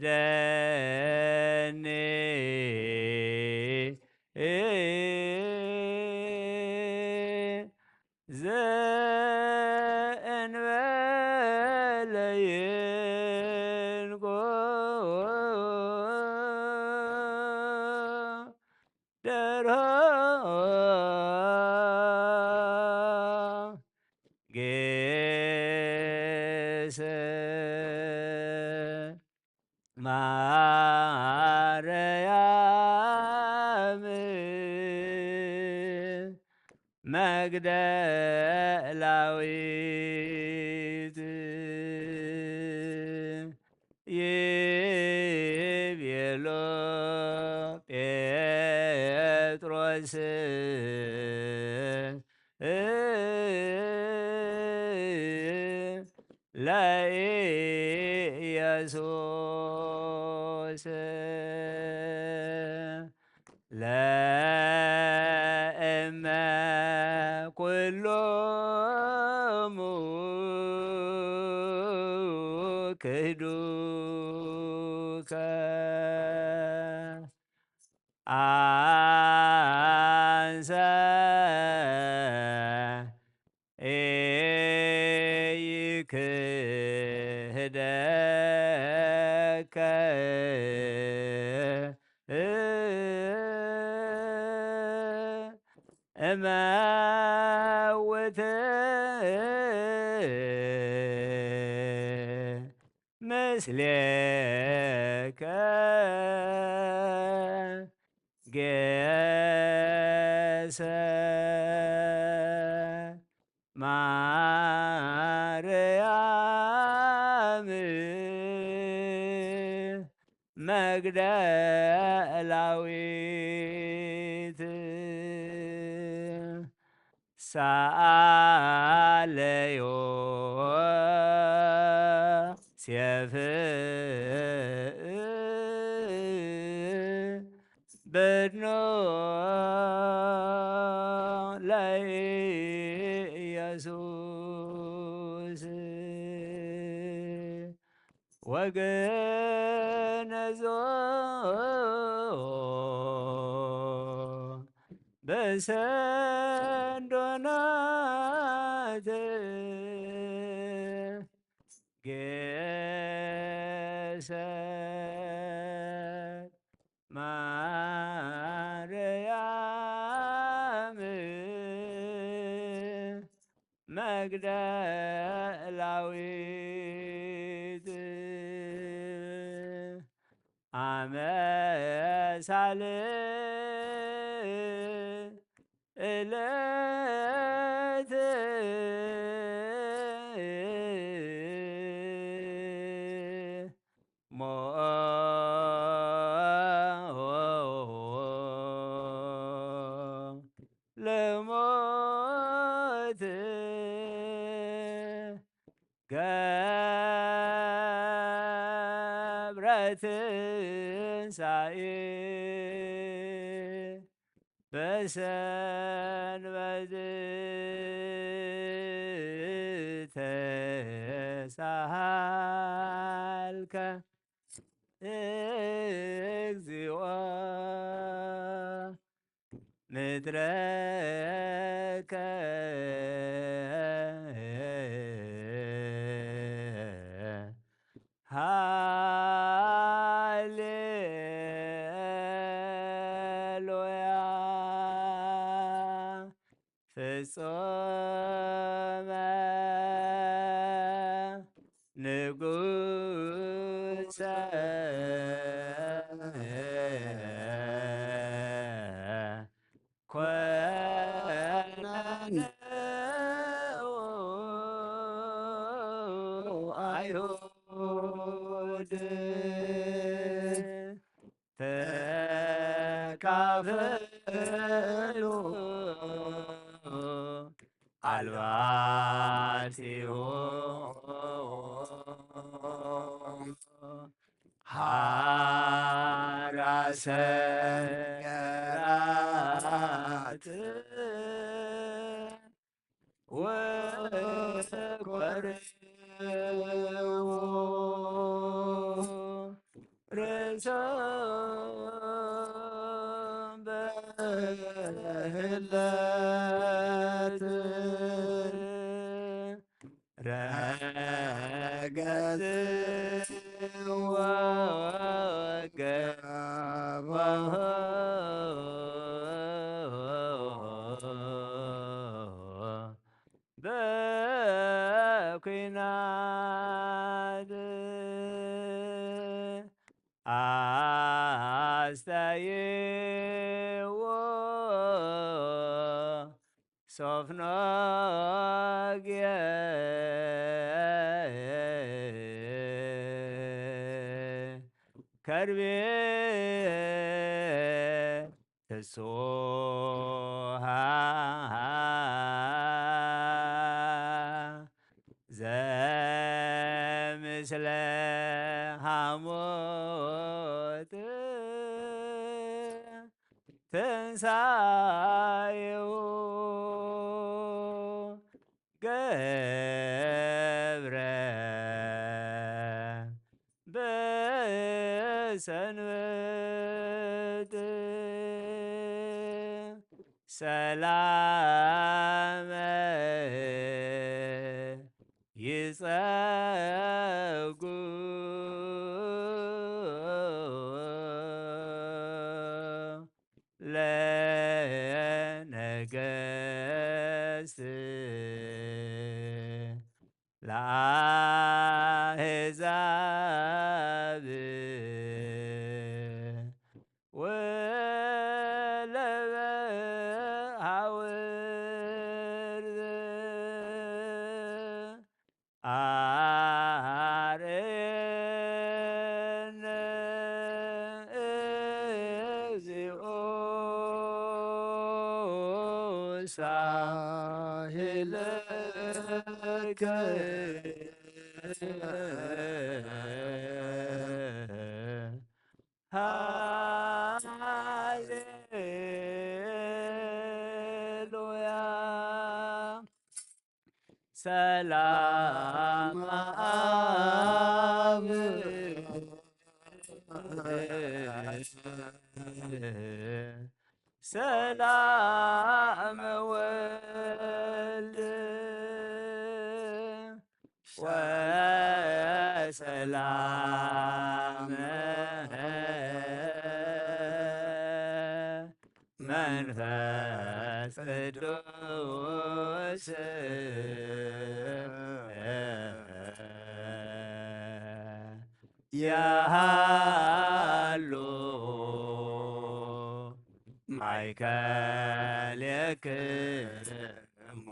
ደኒ ዘእንበለ ይንጎ ደርሆ ጌሰ ማርያም መግደላዊት ይቤሎ ጴጥሮስ ለኢየሱስ ለእመ ኩሎሙ ክህዱከ አንሰ ኢይክህደከ እመውት ምስሌከ ጌሰ ማርያም መግደላዊት ሰአለ ዮሴፍ በድኖ ለኢየሱስ ወገነዞ በሰንዶናት ጌሰ ማርያም መግደላዊት አመሳል እለት ሞ ለሞት ገብረ ትንሳኤ በሰንበት ተሳሃልከ እግዚኦ ምድረከ ሃሌሉያ ፍጹመ ንጉሰ ኮነ አይሁድ ተካፈሉ አልባሲሁ ሐራ ሰገራት ወኮርዎ በህለት ረገጽዎ ወገባሁ በኩናት ኣስተይዎ ሶፍኖግየ ከርቤ ፍስሃ ዘምስለ ሃሞት ትንሳኤው ገብረ ብሰንበት ሰላመ ይጸጉ ለነገስት ለአሕዛብ ወለበሃውር አርእየነ እግዚኦ ሳህለከ ሃሌሉያ። ሰላም አብ ሰላም ወልድ ወሰላም መንፈስ ቅዱስ የሃሉ ማእከሌክሙ።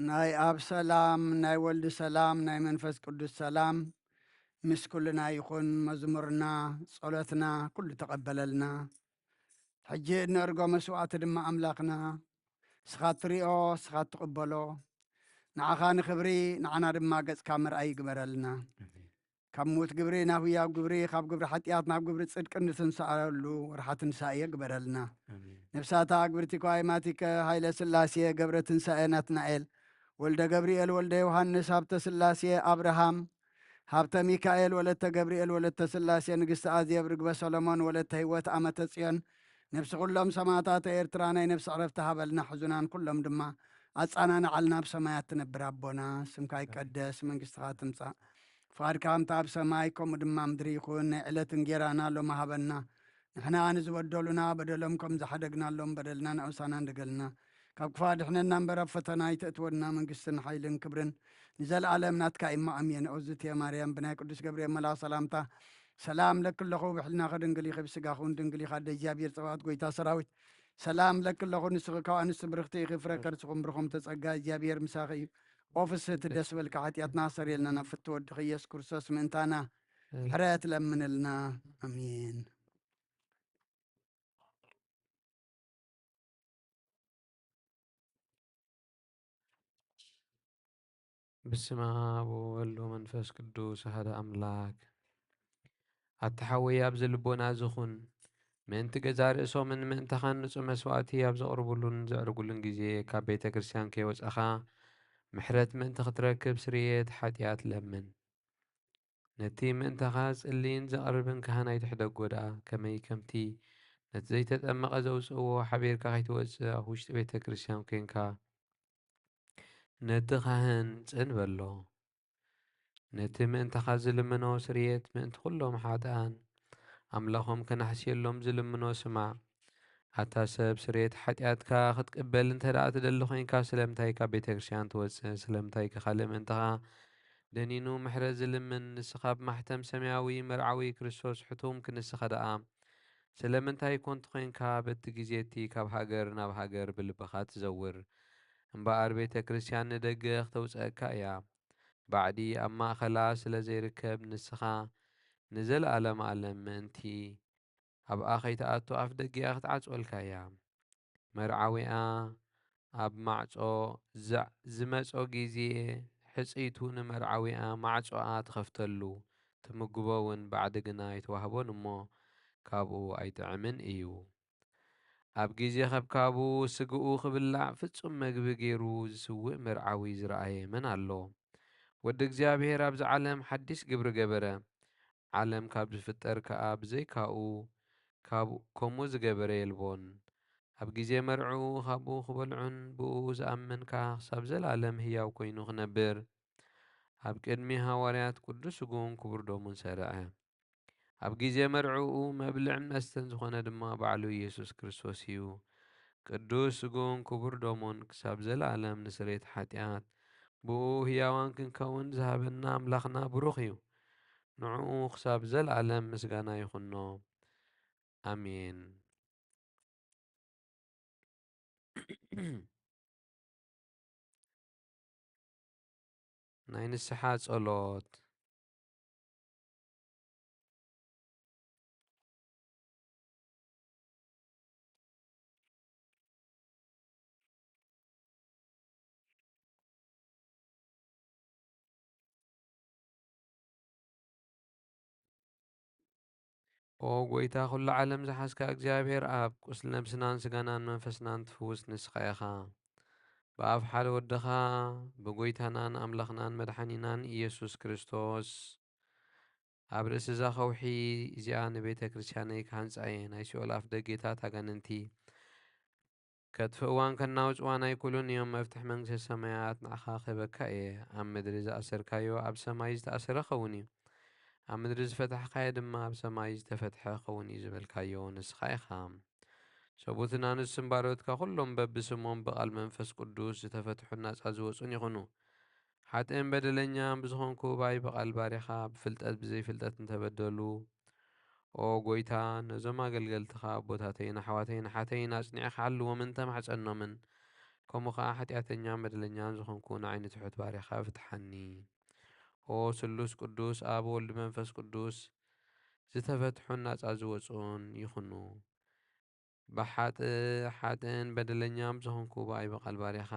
ናይ ኣብ ሰላም፣ ናይ ወልድ ሰላም፣ ናይ መንፈስ ቅዱስ ሰላም ምስ ኩልና ይኹን። መዝሙርና፣ ጸሎትና ኩሉ ተቐበለልና። ሕጂ እነእርጎ መስዋዕቲ ድማ ኣምላኽና፣ ንስኻ እትሪኦ፣ ንስኻ እትቕበሎ፣ ንዓኻ ንኽብሪ፣ ንዓና ድማ ገጽካ ምርኣይ ይግበረልና። ካብ ምዉት ግብሪ ናብ ህያው ግብሪ፣ ካብ ግብሪ ሓጢኣት ናብ ግብሪ ጽድቂ እንትንስኣሉ ወርሓ ትንሳኤ ግበረልና። ኣሜን። ነፍሳታ ኣግብርቲ እኳ ኣይማቲከ፣ ሃይለ ስላሴ ገብረ ትንሳኤ ናትናኤል፣ ወልደ ገብርኤል፣ ወልደ ዮሃንስ፣ ሃብተ ስላሴ ኣብርሃም፣ ሃብተ ሚካኤል፣ ወለተ ገብርኤል፣ ወለተ ስላሴ፣ ንግስቲ ኣዜብ፣ ርግበ ሰሎሞን፣ ወለተ ህይወት፣ ኣመተ ጽዮን፣ ነፍሲ ኩሎም ሰማእታተ ኤርትራ ናይ ነፍሲ ዕረፍቲ ሃበልና። ሕዙናን ኩሎም ድማ ኣጻናንዓልና። ኣብ ሰማያት ትነብር ኣቦና፣ ስምካ ይቀደስ፣ መንግስትኻ ትምጻእ፣ ፍቓድካ ከምቲ ኣብ ሰማይ ከምኡ ድማ ምድሪ ይኹን። ናይ ዕለት እንጌራና ሎሚ ሃበና። ንሕና ንዝበደሉና በደሎም ከም ዝሓደግናሎም በደልና ንዕውሳና እንደገልና። ካብ ክፋ ድሕነና እምበር ኣብ ፈተና ኣይተእትወና። መንግስትን ሓይልን ክብርን ንዘለኣለም ናትካ እሞ ኣሜን። ኦዝትየ ማርያም ብናይ ቅዱስ ገብርኤል መልኣኽ ሰላምታ ሰላም ለኪ ኣለኹ፣ ብሕልናኺ ድንግል ኢኺ፣ ብስጋኺ እውን ድንግል ኢኺ። ኣደ እግዚኣብሔር ጸባኦት፣ ጎይታ ሰራዊት፣ ሰላም ለኪ ኣለኹ፣ ንስኺ ካብ ኣንስቲ ብርኽቲ ኢኺ፣ ፍረ ከርስኹም ብሩኽ እምተ ጸጋ፣ እግዚኣብሔር ምሳኺ እዩ። ኦ ፍስህቲ፣ ደስ በልካ፣ ሓጢኣትና ኣሰርየልና፣ ናብ ፍትወ ወድኺ ኢየሱስ ክርስቶስ ምእንታና ምሕረት ለምንልና። ኣሜን። በስመ አብ ወወልድ ወመንፈስ ቅዱስ አሐደ አምላክ። ኣታ ሓወይ፣ ኣብዚ ልቦና እዚ ኩን። ምእንቲ ገዛእ ርእሶምን ምእንታኻን ንጹህ መስዋእቲ ኣብ ዘቕርቡሉን ዘዕርጉሉን ግዜ፣ ካብ ቤተ ክርስቲያን ከይወጻኻ፣ ምሕረት ምእንቲ ክትረክብ ስርየት ሓጢኣት ለምን። ነቲ ምእንታኻ ዝጽልይን ዘቕርብን ካህን ኣይትሕደጎ ደኣ፣ ከመይ ከምቲ ነቲ ዘይተጠመቐ ዘውጽእዎ ሓቢርካ ከይትወጽእ ኣብ ውሽጢ ቤተ ክርስቲያን ኴንካ ነቲ ካህን ጽን በሎ። ነቲ ምእንታኻ ዝልምኖ ስርየት ምእንቲ ኩሎም ሓጥኣን ኣምላኾም ከናሕስየሎም ዝልምኖ ስማዕ። ኣታ ሰብ፣ ስርየት ሓጢኣትካ ክትቅበል እንተ ደኣ ትደሊ ኾይንካ፣ ስለምንታይ ካብ ቤተ ክርስቲያን ትወጽእ? ስለምንታይ ከ ካልእ ምእንታኻ ደኒኑ ምሕረት ዝልምን? ንስኻ ብማሕተም ሰማያዊ መርዓዊ ክርስቶስ ሕቱም ክንስኻ ደኣ፣ ስለምንታይ ኮን ተኾይንካ በቲ ግዜ እቲ ካብ ሃገር ናብ ሃገር ብልብኻ ትዘውር? እምበኣር ቤተ ክርስቲያን ንደገ ክተውጽኣካ እያ። ባዕዲ ኣብ ማእከላ ስለ ዘይርከብ፣ ንስኻ ንዘለኣለም ኣለም ምእንቲ ኣብኣ ከይትኣቱ ኣፍ ደጊኣ ክትዓጽወልካ እያ። መርዓዊኣ ኣብ ማዕጾ ዘ-፣ ዝመጾ ግዜ፣ ሕጽይቱ ንመርዓዊኣ ማዕጾኣ ትኸፍተሉ፣ ትምግቦ እውን ባዕዲ ግና ኣይትዋህቦን እሞ፣ ካብኡ ኣይጥዕምን እዩ። ኣብ ግዜ ከብካቡ ስግኡ ክብላዕ ፍጹም መግቢ ገይሩ ዝስውእ መርዓዊ ዝረኣየ መን ኣሎ? ወዲ እግዚኣብሔር ኣብዚ ዓለም ሓዲስ ግብሪ ገበረ። ዓለም ካብ ዝፍጠር ከኣ ብዘይካኡ ካብ ከምኡ ዝገበረ የልቦን። ኣብ ግዜ መርዕኡ ካብኡ ክበልዑን ብኡ ዝኣመንካ ክሳብ ዘለኣለም ህያው ኮይኑ ክነብር ኣብ ቅድሚ ሃዋርያት ቅዱስ ስግኡን ክቡር ደሙን ሰርዐ። ኣብ ግዜ መርዕኡ መብልዕን መስተን ዝኾነ ድማ ባዕሉ ኢየሱስ ክርስቶስ እዩ። ቅዱስ ስግኡን ክቡር ደሙን ክሳብ ዘለኣለም ንስርየት ሓጢኣት ብኡ ህያዋን ክንከውን ዝሃበና ኣምላኽና ብሩኽ እዩ። ንዕኡ ክሳብ ዘለኣለም ምስጋና ይኹኖ። ኣሜን። ናይ ንስሓ ጸሎት። ኦ ጐይታ፣ ኵሉ ዓለም ዝሓዝካ እግዚኣብሔር ኣብ፣ ቁስሊ ነብስናን ስጋናን መንፈስናን ትፍውስ ንስኻ ኢኻ። ብኣፍ ሓደ ወድኻ፣ ብጐይታናን ኣምላኽናን መድሓኒናን ኢየሱስ ክርስቶስ፣ ኣብ ርእሲ እዛ ኸውሒ እዚኣ ንቤተ ክርስቲያነይ ክሃንጻ እየ። ናይ ሲኦል ኣፍ ደጌታት ኣጋንንቲ ከጥፍእዋን ከናውጽዋን ኣይክእሉን እዮም። መፍትሕ መንግስተ ሰማያት ንዓኻ ክህበካ እየ። ኣብ ምድሪ ዝኣሰርካዮ ኣብ ሰማይ ዝተኣሰረ ክኸውን እዩ፣ ኣብ ምድሪ ዝፈታሕካዮ ድማ ኣብ ሰማይ ዝተፈትሐ ክኸውን እዩ ዝበልካዮ ንስኻ ኢኻ። ሰቡትን ኣንስትን ባሮትካ ኩሎም በብስሞም ብቓል መንፈስ ቅዱስ ዝተፈትሑን ናጻ ዝወጹን ይኹኑ። ሓጥእን በደለኛን ብዝኾንኩ ባይ ብቓል ባሪኻ ብፍልጠት ብዘይፍልጠት እንተበደሉ፣ ኦ ጐይታ፣ ነዞም ኣገልገልትኻ ኣቦታተይን ኣሕዋተይን ኣሓተይን ኣጽኒዕካ ሓልዎምን ተማሕጸኖምን፣ ከምኡ ኸኣ ሓጢኣተኛን በደለኛን ዝኾንኩ ንዓይ ንትሑት ባሪኻ ፍትሓኒ። ኦ ስሉስ ቅዱስ ኣብ ወልድ መንፈስ ቅዱስ ዝተፈትሑን ናጻ ዝወጹን ይኹኑ። ብሓጥእ ሓጥእን በደለኛን ዝኾንኩ ብኣይ ብቓል ባሪኻ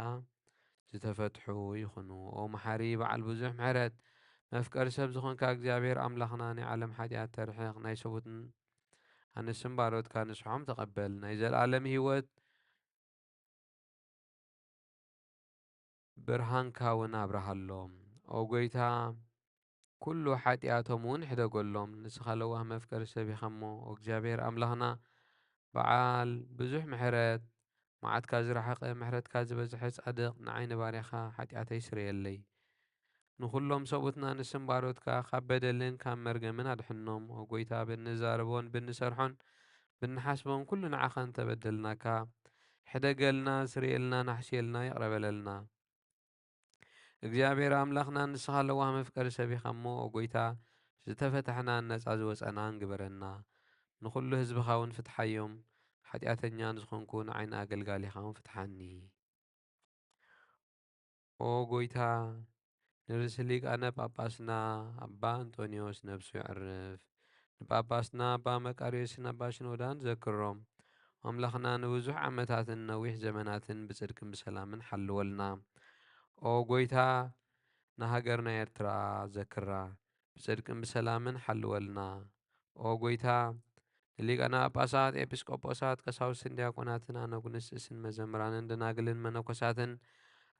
ዝተፈትሑ ይኹኑ። ኦ መሓሪ በዓል ብዙሕ ምሕረት፣ መፍቀሪ ሰብ ዝኾንካ እግዚኣብሔር ኣምላኽና፣ ናይ ዓለም ሓጢኣት ተርሕቕ፣ ናይ ሰቡትን ኣንስትን ባሮትካ ንስሖም ተቐበል። ናይ ዘለኣለም ህይወት ብርሃንካ እውን ኣብርሃሎም። ኦ ጐይታ፣ ኩሉ ሓጢኣቶም እውን ሕደገሎም። ንስኻ ለዋህ መፍቀሪ ሰብ ኢኻ እሞ፣ ኦ እግዚኣብሔር ኣምላኽና፣ በዓል ብዙሕ ምሕረት፣ መዓትካ ዝረሓቐ፣ ምሕረትካ ዝበዝሐ ጻድቕ፣ ንዓይ ንባርያኻ ሓጢኣተይ ስረየለይ። ንኹሎም ሰብኡትና ንስም ባሮትካ ካብ በደልን ካብ መርገምን ኣድሕኖም። ኦ ጐይታ፣ ብንዛረቦን ብንሰርሖን ብንሓስቦን ኩሉ ንዓኻ እንተበደልናካ፣ ሕደገልና፣ ስርየልና፣ ናሕስየልና፣ ይቕረ በለልና። እግዚኣብሔር ኣምላኽና፣ ንስኻ ለዋህ መፍቀሪ ሰብ ኢኻ እሞ፣ ኦ ጐይታ፣ ዝተፈታሕናን ነጻ ዝወጸናን ግበረና። ንኹሉ ህዝብኻ እውን ፍትሓዮም። ሓጢኣተኛ ንዝኾንኩ ንዓይ ንኣገልጋሊኻ እውን ፍትሓኒ። ኦ ጐይታ፣ ንርእሲ ሊቃነ ጳጳስና ኣባ እንጦንዮስ ነብሱ የዕርፍ። ንጳጳስና ኣባ መቃርዮስን ኣባ ሽኖዳን ዘክሮም። ኣምላኽና ንብዙሕ ዓመታትን ነዊሕ ዘመናትን ብጽድቅን ብሰላምን ሓልወልና። ኦ ጐይታ፣ ንሃገርና ኤርትራ ዘክራ፣ ብጽድቅን ብሰላምን ሓልወልና። ኦ ጐይታ፣ ንሊቃነ ጳጳሳት፣ ኤጲስቆጶሳት፣ ቀሳውስትን ዲያቆናትን፣ ኣነጉንስስን መዘምራንን ደናግልን መነኮሳትን፣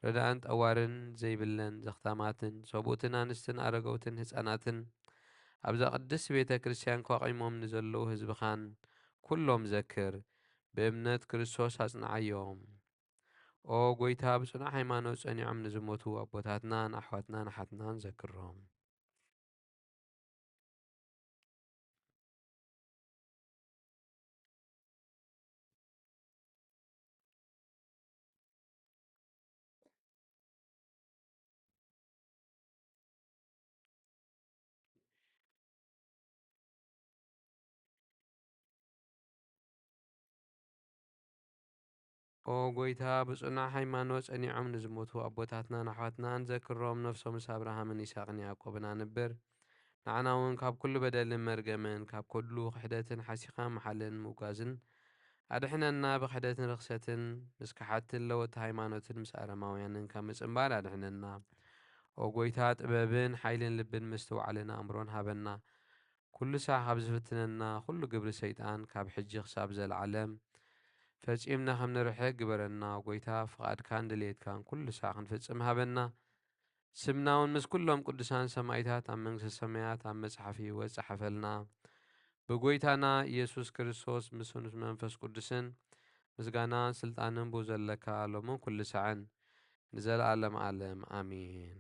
ረዳእን ጠዋርን ዘይብለን ዘኽታማትን፣ ሰብኡትን ኣንስትን ኣረገውትን ህጻናትን፣ ኣብዛ ቅድስቲ ቤተ ክርስቲያን ኳቒሞም ንዘለዉ ህዝብኻን ኩሎም ዘክር። ብእምነት ክርስቶስ ኣጽንዓዮም። ኦ ጐይታ፣ ብጽኑዕ ሃይማኖት ጸኒዖም ንዝሞቱ ኣቦታትናን ኣሕዋትናን ኣሓትናን ዘክሮም። ኦ ጐይታ፣ ብጽኑዕ ሃይማኖት ጸኒዖም ንዝሞቱ ኣቦታትናን ኣሕዋትናን ዘክሮም። ነፍሶም ምስ ኣብርሃምን ይስሐቅን ያዕቆብን ኣንብር። ንዓና እውን ካብ ኩሉ በደልን መርገምን፣ ካብ ኩሉ ክሕደትን ሓሲኻ ምሓልን ምውጋዝን ኣድሕነና። ብክሕደትን ርኽሰትን ምስ ከሓድትን ለወጥቲ ሃይማኖትን ምስ ኣረማውያንን ካብ ምጽንባል ኣድሕነና። ኦ ጐይታ፣ ጥበብን ሓይልን ልብን ምስትውዓልን ኣእምሮን ሃበና። ኩሉ ሳዕ ካብ ዝፍትነና ኩሉ ግብሪ ሰይጣን ካብ ሕጂ ክሳብ ዘለዓለም ፈጺምና ከም ንርሕቅ ግበረና። ጐይታ፣ ፍቓድካን ድልየትካን ኩሉ ሳዕ ክንፍጽም ሃበና። ስምና እውን ምስ ኩሎም ቅዱሳን ሰማይታት ኣብ መንግስተ ሰማያት ኣብ መጽሓፍ ህይወት ጸሓፈልና። ብጐይታና ኢየሱስ ክርስቶስ ምስ መንፈስ ቅዱስን ምስጋናን ስልጣንን ብኡ ዘለካ ሎምን ኩሉ ሳዕን ንዘለዓለም ዓለም ኣሜን።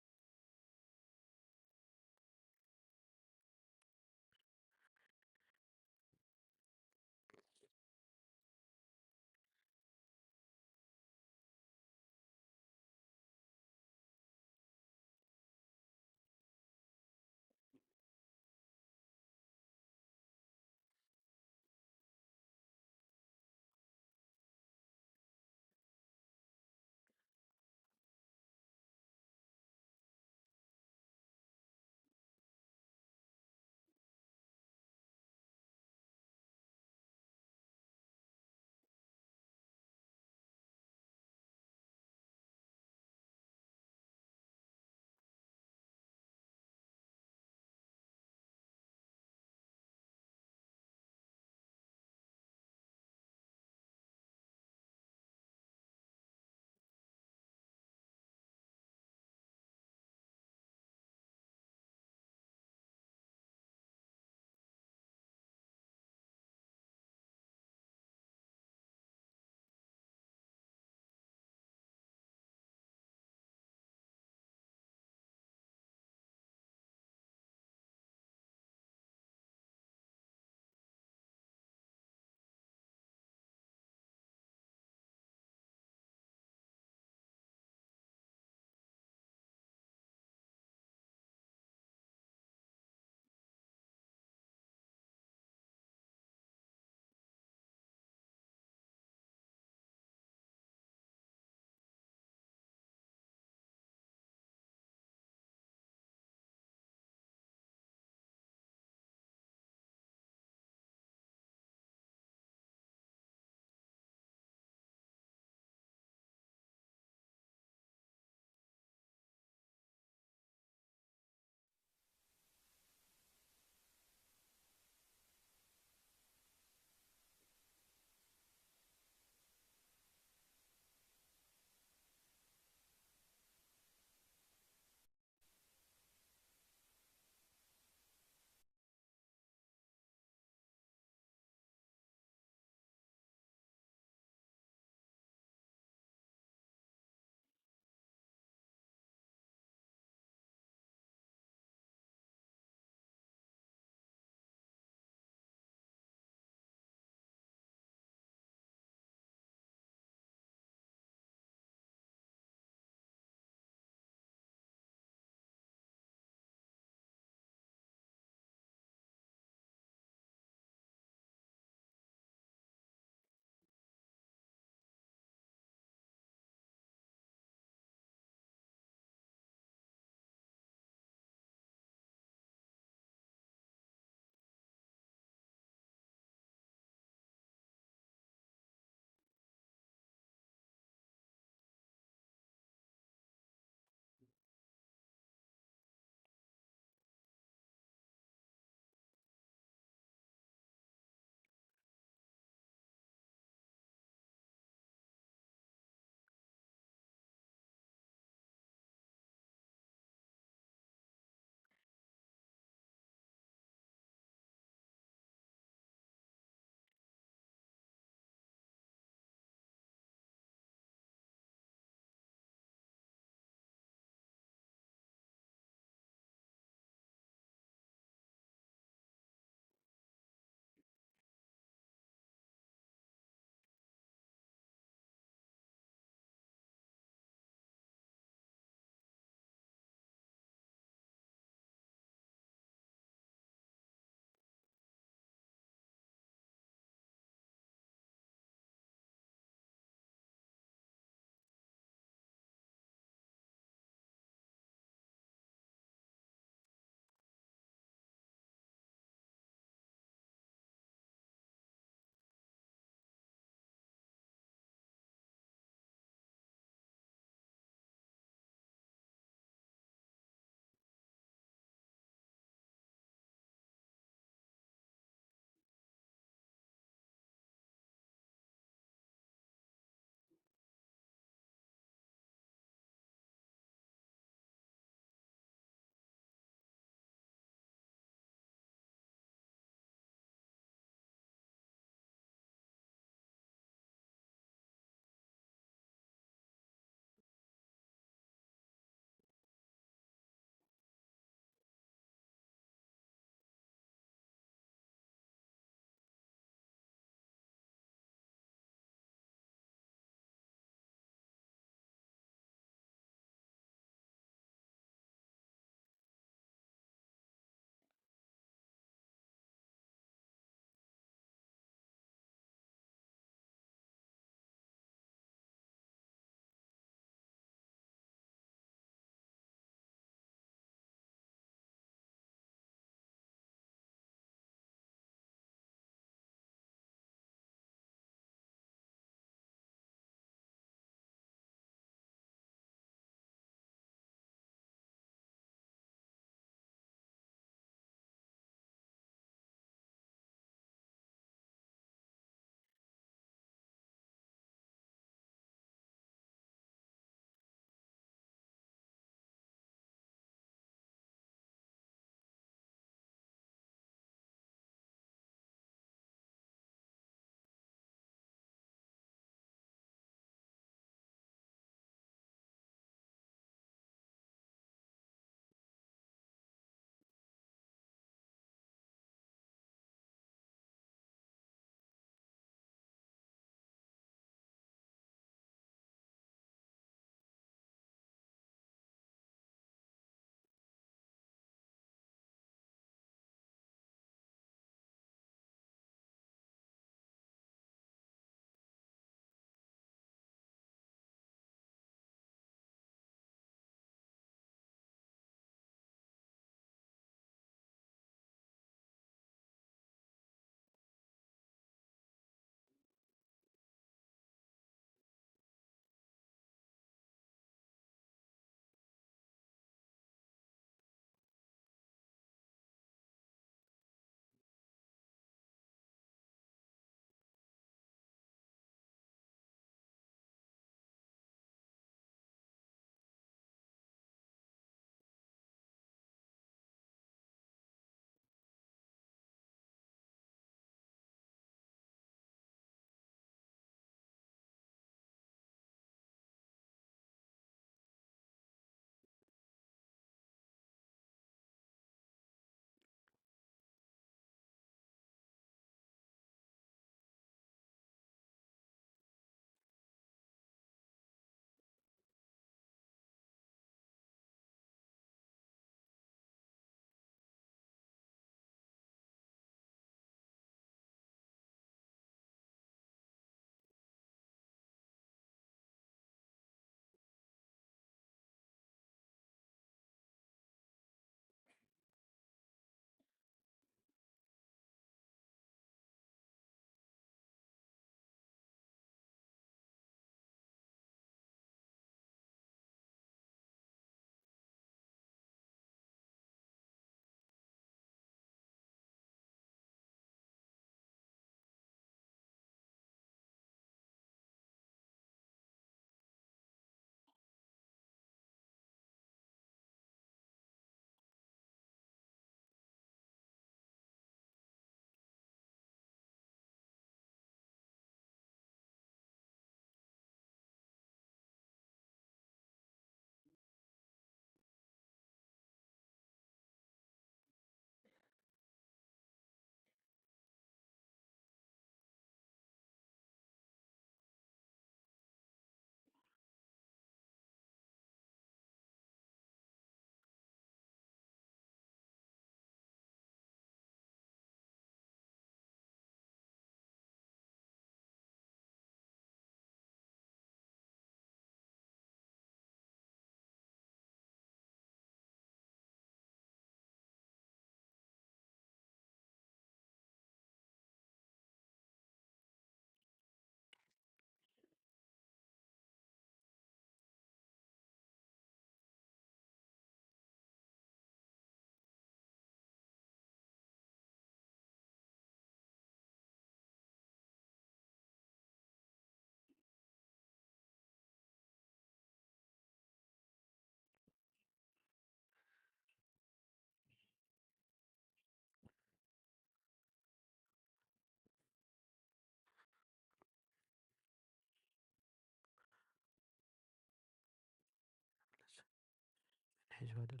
ሒዝዋ ደሎ?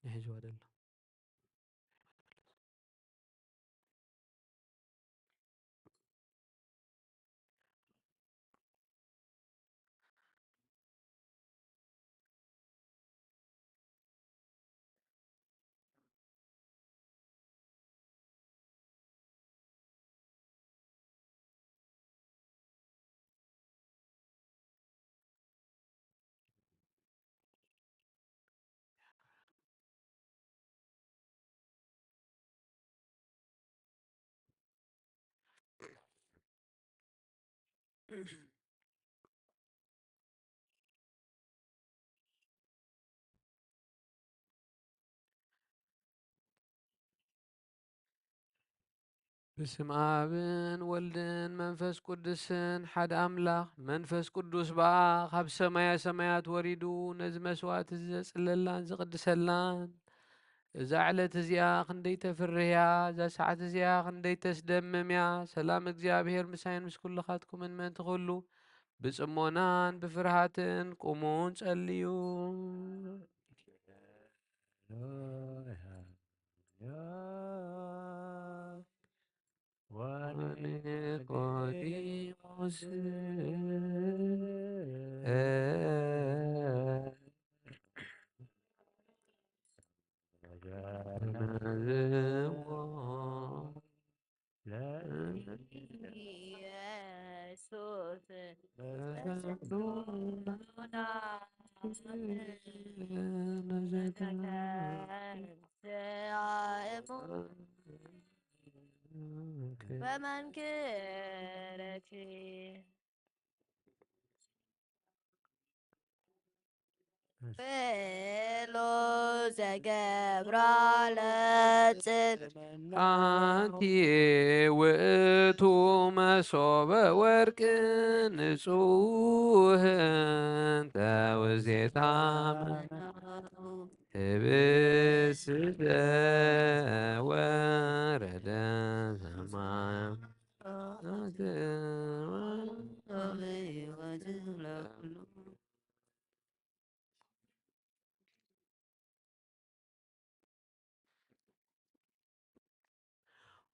መን ሒዝዋ ደሎ? በስመ ኣብን ወልድን መንፈስ ቅዱስን ሓደ ኣምላኽ። መንፈስ ቅዱስ በኣ ካብ ሰማያ ሰማያት ወሪዱ ነዚ መስዋዕቲ እዚ ዘጽለላን ዝቕድሰላን። እዛ ዕለት እዚኣ ክንደይ ተፍርህያ፣ እዛ ሰዓት እዚኣ ክንደይ ተስደምምያ። ሰላም እግዚኣብሔር ምሳይን ምስ ኩልኻትኩምን ምእንቲ ኩሉ ብጽሞናን ብፍርሃትን ቁሙን ጸልዩ። ወኒቆዲሞስ ኢየሱስ በመንክረኪ ቤሎ ዘገብራ ለጽል ኣንቲ ውእቱ መሶበ ወርቅ ንጹህ እንተ ውዜታ ህብስተ ወረደ ሰማያት።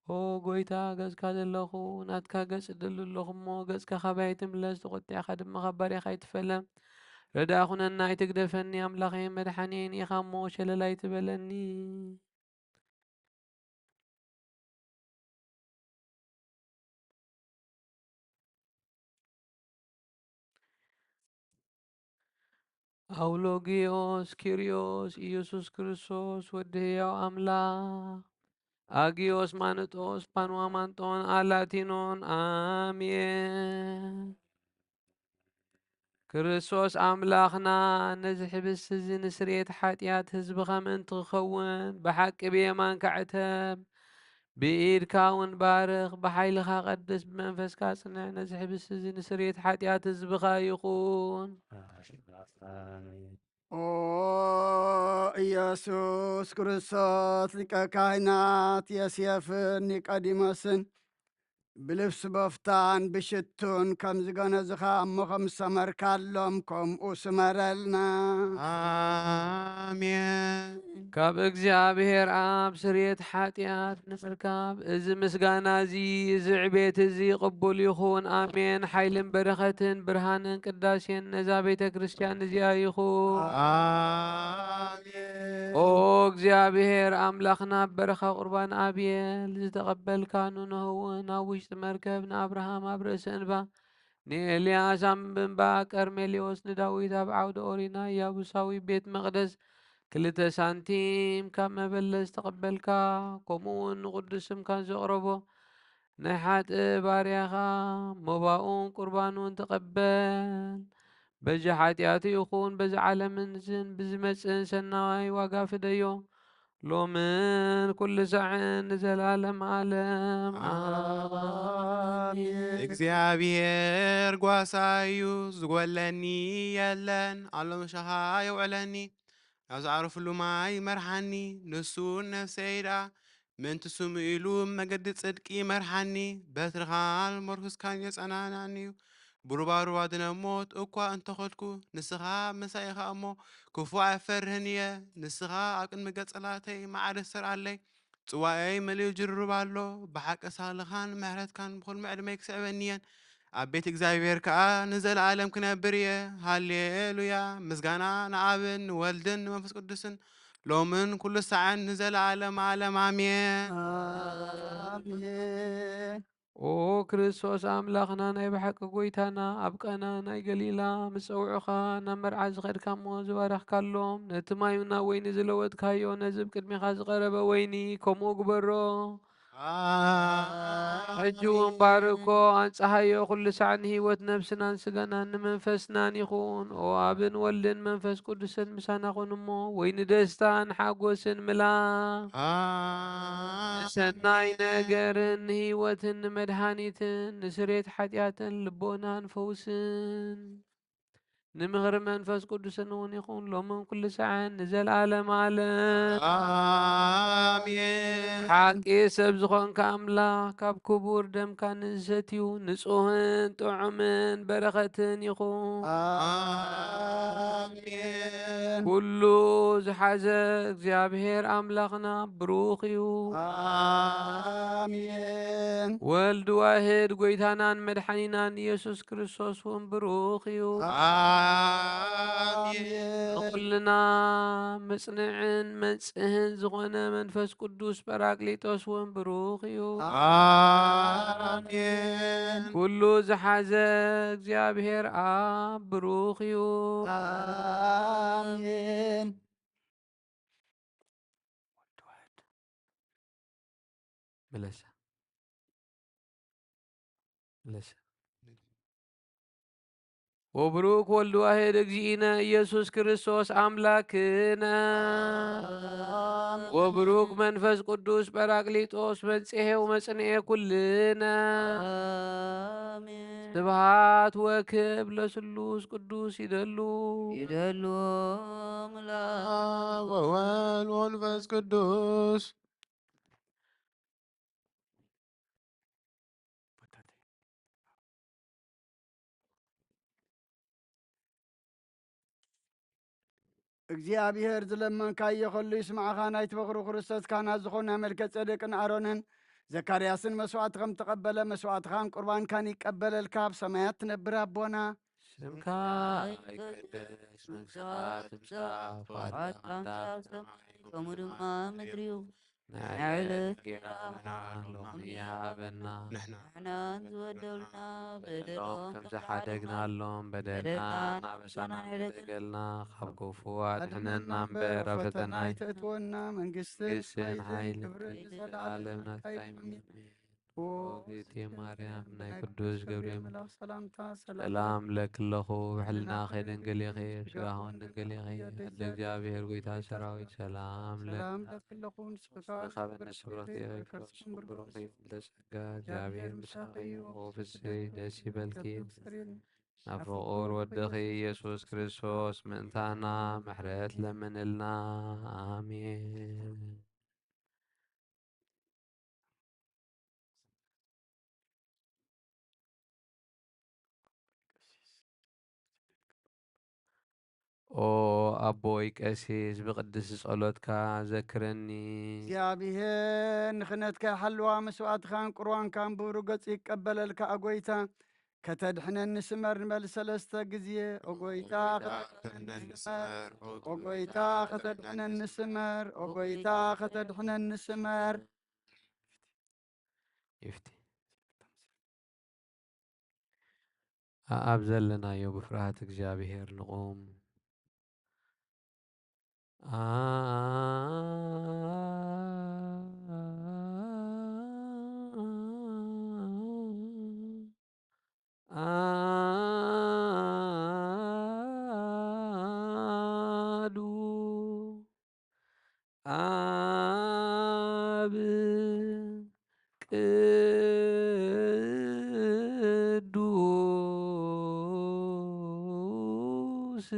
ኦ ጎይታ፣ ገጽካ ዘለኹ ናትካ ገጽ እደሊ ኣለኹ እሞ፣ ገጽካ ካባይ ኣይትምለስ፣ ተቖጢዕካ ድማ ካብ ባርያኻ ኣይትፈለ። ረዳእ ኩነና፣ ኣይትግደፈኒ፣ ኣምላኸይን መድሓኒየይን ኢኻ እሞ፣ ሸለል ኣይትበለኒ። ኣውሎጊዮስ ኪርዮስ ኢየሱስ ክርስቶስ ወዲ ህያው ኣምላኽ፣ ኣጊዮስ ማንጦስ ፓንዋማንጦን ኣላቲኖን ኣሜን። ክርስቶስ ኣምላኽና፣ ነዚ ሕብስቲ እዚ ንስርየት ሓጢኣት ህዝብኻ ምእንቲ ክኸውን ብሓቂ ብየማንካ ዕተብ። ብኢድካ እውን ባርኽ፣ ብሓይልኻ ቀድስ፣ ብመንፈስካ ጽንዕ። ነዚ ሕብስቲ እዚ ንስርየት ሓጢኣት ህዝብኻ ይኹን። ኦ ኢየሱስ ክርስቶስ፣ ሊቀ ካህናት ዮሴፍን ኒቆዲሞስን ብልብሲ በፍታን ብሽቱን ከም ዝገነዝኻ እሞ ከም ዝሰመርካሎም ከምኡ ስመረልና። ኣሜን። ካብ እግዚኣብሔር ኣብ ስርየት ሓጢኣት ንምርካብ እዚ ምስጋና እዚ፣ እዚ ዕቤት እዚ ቅቡል ይኹን። ኣሜን። ሓይልን በረኸትን ብርሃንን ቅዳሴን ነዛ ቤተ ክርስቲያን እዚኣ ይኹን። ኣሜን። ኦ እግዚኣብሔር ኣምላኽና፣ በረኻ ቁርባን ኣቤል ዝተቐበልካ፣ ንኖህ እውን ኣብ ውሽጢ መርከብ፣ ንኣብርሃም ኣብ ርእሲ እንባ፣ ንኤልያስ ኣብ እምባ ቀርሜሌዎስ፣ ንዳዊት ኣብ ዓውደ ኦሪት፣ ናይ ያቡሳዊ ቤት መቕደስ ክልተ ሳንቲም ካብ መበለት ዝተቐበልካ፣ ከምኡ እውን ንቕዱስ ስምካ ዘቕረቦ ናይ ሓጥእ ባርያኻ መባኡን ቁርባኑን ተቐበል። በዚ ሓጢኣቱ ይኹን በዚ ዓለምን ዝን ብዝመጽእን ሰናይ ዋጋ ፍደዮ። ሎምን ኩሉ ሳዕን ንዘላለም ዓለም። ኣሜን። እግዚኣብሔር ጓሳ እዩ፣ ዝጎለኒ የለን። ኣሎ መሻኻ የውዕለኒ፣ ናብ ዝዓረፍሉ ማይ መርሓኒ። ንሱ ነፍሰይ ደኣ ምእንቲ ስሙ ኢሉ መገዲ ጽድቂ መርሓኒ። በትርኻን መርኩስካን የጸናናኒ እዩ። ብሩባሩብ ኣድነ ሞት እኳ እንተኸድኩ፣ ንስኻ ምሳይ ኢኻ እሞ፣ ክፉእ ኣይፈርህን እየ። ንስኻ ኣብ ቅድሚ ገጸላተይ መዓረ ስተርኣለይ፣ ጽዋኤይ መሊኡ ጅርብ ኣሎ። ብሓቂ ሳልኻን ምሕረትካን ብኹሉ ዕድመይ ክስዕበኒ እየን። ኣብ ቤት እግዚኣብሔር ከኣ ንዘለኣለም ክነብር እየ። ሃሌሉያ! ምስጋና ንኣብን ንወልድን ንመንፈስ ቅዱስን፣ ሎምን ኩሉ ሳዕን ንዘለኣለም ዓለም ኣሜን። ኣሜን። ኦ ክርስቶስ ኣምላኽና፣ ናይ ብሓቂ ጎይታና፣ ኣብ ቃና ናይ ገሊላ ምስ ጸውዑኻ ናብ መርዓ ዝኸድካ እሞ ዝባረኽካሎም፣ ነቲ ማይ ናብ ወይኒ ዝለወጥካዮ፣ ነዚ ብቅድሜኻ ዝቐረበ ወይኒ ከምኡ ግበሮ። ሕጂ እውን ባርኮ፣ ኣንጽሃዮ፣ ኩሉ ሳዕ ንህይወት ነብስናን ስጋናን ንመንፈስናን ይኹን። ኦ ኣብን ወልድን መንፈስ ቅዱስን ምሳና ኩን እሞ፣ ወይኒ ደስታን ሓጎስን ምላ። ኣሜን። ንሰናይ ነገርን ንህይወትን ንመድሃኒትን ንስሬት ሓጢኣትን ልቦናን ፈውስን ንምኽሪ መንፈስ ቅዱስን እውን ይኹን፣ ሎምን ኩሉ ሳዕን ንዘለኣለም ዓለም። ኣሜን። ሓቂ ሰብ ዝኾንካ ኣምላኽ፣ ካብ ክቡር ደምካ ንዝሰትዩ ንጹህን ጥዑምን በረኸትን ይኹን። ኣሜን። ኩሉ ዝሓዘ እግዚኣብሔር ኣምላኽና ብሩኽ እዩ። ኣሜን። ወልድ ዋህድ ጎይታናን መድሓኒናን ኢየሱስ ክርስቶስ እውን ብሩኽ እዩ። ኣሜን። ንኹልና ምጽንዕን መንጽህን ዝኾነ መንፈስ ቅዱስ ጳራቅሊጦስ እውን ብሩኽ እዩ። ኣሜን። ኩሉ ዝሓዘ እግዚኣብሔር ኣብ ብሩኽ እዩ። ኣሜን። ምለሰ። ምለሰ። ወብሩክ ወልድ ዋሕድ እግዚእነ ኢየሱስ ክርስቶስ ኣምላክነ። ኣሜን። ወብሩክ መንፈስ ቅዱስ ጳራቅሊጦስ መጽሔ ወመጽንኤ ኩልነ። ኣሜን። ስብሃት ወክብ ለስሉስ ቅዱስ ይደሉ። ይደሉ ኣምላክ። ወወልድ ወመንፈስ ቅዱስ። እግዚኣብሔር ዝለመንካዮ ኸሉ ይስምዓኻ። ናይቲ በኹሪ ክርስቶስ ካህናት ዝኾኑ ናይ መልከ ጼዴቅን ኣሮንን ዘካርያስን መስዋዕቲ ከም ተቐበለ፣ መስዋዕትኻን ቁርባንካን ይቀበለልካ። ኣብ ሰማያት ትነብር ኣቦና፣ ስምካ ይቀደስ፣ መንግስትኻ ትምጻእ፣ ፈቓድካ ትኩን ኣብ ሰማይ ከምኡ ድማ ኣብ ምድሪ እዩ። ናይ ዕለት ዕለት እንጌራና ሎሚ ሃበና። ንሕና ንሕና ዝበደሉና በደሎም ከም ዝሓደግናሎም በደልና በደልና ናበሳና ናበሳና ከይተገልና ካብ ክፉእ ኣድሕነና እምበር ኣብ ፈተና ኣይተእትወና። መንግስትን መንግስትን ሓይልን ሓይልን ክብርን ክብርን ንዘለኣለም ናትካ እዩ። ኣሜን። ኦ ኦግዝእቲ ማርያም፣ ናይ ናይ ቅዱስ ቅዱስ ገብርኤል ገብርኤል መልኣክ ሰላምታ ሰላም ሰላም ለኪ ኣለኹ፣ ብሕልናኺ ድንግል ኢኺ፣ ብስጋኺ እውን ድንግል ኢኺ። ኣደ እግዚኣብሔር ጎይታ ሰራዊት ሰላም ለኪ ሰላም ለኪ ኣለኹ፣ ንስኺ ካብ ኣንስቲ ብሩኽቲ ኢኺ፣ ከርስኺ እውን ብሩኽ እዩ። ጸጋ እግዚኣብሔር ምሳኺ እዩ። ኦ ፍስሕቲ ደስ ይበልኪ፣ ናብ ፍቑር ወድኺ ኢየሱስ ክርስቶስ ምእንታና ምሕረት ለምንልና። ኣሜን። ኦ ኣቦይ ቀሲስ፣ ብቅድስቲ ጸሎትካ ዘክረኒ። እግዚኣብሔር ንኽነትካ ይሓልዋ፣ መስዋዕትኻን ቁርባንካን ብብሩህ ገጹ ይቀበለልካ። ኣጎይታ ከተድሕነኒ ስመር ንበል ሰለስተ ግዜ። ኦጎይታ ከተድሕነኒ ስመር፣ ኦጎይታ ከተድሕነኒ ስመር፣ ኦጎይታ ከተድሕነኒ ስመር። ይፍቲ። ኣኣብ ዘለናዮ ብፍርሃት እግዚኣብሔር ንቑም። ኣዱ ኣብ ቅዱስ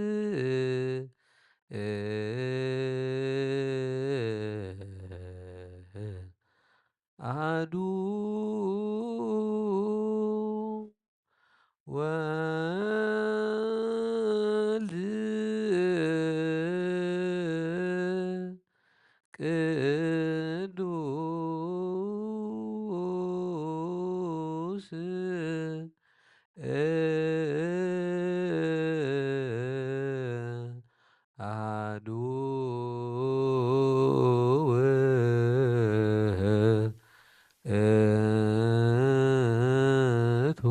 ኣዱ ወ እቱ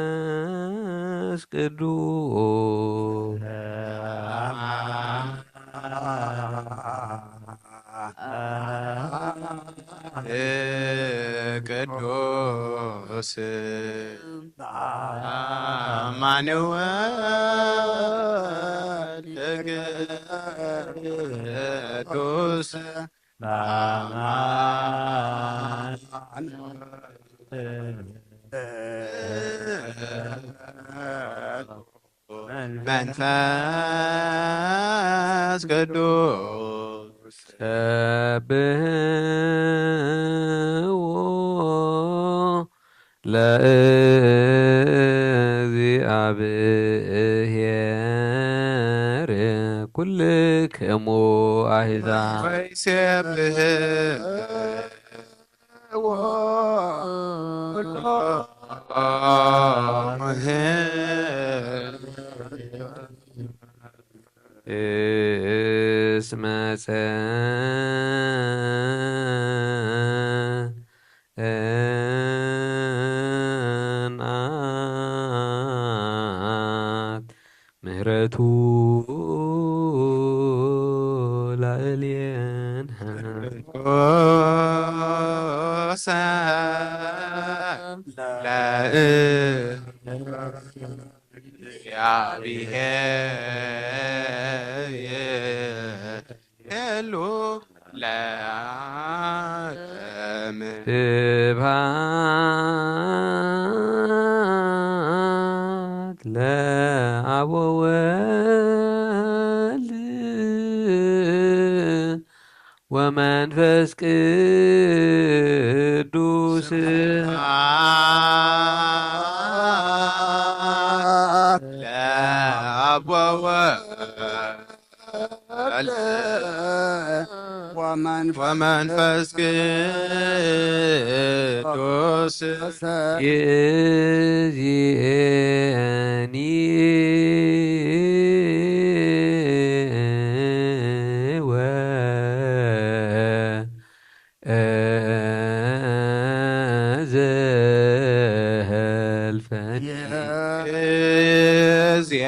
መንፈስ ቅዱስ ቅዱስ አማኑኤል ቅዱስ መንፈስ ቅዱስ ሰብሕዎ ለእግዚአብሔር ኩልክሙ አሕዛብ። ወይሴብሕዎ ኩሎሙ እስመ ጸንዓት ምህረቱ ላዕሌነ። ለእግዚአብሔር ኩሉ ለዓለም። ስብሐት ለአብ ወወልድ ወመንፈስ ቅዱስ። ስብሐት ለአብ ወወልድ ወመንፈስ ቅዱስ። ይእዜኒ ወዘልፈኒ። ይእዜኒ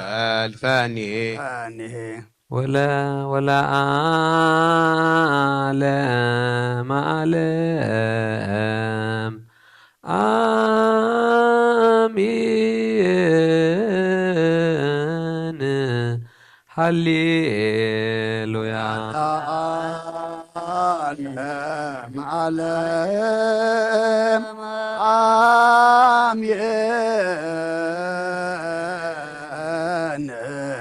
ወዘልፈኒ። ወለ ወለዓለመ ዓለም። አሜን። ሃሌሉያ። ለዓለመ ዓለም። አሜን።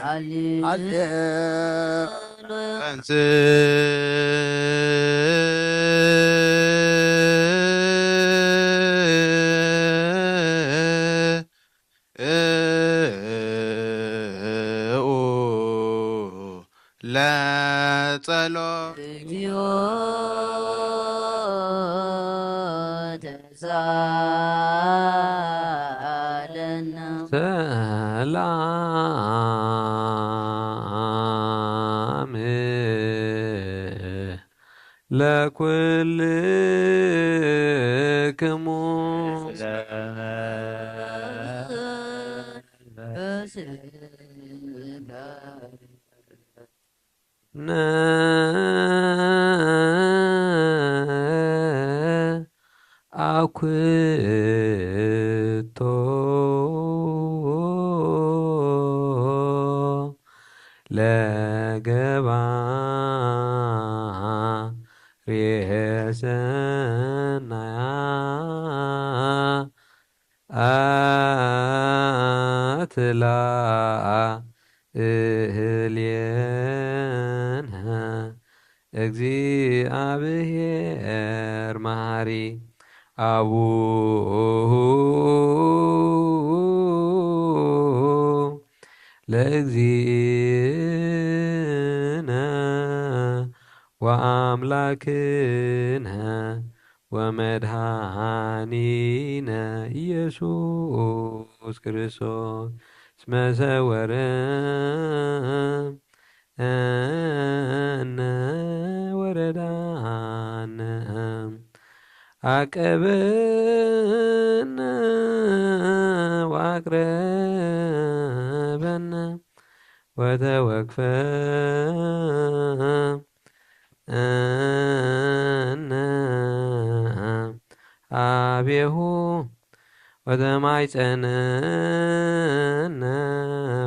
ሃሌ- ተንሥኡ ለጸሎት። እግዚኦ ተሳለነ። ሰላም ለኩልክሙ። ነአኩቶ ለገባሬ ሰናያ አትላ እህልየነ እግዚአብሔር መሐሪ አቡሁ ለእግዚእነ ወአምላክነ ወመድኃኒነ ኢየሱስ ክርስቶስ መሰወረ እነ ወረዳነ አቀበነ ወአቅረበነ ወተወክፈ እነ አቤሁ ወተማይጸነነ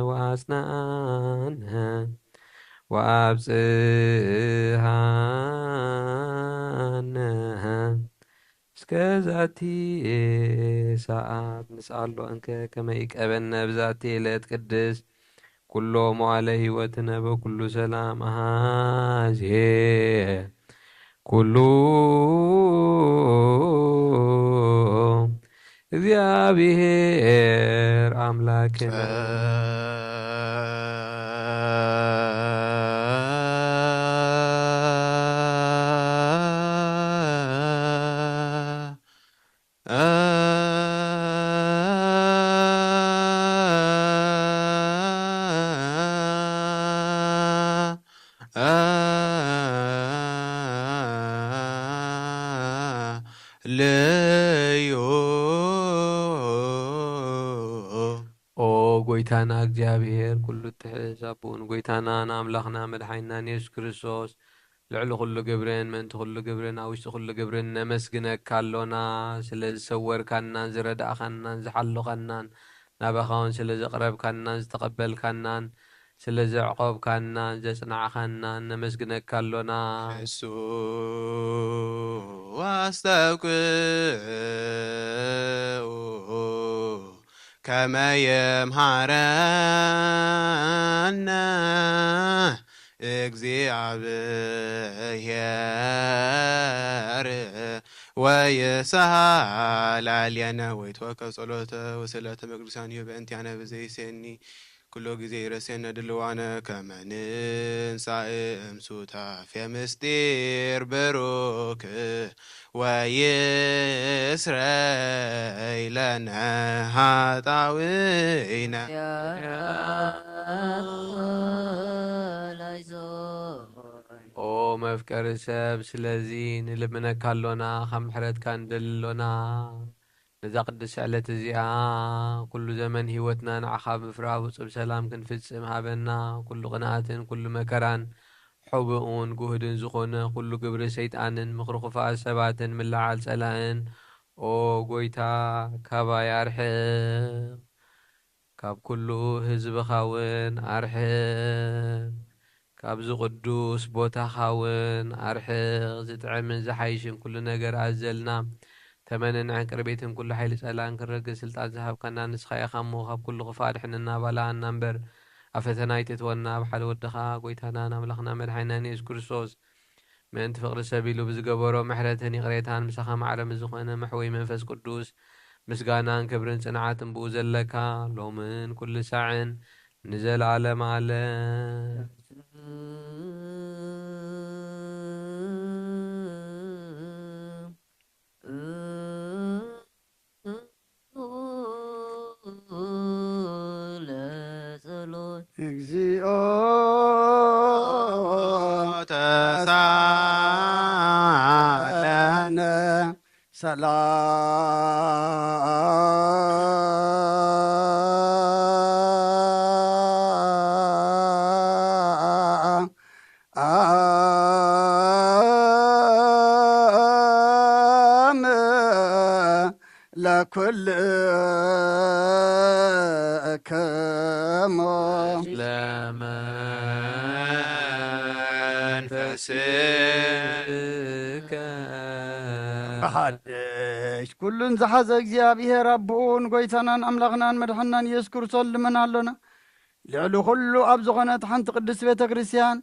ወአጽናነ ወአብጽሃነ እስከ ዛቲ ሰዓት። ንስኣሎ እንከ ከመ ይቀበነ ብዛቲ ዕለት ቅድስት ኩሎ መዋለ ሕይወትነ በኩሉ ሰላም ኣሃዜ ኩሉ እግዚኣብሔር ኣምላክነ። ለዮ። ኦ ጎይታና እግዚኣብሔር፣ ኩሉ እትሕዝ ኣቦኡ ንጎይታናን ኣምላኽና መድሓኒናን የሱስ ክርስቶስ፣ ልዕሊ ኩሉ ግብርን ምእንቲ ኩሉ ግብርን ኣብ ውሽጢ ኩሉ ግብርን ነመስግነካ ኣሎና። ስለ ዝሰወርካናን ዝረዳእኻናን ዝሓሎኻናን፣ ናባኻ እውን ስለ ዘቕረብካናን ዝተቐበልካናን፣ ስለ ዘዕቆብካናን ዘጽናዕኻናን ነመስግነካ ኣሎና። እሱ ኣስተብቅዑ ከመ የምሃረነ እግዚኣብሔር ወይስሃ ላዕሌነ ወይትወከ ጸሎተ ወስእለተ መቅዱሳን ይሁ በእንቲአነ ብዘይሴኒ ኩሎ ጊዜ ይረሴነ ድልዋነ ከመ ንንሳእ እምሱታፌ ምስጢር ብሩክ ወይስረይ ለነ ኃጣውኢነ። ኦ መፍቀሪ ሰብ፣ ስለዚ ንልምነካ ኣሎና፣ ካብ ምሕረትካ ንደሊ ኣሎና። ነዛ ቅድስቲ ዕለት እዚኣ፣ ኩሉ ዘመን ህይወትና ንዓኻ ብምፍራህ ብጹብ ሰላም ክንፍጽም ሃበና። ኩሉ ቅንኣትን ኩሉ መከራን፣ ሕቡእን ግሁድን ዝኾነ ኩሉ ግብሪ ሰይጣንን ምኽሪ ክፉኣት ሰባትን ምልዓል ጸላእን፣ ኦ ጎይታ፣ ካባይ ኣርሕቕ። ካብ ኩሉ ህዝብኻ እውን ኣርሕቕ። ካብዚ ቅዱስ ቦታኻ እውን ኣርሕቕ። ዝጥዕምን ዝሓይሽን ኩሉ ነገር ኣዘልና። ተመንን ዕንቅርቤትን ኩሉ ሓይሊ ጸላእን ክረግጽ ስልጣን ዝሃብካና ንስኻ ኢኻ እሞ፣ ካብ ኩሉ ክፉእ ኣድሕነና፣ ባልዓና እምበር፣ ኣብ ፈተና ኣይተእትወና፣ ኣብ ሓደ ወድኻ፣ ጎይታናን ኣምላኽና መድሓኒናን የሱስ ክርስቶስ፣ ምእንቲ ፍቕሪ ሰብ ኢሉ ብዝገበሮ ምሕረትን ይቕሬታን፣ ምሳኻ ማዕረ ምስ ዝኾነ መሕወይ መንፈስ ቅዱስ፣ ምስጋናን ክብርን ጽንዓትን ብኡ ዘለካ፣ ሎምን ኩሉ ሳዕን ንዘለዓለመ ዓለም። ለጸሎት። እግዚኦ ተሳለነ ሰላም ለኩልክሙ። ለመንፈስከ። ብሓድሽ ኩሉን ዝሓዘ እግዚኣብሔር ኣቦኡ ንጎይታናን ኣምላኽናን መድሓናን ኢየሱስ ክርስቶስ ልመና ኣሎና። ልዕሊ ኩሉ ኣብ ዝኾነት ሓንቲ ቅድስት ቤተ ክርስቲያን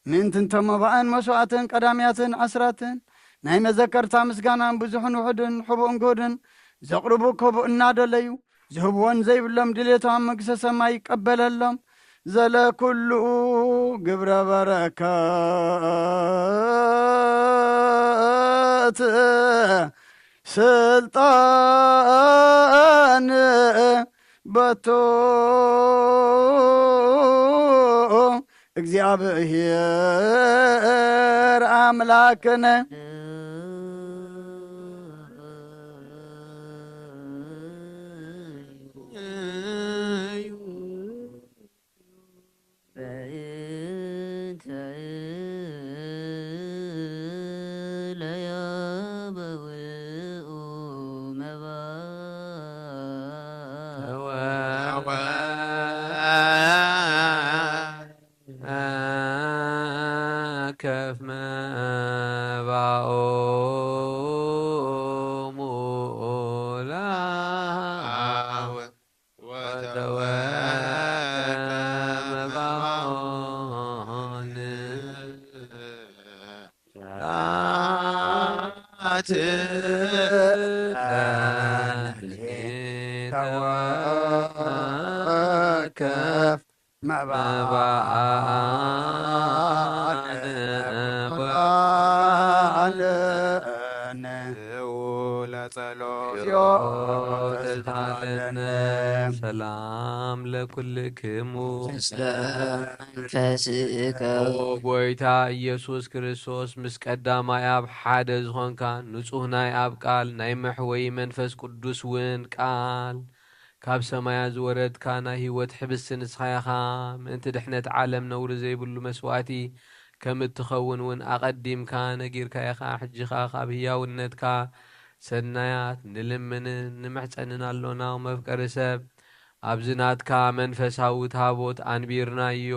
ምእንቲ እንተ መባእን መስዋእትን ቀዳምያትን ኣስራትን ናይ መዘከርታ ምስጋናን ብዙሕን ውሑድን ሕቡእን ግሁድን ዘቕርቡ ከቡ እናደለዩ ዝህብዎን ዘይብሎም ድሌቶም ኣብ መንግስተ ሰማይ ይቀበለሎም። ዘለኩሉ ግብረ በረከት ስልጣን በቱ እግዚኣብሔር ኣምላክነ። ከፍ መባኦሙ ለአብ ወተወከ መባኦን ት ተወከፍ መባን ሰላም ለኩልክሙ። መንፈስከ። ኦ ጎይታ ኢየሱስ ክርስቶስ፣ ምስ ቀዳማይ ኣብ ሓደ ዝኾንካ፣ ንጹህ ናይ ኣብ ቃል፣ ናይ መሕወዪ መንፈስ ቅዱስ እውን ቃል፣ ካብ ሰማያት ዝወረድካ ናይ ህይወት ሕብስቲ ንስኻ ኢኻ። ምእንቲ ድሕነት ዓለም ነውሪ ዘይብሉ መስዋእቲ ከም እትኸውን እውን ኣቐዲምካ ነጊርካ ኢኻ። ሕጂ ኸኣ ካብ ህያውነትካ ሰናያት ንልምንን ንምሕጸንን ኣሎና። መፍቀሪ ሰብ፣ ኣብዚ ናትካ መንፈሳዊ ታቦት ኣንቢርናዮ፣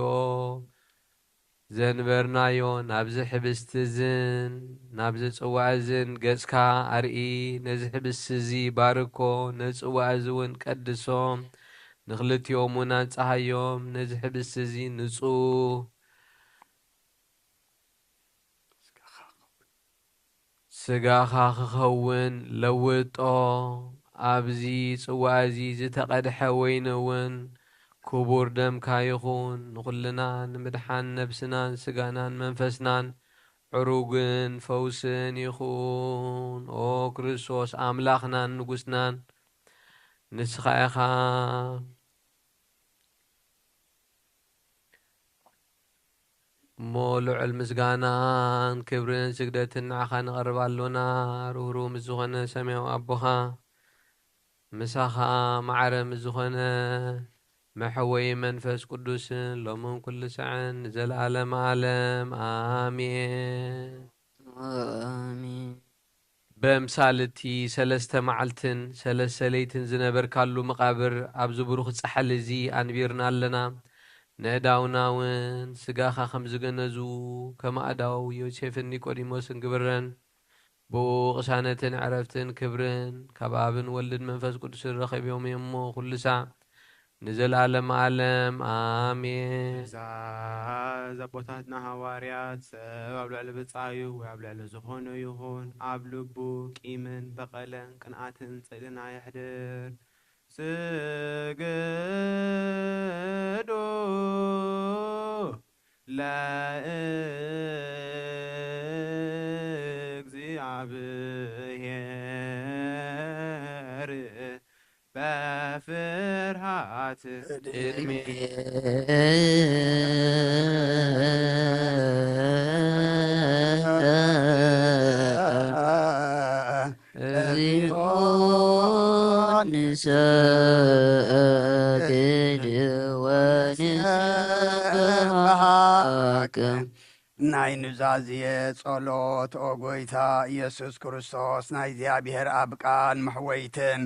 ዘንበርናዮ፣ ናብዚ ሕብስቲ እዝን ናብዚ ጽዋእ እዝን ገጽካ ኣርኢ። ነዚ ሕብስቲ እዚ ባርኮ፣ ነዚ ጽዋእ እዚ እውን ቀድሶ፣ ንኽልቲኦም እውን ኣንጽሃዮም። ነዚ ሕብስቲ እዚ ንጹህ ስጋኻ ክኸውን ለውጦ። ኣብዚ ጽዋእ እዚ ዝተቐድሐ ወይኒ እውን ክቡር ደምካ ይኹን። ንኹልና ንምድሓን ነብስናን ስጋናን መንፈስናን ዕሩግን ፈውስን ይኹን። ኦ ክርስቶስ ኣምላኽናን ንጉስናን፣ ንስኻ ኢኻ። እሞ ልዑል ምስጋናን ክብርን ስግደትን ንዓኻ ነቕርብ ኣሎና። ርህሩህ ምስ ዝኾነ ሰማያዊ ኣቦኻ፣ ምሳኻ ማዕረ ምስ ዝኾነ መሐወይ መንፈስ ቅዱስን፣ ሎምን ኩሉ ሳዕን ንዘለዓለም ዓለም ኣሜን። ኣሜን። በምሳል እቲ ሰለስተ መዓልትን ሰለስተ ለይትን ዝነበርካሉ መቓብር፣ ኣብዚ ብሩኽ ጻሕሊ እዚ ኣንቢርና ኣለና። ነእዳውና እውን ስጋኻ ከም ዝገነዙ፣ ከም ኣእዳው ዮሴፍን ኒቆዲሞስን ግብረን። ብኡ ቅሳነትን ዕረፍትን ክብርን ካብ ኣብን ወልድን መንፈስ ቅዱስን ረኺቦም እዮም እሞ፣ ኩሉ ሳዕ ንዘለዓለም ዓለም ኣሜን። ትእዛዝ ኣቦታትና ሃዋርያት፣ ሰብ ኣብ ልዕሊ ብጻዩ ወይ ኣብ ልዕሊ ዝኾኖ ይኹን፣ ኣብ ልቡ ቂምን በቐለን ቅንኣትን ጽልእን ኣየሕድር። ስግዱ ለእግዚኣብሔር በፍርሃት። ናይ ኑዛዜ ጸሎት። ኦ ጎይታ ኢየሱስ ክርስቶስ፣ ናይ እግዚኣብሔር ኣብ ቃል መሕወይትን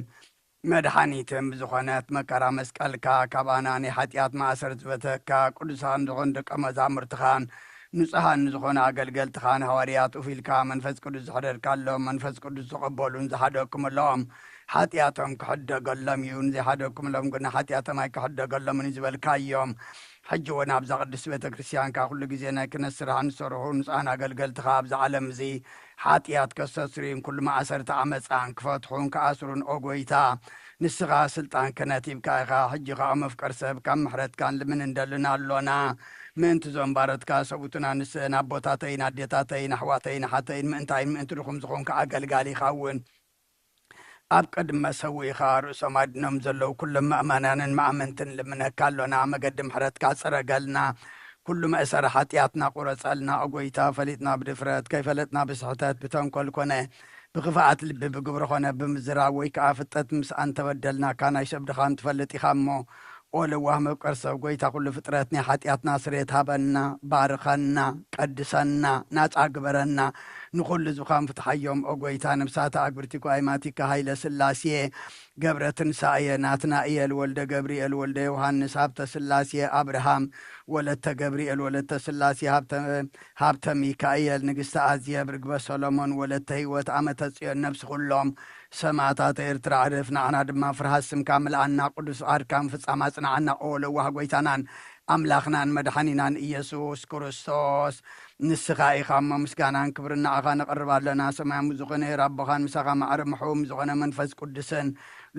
መድሓኒትን ብዝኾነት መከራ መስቀልካ፣ ካብ ኣና ናይ ሓጢኣት ማእሰር ዝበተካ፣ ቅዱሳን ዝኾኑ ደቀ መዛሙርትኻን ንጹሃን ንዝኾኑ ኣገልገልትኻን ሃዋርያት ኡፍ ኢልካ መንፈስ ቅዱስ ዝሕደርካሎም፣ መንፈስ ቅዱስ ዝቐበሉን ዝሓደግኩምሎም ሓጢኣቶም ክሕደገሎም እዩ፣ ንዘይሓደግኩምሎም ግና ሓጢኣቶም ኣይክሕደገሎምን እዩ ዝበልካዮም። ሕጂ እውን ኣብዛ ቅድስት ቤተ ክርስቲያንካ ኩሉ ግዜ ናይ ክህነት ስራሕ ንሰርሑ ንጹሃን ኣገልገልትኻ ኣብዚ ዓለም እዚ ሓጢኣት ከስተስርዩን ኩሉ ማእሰርቲ ዓመፃን ክፈትሑን ክኣስሩን፣ ኦ ጎይታ፣ ንስኻ ስልጣን ክህነት ሂብካ ኢኻ። ሕጂ ኸኣ መፍቀር ሰብ ካብ ምሕረትካን ልምን እንደልን ኣሎና። ምእንቲ እዞም ባሮትካ ሰብኡትን ኣንስትን ኣቦታተይን ኣዴታተይን ኣሕዋተይን ኣሓተይን ምእንታይን ምእንቲ ድኹም ዝኾንካ ኣገልጋሊኻ እውን ኣብ ቅድመ ሰዊእኻ ርእሶም ኣድኖም ዘለዉ ኩሎም ምእመናንን መኣመንትን ልምነካ ኣሎና። መገዲ ምሕረትካ ጽረገልና። ኩሉ መእሰሪ ሓጢኣትና ቁረጸልና። ኦ ጎይታ፣ ፈሊጥና ብድፍረት፣ ከይፈለጥና ብስሕተት፣ ብተንኮል ኮነ ብኽፍኣት ልቢ፣ ብግብሪ ኾነ ብምዝራብ፣ ወይ ከኣ ፍጠት ምስ ኣንተበደልናካ፣ ናይ ሰብ ድኻም ትፈልጥ ኢኻ እሞ፣ ኦ ለዋህ መፍቀር ሰብ፣ ጎይታ ኩሉ ፍጥረት፣ ናይ ሓጢኣትና ስርየት ሃበና፣ ባርኸና፣ ቀድሰና፣ ናጻ ግበረና። ንኹሉ ዝኻም ፍትሓዮም፣ ኦ ጎይታ፣ ነብሳተ ኣግብርቲ ጓይማቲካ ሃይለ ስላሴ፣ ገብረ ትንሳኤ፣ ናትናኤል፣ ወልደ ገብርኤል፣ ወልደ ዮሃንስ፣ ሃብተ ስላሴ፣ ኣብርሃም፣ ወለተ ገብርኤል፣ ወለተ ስላሴ፣ ሃብተ፣ ሃብተ ሚካኤል፣ ንግስቲ ኣዜብ፣ ርግበ ሰሎሞን፣ ወለተ ህይወት፣ ኣመተ ጽዮን፣ ነብሲ ኩሎም ሰማእታት ኤርትራ ዕርፍ፣ ንዓና ድማ ፍርሃት ስምካ ምልኣና፣ ቅዱስ ፍቓድካ ምፍጻም ኣጽንዓና። ኦ ለዋህ ጎይታናን ኣምላኽናን መድሓኒናን ኢየሱስ ክርስቶስ፣ ንስኻ ኢኻ እሞ ምስጋናን ክብርን ንዓኻ ነቕርብ ኣለና። ሰማያዊ ዝኾነ ሄር ኣቦኻን ምሳኻ ማዕረ ምሕውም ዝኾነ መንፈስ ቅዱስን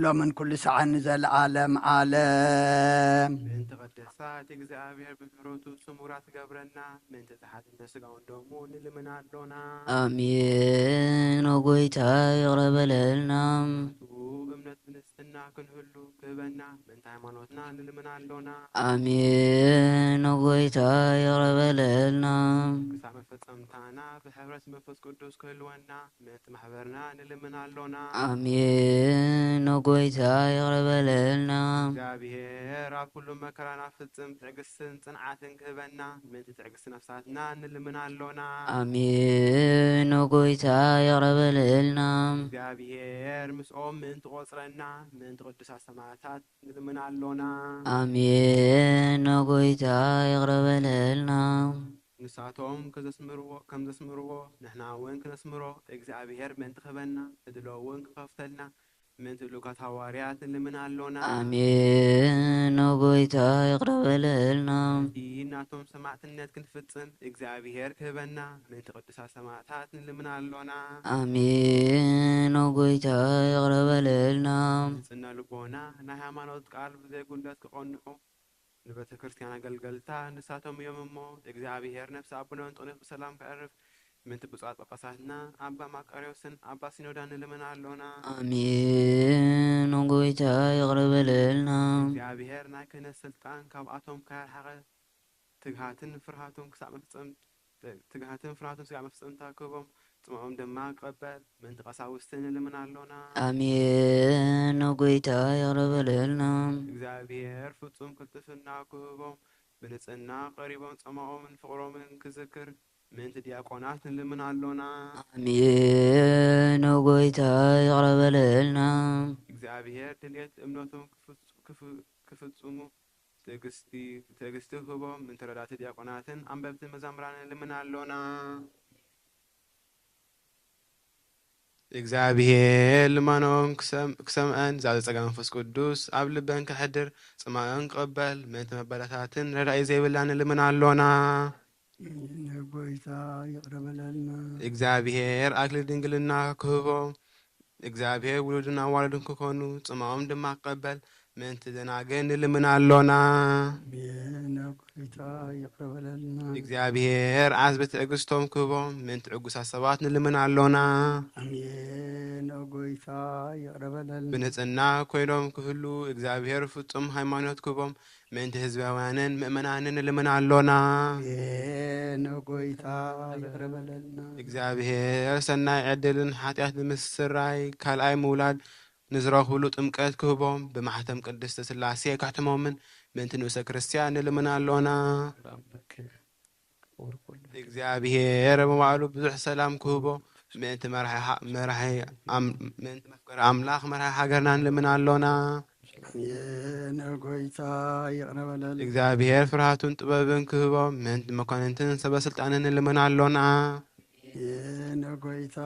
ሎምን ኩሉ ሰዓን ንዘለኣለም ዓለም። ምእንቲ ቅድሳት እግዚኣብሔር ብምሕረቱ ስሙራት ገብረና፣ ምእንቲ ተሓትነ ስጋውን ደሙ ንልምን ኣሎና። ኣሜን። ኦ ጎይታ ይቕረ በለልና። እምነት ብንጽህና ክንህሉ ክህበና፣ ምእንቲ ሃይማኖትና ንልምን ኣሎና። ኣሜን። ኦ ጎይታ ይቕረ በለልና። ክሳብ መፈጸምታና ብሕብረት መንፈስ ቅዱስ ክህልወና፣ ምእንቲ ማሕበርና ንልምን ኣሎና። ኣሜን። ኦ ጎይታ ይቕረ በለልና። እግዚኣብሔር ኣብ ኩሉ መከራና ፍጽም ትዕግስትን ጽንዓትን ክህበና፣ ምእንቲ ትዕግስቲ ነፍሳትና ንልምን ኣሎና። ኣሜን። ኦ ጎይታ ይቕረ በለልና። እግዚኣብሔር ምስኦም ምእንቲ ቆጽረና፣ ምእንቲ ቅዱሳት ሰማዕታት ንልምን ኣሎና። ኣሜን። ኦ ጎይታ ይቕረ በለልና። ንሳቶም ከዘስምርዎ፣ ከም ዘስምርዎ ንሕና እውን ክነስምሮ እግዚኣብሔር ምእንቲ ክህበና፣ ዕድሎ እውን ክኸፍተልና ምእንቲ ልኡካት ሃዋርያት ንልምን ኣሎና። ኣሜን። ኦ ጎይታ ይቕረ በለልና። እቲ ናቶም ሰማዕትነት ክንፍጽም እግዚኣብሔር ክህበና ምእንቲ ቅዱሳት ሰማዕታት ንልምን ኣሎና። ኣሜን። ኦ ጎይታ ይቕረ በለልና። ንጽነ ልቦና ናይ ሃይማኖት ቃል ብዘይጉድለት ክቐንዑ ንቤተ ክርስቲያን ኣገልገልታ ንሳቶም እዮም እሞ፣ እግዚኣብሔር ነፍሲ ኣቡነ እንጦንዮስ ብሰላም ከዕርፍ ምእንቲ ብፁዓት ጳጳሳትና ኣባ ማቃርዮስን ኣባ ሲኖዳን ንልምን ኣሎና። ኣሜን። ኦ ጎይታ ይቕረ በለልና። እግዚኣብሔር ናይ ክህነት ስልጣን ካብኣቶም ከያርሓቐ ትግሃትን ፍርሃቱን ክሳብ መፍጸም-፣ ትግሃትን ፍርሃቱን ስጋዕ መፍጸምታ ክህቦም፣ ጽምኦም ድማ ክቐበል ምእንቲ ቀሳውስቲ ንልምን ኣሎና። ኣሜን። ኦ ጎይታ ይቕረ በለልና። እግዚኣብሔር ፍጹም ቅልጥፍና ክህቦም፣ ብንጽህና ቀሪቦም ጸማኦምን ፍቕሮምን ክዝክር ምእንቲ ዲያቆናት ንልምን ኣሎና። ኣሜን። ኦ ጎይታ ይቕረ በለልና። እግዚኣብሔር ድልየት እምነቶም ክፍጽ-፣ ክፍ-፣ ክፍጽሙ ትዕግስቲ፣ ትዕግስቲ ክህቦም ምእንቲ ረዳእቲ ዲያቆናትን ኣንበብትን መዛምራንን ንልምን ኣሎና። እግዚኣብሔር ልመኖም ክሰም-፣ ክሰምዐን፣ ዛዘ ጸጋ መንፈስ ቅዱስ ኣብ ልበን ከሕድር፣ ጽማኦን ክቐበል፣ ምእንቲ መበረታትን ረዳኢ ዘይብላን ንልምን ኣሎና። ንጎይታ ይቕረ በለልና። እግዚኣብሔር ኣክሊል ድንግልና ክህቦም፣ እግዚኣብሔር ውሉድን ኣዋልድን ክኾኑ፣ ጽማኦም ድማ ክቐበል፣ ምእንቲ ደናግል ንልምን ኣሎና። ኣሜን። ጎይታ ይቕረ በለልና። እግዚኣብሔር ዓስቢ ትዕግስቶም ክህቦም፣ ምእንቲ ዕጉሳት ሰባት ንልምን ኣሎና። ኣሜን። ጎይታ ይቕረ በለልና። ብንጽህና ኮይኖም ክህሉ፣ እግዚኣብሔር ፍጹም ሃይማኖት ክህቦም፣ ምእንቲ ህዝባውያንን ምእመናንን ንልምን ኣሎና። ኣሜን። ጎይታ ይቕረ በለልና። እግዚኣብሔር ሰናይ ዕድልን ሓጢኣት ንምስራይ ካልኣይ ምውላድ ንዝረኽብሉ ጥምቀት ክህቦም፣ ብማሕተም ቅድስተ ሥላሴ ከሕትሞምን ምእንቲ ንኡሰ ክርስቲያን ንልምን ኣሎና። እግዚኣብሔር መዋዕሉ ብዙሕ ሰላም ክህቦ፣ ምእንቲ መራሒ ሃ-፣ መራሒ ኣም-፣ ምእንቲ መፍቀሪ ኣምላኽ መራሒ ሃገርና ንልምን ኣሎና። ኣሜን። ጎይታ ይቕረ በለልና። እግዚኣብሔር ፍርሃቱን ጥበብን ክህቦ፣ ምእንቲ መኳንንትን ሰበ ስልጣንን ንልምን ኣሎና። ኣሜን። ጎይታ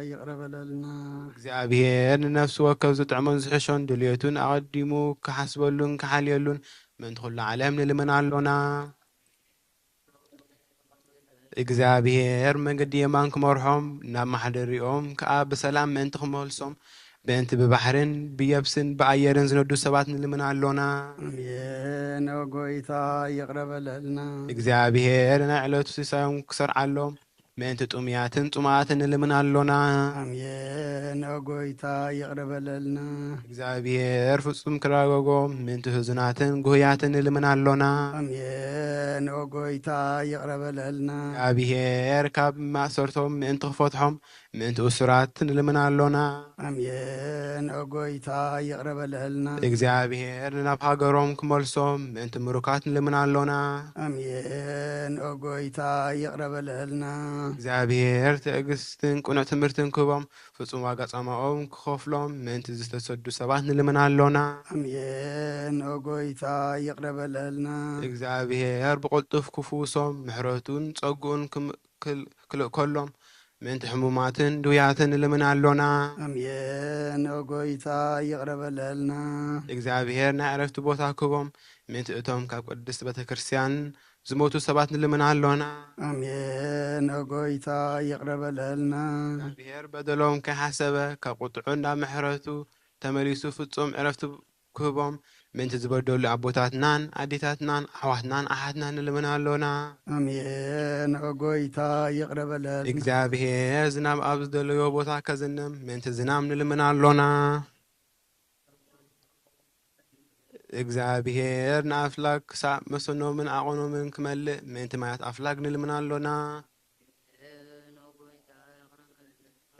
ይቕረ በለልና። እግዚኣብሔር ንነፍሲ ወከፍ ዝጥዕሞን ዝሕሾን ድልየቱን ኣቐዲሙ ክሓስበሉን ክሓልየሉን ምእንቲ ኩሉ ዓለም ንልምን ኣሎና። እግዚኣብሔር መንገዲ የማን ክመርሖም፣ ናብ ማሕደሪኦም ከኣ ብሰላም ምእንቲ ክመልሶም፣ ምእንቲ ብባሕርን ብየብስን ብኣየርን ዝነዱ ሰባት ንልምን ኣሎና። ኣሜን። ኦ ጎይታ ይቕረ በለልና። እግዚኣብሔር ናይ ዕለቱ ሲሳዮም ክሰርዓሎም ምእንቲ ጥሙያትን ጽሙኣትን ንልምን ኣሎና። ኣሜን። ኦ ጎይታ ይቕረ በለልና። እግዚኣብሔር ፍጹም ክራጎጎም ምእንቲ ህዙናትን ጉህያትን ንልምን ኣሎና። ኣሜን። ኦ ጎይታ ይቕረ በለልና። እግዚኣብሔር ካብ ማእሰርቶም ምእንቲ ክፈትሖም ምእንቲ እሱራት ንልምን ኣሎና። ኣሜን። ኦ ጎይታ ይቕረ በለልና። እግዚኣብሔር ናብ ሃገሮም ክመልሶም ምእንቲ ምሩካት ንልምን ኣሎና። ኣሜን። ኦ ጎይታ ይቕረ በለልና። እግዚኣብሔር ትዕግስትን ቅኑዕ ትምህርትን ክህቦም ፍጹም ዋጋ ጻማኦም ክኸፍሎም ምእንቲ ዝተሰዱ ሰባት ንልምን ኣሎና። ኣሜን። ኦ ጎይታ ይቕረ በለልና። እግዚኣብሔር ብቕልጡፍ ክፍውሶም ምሕረቱን ጸግኡን ክም- ክል- ክልእከሎም ምእንቲ ሕሙማትን ድውያትን ንልምን ኣሎና። ኣሜን። ኦ ጎይታ ይቕረ በለልና። እግዚኣብሔር ናይ ዕረፍቲ ቦታ ክህቦም ምእንቲ እቶም ካብ ቅድስት ቤተ ክርስቲያን ዝሞቱ ሰባት ንልምን ኣሎና። ኣሜን። ኦ ጎይታ ይቕረ በለልና። እግዚኣብሔር በደሎም ከይሓሰበ ካብ ቁጥዑ እንዳ ምሕረቱ ተመሊሱ ፍጹም ዕረፍቲ ክህቦም ምእንቲ ዝበደሉ ኣቦታትናን ኣዴታትናን ኣሕዋትናን ኣሓትናን ንልምን ኣሎና። ኣሜን። ኦ ጎይታ ይቕረ በለልና። እግዚኣብሔር ዝናም ኣብ ዝደለዮ ቦታ ከዝንም ምእንቲ ዝናም ንልምን ኣሎና። እግዚኣብሔር ንኣፍላግ ክሳብ መሰኖምን ዓቐኖምን ክመልእ ምእንቲ ማያት ኣፍላግ ንልምን ኣሎና።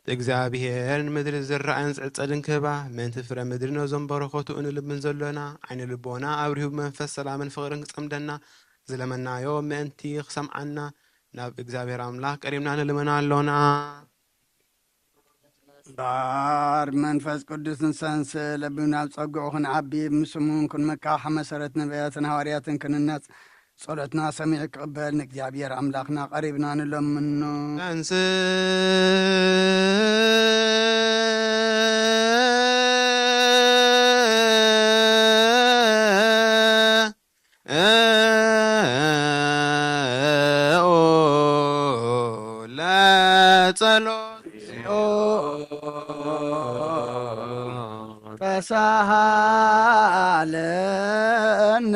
እግዚኣብሔር ንምድሪ ዝረኣይን ዝዕጸድን ክህባ ምእንቲ ፍረ ምድሪ ነዞም በረኸቱ እንልምን ዘሎና ዓይነ ልቦና ኣብሪሁ ብመንፈስ ሰላምን ፍቕርን ክጸምደና ዝለመናዮ ምእንቲ ክሰምዓና ናብ እግዚኣብሔር ኣምላኽ ቀሪብና ንልምን ኣሎና። እምበኣር መንፈስ ቅዱስ ንሰንስ ለቢብና ኣብ ጸግዑ ክንዓቢ ምስሙን ክንምካሕ መሰረት ነቢያትን ሃዋርያትን ክንነጽ ጸሎትና ሰሚዑ ክቕበል ንእግዚኣብሔር ኣምላኽና ቀሪብና ንለምኖ። ተንስ ለጸሎት ተሳሃለነ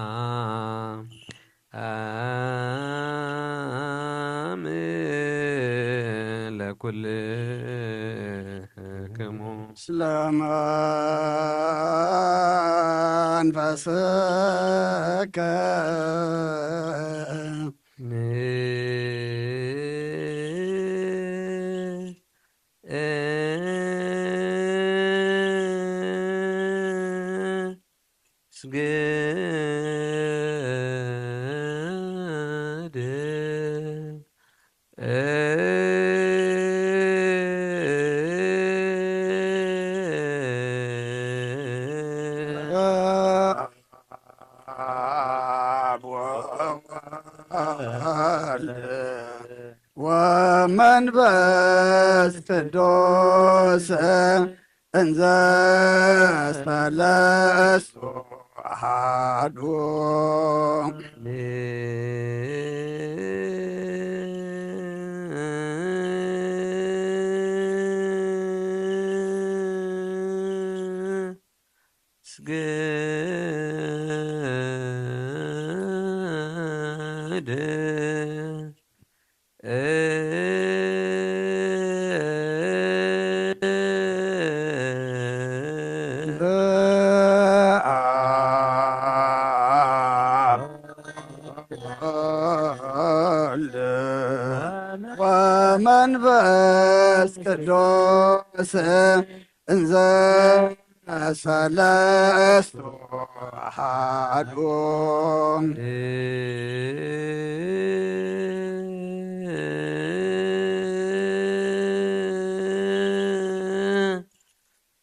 ሰላም ለኩልክሙ ስለ መንፈስከ ንስግድ አብ ወወልድ ወመንፈስ ቅዱስ እንዘ ሰለስቱ አሐዱ። ስግድ በአብ ወወልድ ወመንፈስ ቅዱስ እንዘ ሰለስቱ አሐዱ።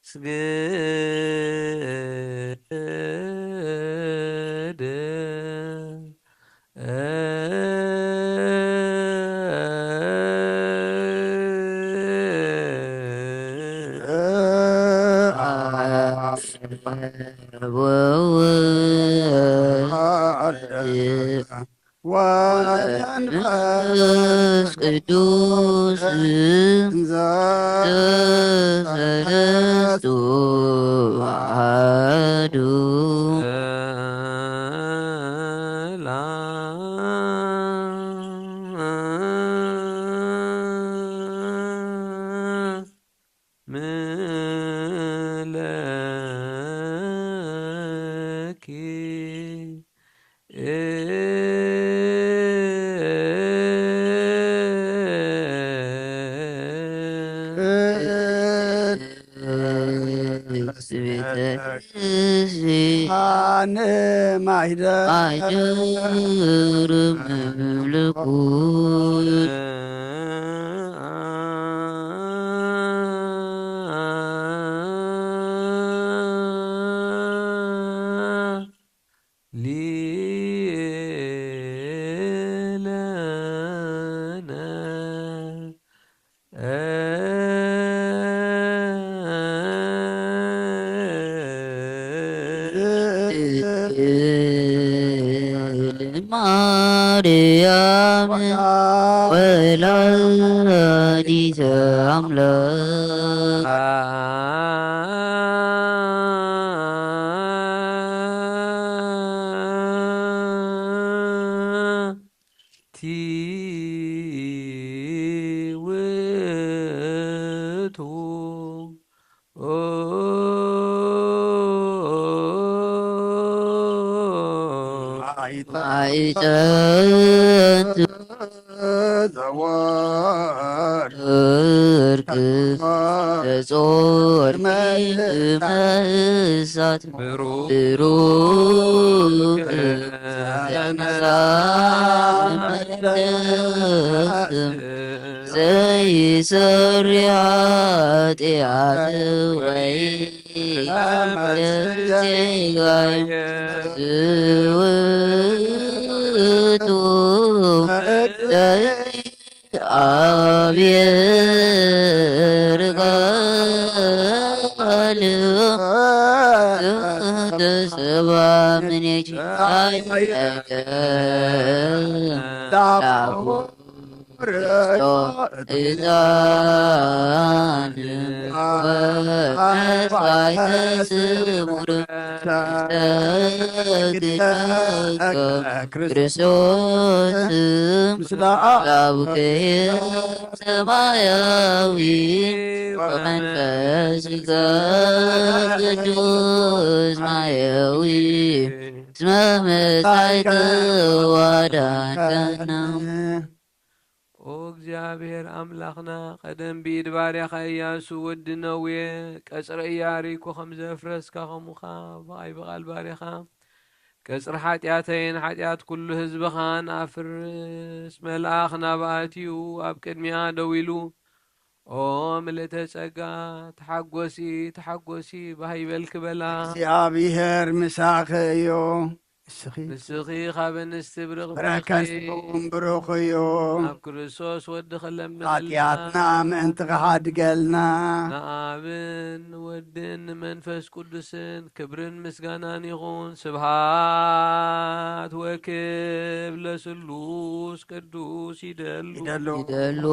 ስግድ ቅዱስ እንዘ ሰለስቱ አሐዱ ምለኪ ማርያም ወላዲተ አምላክ ቲውቱ ማይጠንት ዘወርቅ ጾርቂ መሳት ብሩክ ዘይሰሪ ኃጢአት ወይ ክርስቶስ ምስለ አቡከ ሰማያዊ ወመንፈስከ ቅዱስ ማያዊ እስመ መጻእከ ወአዳንከነ። ኦ እግዚኣብሔር ኣምላኽና፣ ቀደም ብኢድ ባርያኻ ኢያሱ ወዲ ነዌ ቀጽሪ ኢያሪኮ ከም ዘፍረስካ፣ ከምኡ ኸኣ ብቓይ ብቓል ባርያኻ ቀጽሪ ሓጢኣተይን ሓጢኣት ኩሉ ህዝብኻን ኣፍርስ። መልኣኽ ናብ ኣትዩ ኣብ ቅድሚኣ ደው ኢሉ፣ ኦ ምልእተ ጸጋ፣ ተሓጎሲ፣ ተሓጎሲ፣ ባህ ይበልኪ በላ። እግዚኣብሔር ምሳኺ እዩ። እስኺ ንስኺ ካብ ኣንስቲ ብርኽ ብረከት ብርኽ ኢኺ። እውን ብሩኽ እዩ። ኣብ ክርስቶስ ወድኺ ለምንልና። ሓጢኣትና ምእንቲ ክሓድገልና። ንኣብን ንወድን ንመንፈስ ቅዱስን ክብርን ምስጋናን ይኹን። ስብሃት ወክብር ለስሉስ ቅዱስ ይደሉ። ይደሉ። ይደሉ።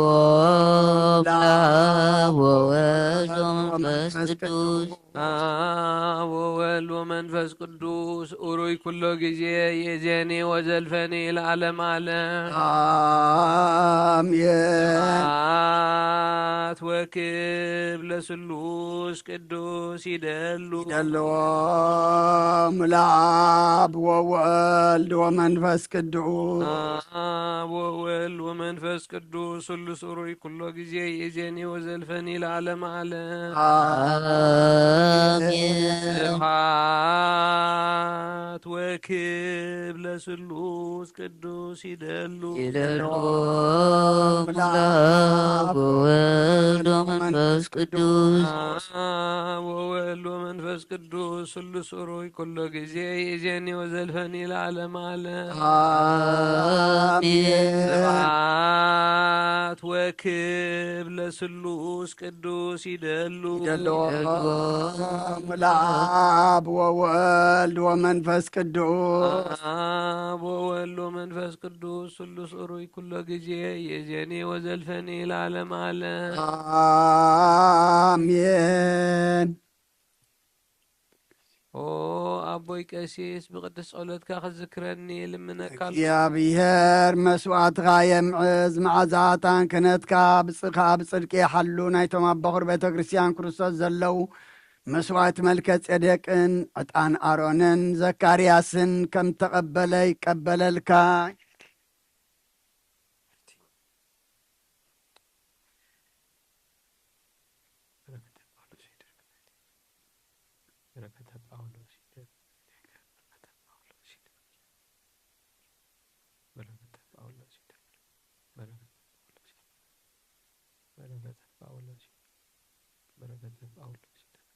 ለአብ ወወልድ ወመንፈስ ቅዱስ። አብ ወወልድ ወመንፈስ ቅዱስ ኡሩይ ኩሎ ጊዜ ይእዜኒ ወዘልፈኒ ለዓለም ዓለም። አሜን። ስብሐት ወክብር ለስሉስ ቅዱስ ይደሉ። ይደልዎ ለአብ ወወልድ ወመንፈስ ቅዱስ። አብ ወወልድ ወመንፈስ ቅዱስ ስሉስ ኡሩይ ኩሎ ጊዜ ይእዜኒ ወዘልፈኒ ለዓለም ዓለም። አሜን። ስብሐት ወክብር ለስሉስ ቅዱስ ይደሉ። ይደሉ ለአብ ወወልድ ወመንፈስ ቅዱስ። አብ ወወልድ ወመንፈስ ቅዱስ ስሉስ ኡሩይ ኩሎ ግዜ ይእዜኒ ወዘልፈኒ ለዓለም ዓለም። ኣሜን። ስብሐት ወክብ ለስሉስ ቅዱስ ይደሉ። ይደሉ ለአብ ወወልድ ወመንፈስ ቅዱስ። አብ ወወልድ ወመንፈስ ቅዱስ ስሉስ ኡሩይ ኩሎ ግዜ ይእዜኒ ወዘልፈኒ ለዓለም ዓለም። ኣሜን። ኦ ኣቦይ ቀሲስ፣ ብቅድስ ጸሎትካ ክትዝክረኒ ልምነካ። እግዚኣብሔር መስዋዕትኻ የምዕዝ፣ መዓዛታን ክህነትካ ብጽኻ ብጽድቂ ይሓሉ። ናይቶም ኣብ በኹር ቤተ ክርስቲያን ክርስቶስ ዘለዉ መስዋዕት መልከ ጼዴቅን ዕጣን ኣሮንን ዘካርያስን ከም ተቐበለ ይቀበለልካ። በረከተ ጳውሎስ ይደር። በረከተ ጳውሎስ ይደር። በረከተ ጳውሎስ ይደር። በረከተ ጳውሎስ ይደር። በረከተ ጳውሎስ ይደር። በረከተ ጳውሎስ ይደር።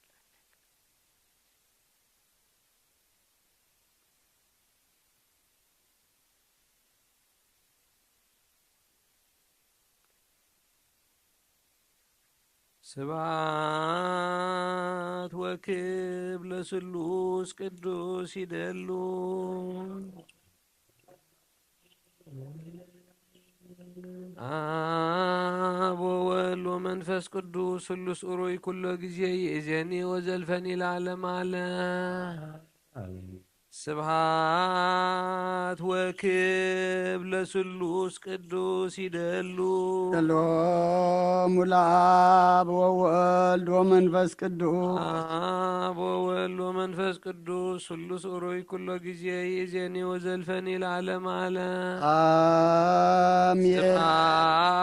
ስብሐት ወክብ ለስሉስ ቅዱስ ይደሉ። አብ ወወልድ ወመንፈስ ቅዱስ ስሉስ ኡሩይ ኩሎ ግዜ ይእዜኒ ወዘልፈኒ ለዓለም ዓለም። ስብሐት ወክብ ለስሉስ ቅዱስ ይደሉ። ሰሎሙ ለአብ ወወልድ ወመንፈስ ቅዱስ። አብ ወወልድ ወመንፈስ ቅዱስ ስሉስ ኡሩይ ኩሎ ግዜ ይእዜኒ ወዘልፈኒ ለዓለም ዓለም። አሜን። ስብሐት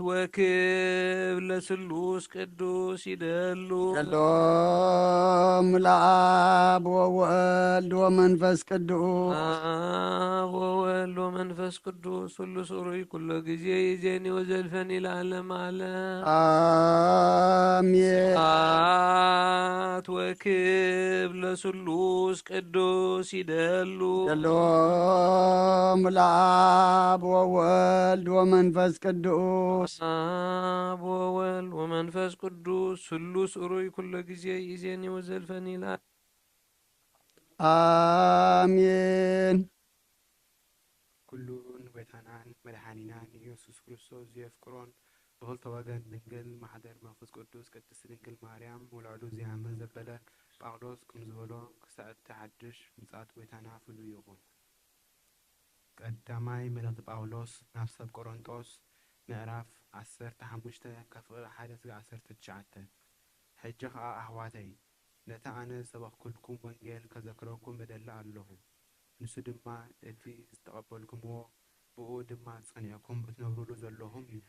ወክብ ለስሉስ ቅዱስ ይደሉ። ሰሎሙ ለአብ ወወልድ ወመንፈስ ቅዱስ። አብ ወወልድ ወመንፈስ ቅዱስ ስሉስ ኡሩይ ኩሎ ግዜ ይእዜኒ ወዘልፈኒ ለዓለም ዓለም። አሜን። ስብሐት ወክብ ለስሉስ ቅዱስ ይደሉ። ሰሎሙ ለአብ ወወልድ ወመንፈስ ቅዱስ። አብ ወወልድ ወመንፈስ ቅዱስ ስሉስ ኡሩይ ኩሎ ግዜ ይእዜኒ ወዘልፈኒ ለዓለም። አሜን። ኩሉ ንጎይታናን መድሓኒናን ኢየሱስ ክርስቶስ ዘየፍቅሮን ብኽልተ ወገን ድንግል ማሕደር መንፈስ ቅዱስ ቅድስት ድንግል ማርያም ወላዱ ዘያምን ዘበለ ጳውሎስ ከም ዝበሎ ክሳዕ እቲ ሓድሽ ምጽኣት ጎይታና ፍሉይ ይኹን። ቀዳማይ መልእኽቲ ጳውሎስ ናብ ሰብ ቆሮንጦስ ምዕራፍ ዓሰርተ ሓሙሽተ ካብ ፍቕሪ ሓደ እስከ ዓሰርተ ትሽዓተ። ሕጂ ኸኣ ኣሕዋተይ ነቲ ኣነ ዝሰበኽኩልኩም ወንጌል ከዘክረኩም እደሊ ኣለኹ። ንሱ ድማ እቲ ዝተቐበልኩምዎ ብእኡ ድማ ጸኒዕኩም እትነብሩሉ ዘለኹም እዩ።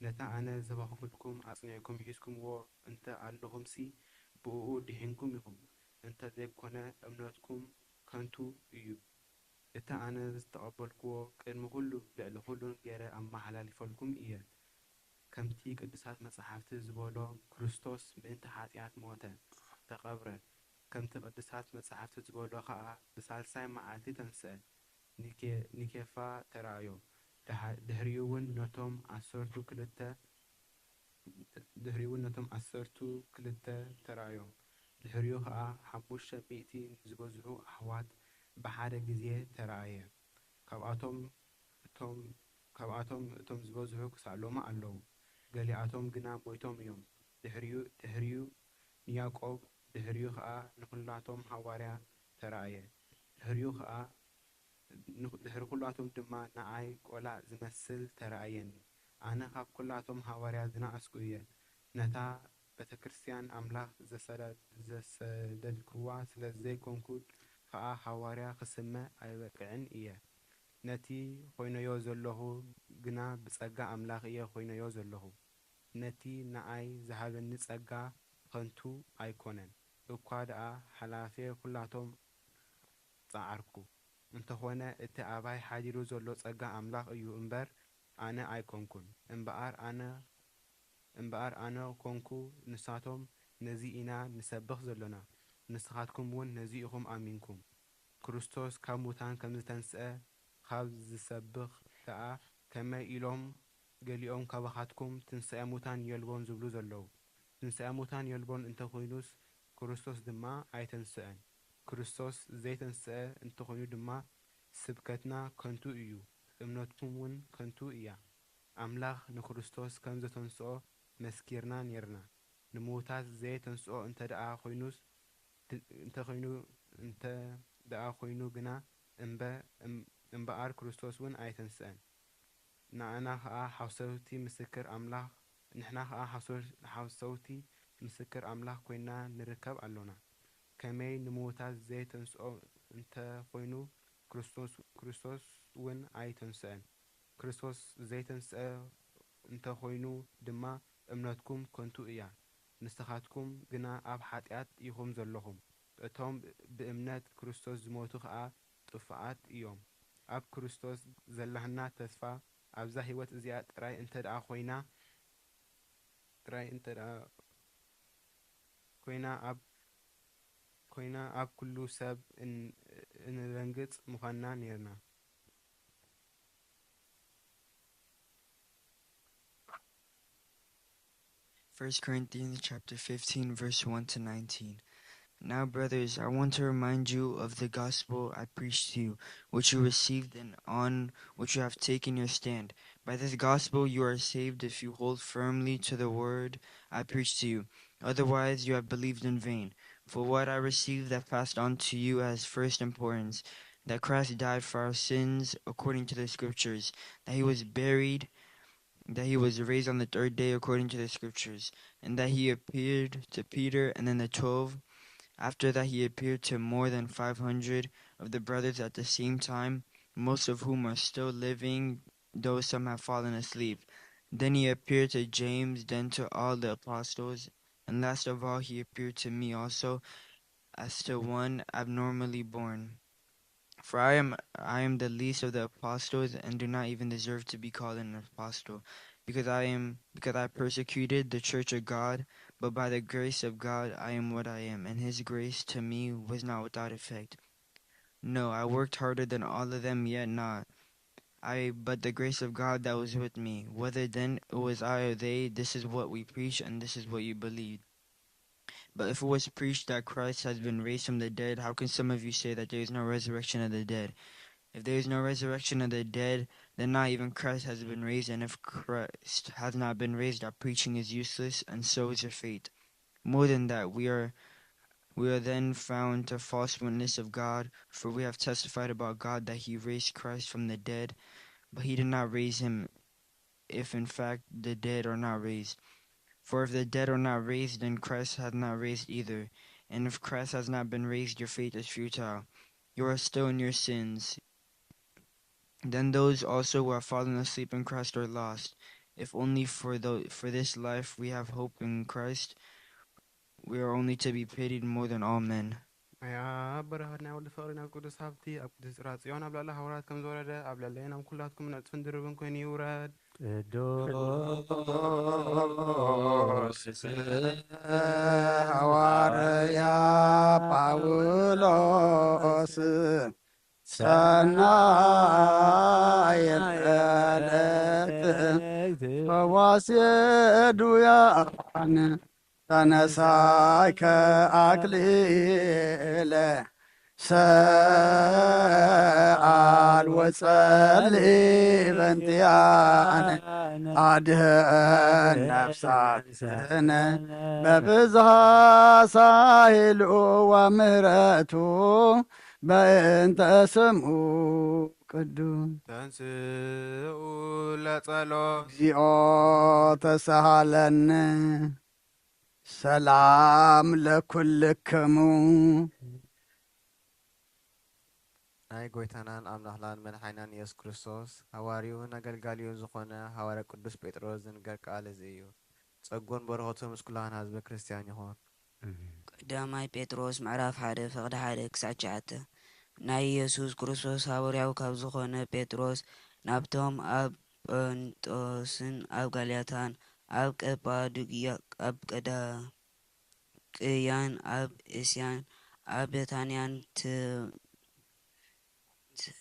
ነቲ ኣነ ዝሰበኽኩልኩም ኣጽኒዕኩም ሒዝኩምዎ እንተ ኣለኹምሲ ብእኡ ድሒንኩም ኢኹም። እንተ ዘይኮነ እምነትኩም ከንቱ እዩ። እቲ ኣነ ዝተቐበልኩዎ ቅድሚ ኩሉ ልዕሊ ኩሉን ገይረ ኣመሓላሊፈልኩም እየ። ከምቲ ቅዱሳት መጻሕፍቲ ዝበሎ ክርስቶስ ምእንቲ ሓጢኣት ሞተ፣ ተቐብረ። ከምቲ ቅዱሳት መጻሕፍቲ ዝበሎ ኸኣ ብሳልሳይ መዓልቲ ተንስአ። ንኬ- ንኬፋ ተራእዮ። ድሓ- ድሕሪኡ እውን ነቶም ዓሰርቱ ክልተ ድሕሪኡ እውን ነቶም ዓሰርቱ ክልተ ተራእዮም። ድሕሪኡ ኸኣ ሓሙሽተ ሚእቲ ንዝበዝሑ ኣሕዋት ብሓደ ግዜ ተራእየ። ካብኣቶም እቶም ካብኣቶም እቶም ዝበዝሑ ክሳዕ ሎሚ ኣለዉ። ገሊኣቶም ግና ሞይቶም እዮም። ድሕሪኡ ድሕሪኡ ንያዕቆብ ድሕሪኡ ኸኣ ንኹላቶም ሃዋርያ ተራእየ። ድሕሪኡ ኸኣ ንኹ- ድሕሪ ኩላቶም ድማ ንዓይ ቆላዕ ዝመስል ተራእየኒ። ኣነ ካብ ኩላቶም ሃዋርያ ዝነኣስኩ እየ። ነታ ቤተ ክርስቲያን ኣምላኽ ዘሰዳ- ዘሰደድክዋ ስለ ዘይኮንኩ ኸኣ ሃዋርያ ክስመ ኣይበቅዕን እየ። ነቲ ኮይነዮ ዘለኹ ግና ብጸጋ ኣምላኽ እየ ኮይነዮ ዘለኹ። ነቲ ንዓይ ዝሃበኒ ጸጋ ከንቱ ኣይኮነን። እኳ ደኣ ሓላፌ ኩላቶም ጸዓርኩ። እንተኾነ እቲ ኣባይ ሓዲሩ ዘሎ ጸጋ ኣምላኽ እዩ እምበር ኣነ ኣይኮንኩን። እምበኣር ኣነ እምበኣር ኣነ ኮንኩ ንሳቶም ነዚ ኢና ንሰብኽ ዘሎና። ንስኻትኩም እውን ነዚ ኢኹም ኣሚንኩም። ክርስቶስ ካብ ሙታን ከም ዝተንስአ ካብ ዝሰብኽ ደኣ፣ ከመይ ኢሎም ገሊኦም ካባኻትኩም ትንሳኤ ሙታን የልቦን ዝብሉ ዘለዉ? ትንሳኤ ሙታን የልቦን እንተኾይኑስ፣ ክርስቶስ ድማ ኣይተንስአን። ክርስቶስ ዘይተንስአ እንተኾይኑ ድማ፣ ስብከትና ከንቱ እዩ፣ እምነትኩም እውን ከንቱ እያ። ኣምላኽ ንክርስቶስ ከም ዘተንስኦ መስኪርና ኔርና። ንምዉታት ዘየተንስኦ እንተ ደኣ ኾይኑስ፣ ድ-፣ እንተ ኾይኑ፣ እንተ ደኣ ኾይኑ ግና፣ እምበ-፣ እም-፣ እምበኣር ክርስቶስ እውን ኣይተንስአን። ንኣና ኸኣ ሓሰውቲ ምስክር ኣምላኽ፣ ንሕና ኸኣ ሓሰው-፣ ሓሰውቲ ምስክር ኣምላኽ ኮይንና ንርከብ ኣሎና። ከመይ ንምዉታት ዘየተንስኦ እንተ ኾይኑ፣ ክርስቶስ፣ ክርስቶስ እውን ኣይተንስአን። ክርስቶስ ዘይተንስአ እንተ ኾይኑ ድማ፣ እምነትኩም ከንቱ እያ። ንስኻትኩም ግና ኣብ ሓጢኣት ኢኹም ዘለኹም። እቶም ብእምነት ክርስቶስ ዝሞቱ ኸኣ ጥፉኣት እዮም። ኣብ ክርስቶስ ዘላህና ተስፋ ኣብዛ ህይወት እዚኣ ጥራይ እንተ ደኣ ኾይና፣ ጥራይ እንተ ደኣ ኮይና፣ ኣብ፣ ኮይና፣ ኣብ ኩሉ ሰብ እን-፣ እንደንግጽ ምዃንና ኔርና። First Corinthians chapter fifteen, verse one to nineteen. Now, brothers, I want to remind you of the gospel I preached to you, which you received and on which you have taken your stand. By this gospel you are saved if you hold firmly to the word I preached to you. Otherwise, you have believed in vain. For what I received, I passed on to you as first importance, that Christ died for our sins according to the Scriptures, that he was buried, that he was raised on the third day according to the Scriptures, and that he appeared to Peter and then the twelve. After that, he appeared to more than five hundred of the brothers at the same time, most of whom are still living, though some have fallen asleep. Then he appeared to James, then to all the apostles, and last of all, he appeared to me also, as to one abnormally born. For I am, I am the least of the apostles, and do not even deserve to be called an apostle, because I am, because I persecuted the church of God, but by the grace of God I am what I am, and his grace to me was not without effect. No, I worked harder than all of them, yet not I, but the grace of God that was with me. Whether then it was I or they, this is what we preach, and this is what you believe. But if it was preached that Christ has been raised from the dead, how can some of you say that there is no resurrection of the dead? If there is no resurrection of the dead, then not even Christ has been raised, and if Christ has not been raised, our preaching is useless, and so is your faith. More than that, we are, we are then found to false witness of God, for we have testified about God that he raised Christ from the dead, but he did not raise him, if in fact the dead are not raised. For if the dead are not raised, then Christ hath not raised either. And if Christ has not been raised, your faith is futile. You are still in your sins. Then those also who have fallen asleep in Christ are lost. If only for the, for this life we have hope in Christ, we are only to be pitied more than all men. ኣያ በረኸት ናይ ወልድ ፍቕሪ ናብ ቅዱስ ሃብቲ ኣብ ቅዱስ ጽርሐ ጽዮን ኣብ ልዕሊ ሃዋርያት ከም ዝወረደ ኣብ ልዕለይን ኣብ ኩላትኩም ንዕጽፍን ድርብን ኮይኑ ይውረድ። ቅዱስ ሃዋርያ ጳውሎስ ሰናይ ዕለት ፈዋሲ ድውያን ተነሳይ ከኣክሊለ ሰኣል ወጸሊ በንቲኣነ ኣድህን ነፍሳትነ በብዝሃ ሳይሉ ወምህረቱ በእንተ ስሙ ቅዱስ። ተንስኡ ለጸሎ። እግዚኦ ተሳሃለነ። ሰላም ለኩልክሙ። ናይ ጎይታናን ኣምላኽናን መድሓኒናን ኢየሱስ ክርስቶስ ሃዋርዩን ኣገልጋሊኡን ዝኾነ ሃዋርያ ቅዱስ ጴጥሮስ ዝንገር ቃል እዚ እዩ። ጸጉን በረኸቱ ምስ ኩላህና ህዝበ ክርስቲያን ይኹን። ቀዳማይ ጴጥሮስ ምዕራፍ ሓደ ፍቕዲ ሓደ ክሳብ ትሽዓተ። ናይ ኢየሱስ ክርስቶስ ሃዋርያው ካብ ዝኾነ ጴጥሮስ ናብቶም ኣብ ጳንጦስን ኣብ ጋላታን ኣብ ቀጳዶቅያ ኣብ ቀዳ ቅያን ኣብ እስያን ኣብ ቤታንያን ት-፣ ት-፣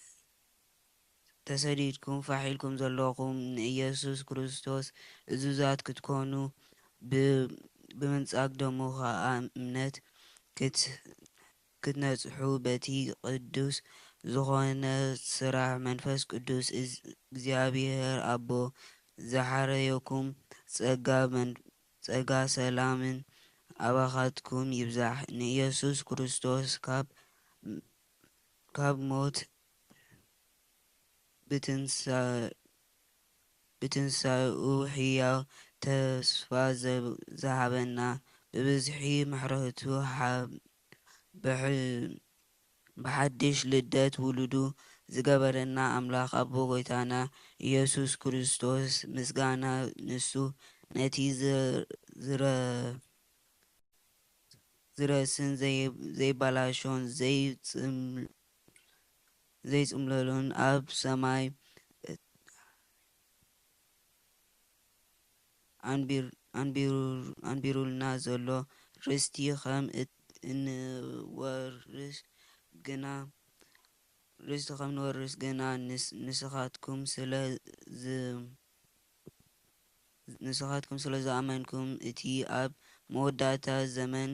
ተሰዲድኩም ፋሕ ኢልኩም ዘለኹም ንኢየሱስ ክርስቶስ እዙዛት ክትኮኑ ብ-፣ ብምንጻግ ደሙ ኸኣ እምነት ክት-፣ ክትነጽሑ በቲ ቅዱስ ዝኾነ ስራሕ መንፈስ ቅዱስ እዝ-፣ እግዚኣብሔር ኣቦ ዝሓረየኩም ጸጋ መን-፣ ጸጋ ሰላምን ኣባኻትኩም ይብዛሕ። ንኢየሱስ ክርስቶስ ካብ፣ ካብ ሞት ብትንሳ-፣ ብትንሳኡ ሕያው ተስፋ ዘ-፣ ዝሃበና፣ ብብዝሒ ምሕረቱ ሓ-፣ ብሕ-፣ ብሓድሽ ልደት ውሉዱ ዝገበረና ኣምላኽ ኣቦ ጎይታና ኢየሱስ ክርስቶስ ምስጋና ንሱ። ነቲ ዝ-፣ ዝረ-፣ ዝረስን ዘይ-፣ ዘይባላሾን ዘይጽም-፣ ዘይጽምለሎን ኣብ ሰማይ ኣንቢር-፣ ኣንቢሩ-፣ ኣንቢሩልና ዘሎ ርስቲ ከም እት-፣ እንወርስ ግና፣ ርስቲ ከም ንወርስ ግና ንስ-፣ ንስኻትኩም ስለ ዝ-፣ ንስኻትኩም ስለ ዝኣመንኩም፣ እቲ ኣብ መወዳእታ ዘመን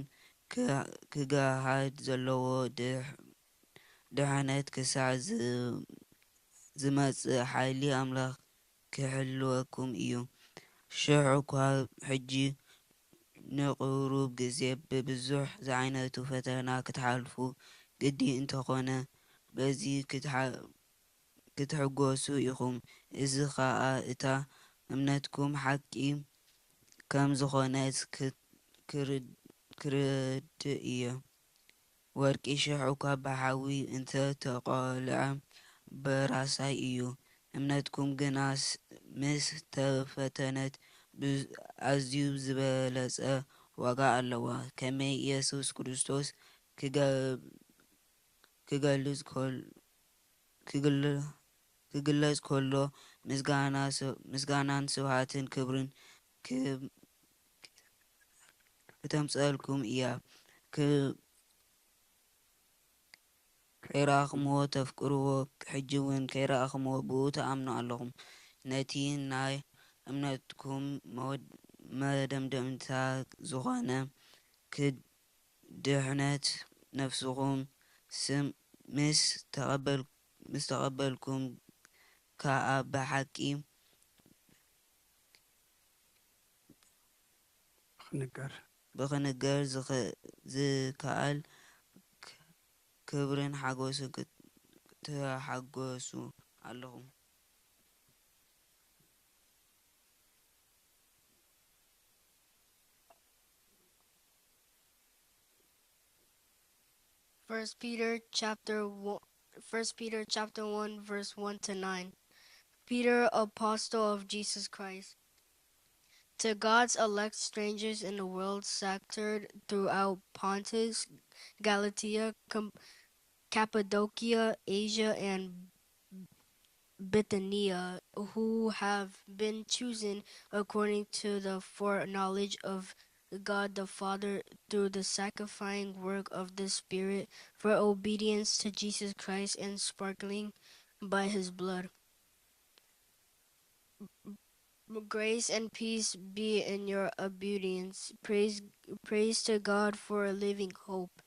ክ-፣ ክገሃድ ዘለዎ ድሕ-፣ ድሕነት ክሳዕ ዝ-፣ ዝመጽእ ሓይሊ ኣምላኽ ክሕልወኩም እዩ። ሽሕ እኳ ሕጂ ንቁሩብ ግዜ ብብዙሕ ዝዓይነቱ ፈተና ክትሓልፉ ግዲ እንተኾነ፣ በዚ ክትሓ-፣ ክትሕጎሱ ኢኹም። እዚ ኸኣ እታ እምነትኩም ሓቂ ከም ዝኾነት ክት-፣ ክርድ-፣ ክርድእ እየ። ወርቂ ሽሕ እኳ ብሓዊ እንተ ተቖልዐ በራሳይ እዩ። እምነትኩም ግናስ ምስ ተፈተነት፣ ብ-፣ ኣዝዩ ዝበለጸ ዋጋ ኣለዋ። ከመይ ኢየሱስ ክርስቶስ ክገ-፣ ክገልጽ ኮል-፣ ክግል-፣ ክግለጽ ከሎ፣ ምስጋና ስ-፣ ምስጋናን ስብሃትን ክብርን ክ-፣ ክተምጸልኩም እያ። ክ-፣ ከይረኣኽምዎ ተፍቅርዎ፣ ሕጂ እውን ከይረኣኽምዎ ብኡ ትኣምኑ ኣለኹም። ነቲ ናይ እምነትኩም መወድ-፣ መደምደምታ ዝኾነ ክድ-፣ ድሕነት ነፍስኹም ስም ምስ ተቐበል-፣ ምስ ተቐበልኩም ከኣ ብሓቂ ክንገር። ብኽንገር ዝኸ-፣ ዝከኣል ክ-፣ ክብርን ሓጎስን ክት-፣ ክትሓጎሱ ኣለኹም። First Peter chapter one, First Peter chapter one, verse one to nine. Peter, apostle of Jesus Christ, to God's elect strangers in the world scattered throughout Pontus, Galatia, Com-, Cappadocia, Asia, and Bithynia, who have been chosen according to the foreknowledge of God the Father through the sanctifying work of the Spirit for obedience to Jesus Christ and sparkling by his blood. Grace and peace be in your obedience. Praise, praise to God for a living hope.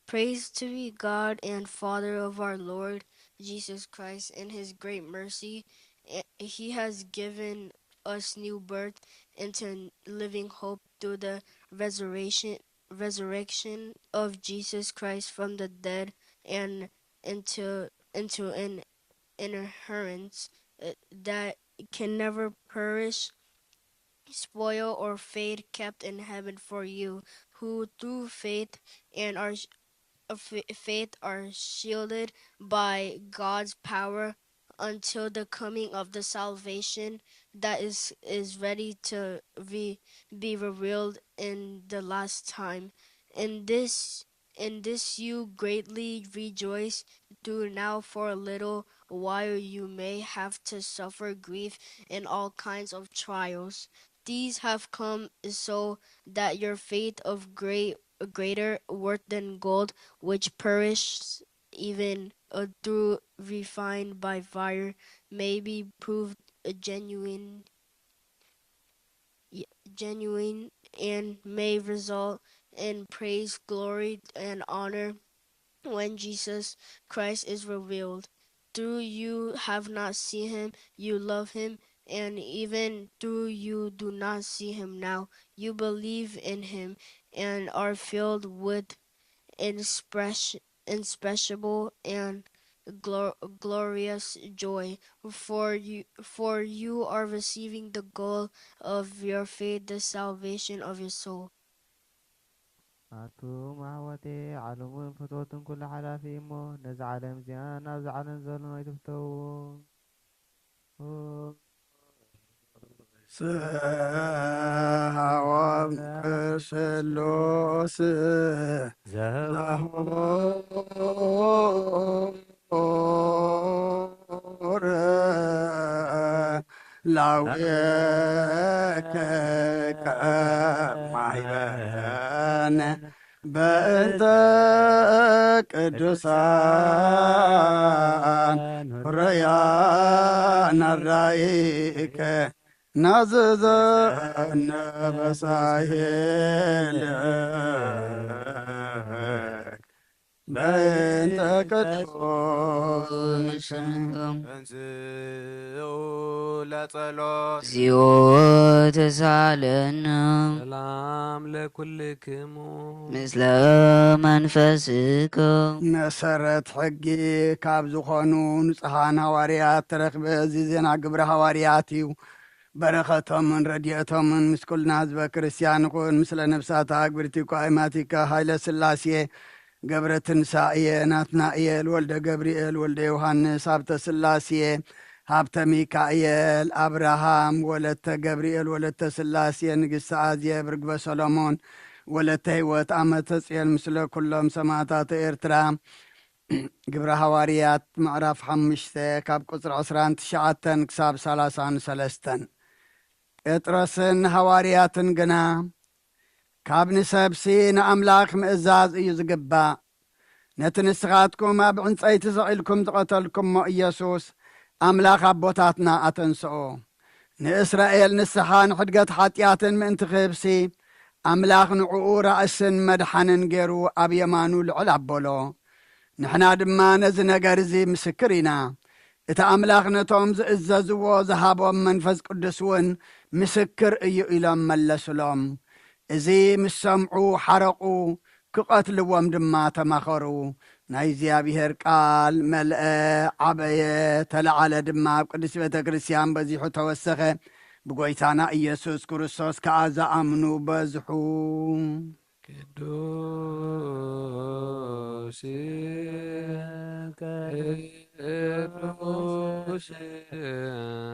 Praise to be God and Father of our Lord Jesus Christ. In his great mercy, eh, he has given us new birth into living hope through the resurrection, resurrection of Jesus Christ from the dead and into, into an inheritance, uh, that can never perish, spoil, or fade, kept in heaven for you, who through faith and are sh-, uh, f-, faith are shielded by God's power until the coming of the salvation that is, is ready to be, be revealed in the last time. In this, in this you greatly rejoice, though now for a little while you may have to suffer grief in all kinds of trials. These have come so that your faith of great greater worth than gold, which perishes even uh, through refined by fire, may be proved a genuine, y- genuine, and may result in praise, glory, and honor when Jesus Christ is revealed. Through you have not seen him, you love him, and even through you do not see him now, you believe in him and are filled with inspesh- inspeishable and glor- glorious joy, for you for you are receiving the goal of your faith, the salvation of your soul. ኣቱም ኣሕዋተይ፣ ዓለምን ፍትወቱን ኩሉ ሓላፊ እሞ፣ ነዛ ዓለም እዚኣ ናብዛ ዓለም ዘሎ ኣይትፍተዉ። ስሃዎም ቅስሉስ ዘሁር ላውየከ ከማይበነ በእንተ ቅዱሳን ርያ ናራይከ ናዘዘ ነበሳሄል በእንተ ቅዱስ ተንስኡ ለጸሎት እግዚኦ ተሳለነ ሰላም ለኩልክሙ ምስለ መንፈስከ መሰረት ሕጊ ካብ ዝኾኑ ንጹሓን ሃዋርያት ተረኽበ። እዚ ዜና ግብረ ሃዋርያት እዩ። በረኸቶምን ረድኤቶምን ምስ ኩልና ህዝበ ክርስቲያን ይኹን። ምስለ ነፍሳት ኣግብርቲ ቋይማቲከ ኃይለ ሥላሴ ገብረ ትንሳኤ ናትናኤል ወልደ ገብርኤል ወልደ ዮሃንስ ሃብተ ሥላሴ ሃብተ ሚካኤል ኣብርሃም ወለተ ገብርኤል ወለተ ሥላሴ ንግስቲ ኣዜብ ርግበ ሰሎሞን ወለተ ህይወት ኣመተ ጽዮን ምስለ ኩሎም ሰማዕታተ ኤርትራ። ግብረ ሃዋርያት ምዕራፍ ሓሙሽተ ካብ ቁጽሪ ዕስራን ትሽዓተን ክሳብ ሰላሳን ሰለስተን። ጴጥሮስን ሃዋርያትን ግና ካብ ንሰብሲ ንኣምላኽ ምእዛዝ እዩ ዝግባእ። ነቲ ንስኻትኩም ኣብ ዕንጸይቲ ሰቒልኩም ዝቐተልኩሞ ኢየሱስ ኣምላኽ ኣቦታትና ኣተንስኦ። ንእስራኤል ንስሓን ሕድገት ሓጢኣትን ምእንቲ ክህብሲ ኣምላኽ ንዕኡ ራእስን መድሓንን ገይሩ ኣብ የማኑ ልዕል ኣበሎ። ንሕና ድማ ነዚ ነገር እዚ ምስክር ኢና። እቲ ኣምላኽ ነቶም ዝእዘዝዎ ዝሃቦም መንፈስ ቅዱስ እውን ምስክር እዩ ኢሎም መለሱሎም። እዚ ምስ ሰምዑ ሓረቑ፣ ክቐትልዎም ድማ ተማኸሩ። ናይ እግዚኣብሔር ቃል መልአ፣ ዓበየ፣ ተለዓለ ድማ ኣብ ቅድስት ቤተ ክርስቲያን በዚሑ ተወሰኸ። ብጎይታና ኢየሱስ ክርስቶስ ከኣ ዝኣምኑ በዝሑ። ቅዱስ ቅዱስ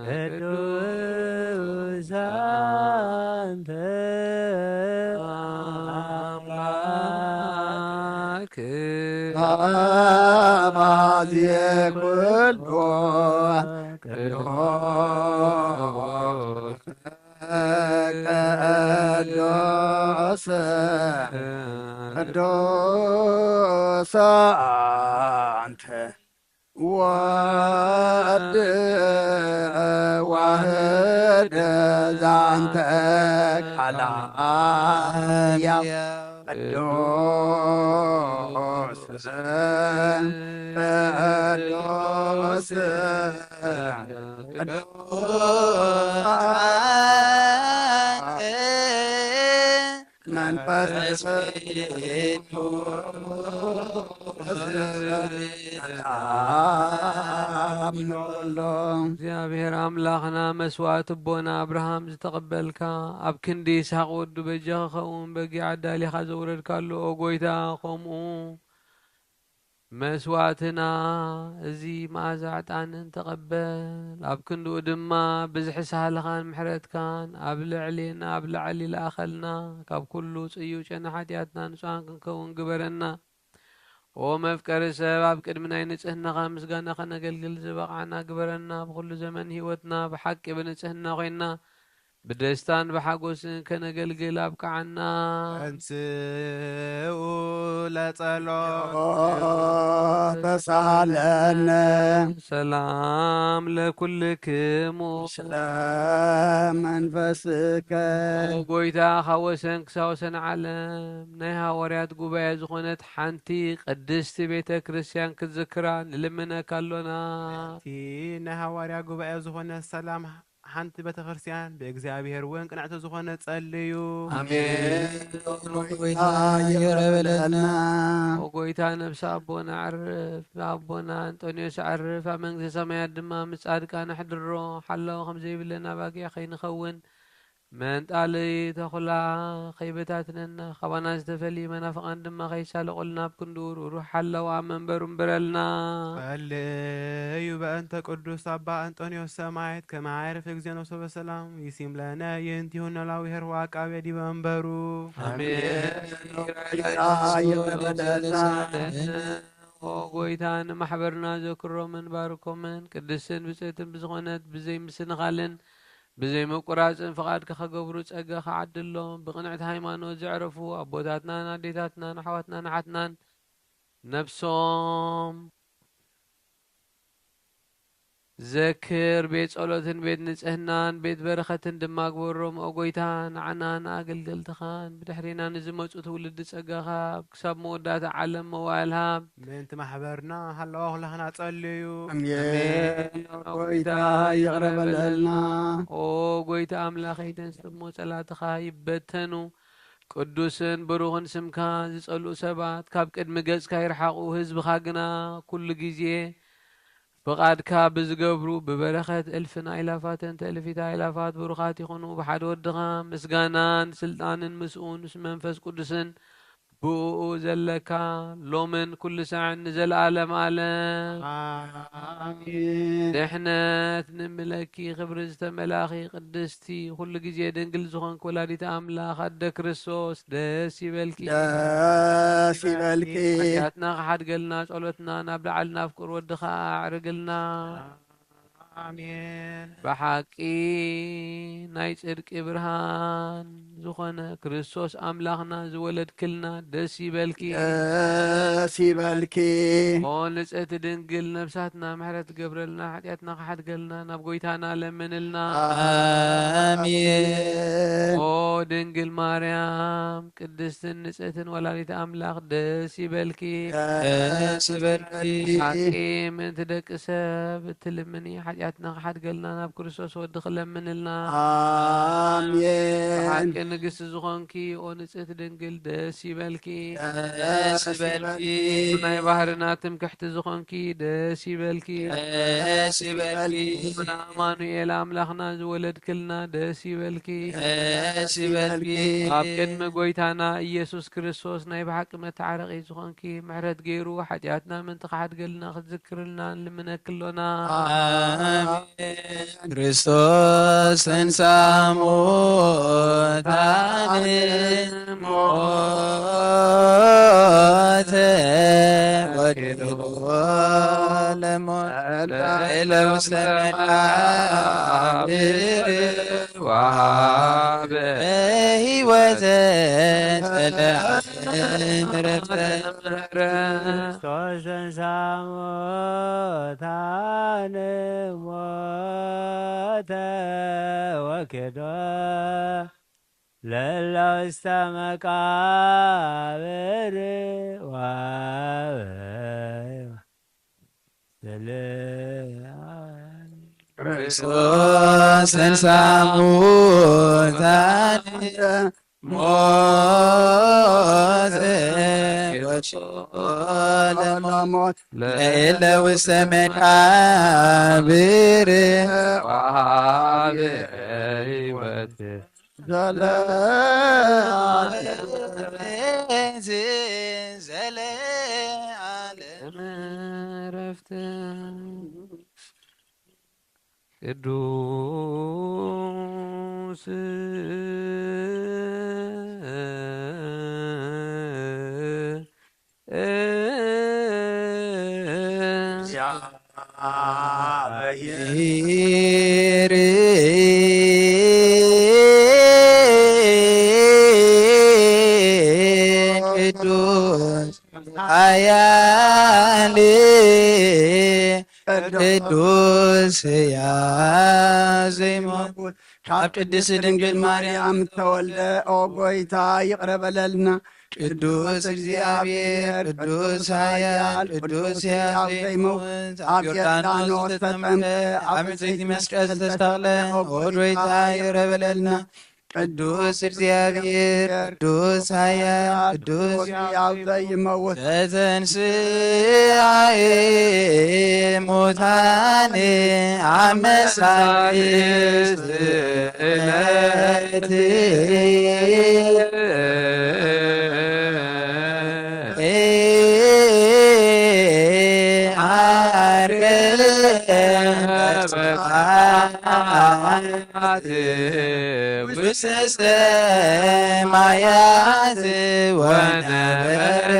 ቅዱስ አንተ አምላክ አባዜ ኩሉ ቅዱስ ቅዱስ ቅዱስ አንተ ወልድ ዋህድ ዛንተ ቃላ ያው ቅዱስ ቅዱስ ቅዱስ መንፈስ ኣምኖሎ። እግዚኣብሔር ኣምላኽና መስዋእቲ ኣቦና ኣብርሃም ዝተቐበልካ፣ ኣብ ክንዲ ይስሐቅ ወዱ በጃ ክኸውን በጊዕ ኣዳሊኻ ዘውረድካሉ፣ ኦ ጎይታ፣ ከምኡ መስዋእትና እዚ መኣዛ ዕጣንን ተቐበል። ኣብ ክንድኡ ድማ ብዝሒ ሳህልኻን ምሕረትካን ኣብ ልዕሌና ኣብ ላዕሊ ለኣኸልና፣ ካብ ኩሉ ጽዩው ጨና ሓጢኣትና ንጹሃን ክንከውን ግበረና። ኦ መፍቀሪ ሰብ፣ ኣብ ቅድሚ ናይ ንጽህናኻ ምስጋና ከነገልግል ዝበቕዓና ግበረና። ብኹሉ ዘመን ህይወትና ብሓቂ ብንጽህና ኮይና ብደስታን ብሓጎስን ከነገልግል ኣብቅዓና። ተንስኡ ለጸሎት። ተሳለነ። ሰላም ለኩልክሙ። ስለ መንፈስከ። ኦ ጎይታ፣ ካብ ወሰን ክሳብ ወሰን ዓለም ናይ ሃዋርያት ጉባኤ ዝኾነት ሓንቲ ቅድስቲ ቤተ ክርስቲያን ክትዝክራ ንልምነካ ኣሎና። እቲ ናይ ሃዋርያ ጉባኤ ዝኾነ ሰላም ሓንቲ ቤተ ክርስቲያን ብእግዚኣብሔር እውን ቅንዕቲ ዝኾነ ጸልዩ። ኣሜን። ጎይታ ይቕረ በለልና። ኦ ጎይታ፣ ነብሲ ኣቦና ዕርፍ፣ ኣቦና ኣንጦንዮስ ዕርፍ፣ ኣብ መንግስተ ሰማያት ድማ ምስ ጻድቃን ኣሕድሮ። ሓላው ከም ዘይብለን ኣባጊዕ ከይንኸውን፣ መንጣሊ ተኹላ ከይበታትነና፣ ካባና ዝተፈልዩ መናፍቓን ድማ ከይሳለቑልና፣ ኣብ ክንድኡ ርህሩህ ሓላው ኣብ መንበሩ እምብረልና። ጸልዩ በእንተ ቅዱስ ኣባ ኣንጦንዮስ ሰማዕት፣ ከመ የዕርፍ እግዚእነ ውስተ በሰላም፣ ይሲም ለነ ይእንቲሁ ኖላዊ ኄር ወዐቃቤ ዲበ መንበሩ። ኣሜን። ይቕረ በለልና። ኦ ጎይታ፣ ንማሕበርና ዘክሮ መንባርኮምን ቅድስትን ብጽእትን ብዝኾነት ብዘይ ምስንኻልን ብዘይ ምቁራጽን ፍቓድካ ከገብሩ ጸጋኻ ዓድሎም። ብቕንዕቲ ሃይማኖት ዘዕረፉ ኣቦታትናን ኣዴታትናን ኣሕዋትናን ኣሓትናን ነብሶም ዘክር። ቤት ጸሎትን ቤት ንጽህናን ቤት በረኸትን ድማ ግበሮም። ኦ ጎይታ፣ ንዓና ንኣገልገልትኻን ብድሕሬና ንዝመጹ ትውልዲ ጸጋኻ ኣብ ክሳብ መወዳእታ ዓለም መዋእል ሃብ። ምእንቲ ማሕበርና ሃለዋ ኩላህና ጸልዩ። ኣሜን። ኦ ጎይታ ይቕረ በለልና። ኦ ጎይታ ኣምላኸይ፣ ደንስሞ ጸላትኻ ይበተኑ። ቅዱስን ብሩኽን ስምካ ዝጸልኡ ሰባት ካብ ቅድሚ ገጽካ ይርሓቑ። ህዝብኻ ግና ኩሉ ግዜ ፍቓድካ ብዝገብሩ ብበረኸት እልፍን ኣእላፋትን ትእልፊት ኣእላፋት ብሩኻት ይኹኑ። ብሓደ ወድኻ ምስጋናን ስልጣንን ምስኡ ምስ መንፈስ ቅዱስን ብእኡ ዘለካ ሎምን ኩሉ ሳዕን ንዘለኣለም ኣለም። ኣሜን። ድሕነት ንምለኪ ክብሪ ዝተመላኺ ቅድስቲ ኩሉ ግዜ ድንግል ዝኾንክ ወላዲት ኣምላኽ ኣደ ክርስቶስ ደስ ይበልኪ። ደስ ይበልኪ። ሓጢኣትና ክሓድገልና ጸሎትና ናብ ላዕሊ ናብ ፍቅር ወድኻ ኣዕርግልና። ኣሜን። ብሓቂ ናይ ጽድቂ ብርሃን ዝኾነ ክርስቶስ ኣምላኽና ዝወለድክልና ደስ ይበልኪ። ደስ ይበልኪ። ኦ ንጽሕቲ ድንግል ነብሳትና ምሕረት ገብረልና፣ ሓጢኣትና ክሓድገልና ናብ ጎይታና ለምንልና። ኣሜን። ኦ ድንግል ማርያም ቅድስትን ንጽሕትን ወላዲት ኣምላኽ ደስ ይበልኪ። ደስ ይበልኪ። ሓቂ ምእንቲ ደቂ ሰብ እትልምኒ ሓጢኣትና ክሓድገልና ናብ ክርስቶስ ወዲ ክለምንልና። ኣሜን። ሓቂ ንግስቲ ዝኾንኪ ኦ ንጽሕቲ ድንግል ደስ ይበልኪ። ደስ ይበልኪ። ናይ ባህርና ትምክሕቲ ዝኾንኪ ደስ ይበልኪ። ደስ ይበልኪ። ኣማኑኤል ኣምላኽና ዝወለድክልና ደስ ይበልኪ። ደስ ይበልኪ። ኣብ ቅድሚ ጎይታና ኢየሱስ ክርስቶስ ናይ ብሓቂ መተዓረቒ ዝኾንኪ ምሕረት ገይሩ ሓጢኣትና ምእንቲ ክሓድገልና ክትዝክርልና ንልምነኪ ኣሎና። ኣሜን። ክርስቶስ ተንሥአ እሙታን ሞተ ወክዶ ለሞት ለእለ ውስተ መቃብር ወሀበ ሕይወተ ዘለዓለም ዕረፍተ። ክርስቶስ ተንሥአ እሙታን ሞተ ወክዶ ለእለ ውስተ መቃብር ወሀበ ዘለዓለም። ክርስቶስ ተንሥአ እሙታን ሞተ ወክዶ ለሞት ለእለ ውስተ መቃብር ወሀበ ሕይወት ዘለዓለም ዕረፍት ቅዱስ እግዚአብሔር ካብ ቅድስት ድንግል ማርያም ተወልደ። ኦ ጎይታ፣ ይቕረ በለልና። ቅዱስ እግዚኣብሔር፣ ቅዱስ ኃያል፣ ቅዱስ ሕያው ዘይመውት፣ ኣብ ዮርዳኖስ ተጠምቀ፣ ኣብ ዓበይቲ መስቀል ተሰቕለ። ኦ ጎይታ፣ ይቕረ በለልና። ቅዱስ እግዚኣብሔር፣ ቅዱስ ኃያል፣ ቅዱስ ሕያው ዘይመውት፣ ተተንሥአ እሙታን አመ ሳልስት ዕለት ዐርገ ውስተ ሰማያት ወነበረ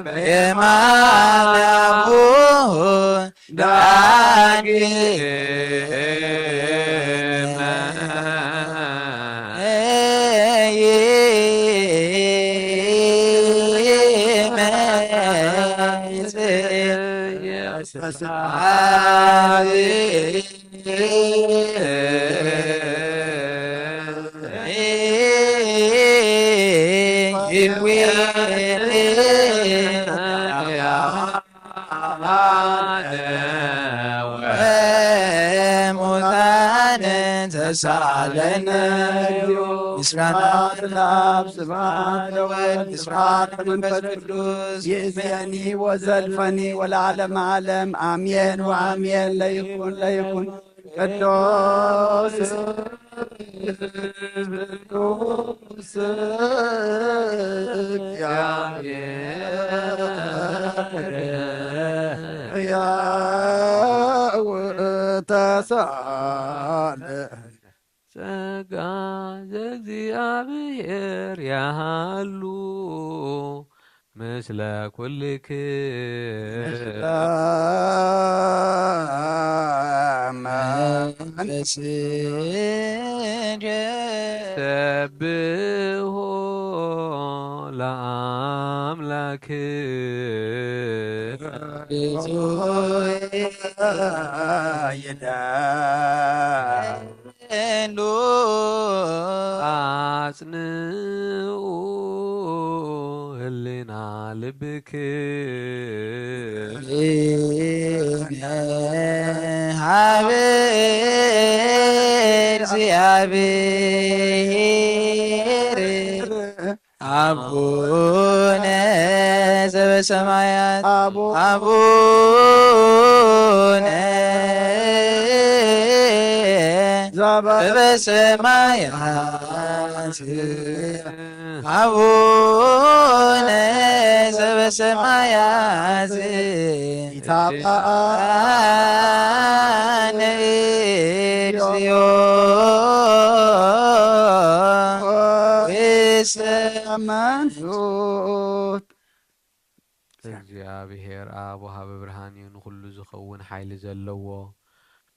በየማነ አቡሁ ዳግመ። ሙታን ተሳለነ። ስብሐት ለአብ፣ ስብሐት ለወልድ፣ ስብሐት ለመንፈስ ቅዱስ። ይእዜኒ ወዘልፈኒ ወለዓለመ ዓለም፣ አሜን ወአሜን። ለይኩን፣ ለይኩን። ቅዱስ፣ ቅዱስ እግዚአብሔር ሕያው ተሳለ። ጸጋ ዘእግዚአብሔር ያሃሉ ምስለ ኩልክ። ምስለ መንፈስከ። ሰብሖ ለአምላክ። ሉ አጽንኡ ህሊና ልብክ። ሀበ እግዚአብሔር አቡነ ዘበሰማያት። አቡ- አቡነ ዘበ- ዘበሰማያት። አቡነ ዘበሰማያት። ይትባረክ እግዚኦ። መንሱት። እግዚኣብሔር ኣብ ወሃቢ ብርሃን እዩ፣ ንኹሉ ዝኸውን ሓይሊ ዘለዎ፣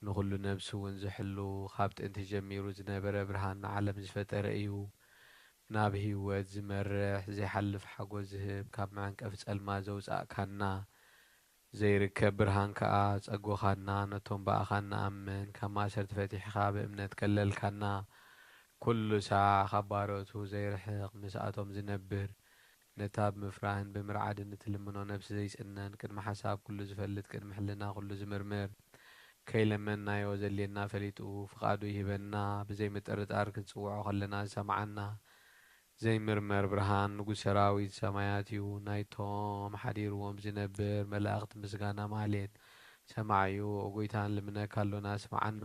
ንኹሉ ነብሲ እውን ዝሕሉ፣ ካብ ጥንቲ ጀሚሩ ዝነበረ ብርሃን ንዓለም ዝፈጠረ እዩ። ናብ ህይወት ዝመርሕ ዘይሓልፍ ሓጎስ ዝህብ፣ ካብ መዐንቀፊ ጸልማት ዘውጻእካና፣ ዘይርከብ ብርሃን ከኣ ጸጎኻና፣ ነቶም ብኣኻ እንኣምን ካብ ማእሰርቲ ፈቲሕኻ ብእምነት ከለልካና። ኩሉ ሳዕ ካብ ባሮቱ ዘይርሕቕ ምስኣቶም ዝነብር፣ ነታ ብምፍራህን ብምርዓድን እትልምኖ ነብሲ ዘይጽነን፣ ቅድሚ ሓሳብ ኩሉ ዝፈልጥ፣ ቅድሚ ሕልና ኩሉ ዝምርምር፣ ከይለመንናዮ ዘድልየና ፈሊጡ ፍቓዱ ይህበና። ብዘይ ምጥርጣር ክንጽውዖ ከለና ዝሰምዓና ዘይምርመር ብርሃን ንጉስ ሰራዊት ሰማያት እዩ። ናይቶም ሓዲርዎም ዝነብር መላእኽቲ ምስጋና ማህሌት ሰማዕዩ። ኦ ጎይታ ንልምነካ ኣሎና፣ ስምዓና።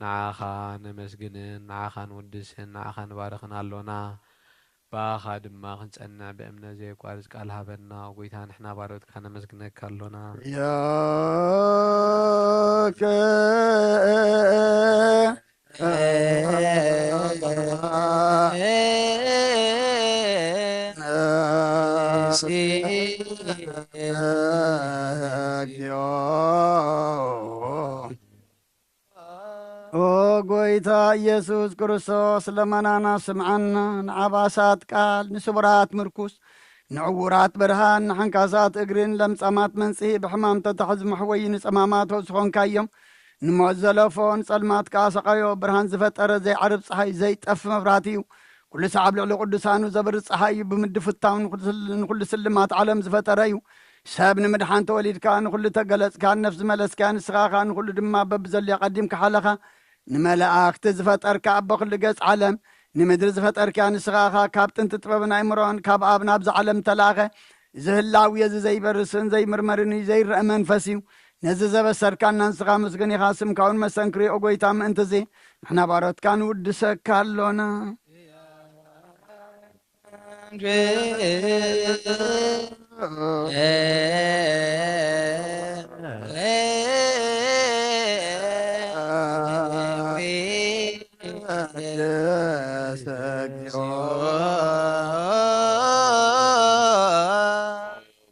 ንዓኻ ነመስግንን ንዓኻ ንውድስን ንዓኻ ንባርኽን ኣሎና። ብኣኻ ድማ ክንጸንዕ ብእምነት ዘየቋርጽ ቃል ሃበና። ኦ ጎይታ ንሕና ባሮትካ ነመስግነካ ኣሎና። ያከ ኦ ጎይታ ኢየሱስ ክርስቶስ፣ ለመናና ስምዓና፣ ንዓባሳት ቃል፣ ንስቡራት ምርኩስ፣ ንዕዉራት ብርሃን፣ ንሓንካሳት እግርን፣ ለምጻማት መንጽሂ፣ ብሕማም ተታሕዙ መሕወዪ፣ ንጸማማት ዝኾንካዮም፣ ንሞት ዘለፎ፣ ንጸልማት ከኣ ሰቐዮ። ብርሃን ዝፈጠረ፣ ዘይዓርብ ጸሓይ፣ ዘይጠፍ መብራህቲ እዩ። ኩሉ ሰዓብ ልዕሊ ቅዱሳኑ ዘብርህ ጸሓይ እዩ። ብምድፍታው ንኹሉ ስል-፣ ንኹሉ ስልማት ዓለም ዝፈጠረ እዩ። ሰብ ንምድሓን ተወሊድካ፣ ንኹሉ ተገለጽካ፣ ንነፍሲ መለስካ፣ ንስኻ ኸኣ ንኹሉ ድማ በብዘድልዮ ቀዲምካ ሓለኻ። ንመላእኽቲ ዝፈጠርካ፣ ኣቦ ኩሉ ገጽ ዓለም፣ ንምድሪ ዝፈጠርካ፣ ንስኻ ኸኣ ካብ ጥንቲ ጥበብን ኣእምሮን ካብ ኣብ ናብዛ ዓለም ተላእኸ። እዚ ህላዌ እዚ ዘይበርስን ዘይምርመርን እዩ፣ ዘይረአ መንፈስ እዩ። ነዚ ዘበሰርካና ንስኻ ምስጉን ኢኻ፣ ስምካ እውን መሰንክር እዩ። ኦ ጐይታ፣ ምእንቲ እዚ ንሕና ባሮትካ ንውድሰካ ኣሎና።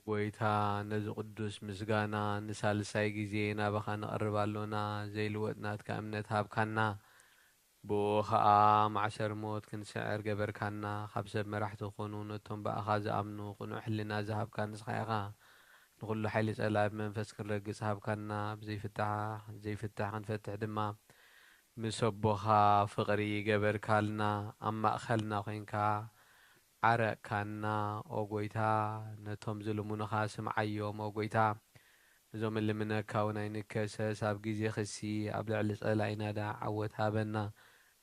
ጐይታ፣ ነዚ ቅዱስ ምስጋና ንሳልሳይ ግዜ ናባኻ ነቕርብ ኣሎና። ዘይልወጥ ናትካ እምነት ሃብካና። ብኡ ኸኣ ማዕሰር ሞት ክንስዕር ገበርካና። ካብ ሰብ መራሕቲ ክኾኑ ነቶም ብኣኻ ዝኣምኑ ቅኑዕ ሕልና ዝሃብካ ንስኻ ኢኻ። ንኹሉ ሓይሊ ጸላኢ ብመንፈስ ክንረግጽ ሃብካና። ብዘይፍታሕ ዘይፍታሕ ክንፈትሕ ድማ ምስ ኣቦኻ ፍቕሪ ገበርካልና። ኣብ ማእከልና ኮይንካ ዓረቕካና። ኦ ጐይታ፣ ነቶም ዝልምኑኻ ስምዓዮም። ኦ ጐይታ፣ እዞም እልምነካ እውን ኣይንከሰስ። ኣብ ግዜ ክሲ ኣብ ልዕሊ ጸላኢና ደኣ ዓወት ሃበና።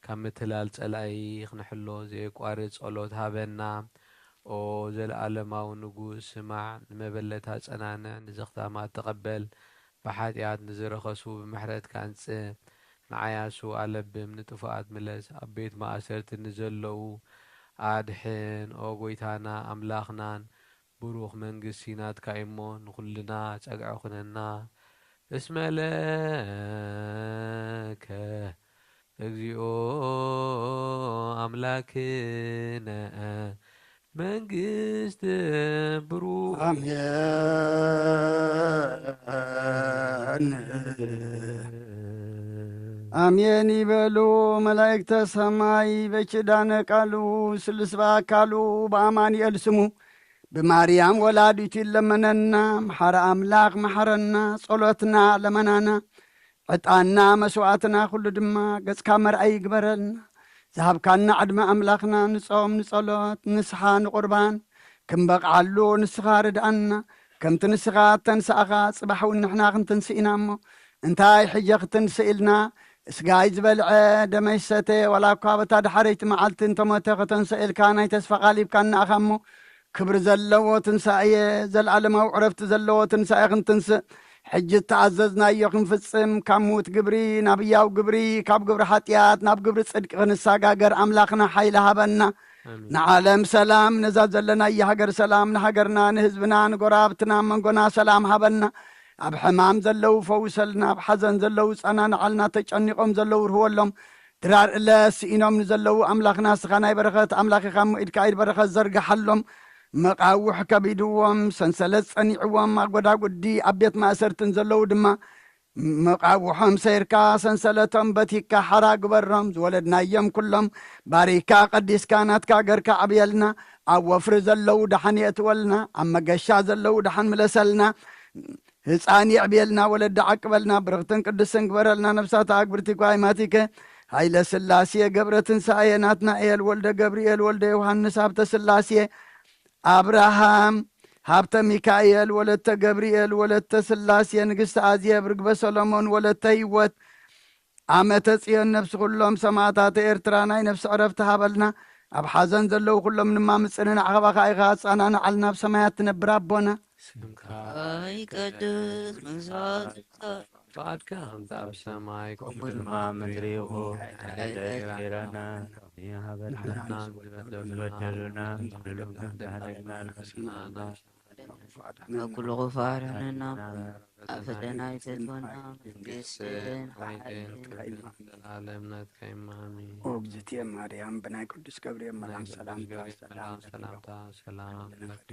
ካብ ምትላል ጸላኢ ክንሕሎ ዘየቋርጽ ጸሎት ሃበና። ኦ ዘለኣለማዊ ንጉስ፣ ስማዕ፣ ንመበለት ኣጸናንዕ፣ ንዘኽታማት ተቐበል። ብሓጢኣት ንዝረኸሱ ብምሕረትካ ኣንጽእ። ንዓያሱ ኣለብም፣ ንጥፉኣት ምለስ። ኣብ ቤት ማእሰርቲ ንዘለዉ ኣድሕን። ኦ ጐይታና ኣምላኽናን፣ ብሩኽ መንግስቲ ናትካ እዩሞ፣ ንኹልና ጸግዒ ኩነና። እስመ ለከ እግዚኦ ኣምላክነ መንግስት ብሩክ። ኣሜን። ኣሜን ይበሉ መላእክተ ሰማይ፣ በኪዳነ ቃሉ ስሉስ በአካሉ በአማኑኤል ስሙ ብማርያም ወላዲቱ ይለመነና። መሓረ ኣምላኽ መሓረና፣ ጸሎትና ለመናና፣ ዕጣንና መስዋዕትና ኩሉ ድማ ገጽካ መርኣይ ይግበረልና። ዝሃብካና ዕድመ ኣምላኽና ንጾም ንጸሎት ንስሓ ንቁርባን ክንበቕዓሉ ንስኻ ርድኣና። ከምቲ ንስኻ እተንሳእኻ ጽባሕ እውን ንሕና ክንትንስእ ኢና እሞ እንታይ ሕጂ ክትንስእ ኢልና? ስጋይ ዝበልዐ ደመይ ዝሰተ ዋላ እኳ በታ ዳሕረይቲ መዓልቲ እንተሞተ ከተንስኦ ኢልካ ናይ ተስፋ ቃል ሂብካና ኢኻ እሞ ክብሪ ዘለዎ ትንሳኤ፣ ዘለኣለማዊ ዕረፍቲ ዘለዎ ትንሳኤ ክንትንስእ፣ ሕጂ እተኣዘዝናዮ ክንፍጽም፣ ካብ ምዉት ግብሪ ናብ ህያው ግብሪ፣ ካብ ግብሪ ሓጢኣት ናብ ግብሪ ጽድቂ ክንሰጋገር ኣምላኽና ሓይሊ ሃበና። ኣሜን። ንዓለም ሰላም፣ ነዛ ዘለናያ ሃገር ሰላም፣ ንሃገርና፣ ንህዝብና፣ ንጎረባብትና፣ መንጎና ሰላም ሃበና። ኣብ ሕማም ዘለዉ ፈውሰልና፣ ኣብ ሓዘን ዘለዉ ጸናንዓልና፣ ተጨኒቖም ዘለዉ ርህወሎም፣ ድራር እለ ስኢኖም ንዘለዉ ኣምላኽና ንስኻ ናይ በረኸት ኣምላኽ ኢኻ እሞ ኢድካ ኢድ በረኸት ዘርግሓሎም። መቓውሕ ከቢድዎም፣ ሰንሰለት ጸኒዕዎም፣ ኣብ ጎዳጉዲ ኣብ ቤት ማእሰርቲ ንዘለዉ ድማ መቓውሖም ሰይርካ ሰንሰለቶም በቲካ ሓራ ግበሮም። ዝወለድናዮም ኩሎም ባሪካ ቀዲስካ ናትካ ገርካ ኣዕብየልና። ኣብ ወፍሪ ዘለዉ ደሓን የእትወልና፣ ኣብ መገሻ ዘለዉ ደሓን ምለሰልና። ህፃን የዕብየልና፣ ወለዲ ዓቅበልና፣ ብርኽትን ቅድስትን ግበረልና። ነፍሳት ኣግብርቲ ጓይ ማቲከ፣ ኃይለ ሥላሴ፣ ገብረ ትንሳኤ፣ ናትናኤል፣ ወልደ ገብርኤል፣ ወልደ ዮሐንስ፣ ሀብተ ሥላሴ፣ አብርሃም፣ ሀብተ ሚካኤል፣ ወለተ ገብርኤል፣ ወለተ ሥላሴ፣ ንግሥቲ አዜብ፣ ርግበ ሰሎሞን፣ ወለተ ህይወት፣ ዓመተ ጽዮን፣ ነፍሲ ኩሎም ሰማዕታተ ኤርትራ ናይ ነፍሲ ዕረፍቲ ሃበልና። ኣብ ሓዘን ዘለዉ ኩሎም ድማ ምጽንናዕ ካባኻ ኢኻ፣ ኣጸናንዓልና። ኣብ ሰማያት ትነብር ኣቦና። ስምካ ይቀደስ፣ መንግስትካ ትምጻእ፣ ፍቃድካ ከምቲ ኣብ ሰማይ ከምኡ ድማ ኣብ ምድሪ ይኹን። ዕለተ እንጀራና ሃበና፣ ንሕና ዝበደሉና ንበደሉና፣ ንበደሉና፣ ንበደሉና፣ ንበደሉና፣ ካብ ኩሉ ክፉእ ኣድሕነና፣ ኣብ ፈተና ኣይተእትወና፣ መንግስትን ሓይልን ክብርን ዘለዓለም ናትካ እዩ። ኣሜን። ኦ እግዝእትየ ማርያም፣ ብናይ ቅዱስ ገብርኤል መልኣክ ሰላምታ ሰላም ለኪ፣ ሰላምታ ሰላም ለኪ፣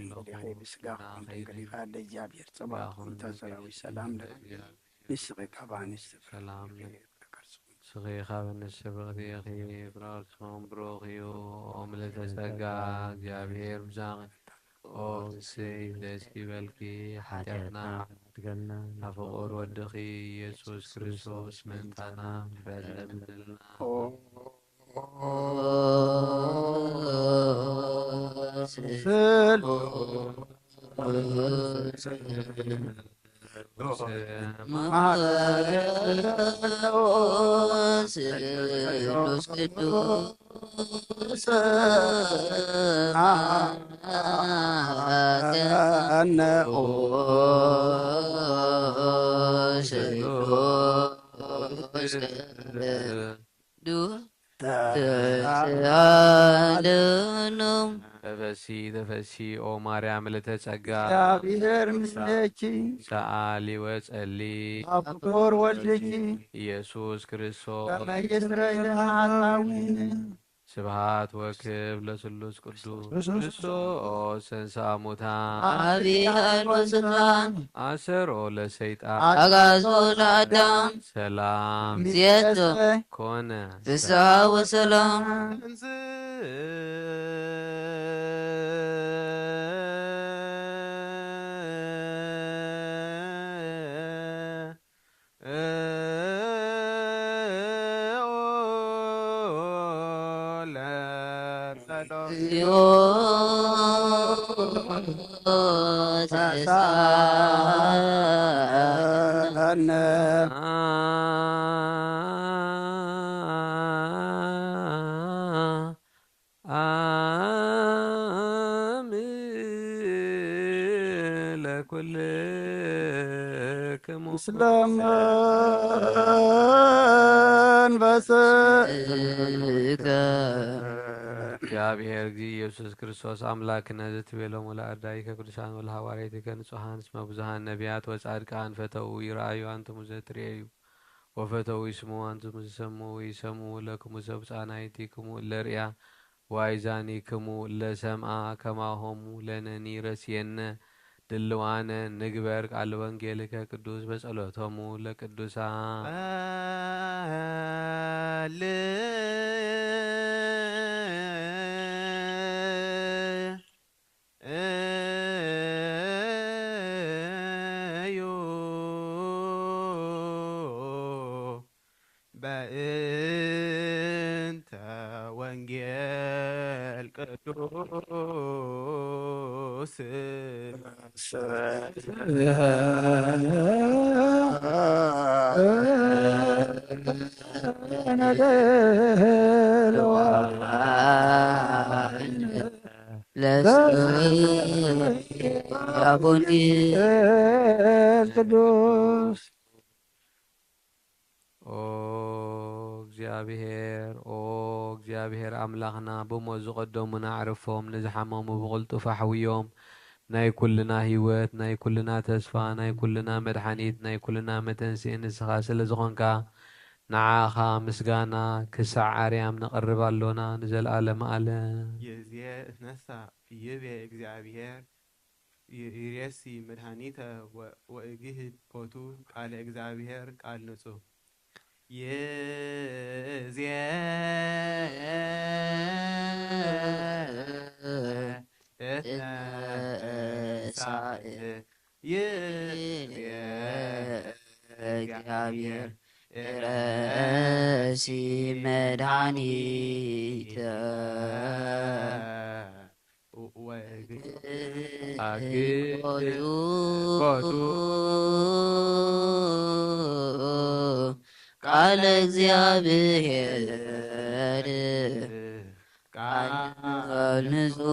ብስጋ ኮንተ ከሊካ፣ ኣደ እግዚኣብሔር ጸባኦት፣ ኮንተ ሰራዊት ሰላም ለኪ፣ ንስኺ ካብ ኣንስቲ ሰላም ለኪ። ንስኺ ካብ ኣንስቲ ብርኽቲ ኢኺ፣ ፍረ ከርስኺ እውን ብሩኽ እዩ። ኦ ምልዕተ ጸጋ፣ እግዚኣብሔር ምሳኺ። ኦ ፍስሕቲ ደስ ይበልኪ፣ ሓጢኣትና ገና ኣብ ፍቑር ወድኺ ኢየሱስ ክርስቶስ ምእንታና ፈለምልና። ስሉስ ቅዱስ ተፈሲ ተፈሲ ኦ ማርያም ምልዕተ ጸጋ፣ እግዚአብሔር ምስሌኪ፣ ሰአሊ ወጸሊ፣ አብ ፍቁር ወልድኪ፣ ኢየሱስ ክርስቶስ፣ ከመ ይስረይ ለነ ኃጣውኢነ። ስብሐት ወክብር ለስሉስ ቅዱስ ክርስቶስ ተንሥአ እሙታን፣ አብይ ኃይል ወስልጣን፣ አሰሮ ለሰይጣን፣ አግዓዞ ለአዳም፣ ሰላም እምይእዜሰ ኮነ፣ ፍስሐ ወሰላም። አም ለኩልክሙ ምስለ መንፈስከ። እግዚአብሔር እግዚእ ኢየሱስ ክርስቶስ አምላክነ ዘትቤሎሙ ለአርዳኢከ ቅዱሳን ወለሐዋርያቲከ ንጹሐን እስመ ብዙኃን ነቢያት ወጻድቃን ፈተው ይርአዩ አንትሙ ዘትርእዩ ወፈተው ይስምዑ አንትሙ ትሰምዑ ወይሰምዑ ለክሙ ሰብፃናይቲክሙ እለ ርእያ ወአይዛኒክሙ እለ ሰምዓ ከማሆሙ ለነኒ ረስየነ ድልዋነ ንግበር ቃለ ወንጌልከ ቅዱስ በጸሎቶሙ ለቅዱሳን። እዩ በእንተ ወንጌል ቅዱስ ለስሉስ አቡነ ቅዱስ። ኦ እግዚኣብሔር፣ ኦ እግዚኣብሔር ኣምላኽና፣ ብሞት ዝቐደሙና ኣዕርፎም፣ ንዝሓመሙ ብቕልጡፍ ኣሕውዮም። ናይ ኩልና ህይወት፣ ናይ ኩልና ተስፋ፣ ናይ ኩልና መድሓኒት፣ ናይ ኩልና መተንስኢ ንስኻ ስለ ዝኾንካ፣ ንዓኻ ምስጋና ክሳዕ ኣርያም ነቕርብ ኣሎና ንዘለኣለመ ዓለም። ይዜ እትነሳ ይቤ እግዚኣብሔር፣ ይ-፣ ይሬሲ መድኃኒተ ወ-፣ ወእግህድ ቦቱ ቃለ እግዚአብሔር ቃል ንጹሕ። ይዜ እትነሳእ ይዜ እግዚአብሔር ርእሲ መድኃኒተ ወእግዝእት ቦቱ ቃለ እግዚአብሔር ቃል ንጹሕ።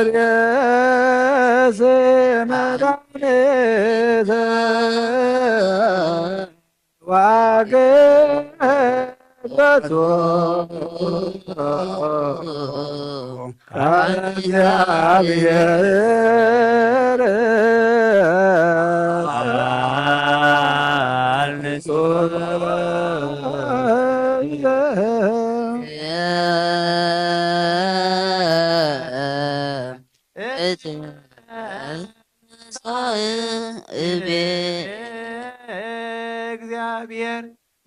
ርእሲ መድኃኒተ ወአግበቱ ቃል እግዚአብሔር ቃል ንጹሕ።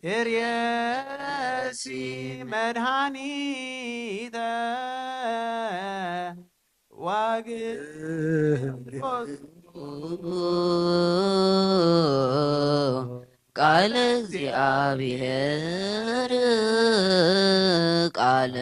እርየሲ መድኃኒተ ዋግን ቃለ እግዚአብሔር ቃለ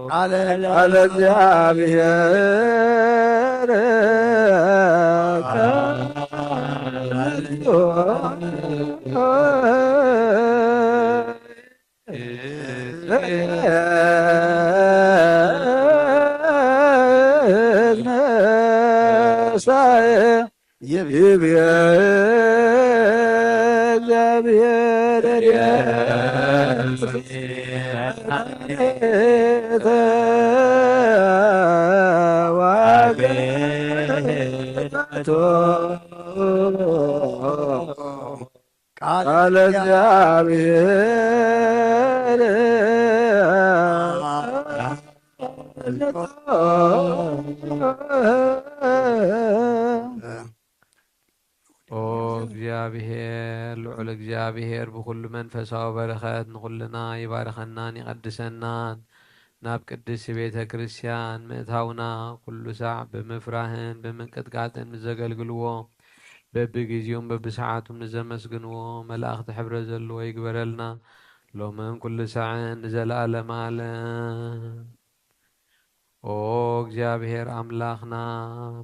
ቃለ እግዚአብሔር ይብየ እግዚአብሔር ቃለ እግዚአብሔር ኦ እግዚኣብሔር፣ ልዑል እግዚኣብሔር ብኹሉ መንፈሳዊ በረኸት ንኹልና ይባርኸናን ይቐድሰናን። ናብ ቅድስቲ ቤተ ክርስቲያን ምእታውና ኩሉ ሳዕ ብምፍራህን ብምንቅጥቃጥን ንዘገልግልዎ፣ በብጊዜኡን በብሰዓቱን ንዘመስግንዎ መላእኽቲ ሕብረት ዘለዎ ይግበረልና፣ ሎምን ኩሉ ሳዕን ንዘለዓለመ ዓለም። ኦ እግዚኣብሔር ኣምላኽና፣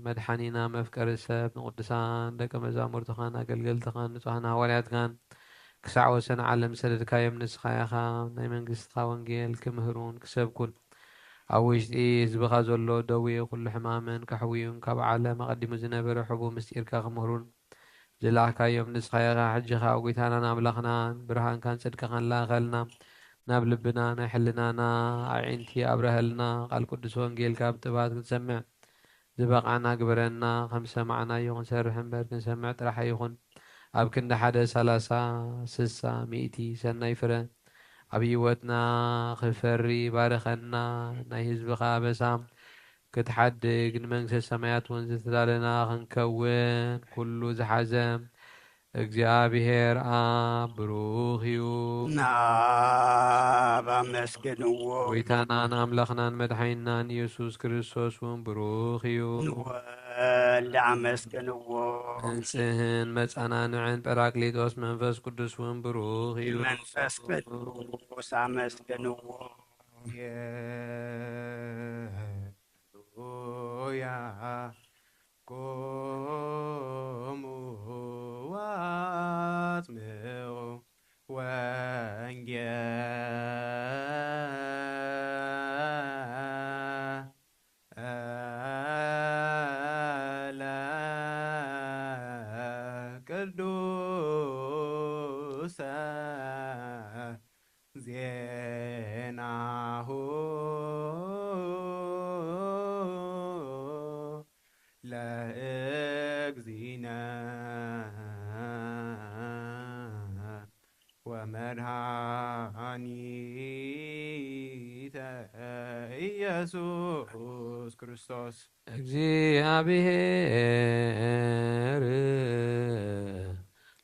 መድሓኒና፣ መፍቀሪ ሰብ፣ ንቅዱሳን ደቀ መዛሙርትኻን ኣገልገልትኻን ንጹሃን ሃዋርያትካን ክሳዕ ወሰን ዓለም ዝሰደድካዮም ንስኻ ኢኻ። ናይ መንግስትኻ ወንጌል ክምህሩን ክሰብኩን፣ ኣብ ውሽጢ ህዝብኻ ዘሎ ደዌ ኩሉ ሕማምን ከሕውዩን፣ ካብ ዓለም ኣቐዲሙ ዝነበረ ሕቡእ ምስጢርካ ክምህሩን ዝለኣኽካዮም ንስኻ ኢኻ። ሕጂ ኸኣ ጐይታናን ኣምላኽናን ብርሃንካን ጽድቅኻን ለኣኸልና፣ ናብ ልብና ናይ ሕልናና ኣዒንቲ ኣብርሀልና። ቃል ቅዱስ ወንጌልካ ብጥባት ክንሰምዕ ዝበቓዕና ግበረና። ከም ዝሰማዕናዮ ክንሰርሕ እምበር ክንሰምዕ ጥራሕ ኣይኹን። ኣብ ክንዲ ሓደ ሰላሳ፣ ስሳ፣ ሚእቲ ሰናይ ፍረ ኣብ ህይወትና ክፈሪ ባርኸና። ናይ ህዝብኻ ኣበሳ ክትሓድግ ንመንግስተ ሰማያት እውን ዝተዳለና ክንከውን ኩሉ ዝሓዘ እግዚኣብሔር ኣብ ብሩኽ እዩ። ናብ ኣመስግንዎ። ጎይታናን ኣምላኽናን መድሓኒናን ኢየሱስ ክርስቶስ እውን ብሩኽ እዩ። ንወልድ ኣመስግንዎ። መንጽህን መጻናንዕን ጳራቅሊጦስ መንፈስ ቅዱስ እውን ብሩኽ እዩ። መንፈስ ቅዱስ ኣመስግንዎ። ሃሌሉያ። ቁሙ ወአጽምዑ ወንጌለ ቅዱሰ ዜናሁ ለእግዚእነ ወመድኃኒተ ኢየሱስ ክርስቶስ። እግዚኣብሔር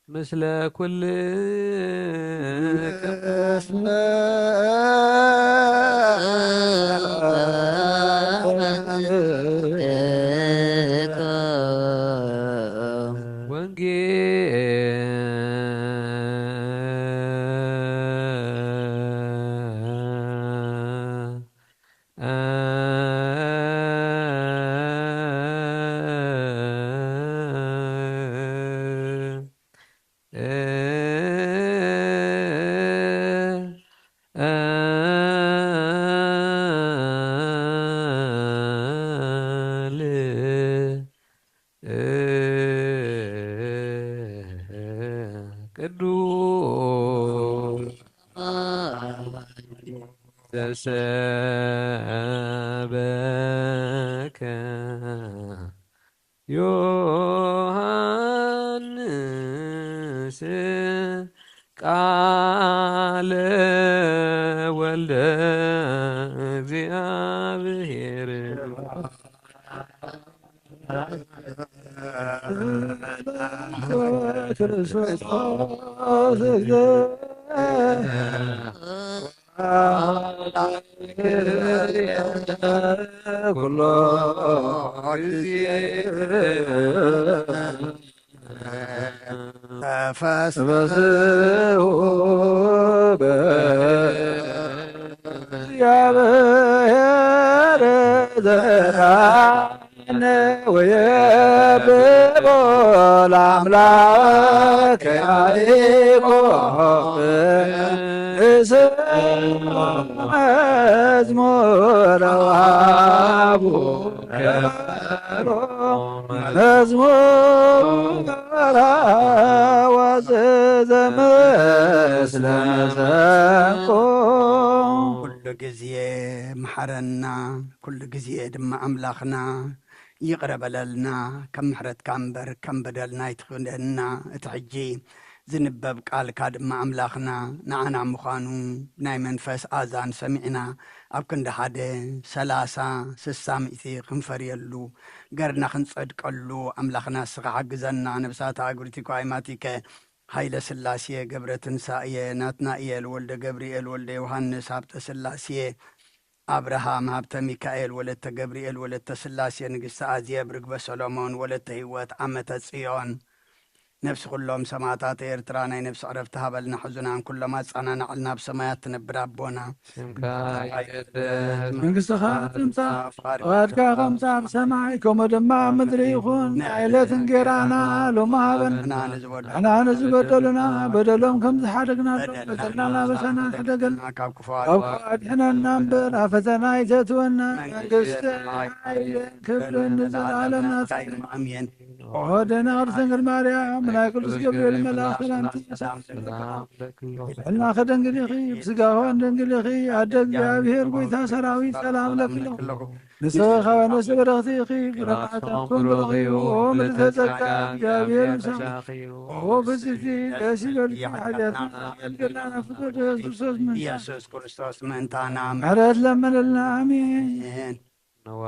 ምስለ ኩልክሙ። ወንጌል ዘሰበከ ዮሃንስ ቃለ ወልደ እግዚኣብሔር። ኩሎ ግዜ ተፈስሑ በእግዚአብሔር ዘርአነ ወየብቦ ለአምላከ ያዕቆብ እስመ መዝሙር ወአቡ መዝሙር ወዘዘምር ምስለ መሰንቆ። ኩሉ ግዜ መሓረና፣ ኩሉ ግዜ ድማ ኣምላኽና ይቕረ በለልና። ከም ምሕረትካ እምበር ከም በደልና ኣይትኽደና። እቲ ሕጂ ዝንበብ ቃልካ ድማ ኣምላኽና ንዓና ምዃኑ ናይ መንፈስ ኣዛን ሰሚዕና ኣብ ክንዲ ሓደ ሰላሳ ስሳ ሚእቲ ክንፈርየሉ ገርና ክንጸድቀሉ ኣምላኽና ንስኻ ሓግዘና። ነብሳታ ኣግብርቲኮ ኣይማቲከ ሃይለ ስላሴ ገብረ ትንሳኤ ናትናኤል ወልደ ገብርኤል ወልደ ዮሃንስ ሃብተ ስላሴ ኣብርሃም ሃብተ ሚካኤል ወለተ ገብርኤል ወለተ ስላሴ ንግስቲ ኣዜብ ርግበ ሰሎሞን ወለተ ህይወት ዓመተ ጽዮን ነፍሲ ኩሎም ሰማእታት ኤርትራ ናይ ነፍሲ ዕረፍቲ ሃበልና። ሕዙናን ኩሎም ኣጸናናዕልና። ኣብ ሰማያት ትነብር ኣቦና ስምካ ይቀደስ፣ መንግስትኻ ትምጻእ፣ ፍቓድካ ከምጻ ኣብ ሰማይ ከምኡ ድማ ኣብ ምድሪ ይኹን። ናይ ዕለት እንጌራና ሎሚ ሃበና። ንሕና ንዝበደሉና በደሎም ከም ዝሓደግና በደልና ናበሰና ሕደገልና፣ ካብ ክፉ ካብ ክፉ ኣድሕነና እምበር ኣብ ፈተና ኣይተእትወና። መንግስቲ፣ ሓይልን ክብርን ንዘለኣለም ናትካ እዩ። ኣሜን። ኦሆ ደናግል ድንግል ማርያም ናይ ቅዱስ ገብርኤል መልኣኽ ሰላምታ ሰላም ለኪ። ልዕልና ከደንግል ኢኺ፣ ብስጋ ኸወን ደንግል ኢኺ። ኣደ እግዚኣብሔር ጎይታ ሰራዊት ሰላም ለኪ ኣለኹ። ንስኺ ኸዓ ንእስቲ በረኽቲ ኢኺ፣ ፍረ ማሕፀንኪ ብሩኽ እዩ። ኦ ምልዕተ ጸጋ እግዚኣብሔር ምሳኺ። ኦ ብፅዕቲ ደስ ይበልኪ፣ ሓጢኣትና የሐድገልና ናብ ፍቅር ኢየሱስ ክርስቶስ ምእንታና። ኢየሱስ ክርስቶስ ምእንታና። ምሕረት ለምንልና። ኣሜን። ኣሜን። ነዋ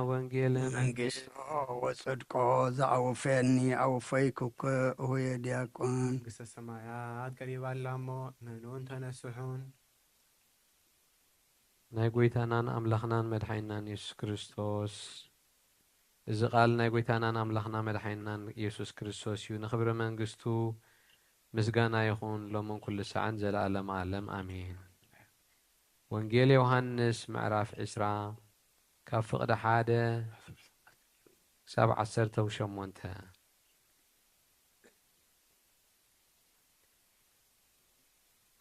ወንጌል መንግስቶ ወጽድቆ ዘአውፈኒ አውፈይኩክ እሁየ ዲያቆን። መንግስተ ሰማያት ቀሪባ ኣላ እሞ ንንኡን ተነስሑን። ናይ ጎይታናን ኣምላኽናን መድሓኒናን የሱስ ክርስቶስ፣ እዚ ቃል ናይ ጎይታናን ኣምላኽና መድሓኒናን የሱስ ክርስቶስ እዩ። ንኽብሪ መንግስቱ ምስጋና ይኹን ሎምን ኩሉ ሳዕን ዘለኣለም ዓለም ኣሜን። ወንጌል ዮሃንስ ምዕራፍ ዕስራ ካብ ፍቕዲ ሓደ ክሳብ ዓሰርተ ሸሞንተ።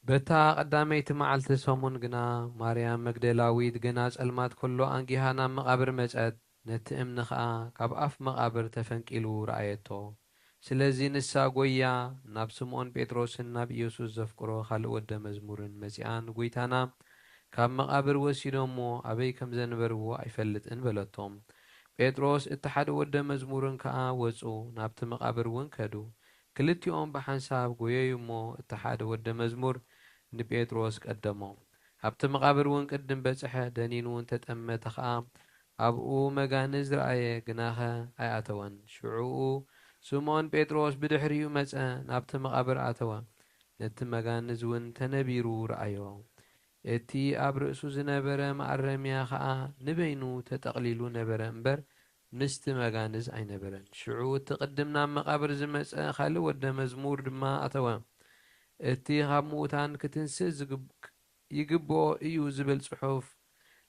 በታ ቀዳመይቲ መዓልቲ ሰሙን ግና ማርያም መግደላዊት ገና ጸልማት ከሎ ኣንጊሃ ናብ መቓብር መጸት። ነቲ እምኒ ኸኣ ካብ ኣፍ መቓብር ተፈንቂሉ ረኣየቶ። ስለዚ ንሳ ጐይያ ናብ ስምኦን ጴጥሮስን ናብ ኢየሱስ ዘፍቅሮ ካልእ ወደ መዝሙርን መጺኣ ንጐይታና ካብ መቓብር ወሲዶሞ ኣበይ ከም ዘንበርዎ ኣይፈልጥን በለቶ። ጴጥሮስ እቲ ሓደ ወደ መዝሙርን ከኣ ወጹ፣ ናብቲ መቓብር እውን ከዱ። ክልቲኦም ብሓንሳብ ጐየዩ እሞ እቲ ሓደ ወደ መዝሙር ንጴጥሮስ ቀደሞ። ኣብቲ መቓብር እውን ቅድም በጽሐ፣ ደኒኑ እውን ተጠመተ ኸኣ ኣብኡ መጋንዝ ረኣየ፣ ግናኸ ኣይኣተወን። ሽዑኡ ስምኦን ጴጥሮስ ብድሕሪኡ መጸ፣ ናብቲ መቓብር ኣተወ። ነቲ መጋንዝ እውን ተነቢሩ ረኣዮ። እቲ ኣብ ርእሱ ዝነበረ መኣረምያ ኸኣ ንበይኑ ተጠቕሊሉ ነበረ እምበር፣ ምስቲ መጋንዝ ኣይነበረን። ሽዑ እቲ ቅድም ናብ መቓብር ዝመጸ ካልእ ወደ መዝሙር ድማ ኣተወ። እቲ ካብ ምዉታን ክትንስእ ዝግብ-፣ ይግብኦ እዩ ዝብል ጽሑፍ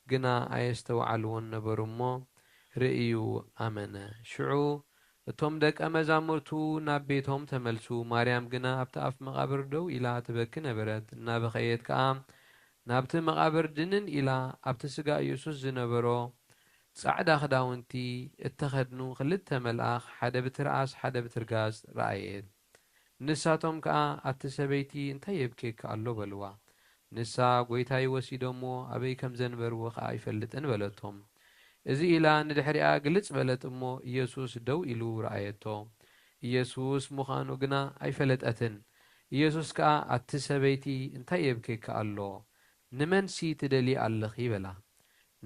ግና ኣየስተውዓልዎን ነበሩ እሞ፣ ርእዩ ኣመነ። ሽዑ እቶም ደቀ መዛሙርቱ ናብ ቤቶም ተመልሱ። ማርያም ግና ኣብቲ ኣፍ መቓብር ደው ኢላ ትበኪ ነበረት። እናበኸየት ከኣ ናብቲ መቓብር ድንን ኢላ ኣብቲ ስጋ ኢየሱስ ዝነበሮ ጻዕዳ ክዳውንቲ እተኸድኑ ክልተ መልኣኽ፣ ሓደ ብትርኣስ ሓደ ብትርጋጽ ረኣየት። ንሳቶም ከኣ፣ ኣቲ ሰበይቲ፣ እንታይ የብኬኪ ኣሎ? በልዋ። ንሳ፣ ጐይታይ ወሲዶምዎ፣ ኣበይ ከም ዘንበርዎ ኸኣ ኣይፈልጥን በለቶም። እዚ ኢላ ንድሕሪኣ ግልጽ በለት እሞ፣ ኢየሱስ ደው ኢሉ ረኣየቶ። ኢየሱስ ምዃኑ ግና ኣይፈለጠትን። ኢየሱስ ከኣ፣ ኣቲ ሰበይቲ፣ እንታይ የብኬኪ ኣሎ? ንመንሲ ትደልዪ ኣለኺ? በላ።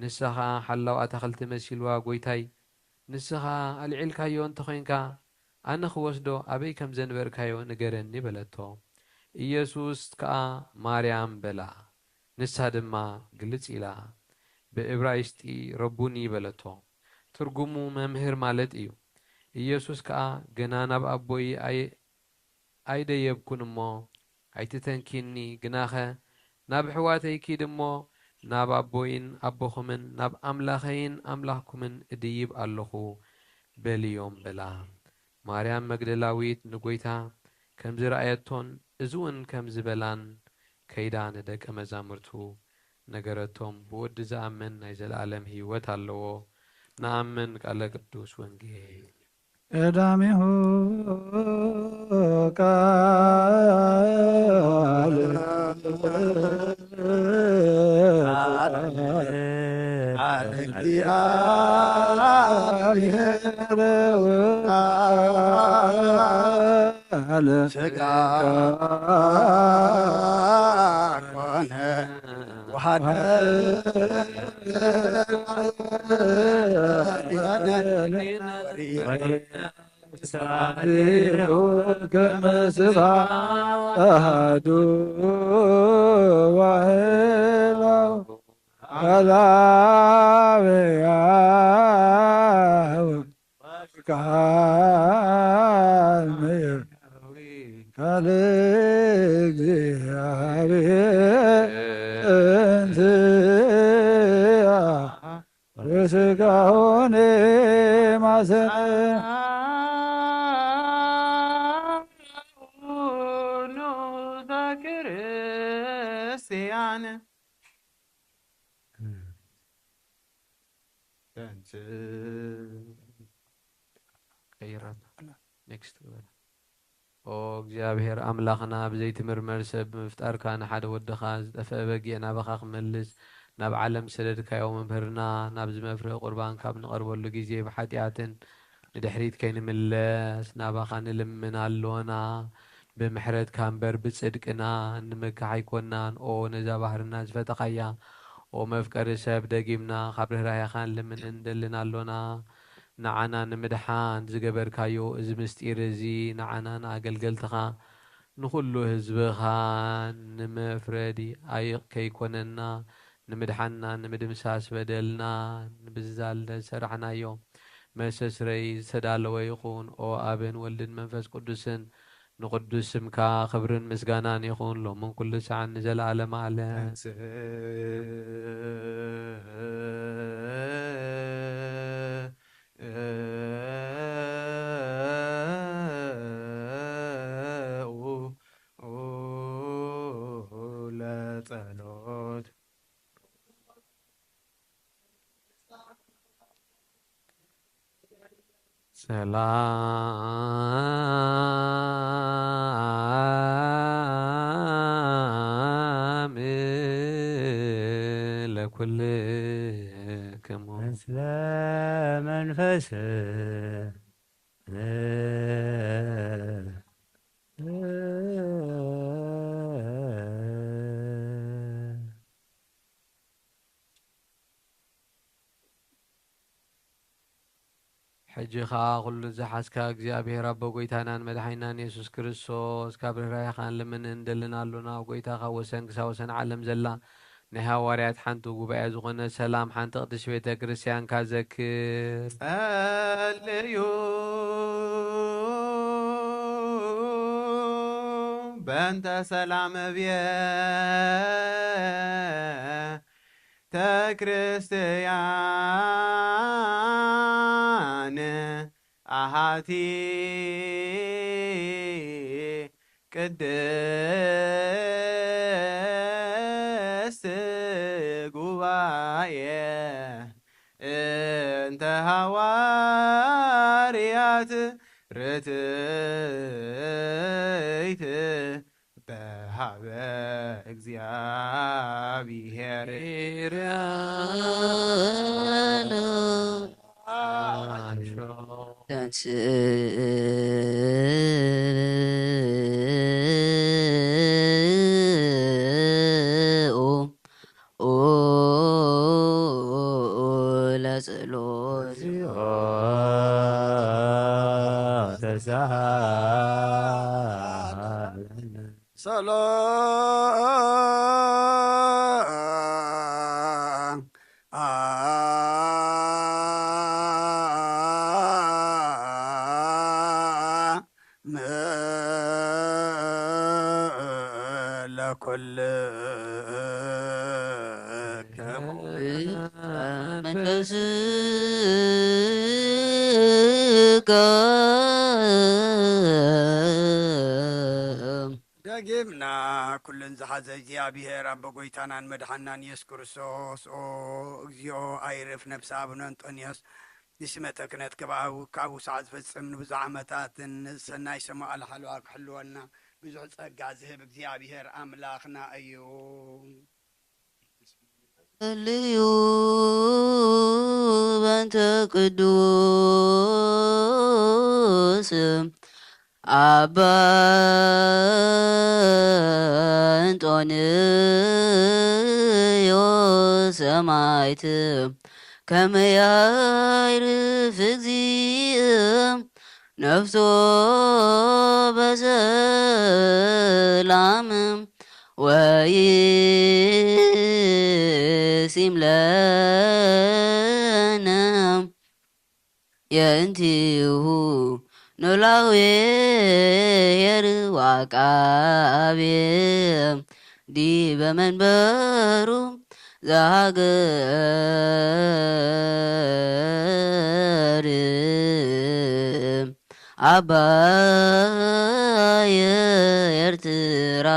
ንሳ ኸኣ ሓላው ኣታኽልቲ መሲልዋ፣ ጐይታይ፣ ንስኻ ኣልዒልካዮ እንተ ኾይንካ፣ ኣነ ኽወስዶ ኣበይ ከም ዘንበርካዮ ንገረኒ በለቶ። ኢየሱስ ከኣ ማርያም በላ። ንሳ ድማ ግልጽ ኢላ ብእብራይስጢ ረቡኒ በለቶ። ትርጉሙ መምህር ማለት እዩ። ኢየሱስ ከኣ ገና ናብ ኣቦይ ኣይ ኣይደየብኩን እሞ ኣይትተንኪኒ፣ ግናኸ ናብ ኣሕዋተይ ኪድ እሞ ናብ ኣቦይን ኣቦኹምን ናብ ኣምላኸይን ኣምላኽኩምን እድይብ ኣለኹ በልዮም በላ። ማርያም መግደላዊት ንጐይታ ከም ዝረኣየቶን እዚ እውን ከም ዝበላን ከይዳ ንደቀ መዛሙርቱ ነገረቶም። ብወዲ ዝኣምን ናይ ዘለኣለም ህይወት ኣለዎ። ንኣምን ቃለ ቅዱስ ወንጌል። ቀዳሚሁ ቃል ኦ እግዚኣብሔር ኣምላኽና፣ ብዘይትምርመር ሰብ ብምፍጣርካ፣ ንሓደ ወድኻ ዝጠፍአ በጊዕ ናባኻ ክመልስ ናብ ዓለም ዝሰደድካዮ መምህርና፣ ናብዚ መፍርሂ ቁርባን ካብ ንቐርበሉ ግዜ ብሓጢኣትን ንድሕሪት ከይንምለስ ናባኻ ንልምን ኣሎና። ብምሕረትካ እምበር ብጽድቅና እንመክሕ ኣይኮናን። ኦ ነዛ ባህርና ዝፈተኻያ፣ ኦ መፍቀሪ ሰብ፣ ደጊምና ካብ ርህራሄኻ ንልምንን እንደልን ኣሎና። ንዓና ንምድሓን ዝገበርካዮ እዚ ምስጢር እዚ ንዓና ንኣገልገልትኻ ንኹሉ ህዝብኻ ንመፍረዲ ኣይቕ ከይኮነና ንምድሓንና ንምድምሳስ በደልና ንብዛል ዝሰራሕናዮ መሰስረይ ዝተዳለወ ይኹን። ኦ ኣብን ወልድን መንፈስ ቅዱስን ንቕዱስ ስምካ ክብርን ምስጋናን ይኹን ሎምን ኩሉ ሰዓን ንዘለዓለመ ዓለም። ለጸሎት። ሰላም ለኩልክሙ። ምስለ መንፈስ ሕጂ ኸኣ ኩሉ ዝሓዝካ እግዚኣብሔር ኣቦ፣ ጐይታናን መድሓኒናን የሱስ ክርስቶስ፣ ካብ ርህራሄኻ ንልምንን እንደልን ኣሎና። ጐይታ፣ ካብ ወሰን ክሳብ ወሰን ዓለም ዘላ ናይ ሃዋርያት ሓንቲ ጉባኤ ዝኾነ ሰላም ሓንቲ ቅድስት ቤተ ክርስቲያንካ ዘክር። ጸልዩ በእንተ ሰላም ቤተ ክርስቲያን ኣሃቲ ቅድስት ጉባኤ እንተ ሃዋርያት ርትዕ ሀበ እግዚኣብሔር። ተንስኡ ለጸሎት። ሰላም ለኩልክሙ። መንፈስከ። ደጊምና ኩሉን ዝሓዘ እግዚኣብሔር ኣቦ ጎይታናን መድሓናን ኢየሱስ ክርስቶስ፣ ኦ እግዚኦ ኣይርፍ ነፍሲ ኣቡነ እንጦንዮስ ንስመተ ክህነት ክብኣው ካብ ውሳዕ ዝፍጽም ንብዙሕ ዓመታትን ሰናይ ሰማዕ ኣልሓልዋ ክሕልወና ብዙሕ ጸጋ ዝህብ እግዚኣብሔር ኣምላኽና እዩ። ጸልዩ በንተ ቅዱስ ኣባ እንጦንዮስ ሰማዕት ከመ ያዕርፍ እግዚእ ነፍሶ በሰላም ወይሲም ለነ የእንቲሁ ኖላዌ ኄር ወዐቃቤ ዲበ መንበሩ ዘሃገር አባየ ኤርትራ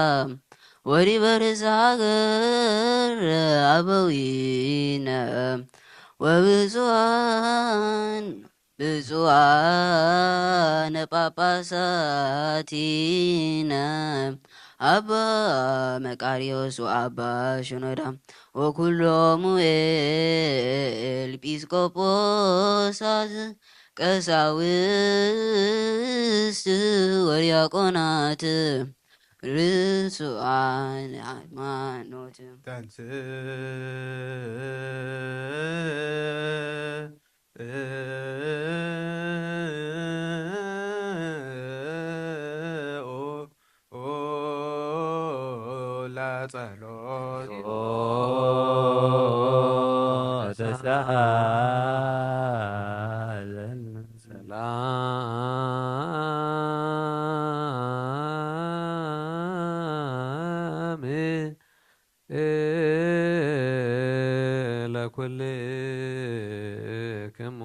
ወዲበ ርእሰ ሃገር አበዊነ ወብፁዓን ብፁዓነ ጳጳሳቲነ አባ መቃርዮስ ወአባ ሽኖዳ ወኩሎሙ ኤልጲስቆጶሳት ቀሳውስት ወዲያቆናት ርሱዓን ሃይማኖት። ተንስእ ለጸሎት። ሰላም ለኩልክሙ።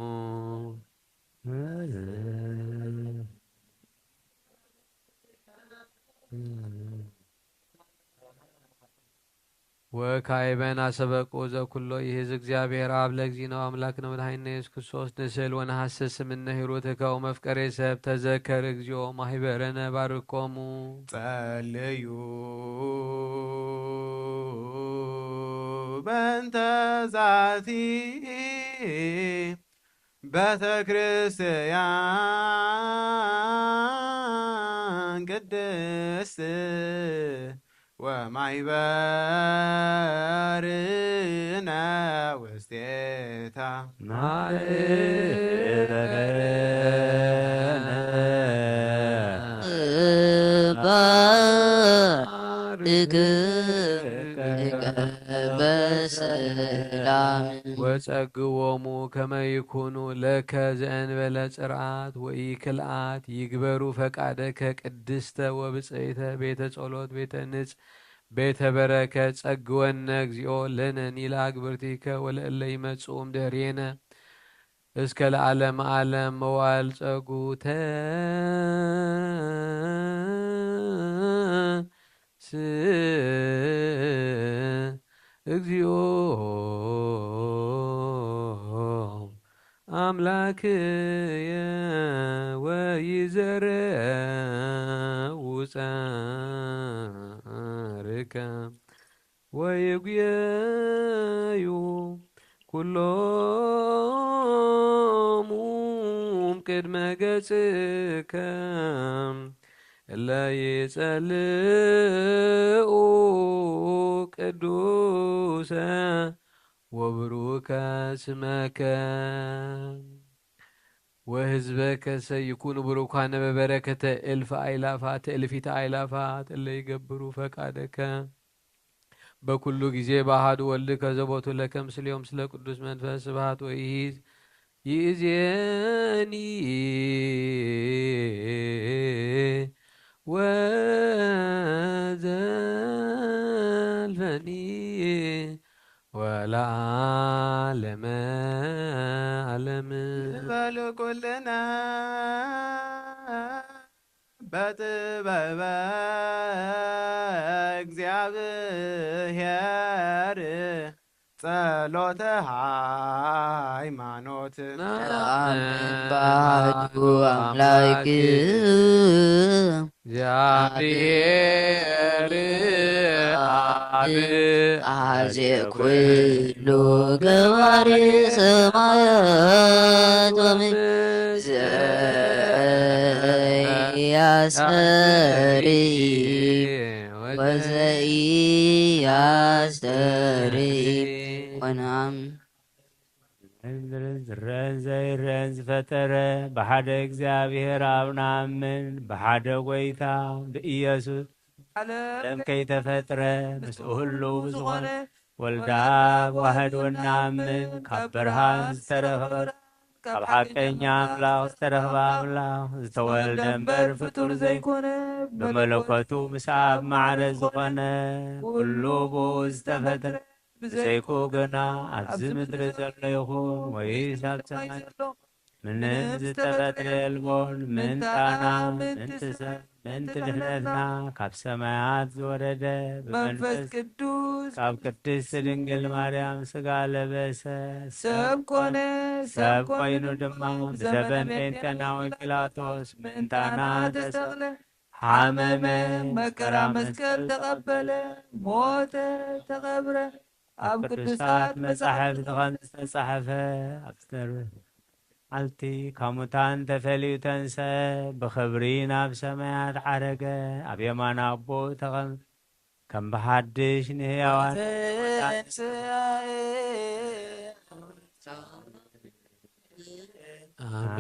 ወካዕበ ናሰበቁ ዘኩሎ ይእዝ እግዚአብሔር አብ ለእግዚእነ አምላክነ ወመድኃኒነ ኢየሱስ ክርስቶስ ንስእል ወነሐስስ እምነ ሂሩትከ ወመፍቀሬ ሰብ። ተዘከር እግዚኦ ማህበረነ ባርኮሙ። ጸልዩ በእንተ ዛቲ ቤተ ክርስቲያን ቅድስት ወማይበርነ ውስቴታ። በሰላም። ወጸግዎሙ ከመ ይኩኑ ለከ ዘእንበለ ጽርዓት ወኢክልኣት ይግበሩ ፈቃደከ ቅድስተ ወብጽሕተ ቤተ ጸሎት ቤተ ንጽ ቤተ በረከት። ጸግወነ እግዚኦ ለነኒ ለአግብርቲከ ወለእለ ይመጽኡ እምድህሬነ እስከ ለዓለመ ዓለም። መዋዕል ጸጉተ ስእ እግዚኦ አምላክየ ወይዘረ ውፀ ወይጉየዩ ኩሎሙ ቅድመ ገጽከ እለ ይጸልኡ ቅዱሰ ወብሩከ ስመከ። ወሕዝበከ ሰይኩኑ ብሩካነ በበረከተ እልፍ ኣይላፋት ትእልፊት ኣይላፋት እለ ይገብሩ ፈቃደከ በኩሉ ጊዜ በአሐዱ ወልድከ ዘቦቱ ለከ ምስሌሆም ስለ ቅዱስ መንፈስ ስብሐት ወይሂዝ ይእዜኒ ወዘልፈኒ ወለዓለመ ዓለም። በሉ ኩልነ በጥበበ እግዚኣብሔር ጸሎተ ሃይማኖት። ነአምን በአሐዱ አምላክ እግዚአብሔር አብ አዜ ኩሉ ገባሪ ሰማያት ወምድር ዘኢያስተርኢ ወዘኢያስተርኢ ወነአምን ምድርን ዝረአን ዘይረአን ዝፈጠረ ብሓደ እግዚኣብሔር ኣብ ንኣምን፣ ብሓደ ጐይታ ብኢየሱስ ዓለም ከይተፈጥረ ምስኡ ህልው ዝኾነ ወልዳ ዋህድ ወናምን ካብ ብርሃን ዝተረኽበ ካብ ሓቀኛ ኣምላኽ ዝተረኽበ ኣምላኽ ዝተወልደ እምበር ፍጡር ዘይኮነ ብመለኮቱ ምስ ኣብ ማዕረ ዝኾነ ኩሉ ብኡ ዝተፈጥረ ብዘይክኡ ግና ኣብዚ ምድሪ ዘሎ ይኹን ወይስ ኣብ ሰማይ ዘሎ ምንም ዝተፈጥረ የልቦን። ምእንታና ምእንቲ ሰብ ምእንቲ ድሕነትና ካብ ሰማያት ዝወረደ ብመንፈስ ቅዱስ ካብ ቅድስት ድንግል ማርያም ስጋ ለበሰ። ሰብ ኮነ። ሰብ ኮይኑ ድማ ብዘበን ጴንጤናዊ ጲላጦስ ምእንታና ተሰቕለ፣ ሓመመ፣ መከራ መስቀል ተቐበለ፣ ሞተ፣ ተቐብረ። ኣብ ቅዱሳት መጻሕፍቲ ከም ዝተጻሕፈ ኣብ ዝተርፍ መዓልቲ ካብ ሙታን ተፈልዩ ተንስአ፣ ብኽብሪ ናብ ሰማያት ዓረገ፣ ኣብ የማን ኣቦ ተቐም ከም ብሓድሽ ንህያዋን ተንስአ። አመ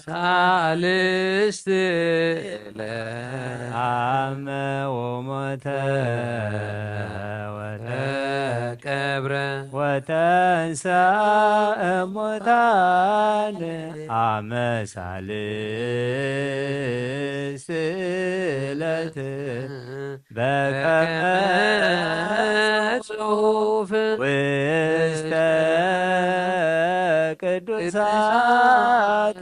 ሳልስት ዕለት አመ ወሞተ ወተቀብረ ወተንሳ እሙታን አመ ሳልስት ዕለት በከመ ጽሑፍ ውስተ ቅዱሳት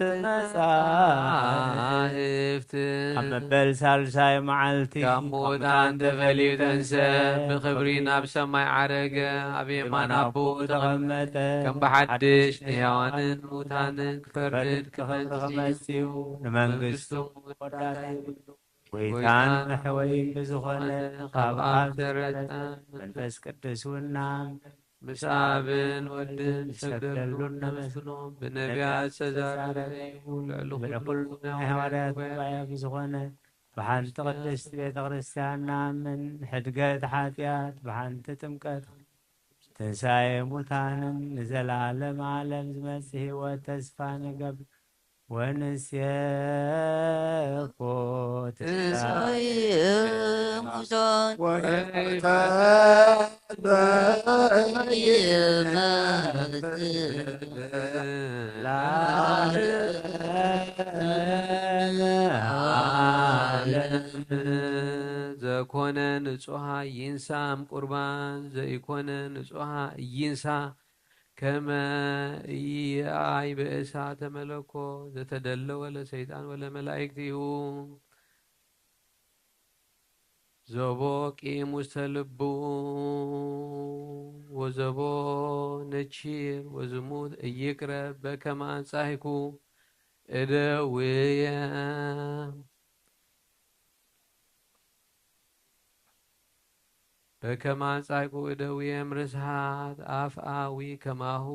መጻሕፍት። ኣብ መበል ሳልሳይ መዓልቲ ካብ ሙታን ተፈልዩ ተንስአ፣ ብኽብሪ ናብ ሰማይ ዓረገ፣ ኣብ የማን ኣቦኡ ተቐመጠ። ከም ብሓድሽ ንሕያዋንን ሙታንን ክፈርድ ክመጽእ እዩ። ንመንግስቱ መወዳእታ የብሉ። ጎይታን መሕወይን ብዝኾነ ካብ ኣብ ዝመጸ መንፈስ ቅዱስ እውን ንኣምን። ምስ ኣብን ወድን ንሰግደሉ ነመስግኖ። ብነቢያት ዝተዛረበ እዩ። ልዕሊ ኩሉ ናይ ሃዋርያት ጉባኤ ብዝኾነ ብሓንቲ ቅድስቲ ቤተ ክርስቲያን ንኣምን። ሕድገት ሓጢኣት ብሓንቲ ጥምቀት ትንሳኤ ሙታንን ንዘለዓለም ዓለም ዝመጽእ ህይወት ተስፋ ንገብር። ወንሴኮ ትንሳኤ ሙታን ወይፈ ዘኮነ ንጹሃ ይንሳ እም ቁርባን፣ ዘይኮነ ንጹሃ ይንሳ ከመ ኢያይ በእሳተ መለኮ ዘተደለወ ለሰይጣን ወለመላእክቲሁ። ዘቦ ቂም ውስተ ልቡ ወዘቦ ነቺር ወዝሙት እይቅረብ በከመ አንጻሂኩ እደውየ። በከመ አንጻእኩ እደዊየም ርስሓት አፍአዊ ከማሁ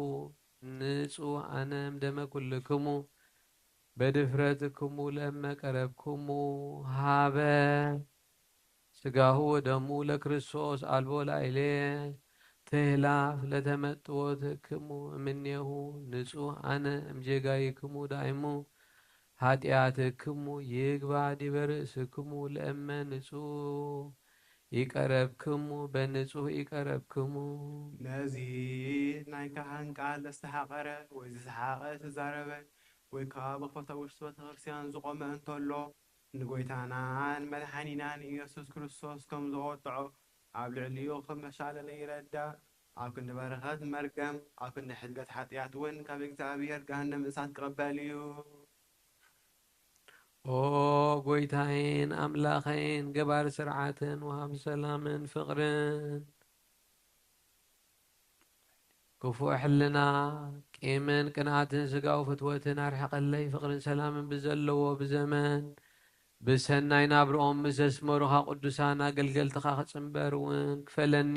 ንጹሕ አነ እምደመ ኩልክሙ በድፍረትክሙ ለእመ ቀረብክሙ ሀበ ስጋሁ ወደሙ ለክርስቶስ አልቦ ላዕሌ ትህላፍ ለተመጥወትክሙ እምኔሁ ንጹሕ አነ እምጌጋይክሙ ዳይሙ ኃጢአትክሙ ይግባ ዲበ ርእስክሙ ለእመ ንጹሕ ኢቀረብክሙ በንጹሕ ኢቀረብክሙ። ነዚ ናይ ካህን ቃል ለስተሓቐረ ወይ ዝሰሓቐ ዝተዛረበ ወይ ከዓ ብኽፈተ ውሽጢ ቤተክርስትያን ዝቖመ እንተሎ ንጎይታናን መድሓኒናን ኢየሱስ ክርስቶስ ከም ዝቖጥዖ ኣብ ልዕሊኡ ከም መሻለለ ይረዳእ። ኣብ ክንዲ በረኸት መርገም፣ ኣብ ክንዲ ሕድገት ሓጢኣት እውን ካብ እግዚኣብሔር ገሃነም እሳት ክቕበል እዩ። ኦ ጎይታዬን ኣምላኸይን ገባር ስርዓትን ወሃብ ሰላምን ፍቕርን ክፉእ ሕልና ቂምን ቅንኣትን ስጋዊ ፍትወትን ኣርሕቐለይ ፍቕርን ሰላምን ብዘለዎ ብዘመን ብሰናይ ናብርኦም ምስ ዘስመሩኻ ቅዱሳን ኣገልገልትኻ ክጽንበር እውን ክፈለኒ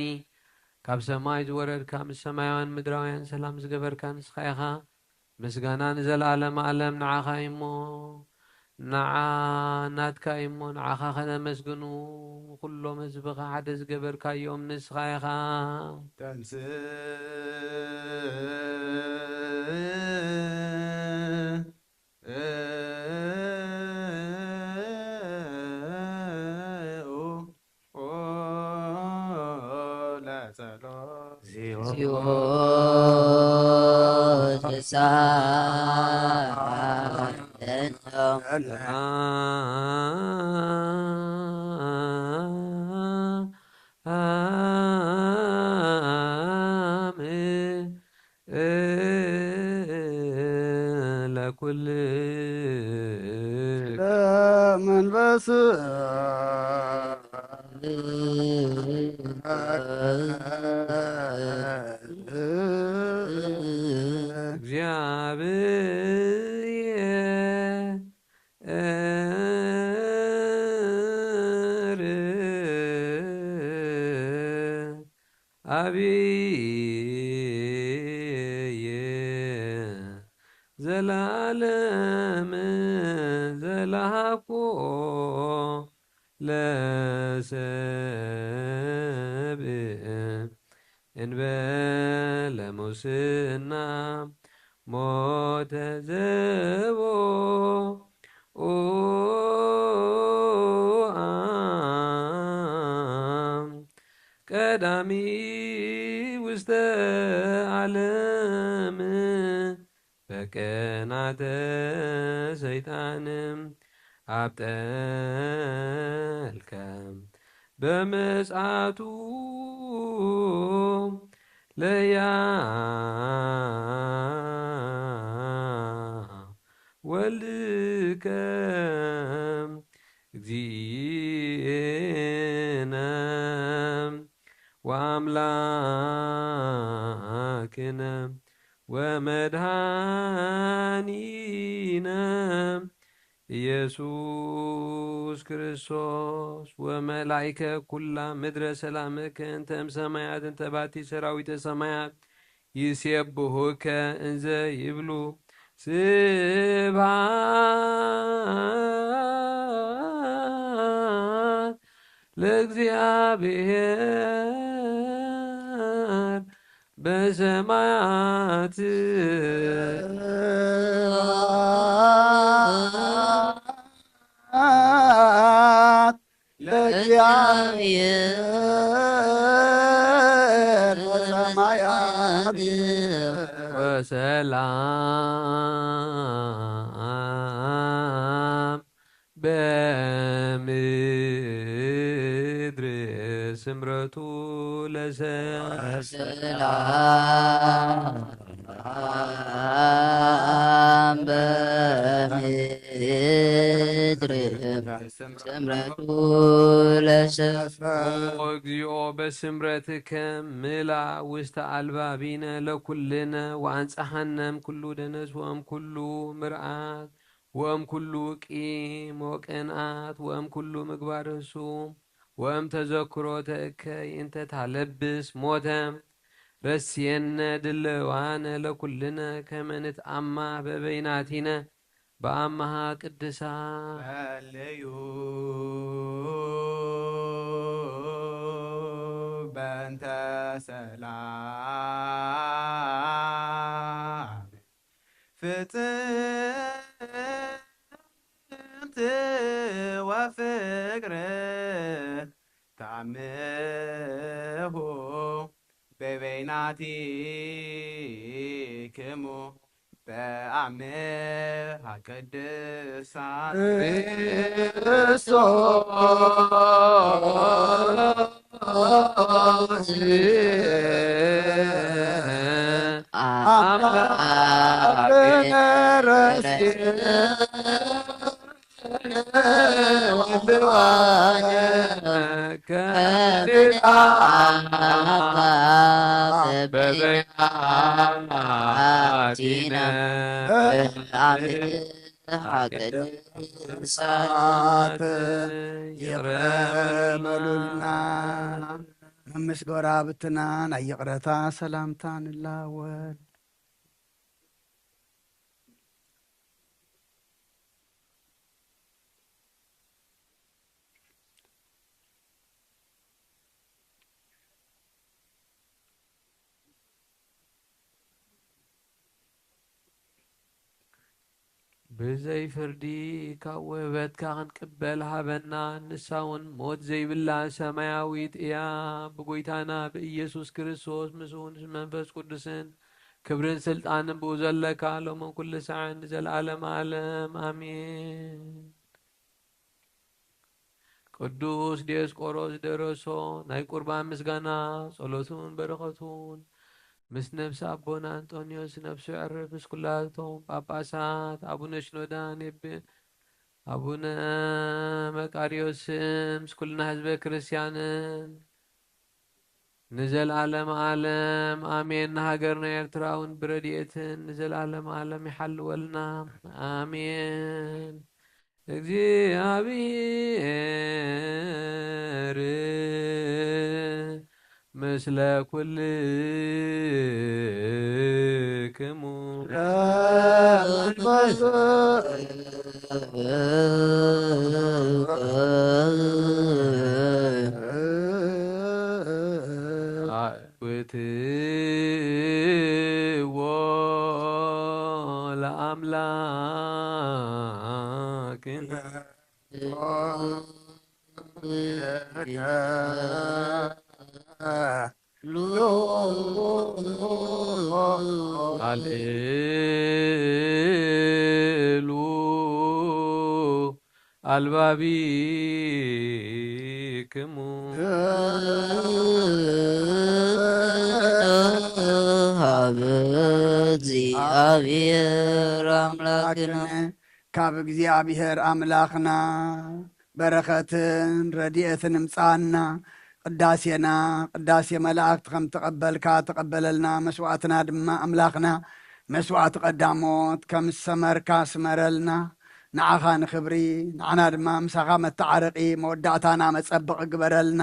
ካብ ሰማይ ዝወረድካ ምስ ሰማያውያን ምድራውያን ሰላም ዝገበርካ ንስኻ ኢኻ። ምስጋና ንዘለዓለመ ዓለም ንዓኻ እዩሞ፣ ንዓ ናትካ እዩሞ፣ ንዓኻ ኸነመስግኑ፣ ንኹሎም ህዝብኻ ሓደ ዝገበርካዮም ንስኻ ኢኻ። ተንስእ ለኩል ለመንፈስ አብየ ዘላለም ዘላሃብኮ ለሰብ እንበለ ሙስና ሞተ ዘቦ ኡኣም ቀዳሚ ውስተ ዓለም በቀናተ ሰይጣን ኣብ ጠልከ በምጽኣቱ ለያ ወልድከ እግዚእነ ወአምላክነ ወመድኃኒነ ኢየሱስ ክርስቶስ። ወመላእከ ኩላ ምድረ ሰላምከ እንተ እምሰማያት እንተ ባቲ ሰራዊተ ሰማያት ይሴብሑከ እንዘ ይብሉ ስብሐት ለእግዚአብሔር በሰማያት ለእግዚአብሔር በሰማያት ወሰላም በምድር ስምረቱ ለሰ ሰላም በምድር ስምረቱ ለሰ ኦ እግዚኦ በስምረትከ ምላ ውስተ አልባቢነ ለኩልነ ወአንጽሐነ እምኩሉ ደነስ ወእምኩሉ ምርዓት ወእምኩሉ ቂም ወቅንዓት ወእምኩሉ ምግባር ህሱም ወእም ተዘክሮ ተእከይ እንተ ታለብስ ሞተ። ረስየነ ድልዋነ ለኩልነ ከመ ንትአማ በበይናቲነ በአማሃ ቅድሳ በልዩ በእንተ ሰላም ፍጽምት ወፍቅር ታምሁ በበይናቲክሙ በአምሃ ቅድሳት ቅድሳት ይቕረ በሉልና። መምስ ጎረባብትና ናይ ይቕረታ ሰላምታ ንላወል። ብዘይ ፍርዲ ካብ ውህበትካ ክንቅበል ሃበና። ንሳ እውን ሞት ዘይብላ ሰማያዊት እያ። ብጎይታና ብኢየሱስ ክርስቶስ ምስኡን መንፈስ ቅዱስን ክብርን ስልጣንን ብኡ ዘለካ ሎምን ኩሉ ሰዓን ንዘለዓለም ዓለም ኣሜን። ቅዱስ ዲዮስቆሮስ ደረሶ ናይ ቁርባን ምስጋና ጸሎቱን በረኸቱን ምስ ነፍሲ ኣቦና እንጦንዮስ ነፍሱ የዕርፍ፣ ምስ ኩላቶም ጳጳሳት፣ ኣቡነ ሽኖዳን የብ-፣ ኣቡነ መቃርዮስን ምስ ኩልና ህዝበ ክርስቲያንን ንዘለዓለም ዓለም ኣሜን። ንሃገርና ኤርትራ እውን ብረድኤትን ንዘለዓለም ዓለም ይሓልወልና። ኣሜን። እግዚኣብሔር ምስለ ኩልክሙ። አውትዎ ለአምላክነ። አልዕሉ አልባቢክሙ። ሀበ እግዚአብሔር አምላክነ። ካብ እግዚኣብሔር ኣምላኽና በረኸትን ረድኤትን እምጽኣና። ቅዳሴና ቅዳሴ መላእክት ከም ተቐበልካ ተቐበለልና። መስዋዕትና ድማ ኣምላኽና መስዋዕቲ ቀዳሞት ከም ዝሰመርካ ስመረልና። ንዓኻ ንኽብሪ፣ ንዓና ድማ ምሳኻ መተዓረቒ መወዳእታና መጸበቒ ግበረልና።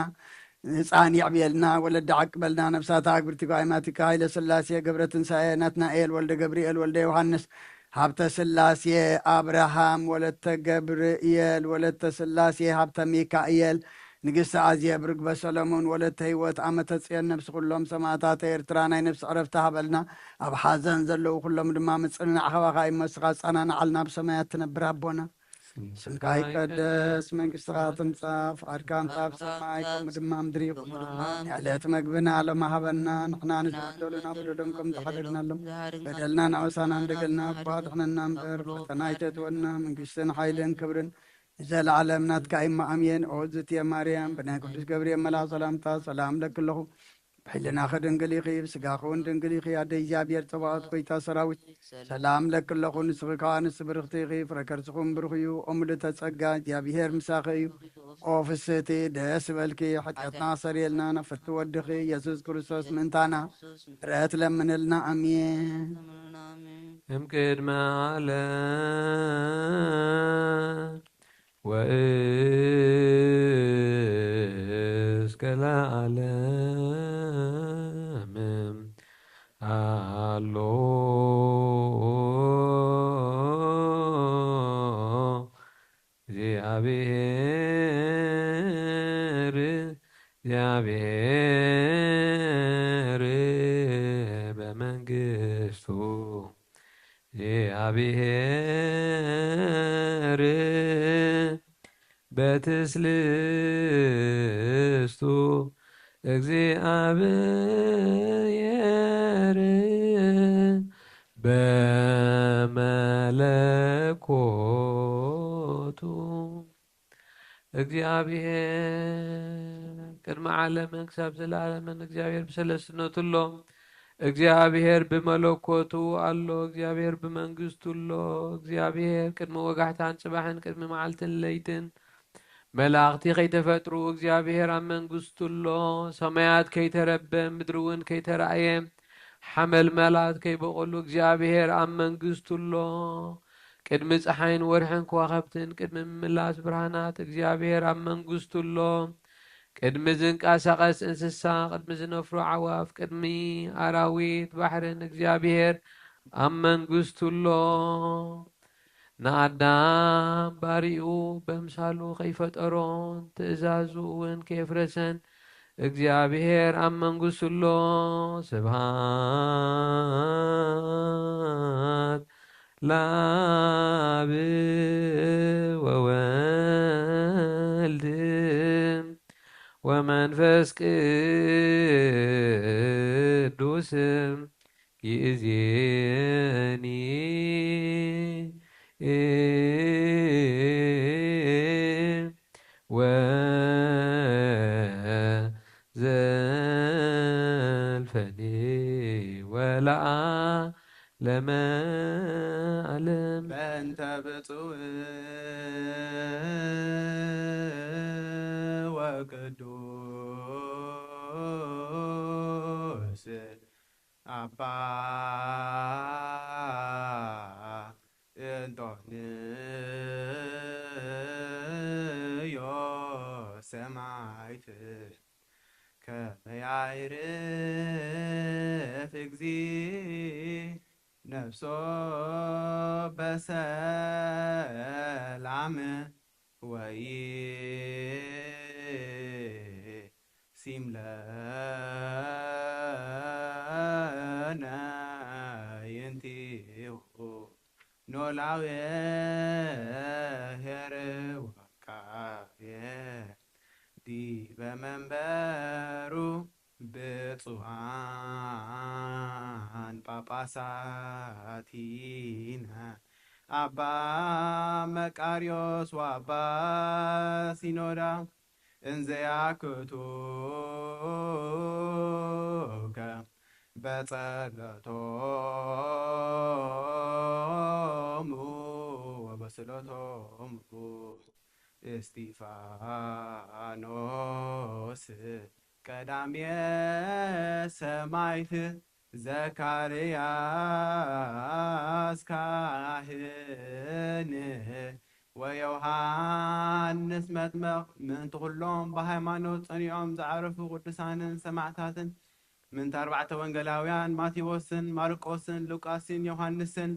ህፃን የዕብየልና፣ ወለዲ ዓቅበልና፣ ነፍሳት ኣግብርቲ ጓይማቲካ ኃይለ ሥላሴ ገብረ ትንሳኤ ናትናኤል ወልደ ገብርኤል ወልደ ዮሐንስ ሃብተ ሥላሴ አብርሃም ወለተ ገብርኤል ወለተ ሥላሴ ሃብተ ሚካኤል ንግስቲ ኣዜብ ርግበ ሰለሙን ወለተ ህይወት ዓመተ ጽዮን ነፍሲ ኩሎም ሰማእታት ኤርትራ ናይ ነፍሲ ዕረፍቲ ሃበልና። ኣብ ሓዘን ዘለዉ ኩሎም ድማ ምጽንናዕ ካባኻ እዩ እሞ ንስኻ ኣጸናንዓልና፣ ኣብ ሰማያት ትነብር ኣቦና። ስምካ ይቀደስ፣ መንግስትኻ ትምጻእ፣ ፍቓድካ እንተ ኣብ ሰማይ ከምኡ ድማ ምድሪ ይኹን። ንዕለት መግብና ሎሚ ሃበና፣ ንሕና ንዝበደሉ ናብ በደሎም ከም ዝሓደግናሎም፣ በደልና ንኣበሳና እንደገልና እኳ ኣድሕነና እምበር፣ ፈተና ኣይተእትወና፣ መንግስትን ሓይልን ክብርን ንዘለዓለም ናትካ እዩ እሞ ኣሜን። ኦ ዝትየ ማርያም፣ ብናይ ቅዱስ ገብርኤል መልኣኽ ሰላምታ ሰላም እለኪ ኣለኹ። ብሕልናኺ ድንግል ኢኺ፣ ብስጋኺ እውን ድንግል ኢኺ። ኣደ እግዚኣብሔር ጸባኦት፣ ጎይታ ሰራዊት፣ ሰላም እለኪ ኣለኹ። ንስኺ ከኣ ኣንስቲ ብርኽቲ ኢኺ፣ ፍረ ከርስኺ እውን ብሩኽ እዩ። ኦ ምልእተ ጸጋ፣ እግዚኣብሔር ምሳኺ እዩ። ኦ ፍስህቲ፣ ደስ ይበልኪ፣ ሓጢኣትና ኣሰርየልና፣ ናብ ፍትው ወድኺ ኢየሱስ ክርስቶስ ምእንታና ምሕረት ለምንልና። ኣሜን። እምቅድመ ዓለም ወእ እስከ ለዓለም ኣሎ። እግዚአብሔር፣ እግዚአብሔር በመንግስቱ፣ እግዚአብሔር በትስልስቱ፣ እግዚአብሔር በመለኮቱ። እግዚአብሔር ቅድመ ዓለምን ክሳብ ዘለዓለምን እግዚአብሔር ብሰለስትነቱ ኣሎ። እግዚአብሔር ብመለኮቱ ኣሎ። እግዚአብሔር ብመንግስቱ ኣሎ። እግዚአብሔር ቅድሚ ወጋሕታን ጽባሕን፣ ቅድሚ መዓልትን ለይትን፣ መላእኽቲ ከይተፈጥሩ፣ እግዚአብሔር ኣብ መንግስቱ ኣሎ። ሰማያት ከይተረበ፣ ምድሪ እውን ከይተራእየ፣ ሓመልማላት ከይበቆሉ፣ እግዚአብሔር ኣብ መንግስቱ ኣሎ። ቅድሚ ፀሓይን ወርሕን ከዋኽብትን፣ ቅድሚ ምምላስ ብርሃናት፣ እግዚአብሔር ኣብ መንግስቱ ኣሎ። ቅድሚ ዝንቀሳቐስ እንስሳ፣ ቅድሚ ዝነፍሩ ዓዋፍ፣ ቅድሚ ኣራዊት ባሕርን፣ እግዚአብሔር ኣብ መንግስቱ ኣሎ። ንኣዳም ባሪኡ በምሳሉ ከይፈጠሮን፣ ትእዛዙ እውን ከየፍረሰን፣ እግዚኣብሔር ኣብ መንግስቱ ኣሎ። ስብሃት ለአብ ወወልድ ወመንፈስ ቅዱስ፣ ይእዜኒ ወዘልፈኒ ወለዓለመ ዓለም። በእንተ ብፁዕ ወቅዱስ አባ እንጦንዮስ ሰማዕት፣ ከመ ያዕርፍ እግዚእ ነፍሶ በሰላም ወይሲም ለነ ይንቲሁ ኖላዊ ኄር ወካቤ ዲበ መንበሩ ብፁዓን ጳጳሳቲነ አባ መቃርዮስ ወአባ ሲኖዳ እንዘ ያክቱከ በጸሎቶሙ ወበስእለቶሙ እስጢፋኖስ ቀዳሜ ሰማዕት፣ ዘካርያስ ካህን ወዮሃንስ መጥምቕ፣ ምእንቲ ኩሎም ብሃይማኖት ጸኒዖም ዝዓረፉ ቅዱሳንን ሰማዕታትን፣ ምእንቲ ኣርባዕተ ወንጌላውያን ማቴዎስን ማርቆስን ሉቃስን ዮሃንስን፣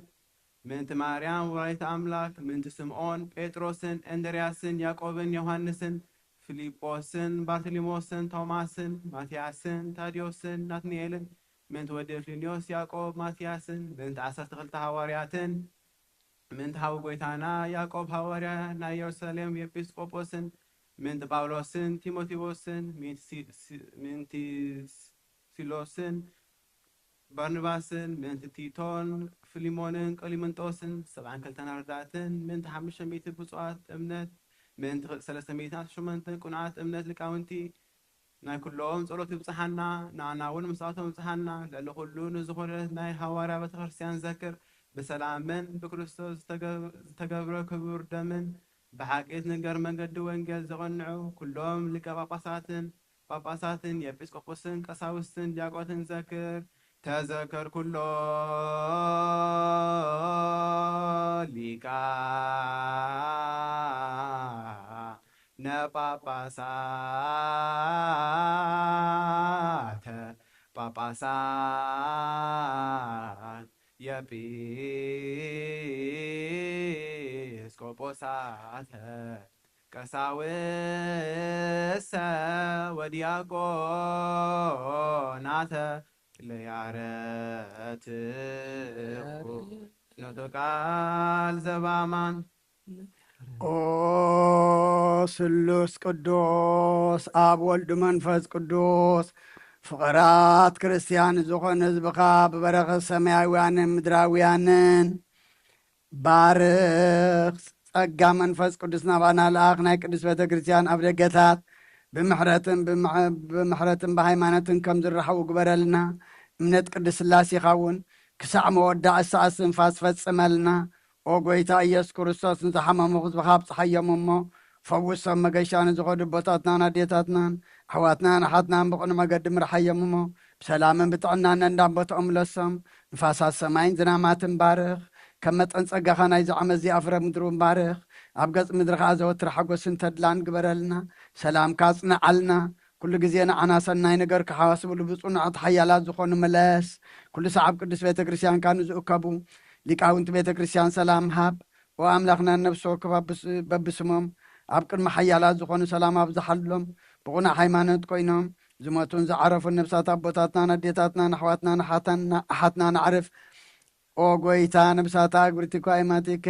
ምእንቲ ማርያም ወላዲተ ኣምላክ፣ ምእንቲ ስምዖን ጴጥሮስን እንድርያስን ያዕቆብን ዮሃንስን ፊልጶስን ባርተሊሞስን ቶማስን ማትያስን ታድዮስን ናትናኤልን፣ ምእንቲ ወዲ እፍልንዮስ ያዕቆብ ማትያስን፣ ምእንቲ ዓሰርተ ክልተ ሃዋርያትን፣ ምእንቲ ሓው ጐይታና ያዕቆብ ሃዋርያ ናይ የሩሳሌም ኤጲስቆጶስን፣ ምእንቲ ጳውሎስን ጢሞቴዎስን፣ ምእንቲ ሲ-፣ ሲ-፣ ምእንቲ ሲሎስን ባርናባስን፣ ምእንቲ ቲቶን፣ ፊልሞንን፣ ቀሊምንጦስን፣ ሰብዓን ክልተን ኣረዳእትን፣ ምእንቲ ሓሙሽተ ሚእቲ ብፁዓት እምነት፣ ምእንቲ ክል-፣ ሰለስተ ሚእትን ዓሰርተ ሸሞንተን ቅኑዓት እምነት ሊቃውንቲ፣ ናይ ኩሎም ጸሎት ይብጽሓና፣ ንኣና እውን ምስኣቶም ይብጽሓና። ልዕሊ ኩሉ ንዝኾነት ናይ ሃዋርያ ቤተ ክርስቲያን ዘክር፣ ብሰላምን ብክርስቶስ ዝተገብ-፣ ዝተገብረ ክቡር ደምን ብሓቂ ትንገር መንገዲ ወንጌል ዘቐንዑ ኩሎም ሊቀ ጳጳሳትን ጳጳሳትን የጲስቆጶስን ቀሳውስትን ዲያቆትን ዘክር። ተዘከር ኩሎ ሊቃ ነጳጳሳተ ጳጳሳት የጲስቆጶሳተ ቀሳውሰ ወዲያቆናተ ለያረትኩ ኖቶ ቃል ዘባማን። ኦ ስሉስ ቅዱስ ኣብ ወልድ መንፈስ ቅዱስ ፍቕራት ክርስቲያን ዝኾነ ህዝብኻ ብበረኸት ሰማያውያንን ምድራውያንን ባርኽ። ጸጋ መንፈስ ቅዱስ ናባና ልኣኽ። ናይ ቅድስት ቤተ ክርስቲያን ኣብ ደገታት ብምሕረትን ብምሕ-፣ ብምሕረትን ብሃይማኖትን ከም ዝረኸቡ ግበረልና። እምነት ቅድስት ስላሴኻ እውን ክሳዕ መወዳእታ እስትንፋስ ፈጽመልና። ኦ ጎይታ ኢየሱስ ክርስቶስ፣ ንዝሓመሙ ህዝብኻ ኣብጽሓዮም እሞ ፈውሶም። መገሻ ንዝኸዱ ኣቦታትናን ኣዴታትናን ኣሕዋትናን ኣሓትናን ብቕኑዕ መገዲ ምርሓዮም እሞ ብሰላምን ብጥዕናን ነንዳቦትኦም ምለሶም። ንፋሳት ሰማይን ዝናማትን ባርኽ። ከም መጠን ጸጋኻ ናይዚ ዓመት እዚኣ ፍረ ምድሪ እውን ባርኽ። ኣብ ገጽ ምድሪ ኸኣ ዘወትር ሓጎስን ተድላን ግበረልና። ሰላምካ ኣጽንዓልና። ኩሉ ግዜ ንዓና ሰናይ ነገር ክሓስብሉ ብጽኑዓት ሓያላት ዝኾኑ ምለስ። ኩሉ ሰዓብ ቅዱስ ቤተ ክርስቲያንካ ንዝእከቡ ሊቃውንቲ ቤተ ክርስቲያን ሰላም ሃብ። ኦ ኣምላኽና፣ ነፍሲ ወከፍ በብስ-፣ በብስሞም ኣብ ቅድሚ ሓያላት ዝኾኑ ሰላም ኣብዝሓሎም። ብቑኑዕ ሃይማኖት ኮይኖም ዝሞቱን ዝዓረፉን ነፍሳት ኣቦታትናን ኣዴታትናን ኣሕዋትናን ኣሓታን-፣ ኣሓትናን ኣዕርፍ። ኦ ጎይታ፣ ነብሳታ ኣግብርቲ ኳይማቲከ፣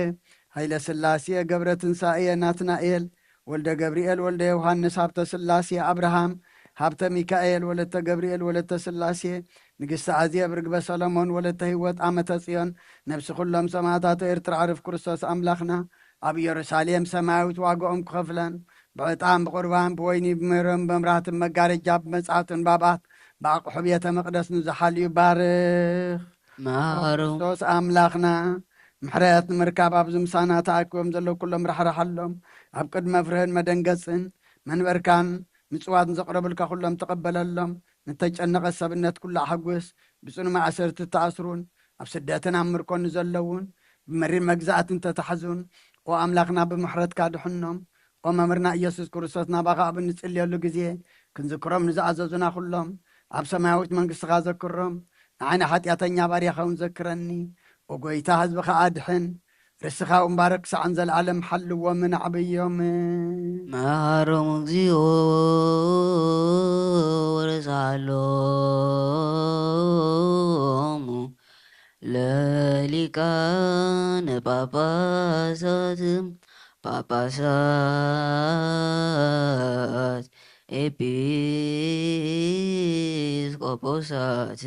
ኃይለ ሥላሴ ገብረ ትንሳኤ ናትናኤል፣ ወልደ ገብርኤል ወልደ ዮሐንስ፣ ሀብተ ሥላሴ አብርሃም፣ ሀብተ ሚካኤል ወለተ ገብርኤል ወለተ ሥላሴ፣ ንግሥቲ አዜብ ርግበ ሰሎሞን ወለተ ሕይወት ዓመተ ጽዮን፣ ነፍሲ ኩሎም ሰማዕታተ ኤርትራ ዕርፍ ክርስቶስ ኣምላኽና ኣብ ኢየሩሳሌም ሰማያዊት ዋጋኦም ክኸፍለን፣ ብዕጣን ብቑርባን ብወይኒ ብመረን መብራህትን መጋረጃ ብመጻሕፍትን ባባት ብኣቕሑ ቤተ መቕደስ ንዝሓልዩ ባርኽ። መሃሮም። ክርስቶስ ኣምላኽና፣ ምሕረት ንምርካብ ኣብዚ ምሳና ተኣኪቦም ዘለዉ ኩሎም ራሕርሓሎም። ኣብ ቅድሚ መፍርህን መደንገጽን መንበርካን ምጽዋት ንዘቕረቡልካ ኩሎም ተቐበለሎም። ንተጨነቐ ሰብነት ኩሉ ኣሐጉስ። ብጽኑ ማእሰርቲ ተኣስሩን ኣብ ስደትን ኣብ ምርኮን ንዘለዉን ብመሪር መግዛእትን ተታሕዙን፣ ኦ ኣምላኽና፣ ብምሕረትካ ድሕኖም። ኦ መምህርና ኢየሱስ ክርስቶስ፣ ናባኻ ኣብ እንጽልየሉ ግዜ ክንዝክሮም ንዝኣዘዙና ኩሎም ኣብ ሰማያዊት መንግስትኻ ዘክሮም። ንዓይ ንሓጢኣተኛ ባርያኻ እውን ዘክረኒ። ኦ ጎይታ፣ ህዝብኻ ኣድሕን። ርስኻ እውን ባርኽ፣ ክሳዕ ንዘለኣለም ሓልዎምን ኣዕብዮምን። መሃሮም እግዚኦ ወረስዓሎሙ ለሊቃነ ጳጳሳት፣ ጳጳሳት፣ ኤጲስቆጶሳት፣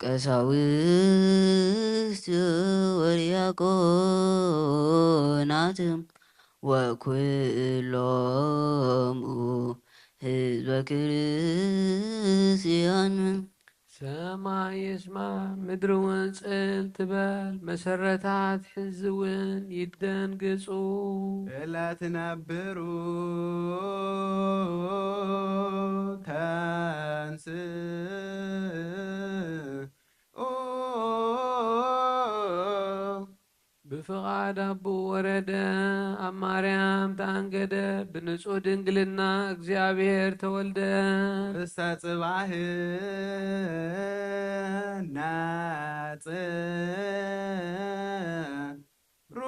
ቀሳውስት ወዲያቆናት፣ ወኩሎሙ ህዝበ ክርስቲያን። ሰማይ ይስማ፣ ምድሪ እውን ጽል ትበል፣ መሰረታት ሕዚ እውን ይደንግጹ። እለ ትነብሩ ተንስኡ። ብፍቓድ ኣቦኡ ወረደ፣ ኣብ ማርያም ተኣንገደ፣ ብንጹህ ድንግልና እግዚኣብሔር ተወልደ። እስተ ጽባሕ ነጽሩ።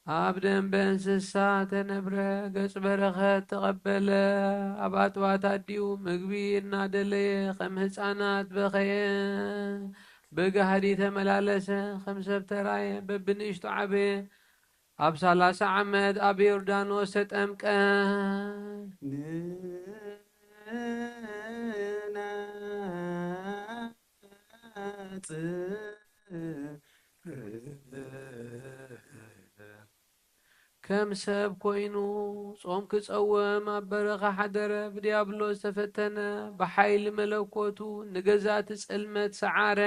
ኣብ ደንበ እንስሳ ተነብረ፣ ገጽ በረኸት ተቐበለ። ኣብ ኣጥባት ኣዲኡ ምግቢ እናደለየ ከም ህፃናት በኸየ። ብጋህዲ ተመላለሰ፣ ከም ሰብ ተራየ፣ በብንእሽቱ ዓበየ። ኣብ ሠላሳ ዓመት ኣብ ዮርዳኖስ ተጠምቀ። ንነጽ ከም ሰብ ኮይኑ ጾም ክጸውም ኣብ በረኻ ሓደረ። ብዲያብሎስ ተፈተነ። ብሓይሊ መለኮቱ ንገዛእቲ ጽልመት ሰዓረ።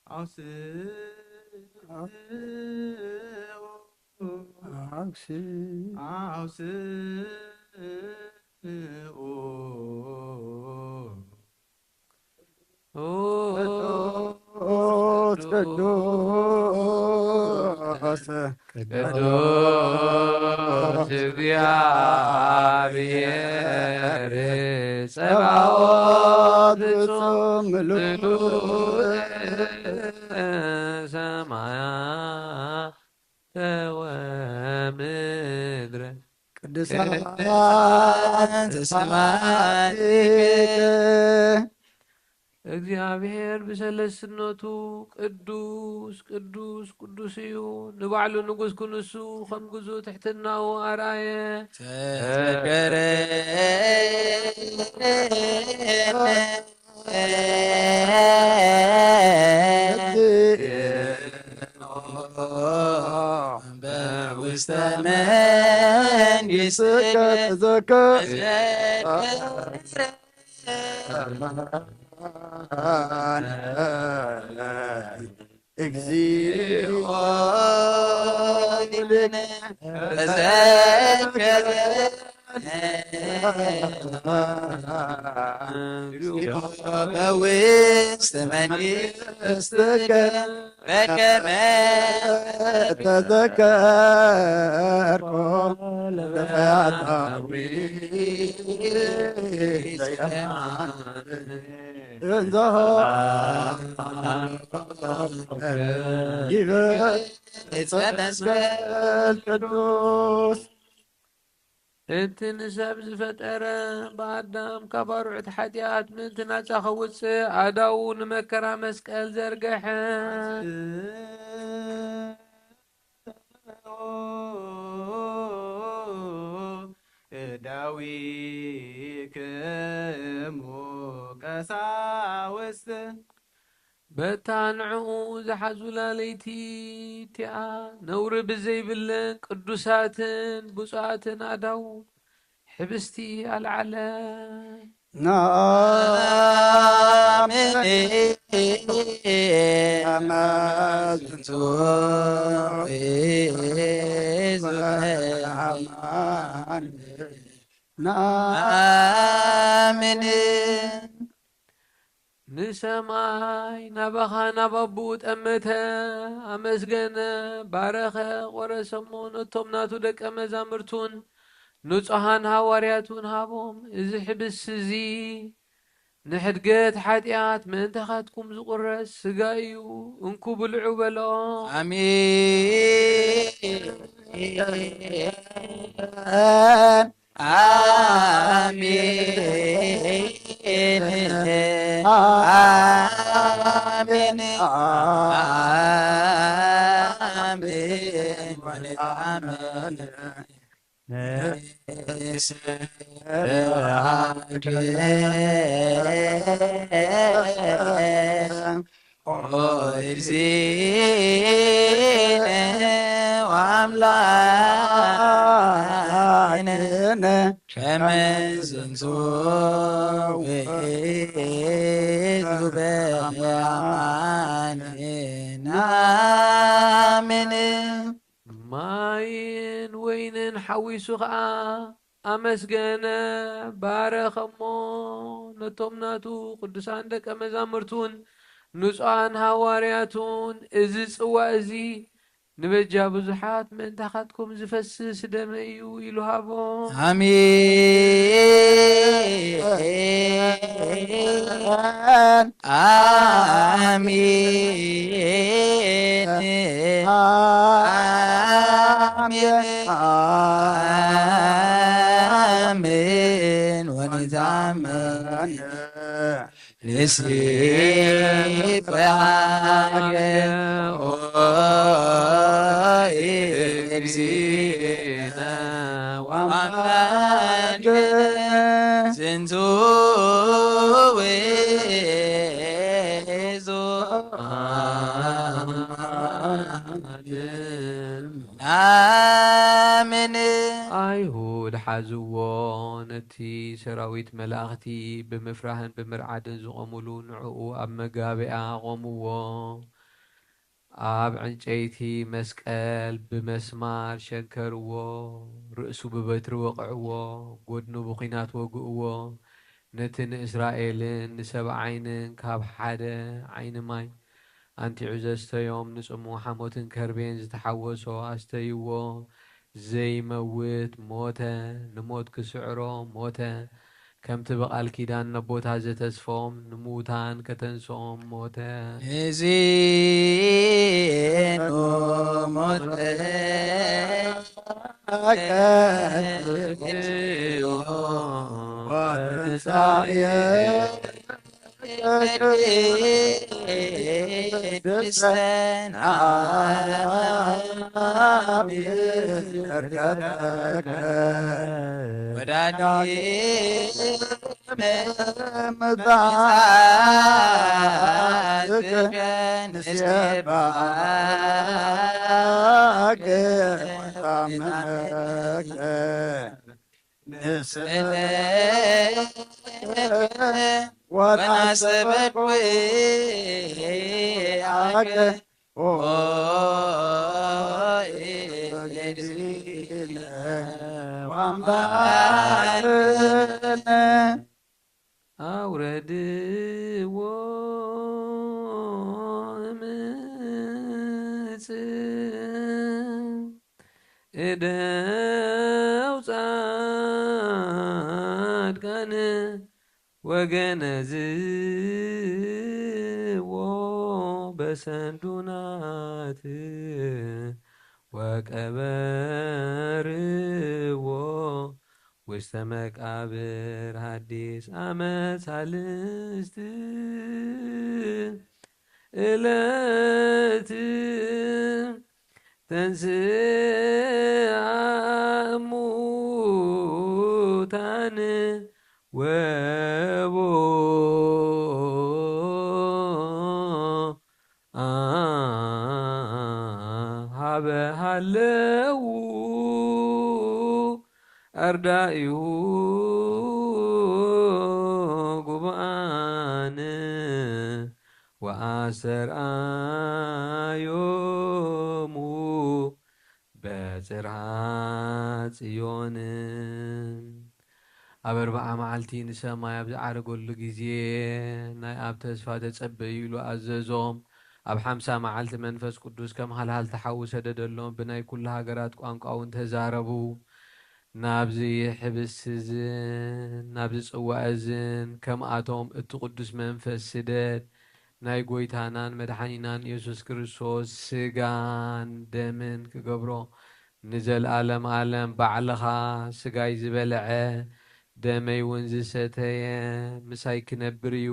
ኣውስኡ፣ ኣውስኡ፣ ኣውስኡ። ኦ፣ ኦ፣ ቅዱስ ቅዱስ እግዚኣብሔር ጸባኦት ፍጹም ምሉእ ሰማያተ ወምድረ ቅዱሳተ ስብሐቲከ። እግዚኣብሔር ብሰለስትነቱ ቅዱስ ቅዱስ ቅዱስ እዩ። ንባዕሉ ንጉስ ክንሱ ከም ግዙእ ትሕትናኡ ኣርኣየ። ተዘከረ ውስተ መንግሥትከ ተዘከር። እግዚኦ በውስተ መንግሥትከ በከመ ተዘከርኮ ለፈያታዊ እንዘ ይበ ዕፀ መስቀል ቅዱስ። እቲ ንሰብ ዝፈጠረ ብኣዳም ካብ ኣርዑት ሓጢኣት ምእንቲ ናጻ ከውጽእ ኣእዳዉ ንመከራ መስቀል ዘርገሐ። እዳዊክሙ ቀሳውስት። በታ ንዕኡ ዝሓዙላ ለይቲ እቲኣ ነውሪ ብዘይብለን ቅዱሳትን ብፁዓትን ኣእዳዉ ሕብስቲ ኣልዓለ። ናምን ኣማዝንቱ ናምን ንሰማይ ናባኻ ናብ ኣቦኡ ጠመተ፣ ኣመስገነ፣ ባረኸ፣ ቆረሰሞ፣ ነቶም ናቱ ደቀ መዛሙርቱን ንጹሓን ሃዋርያቱን ሃቦም። እዚ ሕብስ እዚ ንሕድገት ሓጢኣት ምእንታኻትኩም ዝቑረስ ስጋ እዩ፣ እንኩ ብልዑ በሎ። ኣሜን። ኣሜን። ኣሜን። ኣሜን። ወለአመነ ንስብሐከ ኦ እግዚእነ ወአምላክነ ከመ ዝንቱ ውእቱ በአማነ ናምን። ማይን ወይንን ሓዊሱ ኸኣ ኣመስገነ፣ ባረኸሞ፣ ነቶም ናቱ ቅዱሳን ደቀ መዛሙርቱን ንጹሓን ሃዋርያቱን፣ እዚ ጽዋ እዚ ንበጃ ብዙሓት ምእንታኻትኩም ዝፈስስ ደመይ እዩ ኢሉ ሃቦም። ኣሜን። ኣሜን። ኣሜን። ኣሜን። ወንታመን ንስብሐከ ኦ እግዚእነ ወአምላክነ ዝንቱ ውእቱ ናምን። ኣይሁድ ሓዝዎ፣ ነቲ ሰራዊት መላእኽቲ ብምፍራህን ብምርዓድን ዝቖሙሉ፣ ንዕኡ ኣብ መጋቢያ ኣቖምዎ። ኣብ ዕንጨይቲ መስቀል ብመስማር ሸንከርዎ፣ ርእሱ ብበትሪ ወቕዕዎ፣ ጎድኑ ብኲናት ወግእዎ። ነቲ ንእስራኤልን ንሰብኣይንን ካብ ሓደ ዓይኒ ማይ ኣንቲዑ ዘስተዮም፣ ንጽምው ሓሞትን ከርቤን ዝተሓወሶ ኣስተይዎ። ዘይመውት ሞተ፣ ንሞት ክስዕሮ ሞተ። ከምቲ ብቓል ኪዳን ነቦታ ዘተስፎም፣ ንምውታን ከተንስኦም ሞተ። እዚ ሞት ኣውረድዎ እምፅ እደው ፃድቃን ወገነዝዎ በሰንዱናት ወቀበርዎ ውስተ መቃብር ሐዲስ አመት ሳልስት እለት ተንስአ እሙታን ወቦ ሀበ ሀለው አርዳኢሁ ጉብኣን ወአስተርአዮሙ በጽርሐ ጽዮን። ኣብ ኣርብዓ መዓልቲ ንሰማይ ኣብ ዝዓረገሉ ግዜ፣ ናይ ኣብ ተስፋ ተጸበዩ ኢሉ ኣዘዞም። ኣብ ሓምሳ መዓልቲ መንፈስ ቅዱስ ከም ሃልሃልታ ሓዊ ሰደደሎም፣ ብናይ ኩሉ ሃገራት ቋንቋ እውን ተዛረቡ። ናብዚ ሕብስቲ እዝን ናብዚ ጽዋ እዝን ከምኣቶም እቲ ቅዱስ መንፈስ ስደድ። ናይ ጐይታናን መድሓኒናን የሱስ ክርስቶስ ስጋን ደምን ክገብሮ፣ ንዘለኣለም ኣለም ባዕልኻ ስጋይ ዝበልዐ ደመይ እውን ዝሰተየ ምሳይ ክነብር እዩ፣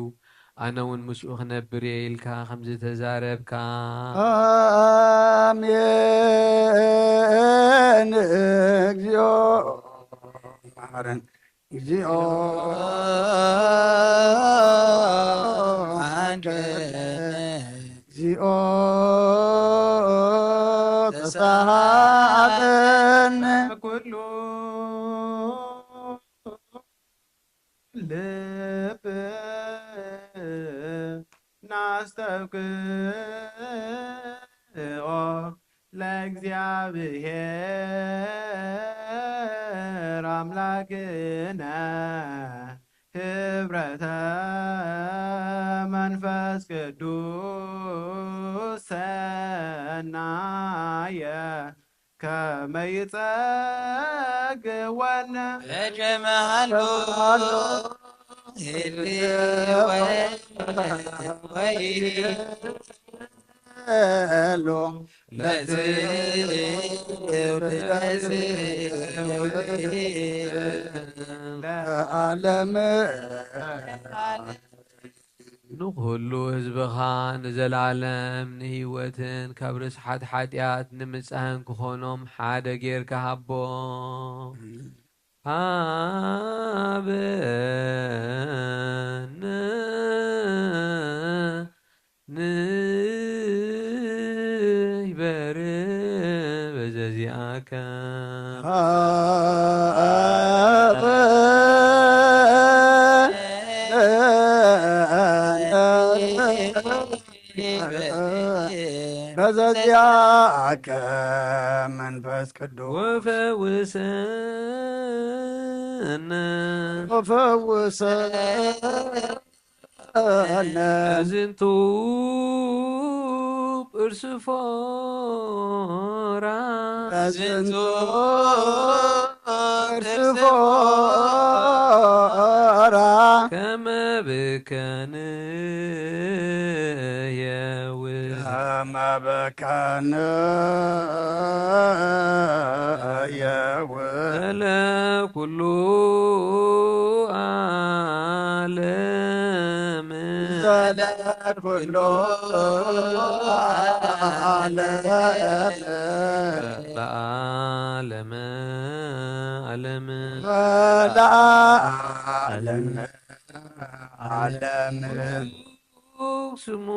ኣነ እውን ምስኡ ክነብር እየ ኢልካ ከም ዝተዛረብካ። ኣሜን። እግዚኦ መሐረን። እግዚኦ መሐረን። እግዚኦ ተሳሃለነ። ኩሉ ልብ ናስተውክኦ ለእግዚኣብሔር ኣምላክነ ህብረተ መንፈስ ቅዱስ ሰናየ ከመ ይጸግወነ በጀመሃሎ ህልወ ወይ ሎ ለዓለም ንኹሉ ህዝብኻ ንዘላለም ንህይወትን ካብ ርስሓት ሓጢኣት ንምጻህን ክኾኖም ሓደ ጌርካ ሃቦም። ሃበነ ንሕበር በዘዚኣከ። በዘዚኣከ መንፈስ ቅዱስ ወፈውሰነ ወፈውሰነ። ዝንቱ እርስፎራ በዝንቱ እርስፎራ ከመ ብከንየው ከመ ብከንየው ለኩሉ ዓለም ዘለኩሉ ዓለም ለዓለመ ዓለም ለዓለም ዓለም ስሙ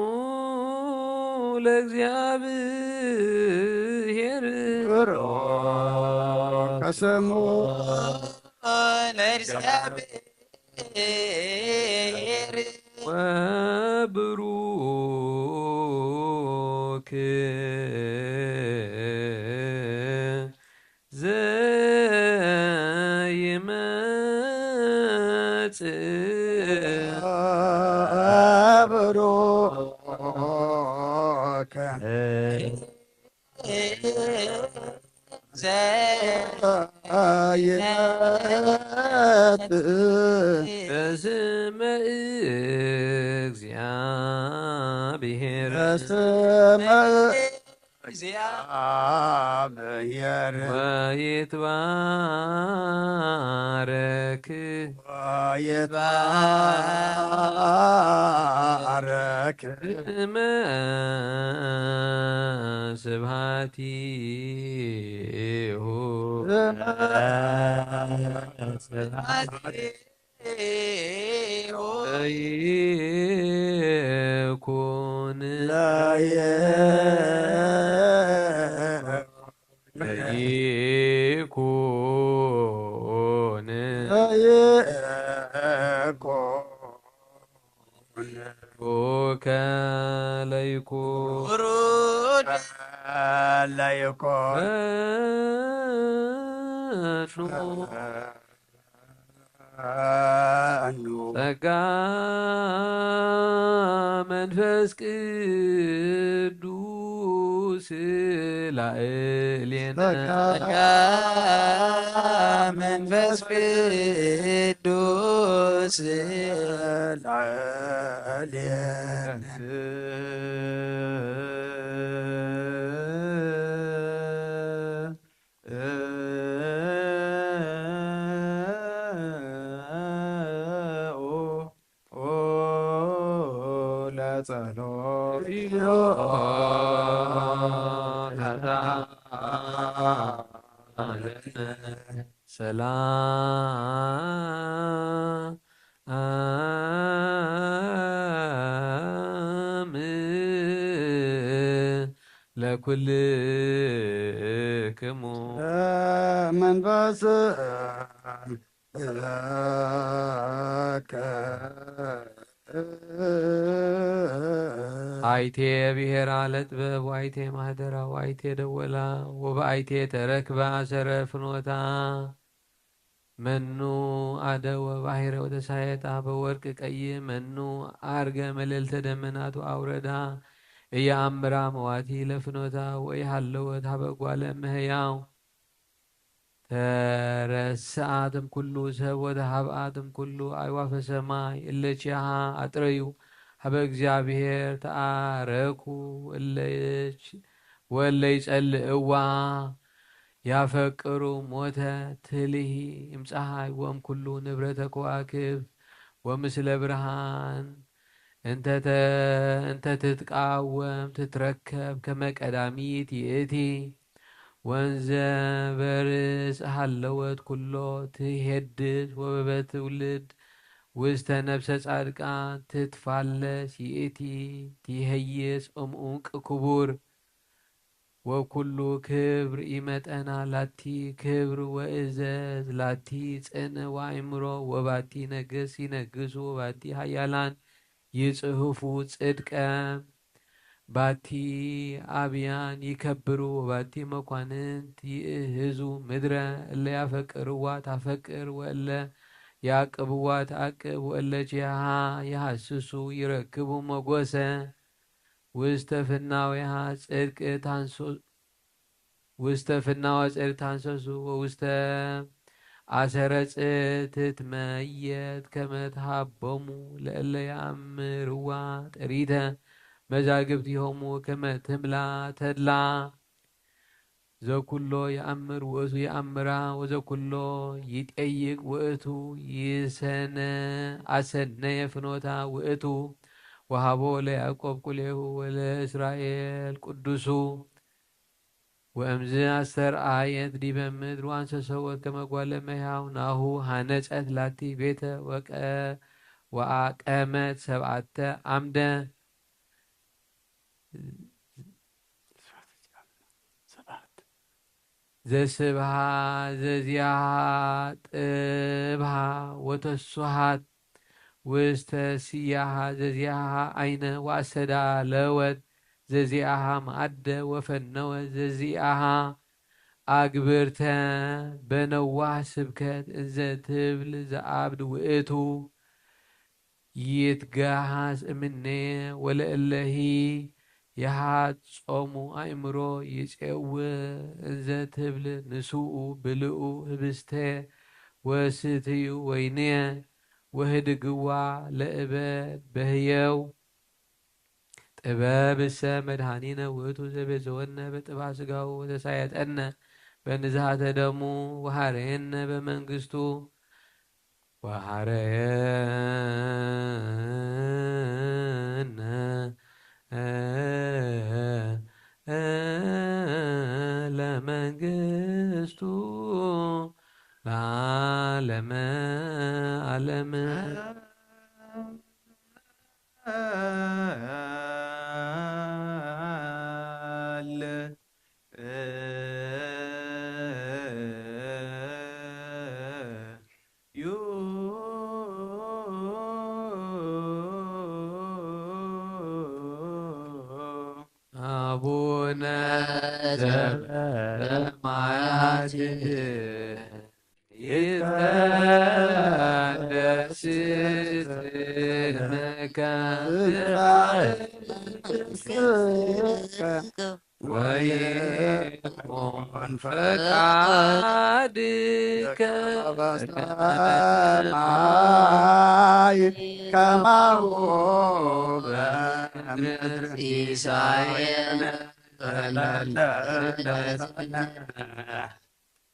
ለእግዚአብሔር ብሩክ ከስሙ ለእግዚአብሔር ወብሩክ ዘይመጽእ ብሩክ ይመጽእ በስመ እግዚአብሔር በስመ እግዚአብሔር ወይትባረክ ወይትባረክ ስመ ስብሐቲሁ ስመ ይኩን ይኩን ቡከ ለይኩን ለይኩን ጸጋ መንፈስ ቅዱስ ላዕሌነ ጸጋ መንፈስ ቅዱስ ላዕሌነ ሰላም ለኩልክሙ መንፈስ አይቴ ብሔራ ለጥበብ ወአይቴ ማህደራ ወአይቴ ደወላ ወበአይቴ ተረክበ አሰረ ፍኖታ። መኑ አደወ ባሕረ ወተሳየጣ በወርቅ ቀይ መኑ አርገ መለልተ ደመናት ወአውረዳ እየአምራ መዋቲ ለፍኖታ ወኢሃለወት ሀበ ጓለ እመሕያው። ተረስአትም ኩሉ ሰብ ወተሃብአትም ኩሉ አይዋፈ ሰማይ እለ ኪያሃ አጥረዩ ሀበ እግዚአብሔር ተአረኩ እለ ወእለ ይጸልእዋ ያፈቅሩ ሞተ ትልሂ እምፀሐይ ወእምኩሉ ንብረተ ከዋክብት ወምስለ ብርሃን እንተ ትትቃወም ትትረከብ ከመ ቀዳሚት ይእቲ። ወንዘ በርስ ሃለወት ኩሎ ትሄድስ ወበበትውልድ ውስተ ነፍሰ ጻድቃን ትትፋለስ ይእቲ። ትሄይስ እምዑንቅ ክቡር ወኩሉ ክብር ኢመጠና ላቲ ክብር ወእዘዝ ላቲ ጽን ወአእምሮ ወባቲ ነገስ ይነግሱ ወባቲ ሀያላን ይጽህፉ ጽድቀ ባቲ አብያን ይከብሩ ወባቲ መኳንንት ይእህዙ ምድረ እለ ያፈቅርዋ ታፈቅር ወእለ ያቅብዋ ተአቅብ ወእለ ኪያሃ ይሃስሱ ይረክቡ ሞጎሰ። ውስተ ፍናዊሃ ጽድቅ ታንሶ ውስተ ፍናወ ጽድቅ ታንሰሱ ወውስተ ኣሰረ ጽ ትትመየጥ ከመ ትሃቦሙ ለእለ የአምርዋ ጥሪተ መዛግብቲሆሙ ከመ ትምላ ተድላ። ዘኩሎ የአምር ውእቱ የአምራ ወዘኩሎ ይጠይቅ ውእቱ ይሰነ አሰነየ ፍኖታ ውእቱ ወሃቦ ለያዕቆብ ቁሌሁ ወለእስራኤል ቅዱሱ። ወእምዝ አስተርአየት ዲበ ምድር ወአንሰሰወት ከመ ጓለ መሕያው ናሁ ሃነጸት ላቲ ቤተ ወቀ- ወአቀመት ሰብዓተ አምደ ዘስብሃ ዘዚያሃ ጥብሃ ወተሱሃት ውስተ ስያሃ ዘዚያሃ አይነ ወአሰዳለወት ዘዚያሃ ማዕደ ወፈነወት ዘዚያሃ አግብርተ በነዋህ ስብከት እንዘ ትብል ዘአብድ ውእቱ ይትገሃስ እምኔ ወለእለሂ የሃጾሙ አእምሮ ይጼው እንዘ ትብል ንስኡ ብልኡ ህብስተ ወስትዩ ወይንየ ወህድግዋ ለእበድ በህየው። ጥበብ እሰ መድኃኒነ ውእቱ ዘቤዘወነ በጥባ ስጋው ወተሳየጠነ በንዝሃተ ደሙ ወሃረየነ በመንግስቱ ወሃረየነ ለመንግስቱ ለዓለመ ዓለም። አቡነ ዘበሰማያት ይትቀደስ ስምከ ወይኩን ፈቃድከ በሰማይ ከማሁ በምድር። ሲሳየነ ዘለለነ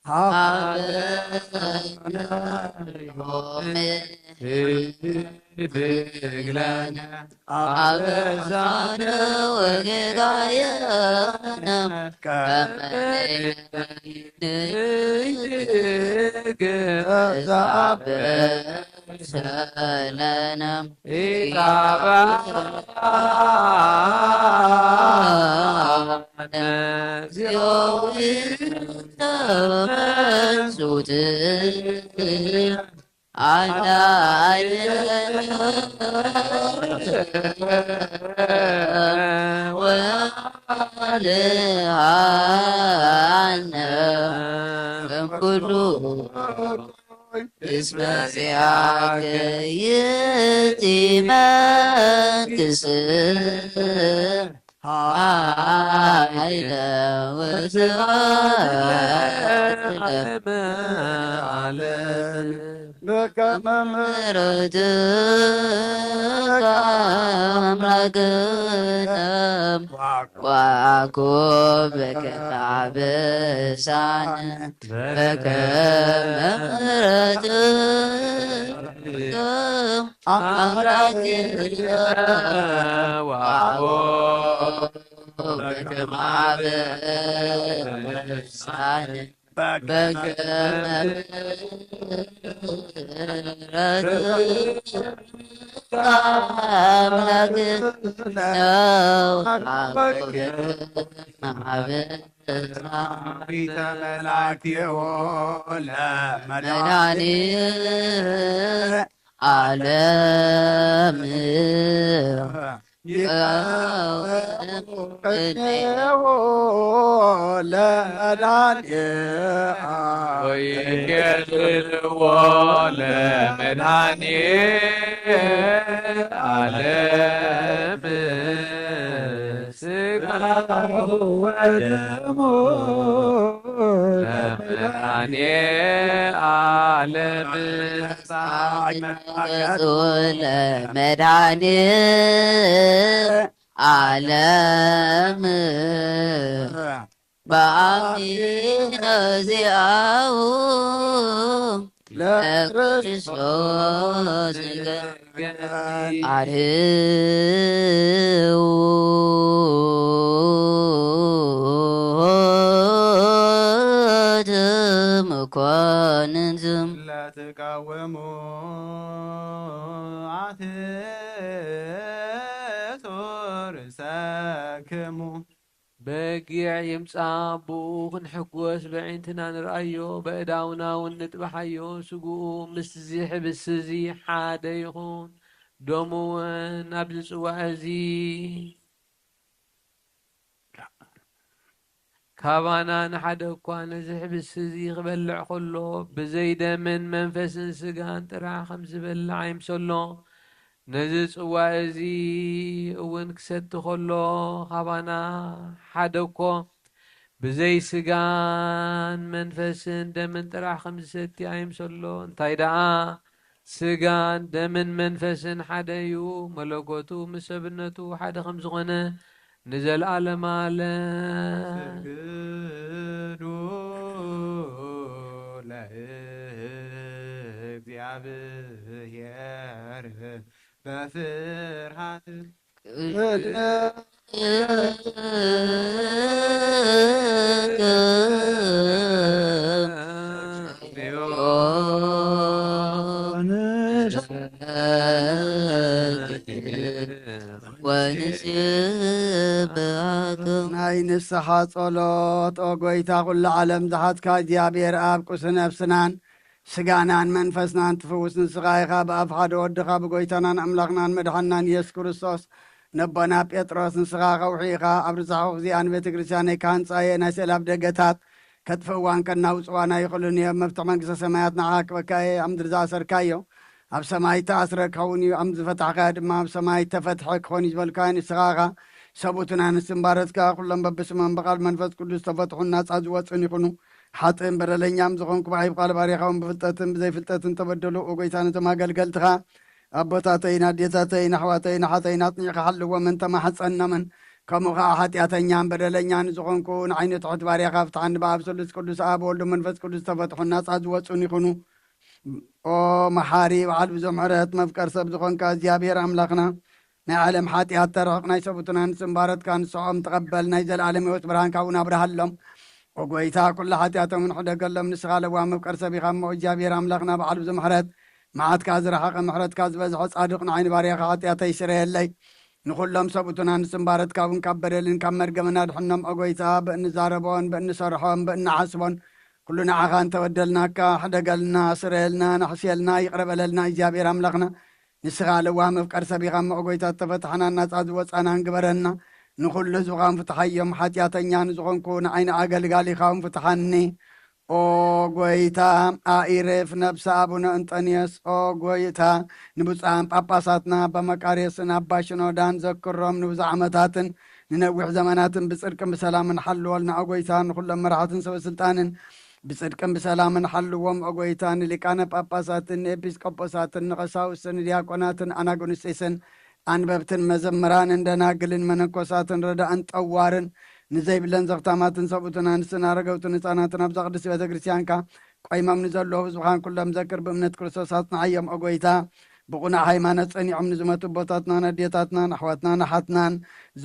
ሀበነ ዮም ህድግ ለነ አበሳነ ወጌጋየነ ከመ ንሕነኒ ንሕነኒ ሰለነ ኢታብአነ እግዚኦ ውስተ መንሱት አዳይነ ወአድኃነ እምኩሉ እስመ ዚአከ ይእቲ መንግስት ኃይለ ወስብሐት ለዓለመ ዓለም። በከመ ምሕረትከ አምላክነ ወአኮ በከመ አበሳነ በከመ ምሕረትከ አምላክነ ወአኮ በከመ አበሳነ በከመ ምሕረትከ አምላክነ ወአኮ በከመ አበሳነ ሊተ መላእክቲሁ ለመድኃኒነ ዓለም ይቀውም ቅኔሁ ለመድኃኒነ ወይቤልዎ ለመድኃኒነ ዓለም ስጋሁ ወደሙ ለመድኃኔ ዓለም። ለመድኃኔ ዓለም በአሚነ ዚአሁ ለክርስቶስ አርህዉ ትምኮንን ዝም ለትቃወሙ አትእቱ ርእሰክሙ። በጊዕ ይምጻእ፣ ብኡ ክንሕጎስ በዒንትና ንርኣዮ፣ በእዳውና እውን ንጥበሓዮ። ስግኡ ምስዚ ሕብስቲ እዚ ሓደ ይኹን፣ ደሙ እውን ኣብዚ ጽዋእ እዚ ካባና ንሓደ እኳ ነዚ ሕብስቲ እዚ ክበልዕ ከሎ፣ ብዘይ ደምን መንፈስን ስጋን ጥራሕ ከም ዝበልዕ ኣይምሰሎ። ነዚ ጽዋእ እዚ እውን ክሰቲ ከሎ፣ ካባና ሓደ እኮ ብዘይ ስጋን መንፈስን ደምን ጥራሕ ከም ዝሰቲ ኣይምሰሎ። እንታይ ደኣ፣ ስጋን ደምን መንፈስን ሓደ እዩ። መለኮቱ ምስ ሰብነቱ ሓደ ከም ዝኾነ፣ ንዘለዓለም ዓለም። ስግዱ ለእግዚአብሔር በፍርሃት። ወንስብሐከ። ናይ ንስሓ ጸሎት። ኦ ጎይታ ኩሉ ዓለም ዝሓዝካ እግዚኣብሔር ኣብ፣ ቁስሊ ነፍስናን ስጋናን መንፈስናን ትፍውስ ንስኻ ኢኻ። ብኣፍ ሓደ ወድኻ ብጎይታናን ኣምላኽናን መድሓንናን ኢየሱስ ክርስቶስ ነቦና ጴጥሮስ ንስኻ ከውሒ ኢኻ። ኣብ ርሳሕ እዚኣ ንቤተ ክርስቲያነይ ክሃንጻ እየ። ናይ ስእሊ ኣፍደገታት ከጥፍእዋን ከናውጽዋን ኣይኽእሉን እዮም። መፍትሒ መንግስተ ሰማያት ንዓኻ ክበካ እየ። ኣብ ምድሪ ዝኣሰርካዮ ኣብ ሰማይ ተኣስረ ክኸውን እዩ፣ ኣብ ዝፈታሕካዮ ድማ ኣብ ሰማይ ተፈትሐ ክኾን እዩ ዝበልካዮ ንስኻ ኢኻ። ሰብኡትና ንስም ባረትካ፣ ኩሎም በብስሞም ብቓል መንፈስ ቅዱስ ተፈትሑን ናጻ ዝወጹን ይኹኑ። ሓጥእን በደለኛም ዝኾንኩ ብዓይብ ቃል ባሪኻውን ብፍልጠትን ብዘይፍልጠትን ተበደሉ። ኦ ጎይታ፣ ነቶም ኣገልገልትኻ ኣቦታተይን ኣዴታተይን ኣሕዋተይን ኣሓተይን ኣጽኒዕካ ሓልዎምን ተማሕጸኖምን። ከምኡ ኸዓ ሓጢኣተኛን በደለኛን ዝኾንኩ ንዓይኒ ትሑት ባርያኻ ፍትሓኒ። ብኣብ ስሉስ ቅዱስ ኣብ ወልድ መንፈስ ቅዱስ ተፈትሑን ናጻ ዝወጹን ይኹኑ። ኦ መሓሪ በዓል ብዙሕ ምሕረት መፍቀር ሰብ ዝኾንካ እግዚኣብሔር ኣምላኽና፣ ናይ ዓለም ሓጢኣት ተርሕቕ፣ ናይ ሰብኡትና ንስም ባረትካ ንስዖም ተቐበል፣ ናይ ዘለኣለም ህይወት ብርሃንካ እውን ኣብርሃሎም። ኦ ጎይታ፣ ኩሉ ሓጢኣቶም ንሕደገሎም፣ ንስኻ ለዋህ መፍቀር ሰብ ኢኻ እሞ እግዚኣብሔር ኣምላኽና በዓል ብዙሕ ምሕረት፣ መዓትካ ዝረሓቐ ምሕረትካ ዝበዝሐ ጻድቕ ንዓይኒ ባርያኻ ሓጢኣተይ ስረየለይ። ንኹሎም ሰብኡትና ንስም ባረትካ እውን ካብ በደልን ካብ መርገምን ኣድሕኖም። ኦ ጎይታ፣ ብእንዛረቦን ብእንሰርሖን ብእንሓስቦን ኩሉ ንዓኻ እንተበደልናካ ሕደገልና፣ ስረየልና፣ ንሕስየልና፣ ይቕረ በለልና እግዚኣብሔር ኣምላኽና። ንስኻ ለዋህ መፍቀር ሰብ ኢኻ እሞ ኦ ጎይታ፣ ዝተፈታሕናን ናጻ ዝወጻናን ግበረና። ንኹሉ ህዝብኻ እውን ፍትሓዮም። ሓጢኣተኛ ንዝኾንኩ ንዓይኒ ኣገልጋሊኻ እውን ፍትሓኒ። ኦ ጎይታ፣ ኣኢርፍ ነብሲ ኣቡነ እንጠንዮስ። ኦ ጎይታ፣ ንብፁዓን ጳጳሳትና ኣባ መቃርዮስን ኣባ ሽኖዳን ዘክሮም ንብዙሕ ዓመታትን ንነዊሕ ዘመናትን ብጽድቅን ብሰላምን ሓልወልና። ኦ ጎይታ፣ ንኹሎም መራሕትን ሰበ ስልጣንን ብጽድቅን ብሰላምን ሓልዎም። ኦ ጎይታ፣ ንሊቃነ ጳጳሳትን ንኤጲስቆጶሳትን ንቐሳውስትን ንዲያቆናትን ኣናጉንስጢስን ኣንበብትን መዘምራንን ደናግልን መነኮሳትን ረዳእን ጠዋርን ንዘይብለን ዘኽታማትን ሰብኡትን ኣንስትን ኣረገውትን ህፃናትን ኣብዛ ቅድስቲ ቤተ ክርስቲያንካ ቆይሞም ንዘለዉ ህዝብኻን ኩሎም ዘክር ብእምነት ክርስቶስ ኣጽንዓዮም። ኦ ጎይታ፣ ብቑኑዕ ሃይማኖት ጸኒዖም ንዝመቱ ኣቦታትናን ኣዴታትናን ኣሕዋትናን ኣሓትናን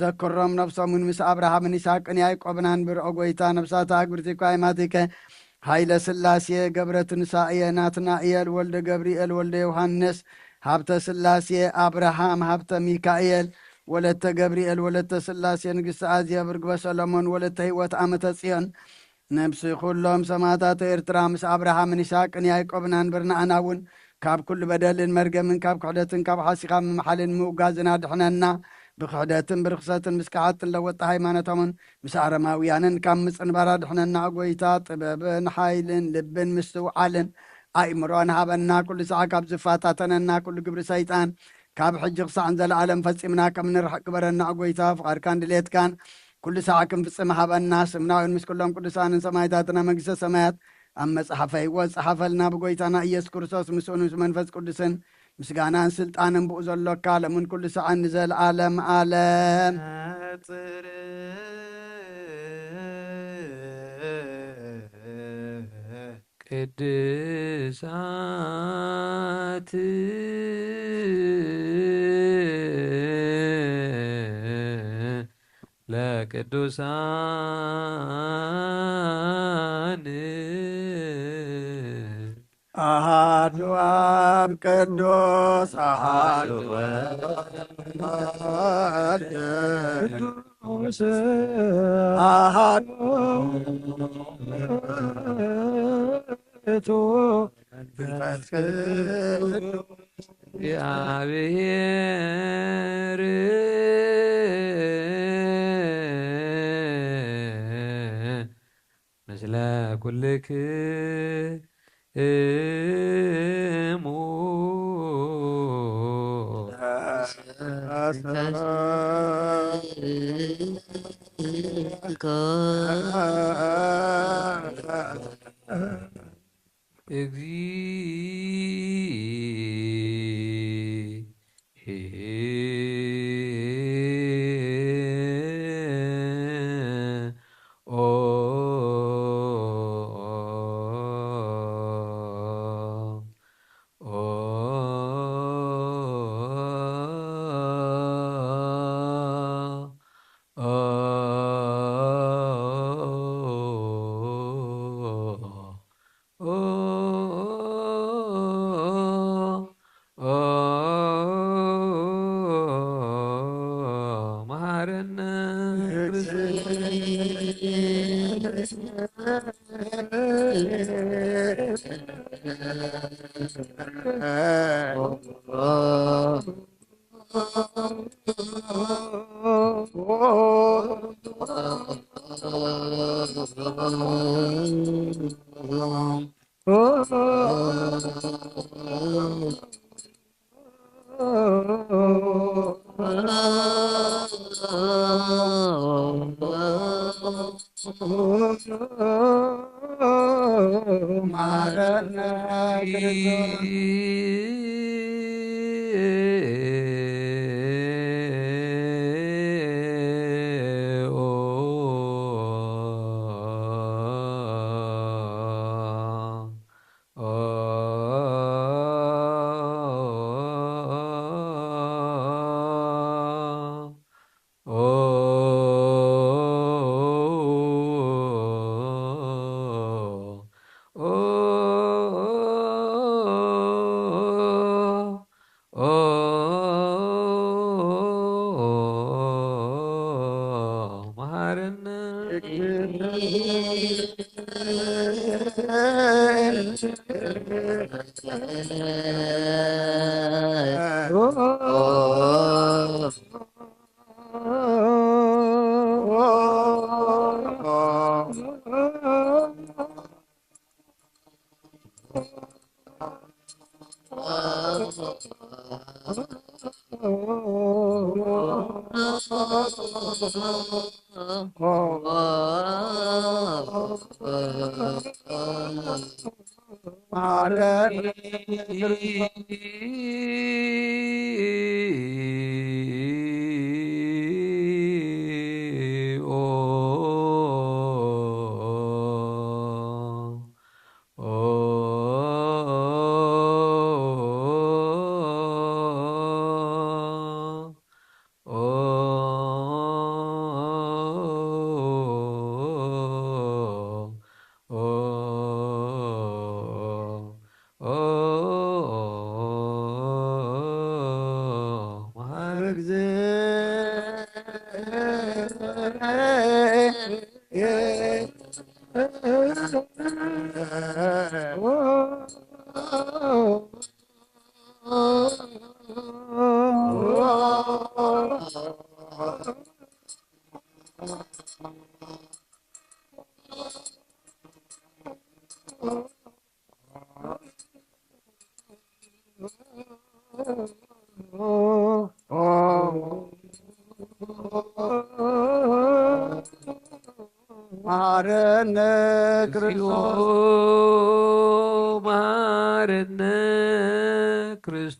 ዘክሮም። ነብሶም እውን ምስ ኣብርሃምን ይስሐቅን ያዕቆብን ኣንብር። ኦ ጎይታ፣ ነብሳት ኣግብርቲ እኳ ኣይማቲከ ኃይለ ሥላሴ ገብረ ትንሳኤ ናትናኤል ወልደ ገብርኤል ወልደ ዮሐንስ ሃብተ ሥላሴ ኣብርሃም ሃብተ ሚካኤል ወለተ ገብርኤል ወለተ ሥላሴ ንግሥቲ ኣዜብ ርግበ ሰሎሞን ወለተ ሕይወት ዓመተ ጽዮን ነብሲ ኩሎም ሰማዕታት ኤርትራ ምስ ኣብርሃምን ይስሐቅን ያዕቆብን ኣንብር። ንኣና እውን ካብ ኩሉ በደልን መርገምን ካብ ክሕደትን ካብ ሓሲኻ ምምሓልን ምውጋዝን ኣድሕነና። ብክሕደትን ብርኽሰትን ምስ ከሓድትን ለወጥቲ ሃይማኖቶምን ምስ ኣረማውያንን ካብ ምጽንባር ኣድሕነና። ኦ ጎይታ፣ ጥበብን ሓይልን ልብን ምስትውዓልን ኣእምሮን ሃበና። ኩሉ ሰዓት ካብ ዝፈታተነና ኩሉ ግብሪ ሰይጣን ካብ ሕጂ ክሳዕ ንዘለኣለም ፈጺምና ከም ንርሕቕ ግበረና። ኦ ጎይታ፣ ፍቓድካን ድሌትካን ኩሉ ሳዕ ክንፍጽም ሃበና። ስምና እውን ምስ ኩሎም ቅዱሳንን ሰማዕታትና መንግስተ ሰማያት ኣብ መጽሓፈ ህይወት ጸሓፈልና። ብጎይታና ኢየሱስ ክርስቶስ ምስኡን ምስ መንፈስ ቅዱስን ምስጋናን ስልጣንን ብኡ ዘሎካ፣ ለምን ኩሉ ሳዕን ንዘለዓለም ዓለም። ቅድሳት ለቅዱሳን አሃዱ አብ ቅዱስ አሃዱ ወወልድ ቅዱስ አሃዱ ውእቱ መንፈስ ቅዱስ እግዚአብሔር ምስለ ኩልክሙ። መሃረነ መሃረነ። መሃረነ ክርስቶስ። መሃረነ ክርስቶስ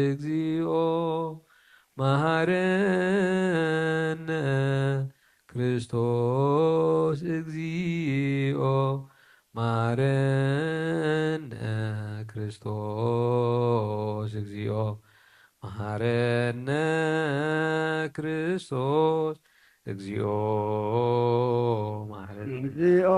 እግዚኦ። መሃረነ ክርስቶስ እግዚኦ። መሃረነ ክርስቶስ እግዚኦ። መሃረነ ክርስቶስ እግዚኦ። መሃረነ እግዚኦ።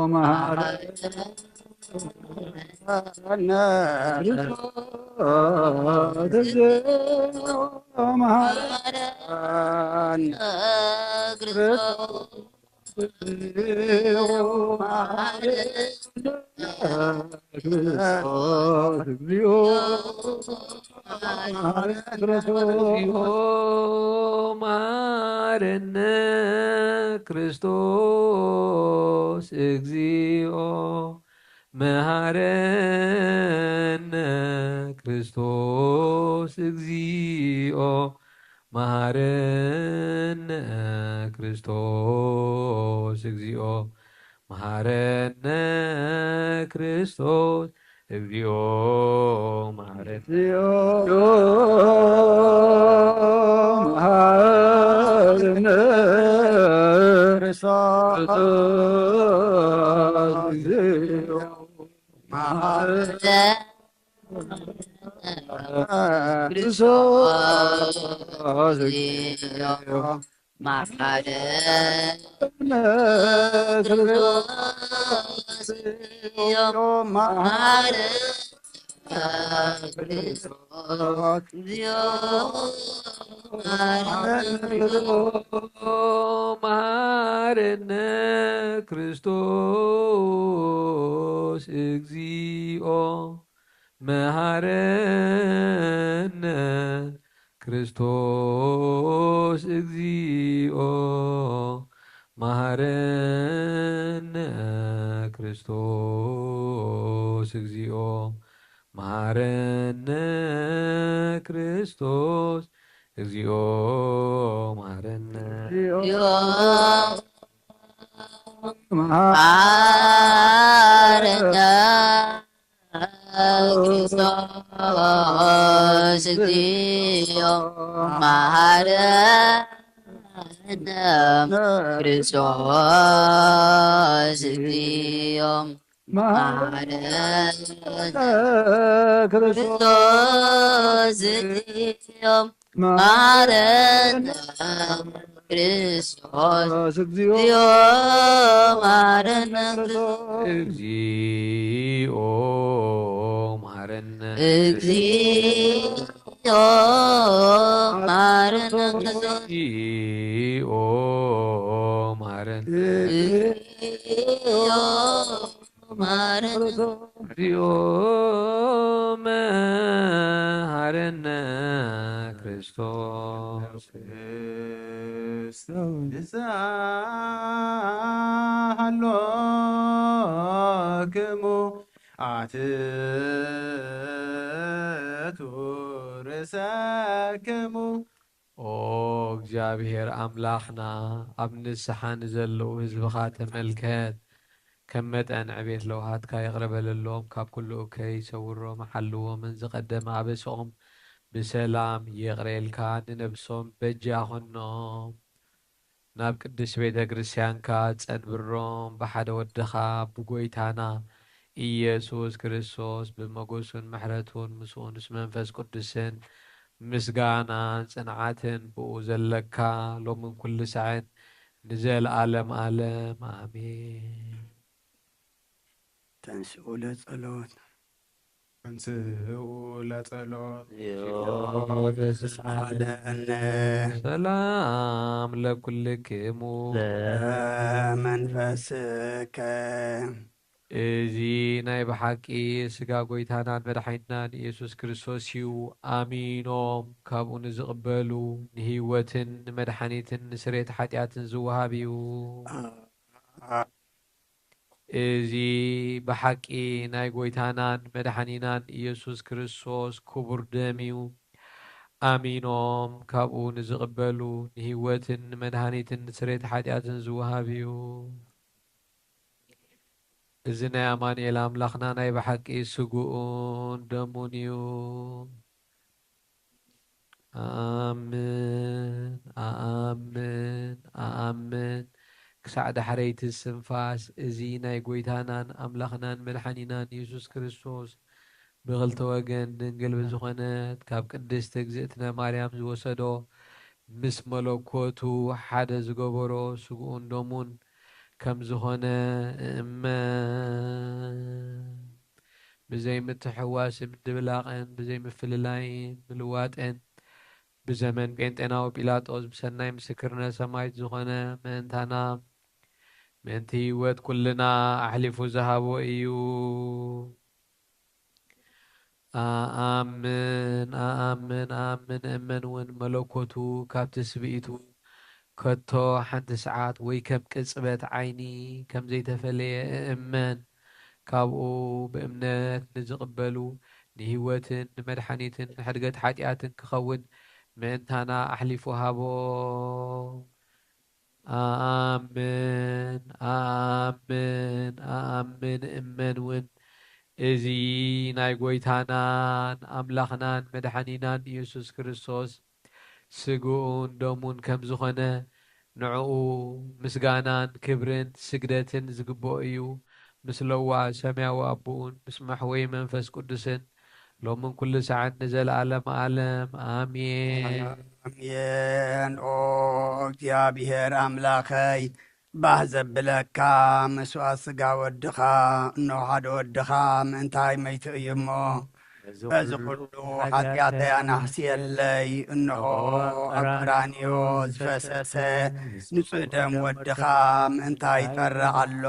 መሃረነ ክርስቶስ እግዚኦ። መሃረነ ክርስቶስ እግዚኦ። መሃረነ ክርስቶስ እግዚኦ። መሃረነ ክርስቶስ እግዚኦ። መሃረነ ክርስቶስ እግዚኦ። መሃረነ እግዚኦ። መሃረነ ክርስቶስ እግዚኦ። መሃረነ ክርስቶስ እግዚኦ። መሃረነ ክርስቶስ እግዚኦ። መሃረነ ክርስቶስ እግዚኦ። መሃረነ መሃረነ ክርስቶስ እግዚኦ። መሃረነ ክርስቶስ እግዚኦ። መሃረነ ክርስቶስ እግዚኦ። መሃረነ ክርስቶስ እግዚኦ። መሃረነ እግዚኦ። መሃረነ ክርስቶስ እግዚኦ። መሃረነ ክርስቶስ እግዚኦ። መሃረነ ክርስቶስ። መሃረነ ክርስቶስ። እግዚኦ። መሃረነ ክርስቶስ። እግዚኦ። መሃረነ እግዚኦ። መሃረነ ክርስቶስ። እግዚኦ። መሃረነ እግዚኦ። መሃረነ። እግዚኦ መሃረነ ክርስቶስ። ንስሓ ሃሎክሙ ኣትቱ ርእሰክሙ። ኦ እግዚኣብሔር ኣምላኽና፣ ኣብ ንስሓ ንዘለዉ ህዝብኻ ተመልከት። ከም መጠን ዕቤት ለውሃትካ ይቕረ በለሎም፣ ካብ ኩሉ እከይ ሰውሮም፣ ሓልዎም፣ ንዝቐደመ ኣበስኦም ብሰላም ይቕረ ኢልካ ንነብሶም በጃ ኹኖም። ናብ ቅድስት ቤተ ክርስቲያንካ ጸንብሮም፣ ብሓደ ወድኻ ብጎይታና ኢየሱስ ክርስቶስ ብመጎሱን ምሕረቱን ምስኡን ምስ መንፈስ ቅዱስን ምስጋናን ጽንዓትን ብኡ ዘለካ ሎምን ኩሉ ሳዕን ንዘለዓለም ዓለም ኣሜን። ተንስኡ ለጸሎት። ተንስኡ ለጸሎት። ተስዓለነ። ሰላም ለኩልክሙ። ለመንፈስከ። እዚ ናይ ብሓቂ ስጋ ጎይታናን መድሓኒትናን ኢየሱስ ክርስቶስ እዩ። ኣሚኖም ካብኡ ንዝቕበሉ ንህይወትን ንመድሓኒትን ንስሬት ሓጢኣትን ዝወሃብ እዩ። እዚ ብሓቂ ናይ ጐይታናን መድሓኒናን ኢየሱስ ክርስቶስ ክቡር ደም እዩ። ኣሚኖም ካብኡ ንዝቕበሉ ንህይወትን ንመድሃኒትን ንስሬት ሓጢኣትን ዝወሃብ እዩ። እዚ ናይ ኣማኑኤል ኣምላኽና ናይ ብሓቂ ስግኡን ደሙን እዩ። ኣኣምን፣ ኣኣምን፣ ኣኣምን። ክሳዕ ዳሕረይቲ ስንፋስ እዚ ናይ ጐይታናን ኣምላኽናን መድሓኒናን የሱስ ክርስቶስ ብኽልተ ወገን ድንግል ብዝኾነት ካብ ቅድስት እግዝእትነ ማርያም ዝወሰዶ ምስ መለኮቱ ሓደ ዝገበሮ ስግኡን ደሙን ከም ዝኾነ እእመን። ብዘይ ምትሕዋስ ምድብላቕን ብዘይ ምፍልላይን ምልዋጥን ብዘመን ጴንጤናዊ ጲላጦስ ብሰናይ ምስክርነት ሰማዕት ዝኾነ ምእንታና ምእንቲ ህይወት ኩልና ኣሕሊፉ ዝሃቦ እዩ። ኣኣምን፣ ኣኣምን፣ ኣኣምን፣ እመን እውን መለኮቱ ካብ ትስብእቱ ከቶ ሓንቲ ሰዓት ወይ ከም ቅጽበት ዓይኒ ከም ዘይተፈለየ እእመን። ካብኡ ብእምነት ንዝቕበሉ ንህይወትን ንመድሓኒትን ንሕድገት ሓጢኣትን ክኸውን ምእንታና ኣሕሊፉ ሃቦ። ኣኣምን፣ ኣኣምን፣ ኣኣምን፣ እመን እውን እዚ ናይ ጐይታናን ኣምላኽናን መድሓኒናን ኢየሱስ ክርስቶስ ስግኡን ደሙን ከም ዝኾነ ንዕኡ ምስጋናን ክብርን ስግደትን ዝግብኦ እዩ። ምስ ለዋህ ሰማያዊ ኣቦኡን ምስ መሕወዪ መንፈስ ቅዱስን ሎምን ኩሉ ሰዓት ንዘለኣለም ዓለም ኣሜን። ኣሜን። ኦ እግዚኣብሔር ኣምላኸይ፣ ባህ ዘብለካ መስዋዕት ስጋ ወድኻ፣ እንሆ ሓደ ወድኻ ምእንታይ መይቱ እዩ እሞ፣ በዚ ኩሉ ኃጢአተይ ኣናሕስየለይ። እንሆ ኣብ ቀራንዮ ዝፈሰሰ ንጹሕ ደም ወድኻ ምእንታይ ይጠርዕ ኣሎ።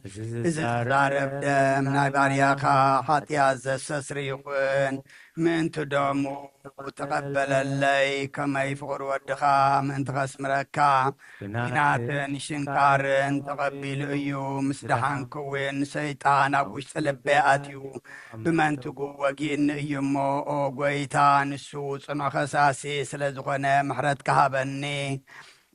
እዚ ዝዛረብ ደም ናይ ባርያኻ ኃጢአት ዘስተስሪ ይኹን። ምእንቲ ደሙ ተቐበለለይ፣ ከመይ ፍቑር ወድኻ ምእንቲ ኸስምረካ ኲናትን ሽንካርን ተቐቢሉ እዩ። ምስ ደሓንኩ እውን ሰይጣን ኣብ ውሽጢ ልበይ ኣትዩ ብመንትጉ ወጊእኒ እዩ እሞ፣ ኦ ጐይታ፣ ንሱ ጽኑዕ ኸሳሲ ስለ ዝኾነ ምሕረትካ ሃበኒ።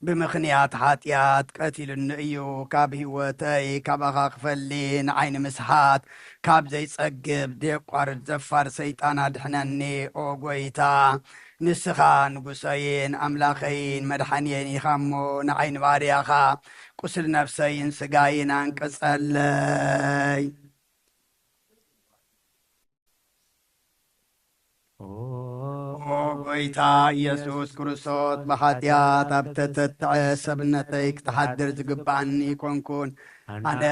ብምኽንያት ኃጢኣት ቀቲሉኒ እዩ። ካብ ህይወተይ ካባኻ ክፈሊ ንዓይ ንምስሓት ካብ ዘይጸግብ ደየቋርጽ ዘፋር ሰይጣን ኣድሕነኒ። ኦ ጐይታ፣ ንስኻ ንጉሰይን ኣምላኸይን መድሓንየይን ኢኻ እሞ፣ ንዓይ ንባርያኻ ቁስል ነፍሰይን ስጋይን ኣንቅጸለይ። ኦ ጐይታ ኢየሱስ ክርስቶስ፣ ብኃጢኣት ኣብ ተተትዐ ሰብነተይ ክትሓድር ዝግባኣኒ ኣይኮንኩን። ኣነ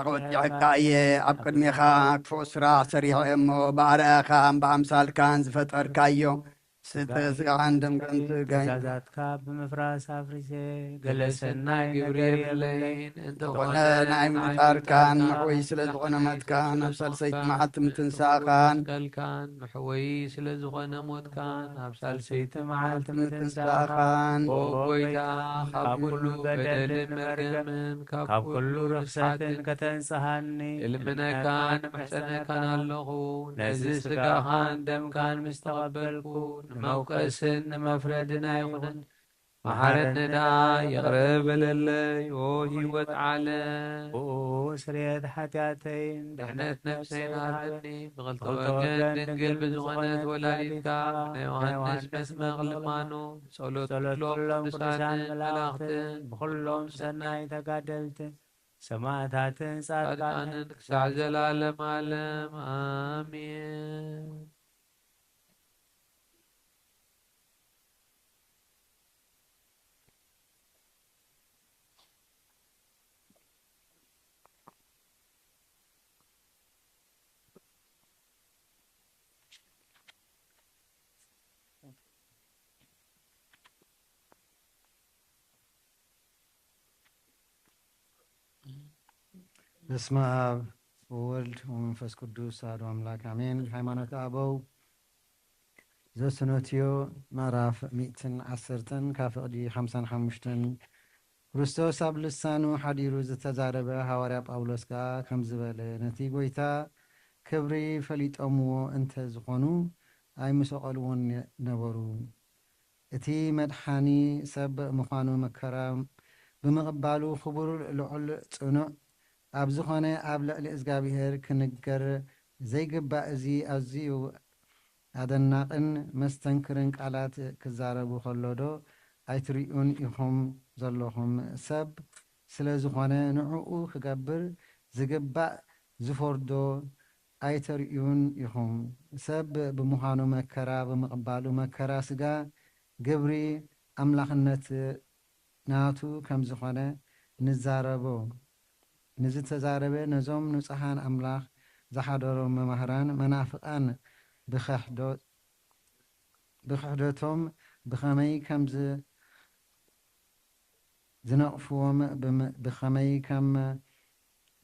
ወዲዐካ እየ። ኣብ ቅድሜኻ ክፉእ ስራሕ ሰሪሐ እሞ፣ ብኣርኣያኻን ብኣምሳልካን ዝፈጠርካዮ ስተ ስጋኻን ደምካን ትእጋይ። ትእዛዛትካ ብምፍራስ ኣፍሪሰ፣ ገለ ሰናይ ግብሪ የብለይን። እንተኾነ ናይ ምጻርካን መሕወይ ስለ ዝኾነ ሞትካን፣ ኣብ ሳልሰይቲ መዓልቲ ምትንሳእኻን፣ መስቀልካን መሕወይ ስለ ዝኾነ ሞትካን፣ ኣብ ሳልሰይቲ መዓልቲ ምትንሳእኻን፣ ኦ ጐይታ፣ ካብ ኩሉ በደልን መርገምን፣ ካብ ኩሉ ርኽሰትን ከተንጽሃኒ እልምነካን እምሕጸነካን ኣለኹ። ነዚ ስጋኻን ደምካን ምስ ተቐበልኩ፣ ንመውቀስን ንመፍረድን ኣይኹን። መሓረኒ ደኣ ይቕረ በለለይ፣ ኦ ህይወት ዓለም። ብኡ ስርየት ሓጢኣተይን ድሕነት ነፍሰይን ሃበኒ። ብኽልተ ወገን ድንግል ብዝኾነት ወላዲትካ፣ ናይ ዮሃንስ መጥምቕ ልማኑ፣ ብጸሎት ኩሎም ቅዱሳን መላእኽትን፣ ብኹሎም ሰናይ ተጋደልትን፣ ሰማእታትን ጻድቃንን ክሳዕ ዘላለም ዓለም ኣሜን። በስመ አብ ወወልድ ወመንፈስ ቅዱስ አሐዱ አምላክ አሜን። ሃይማኖተ አበው ዘስኖትዮ ምዕራፍ ሚእትን ዓሰርተን ካብ ፍቕዲ ሓምሳን ሓሙሽተን ክርስቶስ ኣብ ልሳኑ ሓዲሩ ዝተዛረበ ሃዋርያ ጳውሎስ ከኣ ከምዚ በለ፣ ነቲ ጐይታ ክብሪ ፈሊጦምዎ እንተ ዝኾኑ ኣይምሰቐልዎን ነበሩ። እቲ መድሓኒ ሰብ ምዃኑ መከራ ብምቕባሉ ክቡር ልዑል ጽኑዕ ኣብ ዝኾነ ኣብ ልዕሊ እግዚኣብሔር ክንገር ዘይግባእ እዚ ኣዝዩ ኣደናቕን መስተንክርን ቃላት ክዛረቡ ከሎ ዶ ኣይትርእዩን ኢኹም ዘለኹም? ሰብ ስለ ዝኾነ ንዕኡ ክገብር ዝግባእ ዝፈርዶ ኣይተርእዩን ኢኹም። ሰብ ብምዃኑ መከራ ብምቕባሉ መከራ ስጋ ግብሪ ኣምላኽነት ናቱ ከም ዝኾነ ንዛረቦ። ንዝተዛረበ ነዞም ንጹሃን ኣምላኽ ዝሓደሮም መማህራን መናፍቃን ብኽሕዶ-፣ ብኽሕደቶም ብኸመይ ከም ዝ-፣ ዝነቕፍዎም ብም-፣ ብኸመይ ከም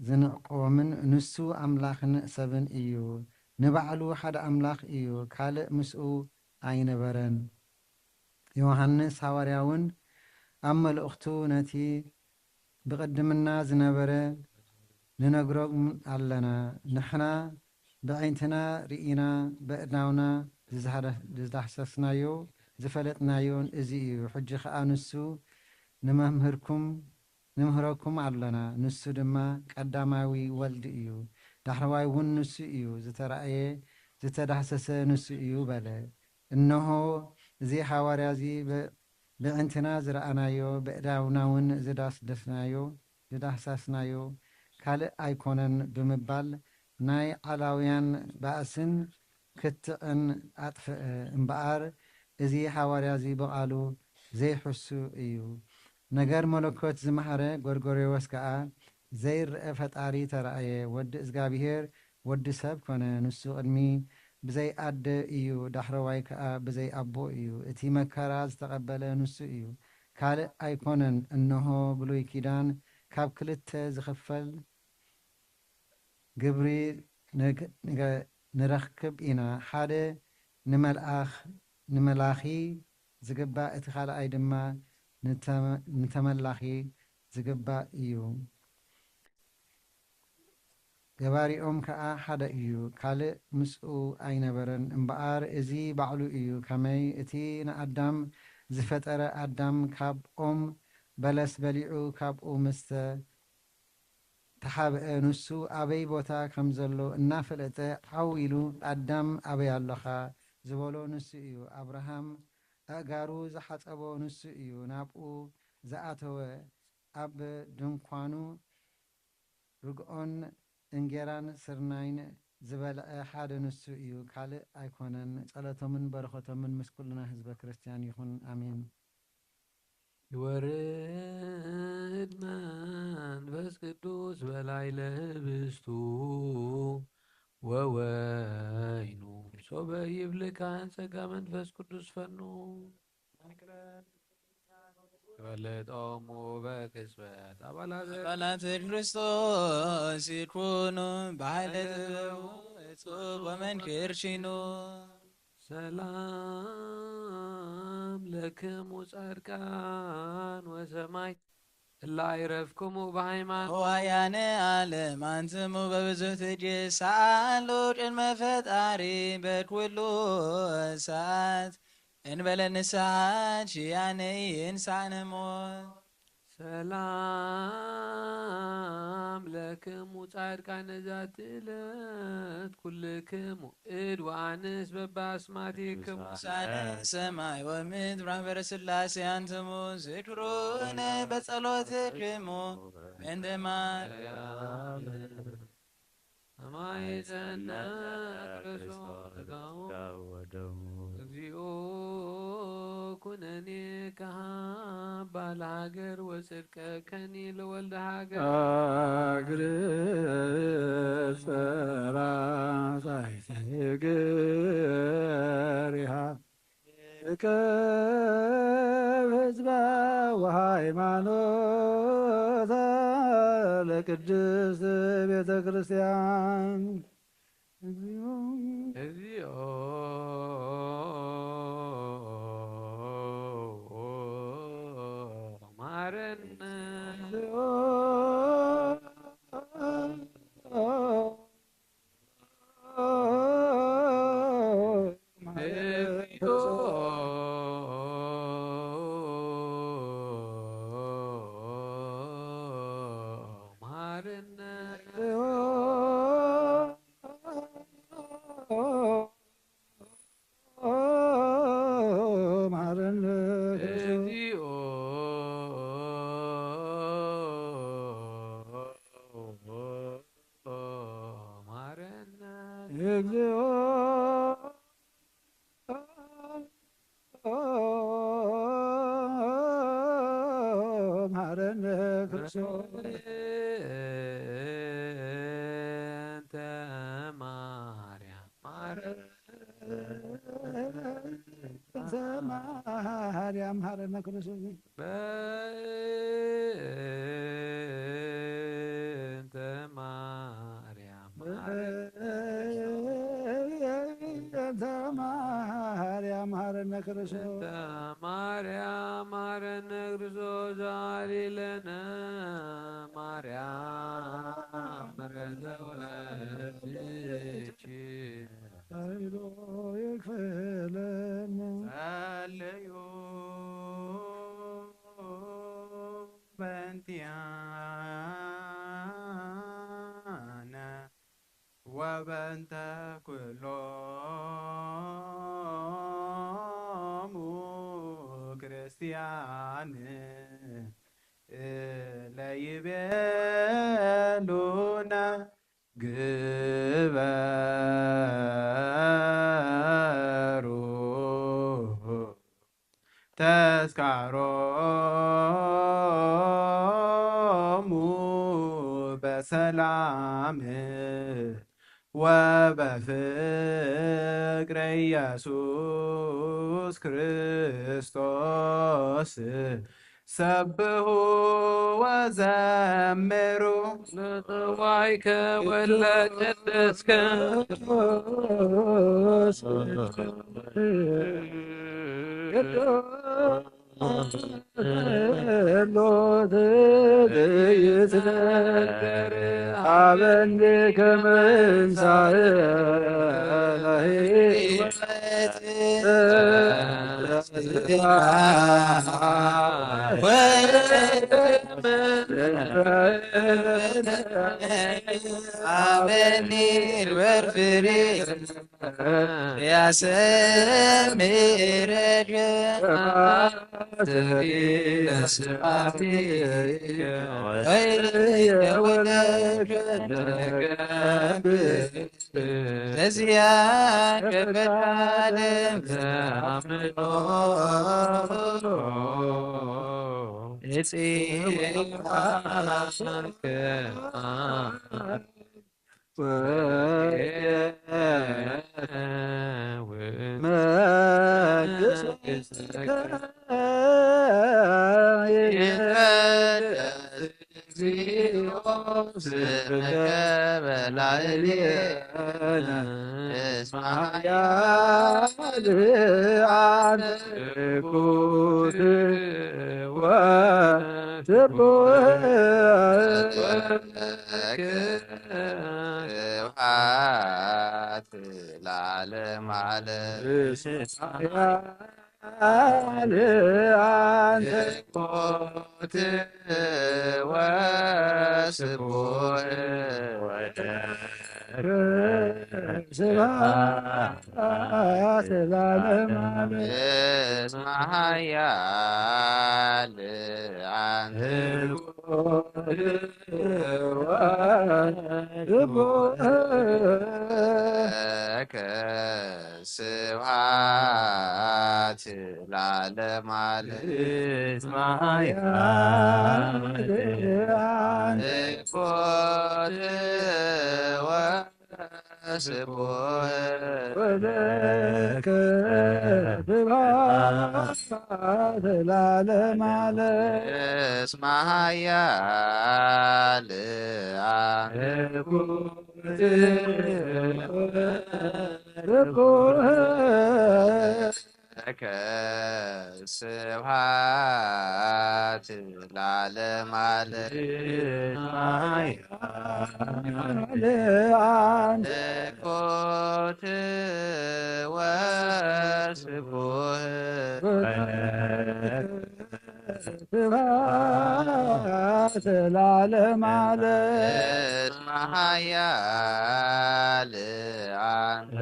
ዝንዕቅዎምን ንሱ ኣምላኽን ሰብን እዩ። ንባዕሉ ሓደ ኣምላኽ እዩ፣ ካልእ ምስኡ ኣይነበረን። ዮሃንስ ሃዋርያ እውን ኣብ መልእኽቱ ነቲ ብቕድምና ዝነበረ ንነግሮም ኣለና። ንሕና ብዓይንትና ርኢና ብእዳውና ዝዛህረ-፣ ዝዳህሰስናዮ ዝፈለጥናዮን እዚ እዩ። ሕጂ ኸኣ ንሱ ንመምህርኩም፣ ንምህረኩም ኣለና። ንሱ ድማ ቀዳማዊ ወልድ እዩ። ዳሕረዋይ እውን ንሱ እዩ። ዝተራእየ፣ ዝተዳህሰሰ ንሱ እዩ በለ። እንሆ፣ እዚ ሃዋርያ እዚ ብ-፣ ብዕንትና ዝረኣናዮ፣ ብእዳውና እውን ዝዳስደስናዮ፣ ዝዳህሳስናዮ ካልእ ኣይኮነን ብምባል ናይ ዓላውያን ባእስን ክትዕን ኣጥፍአ። እምበኣር እዚ ሃዋርያ እዚ ብቓሉ ዘይሕሱ እዩ። ነገር መለኮት ዝመሃረ ጎርጎርዮስ ከኣ ዘይረአ ፈጣሪ ተራእየ፣ ወዲ እግዚኣብሔር ወዲ ሰብ ኮነ። ንሱ ቅድሚ ብዘይ ኣደ እዩ፣ ዳሕረዋይ ከኣ ብዘይ ኣቦ እዩ። እቲ መከራ ዝተቐበለ ንሱ እዩ፣ ካልእ ኣይኮነን። እንሆ ብሉይ ኪዳን ካብ ክልተ ዝኽፈል ግብሪ ንግ-፣ ንገ-፣ ንረክብ ኢና። ሓደ ንመልኣኽ-፣ ንመላኺ ዝግባእ፣ እቲ ካልኣይ ድማ ንተ-፣ ንተመላኺ ዝግባእ እዩ። ገባሪኦም ከኣ ሓደ እዩ፣ ካልእ ምስኡ ኣይነበረን። እምበኣር እዚ ባዕሉ እዩ። ከመይ እቲ ንኣዳም ዝፈጠረ ኣዳም ካብ ኦም በለስ በሊዑ ካብኡ ምስ ተሓብአ፣ ንሱ ኣበይ ቦታ ከም ዘሎ እናፈለጠ ዓው ኢሉ፣ ኣዳም ኣበይ ኣሎኻ? ዝበሎ ንሱ እዩ። ኣብርሃም ኣእጋሩ ዝሓጸቦ ንሱ እዩ። ናብኡ ዝኣተወ፣ ኣብ ድንኳኑ ርግኦን እንጌራን ስርናይን ዝበልዐ ሓደ ንሱ እዩ፣ ካልእ ኣይኮነን። ጸሎቶምን በረኸቶምን ምስ ኩልና ህዝበ ክርስቲያን ይኹን። ኣሜን። ይወርድ መንፈስ ቅዱስ በላዕለ ህብስቱ ወወይኑ፣ ሶበ ይብልካ ጸጋ መንፈስ ቅዱስ ፈኑ። ክበልጦሙ በቅጽበት ኣባላት ኣባላት ክርስቶስ ይኩኑ፣ ብኃይለ ጥበቡ እጹብ ወመንክር ሺኑ። ሰላም ለክሙ ጻድቃን ወሰማዕት፣ እለ አይረፍክሙ በሃይማኖት። ወያነ ዓለም አንትሙ በብዙ ትጅ ሰአሉ ቅድመ ፈጣሪ በኩሉ ሰዓት፣ እንበለ ንስሓት ሽያነ ይንሳነ ሞት። ሰላም ለክሙ ጻድቃነ ዛቲ ዕለት ኩልክሙ እድ ወአንስ በበአስማቲክሙ። ቅዱሳነ ሰማይ ወምድር ማህበረ ሥላሴ አንትሙ ዝክሩነ በጸሎትክሙ በእንተ ማርያም። አማይጸነ ክርስቶስ ሥጋው ወደሙ። እግዚኦ ኩነኔ ከሃባ ለሃገር ወጽድቀ ከኒ ለወልደ ሃገር። አግር ሰራሳይተ እግሪሃ እከብ ህዝባ ወሃይማኖታ ለቅድስት ቤተ ክርስቲያን። እግዚኦ። እግዚኦ ማረነ። እግዚኦ ማረነ። እግዚኦ ማረነ ክርስቶስ። በእንተ ማርያም ማረነ። በእንተ ማርያም ማረነ ክርስቶስ። በእንተ ማርያም ማረነ። በእንተ ማርያም ማረነ ክርስቶስ። በእንተ ማርያም ማረነ ክርስቶስ። ዛሊለነ ማርያም ምሕረተ ወልድኪ። ኃይሎ ይክፈለነ። ጸልዩ በእንቲአነ ወበእንተ ኩሎሙ ክርስቲያን እለ ይቤሉነ ግበሩ ተስካሮሙ በሰላም ወበፍቅረ ኢየሱስ ክርስቶስ። ሰብሑ ወዘምሩ ለጠዋይከ ወለቅድስከ። ሎት ይትነገር አበኒ ከመንሳእ አበኒ ወርፍሬ ያሰምረክ ለስብሐት ወይወለድ ለዚያ ከበዳለም አምኖ እጽዋከ መንግሥትከ ይትቀደስ እግዚኦ ስምከ በላዕሌነ እስመ ኃያል አነ ትኩት ወስቡሕ ስብሐት ለዓለመ ዓለም። ኃያል አንተ ትኩት ወስቡሕ ወለከ ስብሐት ለዓለመ ዓለም። እስመ ኃያል አንተ ትኩት ወስቡሕ ለከ ስብሐት ለዓለመ ዓለም። እስመ ኃያል አንተ ትኩት ወስቡሕ ወለከ ስብሐት ለዓለመ ዓለም። እስመ ኃያል አንተ ትኩት ወስቡሕ ለከ ስብሐት ለዓለመ ዓለም። ለአንተ ትኩት ወስቡሕ ስብሐት ለዓለመ ዓለም። እስመ ኃያል አንተ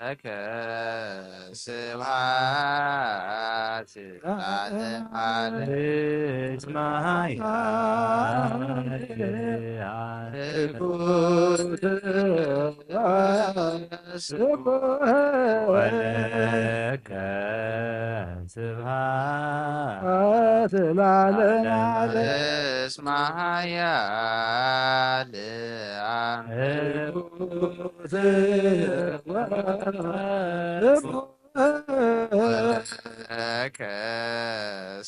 ለከ ስብሐት ለዓለመ ዓለም። እስመ ኃያል ወለከ ስብሐት ለዓለመ ዓለም። እስመ ኃያል አንተ ወለከ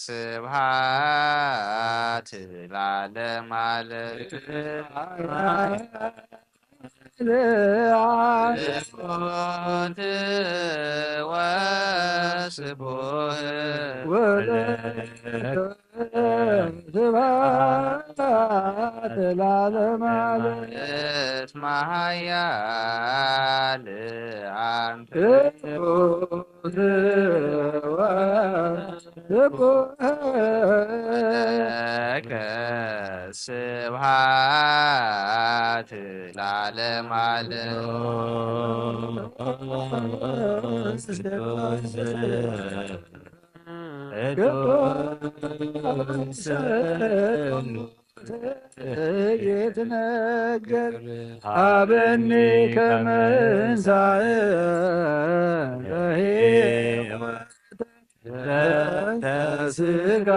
ስብሐት ለዓለመ ዓለም። ስብሐት ወስቡሕ ወለከ ስብሐት ለዓለመ ዓለም። እስመ ኃያል አንተ ወለከ ስብሐት ለዓለመ ዓለም። ይትነገር ሀበኒ ከመ እንሳእ ለሕይወት ዘንተ ሥጋ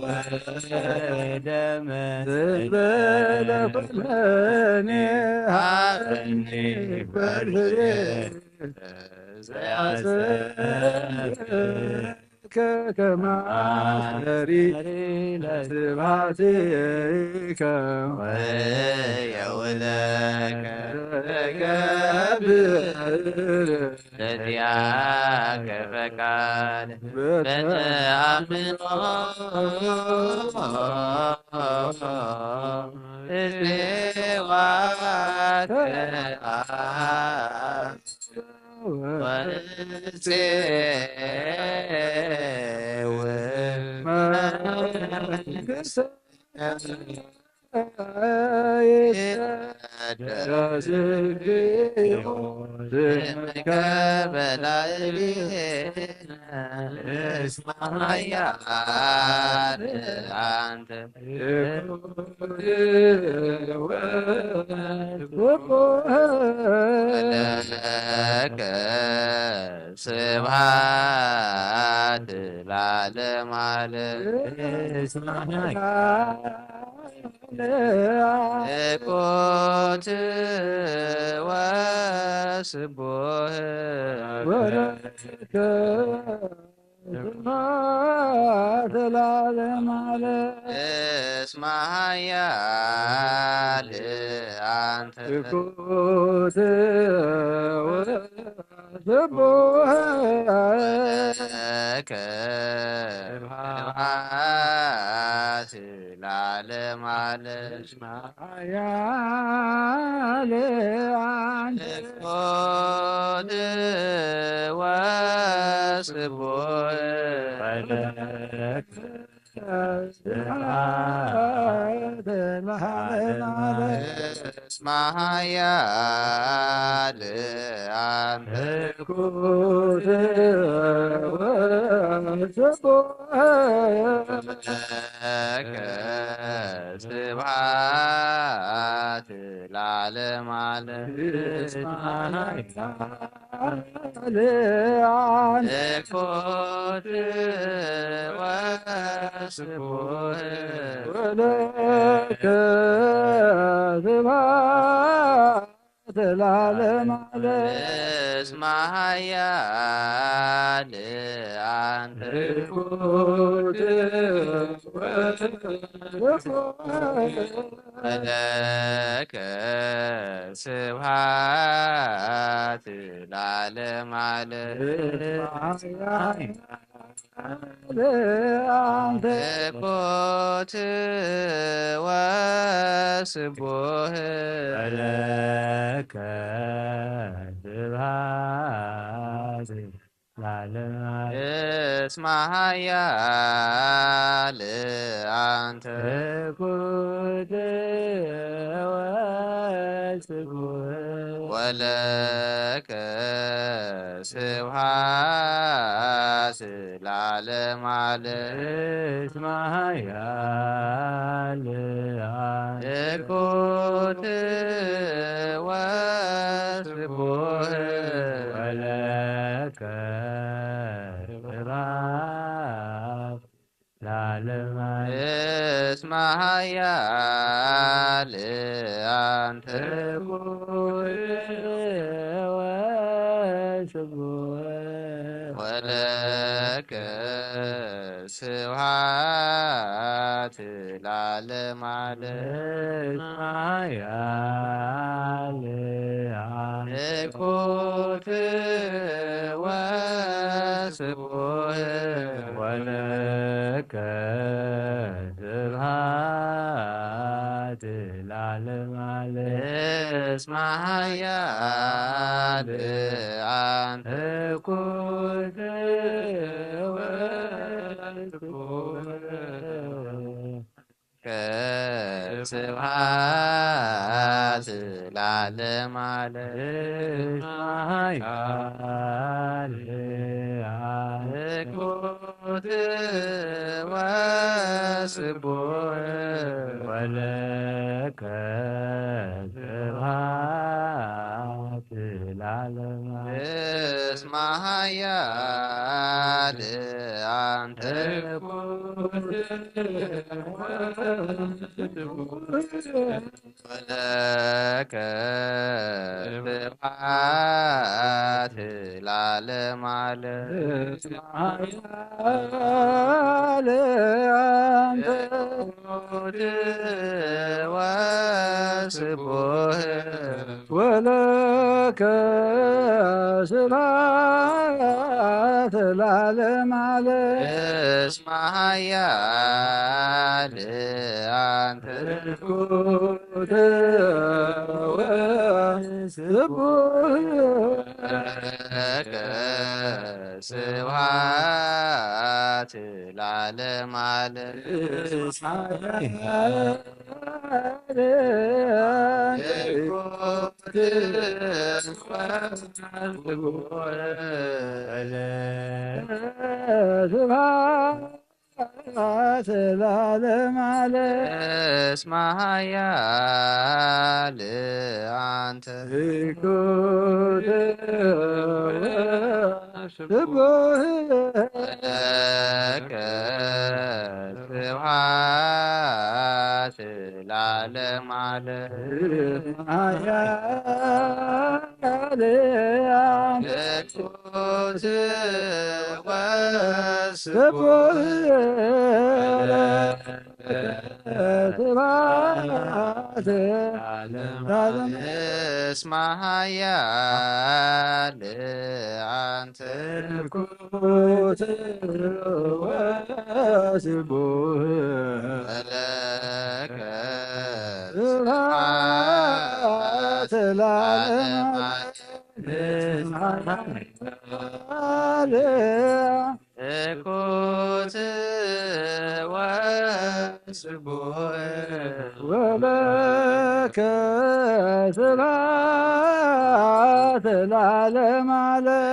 ወደም ዘእንበለ ኩነኔ ሀበኒ በርትዔ ዘያሰብከ ከመ አስተሪ ለስብሐትከ ወየውለከ ገብር ለዚአከ ፈቃድ በተአምኖ እሌዋከ ወንጽኤው መንግስተ ለከ ስብሐት ለዓለመ ዓለም። መለኮት ወስቡሕ ወለከ ስብሐት ለዓለመ ዓለም። እስመ ኃያል አንተ መለኮት ወስቡሕ ወለከ ስብሐት ለዓለመ ዓለም። ኃያል አንተ መለኮት ወስቡሕ ወለከ ስብሐት ለዓለመ ዓለም። እስመ ኃያል አንተ መለኮት ወስቡሕ ለከ ስብሐት ለዓለመ ዓለም። እስመ ኃያል አንተ መለኮት ወስቡሕ ወለከ ስብሐት ለዓለመ ዓለም። እስመ ኃያል አንተ መለኮት ወስቡሕ ወለከ ስብሐት ለዓለመ ዓለም። እስመ ኃያል አንተ መለኮት ወስቡሕ ወለከ ከስብሐት ለዓለመ ዓለም። እስመ ኃያል አንተ ትኩት ወስቡሕ ወለከ ስብሐት ለዓለመ ዓለም። እስመ ኃያል አንተ ትኩት ወስቡሕ ወለከ ስብሐት ለዓለመ ዓለም። እስመ ኃያል አንተ ትኩት ወስቡሕ ወለከ ስብሐት ለዓለመ ዓለም። እስመ ኃያል አንተ ትኩት ወስቡሕ ወለከ ስብሐት ለዓለመ ዓለም። እስመ ኃያል አንተ ትኩት ወስቡሕ ወለከ ስብሐት ለዓለመ ዓለም። እስመ ኃያል አንተ ትኩት ወስቡሕ ወለከ ስብሐት ለዓለመ ዓለም። እስመ ኃያል አንተ ትኩት ወስቡሕ ወለከ ስብሐት ለዓለመ ዓለም። እስመ ኃያል አንተ ትኩት ወስቡሕ ወለከ ስብሐት ለዓለመ ዓለም። እስመ ኃያል አንተ ትኩት ወስቡሕ ወለከ ስብሐት ለዓለመ ዓለም። እስመ ኃያል አንተ ትኩት ወስቡሕ ወለከ ስብሐት ለዓለመ ዓለም። እስመ ኃያል አንተ ትኩት ወስቡሕ ወለከ ስብሐት ለዓለመ ዓለም። እስመ ኃያል አንተ ትኩት ወስቡሕ ወለከ ስብሐት ለዓለመ ዓለም። እስመ ኃያል አንተ ትኩት ወስቡሕ ወለከ ስብሐት ለዓለመ ዓለም። እስመ ኃያል ትኩት ወስቡሕ ወለከ ስብሐት ለዓለመ ዓለም።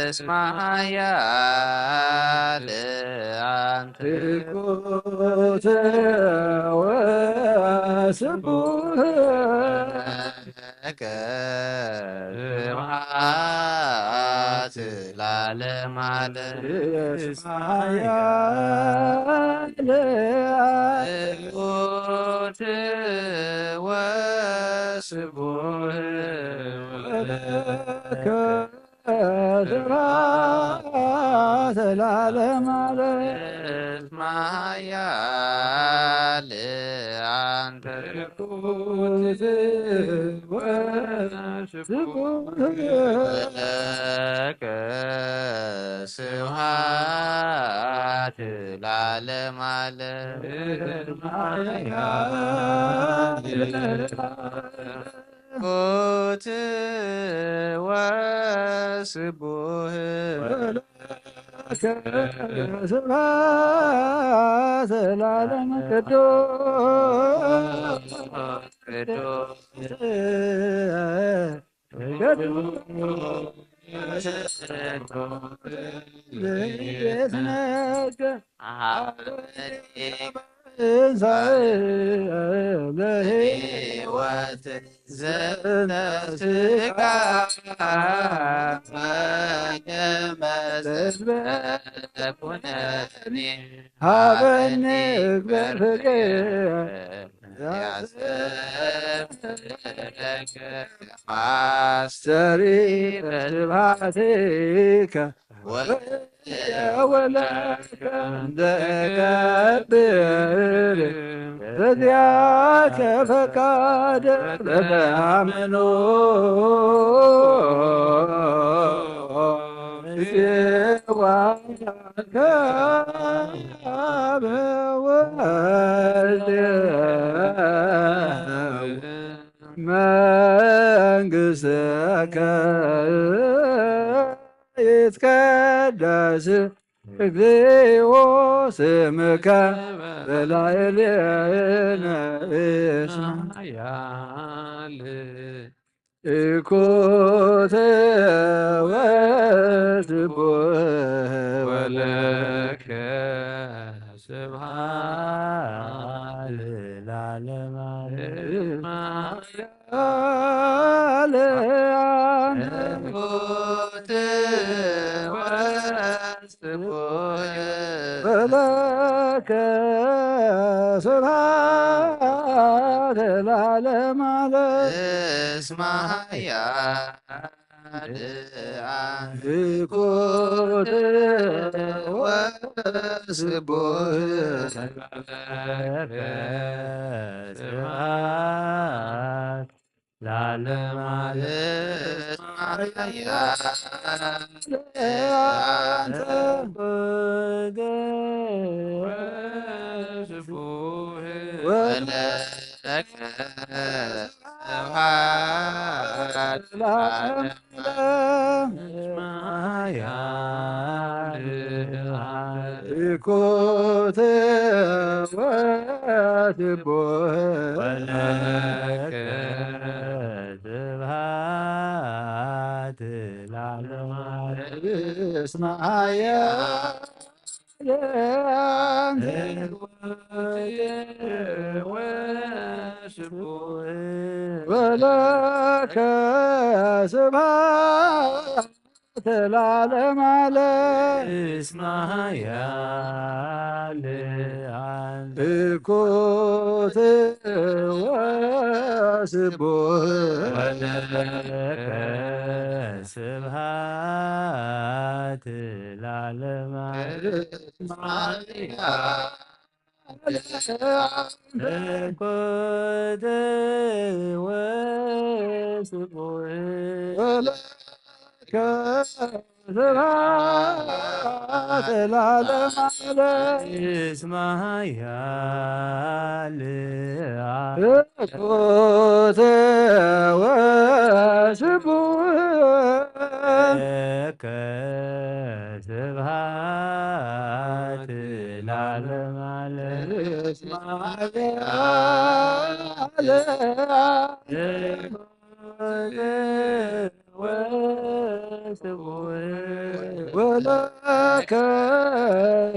እስመ ኃያል አንተ ትኩት ወስቡሕ ለከ ስብሐት ለዓለመ ዓለም። እስመ ኃያል ትኩት ወስቡሕ ወለከ ስብሐት ለዓለመ ዓለም። እስመ ኃያል አንተ ትኩት ወስቡሕ ወለከ ስብሐት ለዓለመ ዓለም። እስመ ኃያል ወስቡህ ወለከ ስብሐት ለዓለም ቅዱስ ቅዱስ ለሕይወት ዘነስካ በከመ ዘበኩነኒ ሀበኒ በፍቅር ያስተምረከ ማስተሪ በስብሐትከ ወወለከ እንደ እገብር በዚያከ ፈቃደ በተአምኖ ምስሌዋከ ወወልድ መንግሥትከ ይትቀደስ እግዚኦ ስምከ በላዕሌነ እስመ ኃያል ኢኮተ ወስቡሕ ወለከ ስብሐት ለዓለመ ዓለም። ኃያል አንተ ወስቡሕ ወለከ ስብሐት ለዓለመ ዓለም። እስመ ኃያል አንተ ኢኮተ ወስቡሕ ለዓለመ ዓለም። አንተ ወስቡሕ ወለከ ስብሐት ለዓለመ ዓለም። ኢኮተ ወስቡሕ ወለከ ስብሐት ለዓለመ ዓለም። እስመ ኃያል አንተ ወስቡሕ ወለከ ስብሐት ለዓለመ ዓለም። እስመ ኃያል አንተ ኢኮተ ወስቡሕ ወለከ ስብሐት ለዓለመ ዓለም። እስመ ኃያል አንተ ኢኮተ ወስቡሕ ወለከ ስብሐት ለዓለመ ዓለም። እስመ ኃያል ኢኮተ ወስቡሕ ለከ ስብሐት ለዓለመ ዓለም። እስመ ኃያል ወስቡሕ ወለከ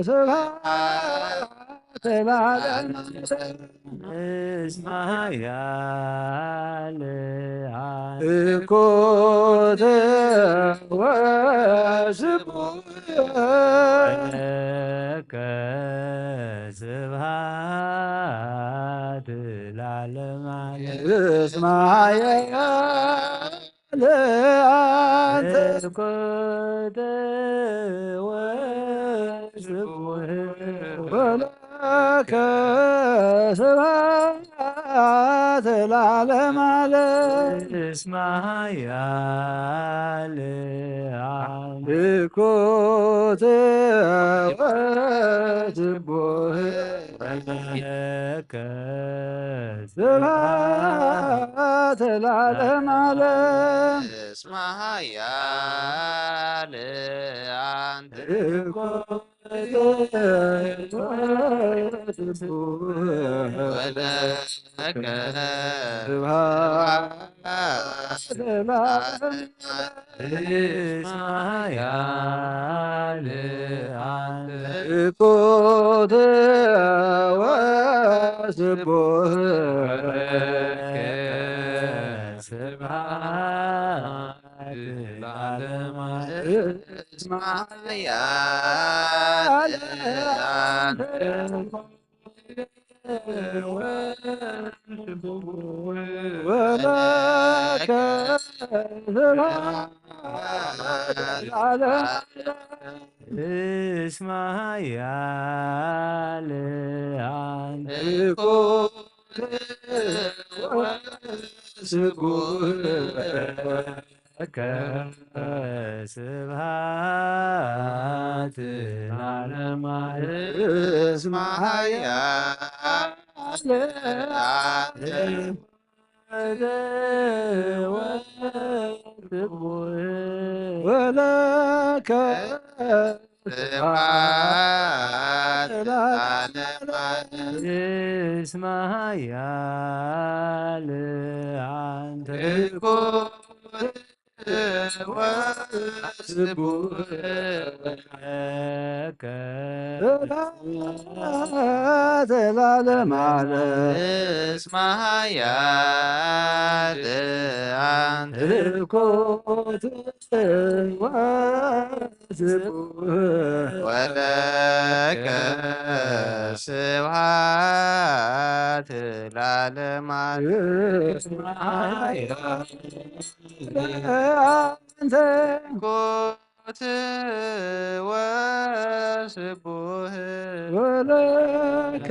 ስብሐት ለዓለመ ዓለም። እስመ ኃያል ኢኮተ ወስቡሕ ለከ ስብሐት ለዓለመ ዓለም። እስመ ኃያል አንተ ኢኮተ ወስቡሕ ወለከ ስብሐት ለዓለመ ዓለም። እስመ ኃያል አንተ ኢኮተ ወስቡሕ ለከ ስብሐት ለዓለመ ዓለም። እስመ ኃያል አንተ። ወለከ ስብሐት ለዓለመ ዓለም። እስመ ኃያል አንተ። ስብሐት ወስቡሕ ለከ ስብሐት ለዓለመ ዓለም። እስመ ኃያል አንተ። ወለከ ስብሐት ለዓለመ ዓለም። እስመ ኃያል አንተ። ስብሐት ለከ ስብሐት ለዓለመ ዓለም። እስመ ኃያል አንተ። ወለከ ስብሐት ለዓለመ ዓለም። እስመ ኃያል አንተ። ወስቡሕ ለከ ስብሐት ለዓለመ ዓለም። እስመ ኃያል አንተ። ስብሐት ወስቡሕ ወለከ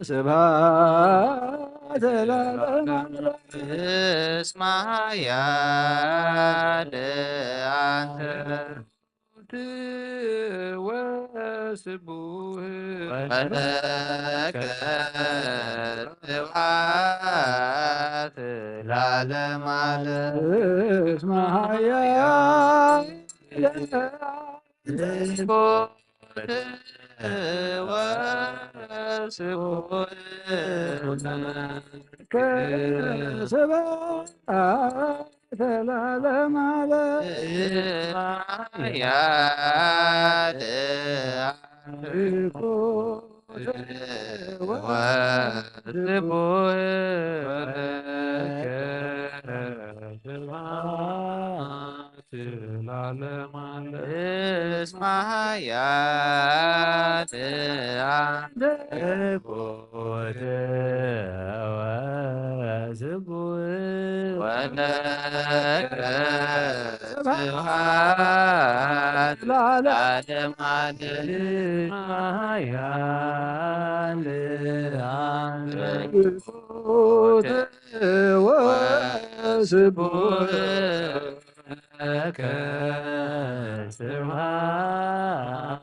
ስብሐት ለዓለመ ዓለም። እስመ ኃያል አንተ። ወስቡሕ ወለከ ስብሐት ለዓለመ ዓለም። እስመ ኃያል አንተ። ወስቡሕ ወለከ ስብሐት ለዓለመ ዓለም። እስመ ኃያል ወስቡሕ ወለከ ስብሐት ለዓለመ ዓለም። ኃያል ወስቡሕ ወለከ ስብሐት ለዓለመ ዓለም። እስመ ኃያል አንተ። ስብሐት ወስቡሕ ወለከ ስብሐት ለዓለመ ዓለም። ኃያል አንተ። ወስቡሕ ለከ ስብሐት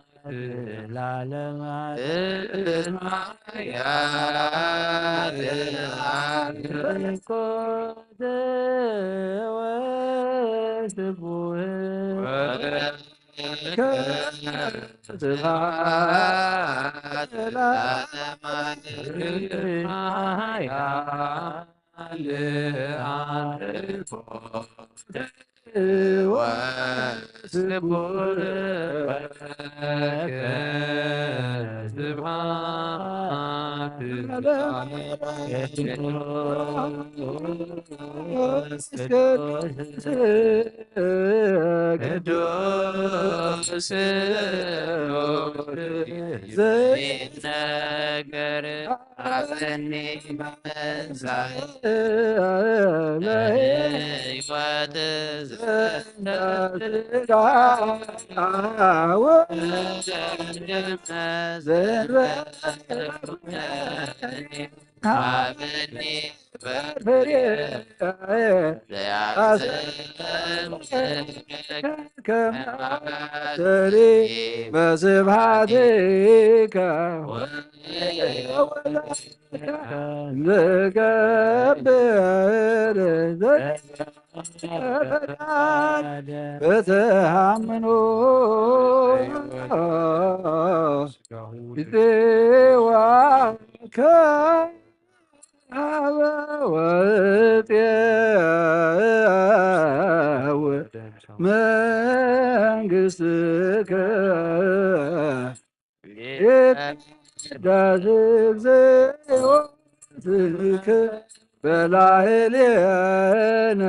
ለዓለመ ዓለም። ኃያል አንተ። ወስቡሕ ለከ ስብሐት ለዓለመ ዓለም። ኃያል አንተ። ወስቡሕ ለከ ስብሐት ቅዱስ ዘይነገር አበኒ መዛይ ለሕይወት ዘንተ ስጋ ወደም ዘንበ አበኒ በፍሬ ዘያሰ ከማሰሪ በስብሐትከ ንገብር ዘፈቃድ በተሃምኖ ይጽዋከ ሀበ ወጽየው መንግስትከ ይትቀደስ እግዚኦ ስምከ በላዕሌነ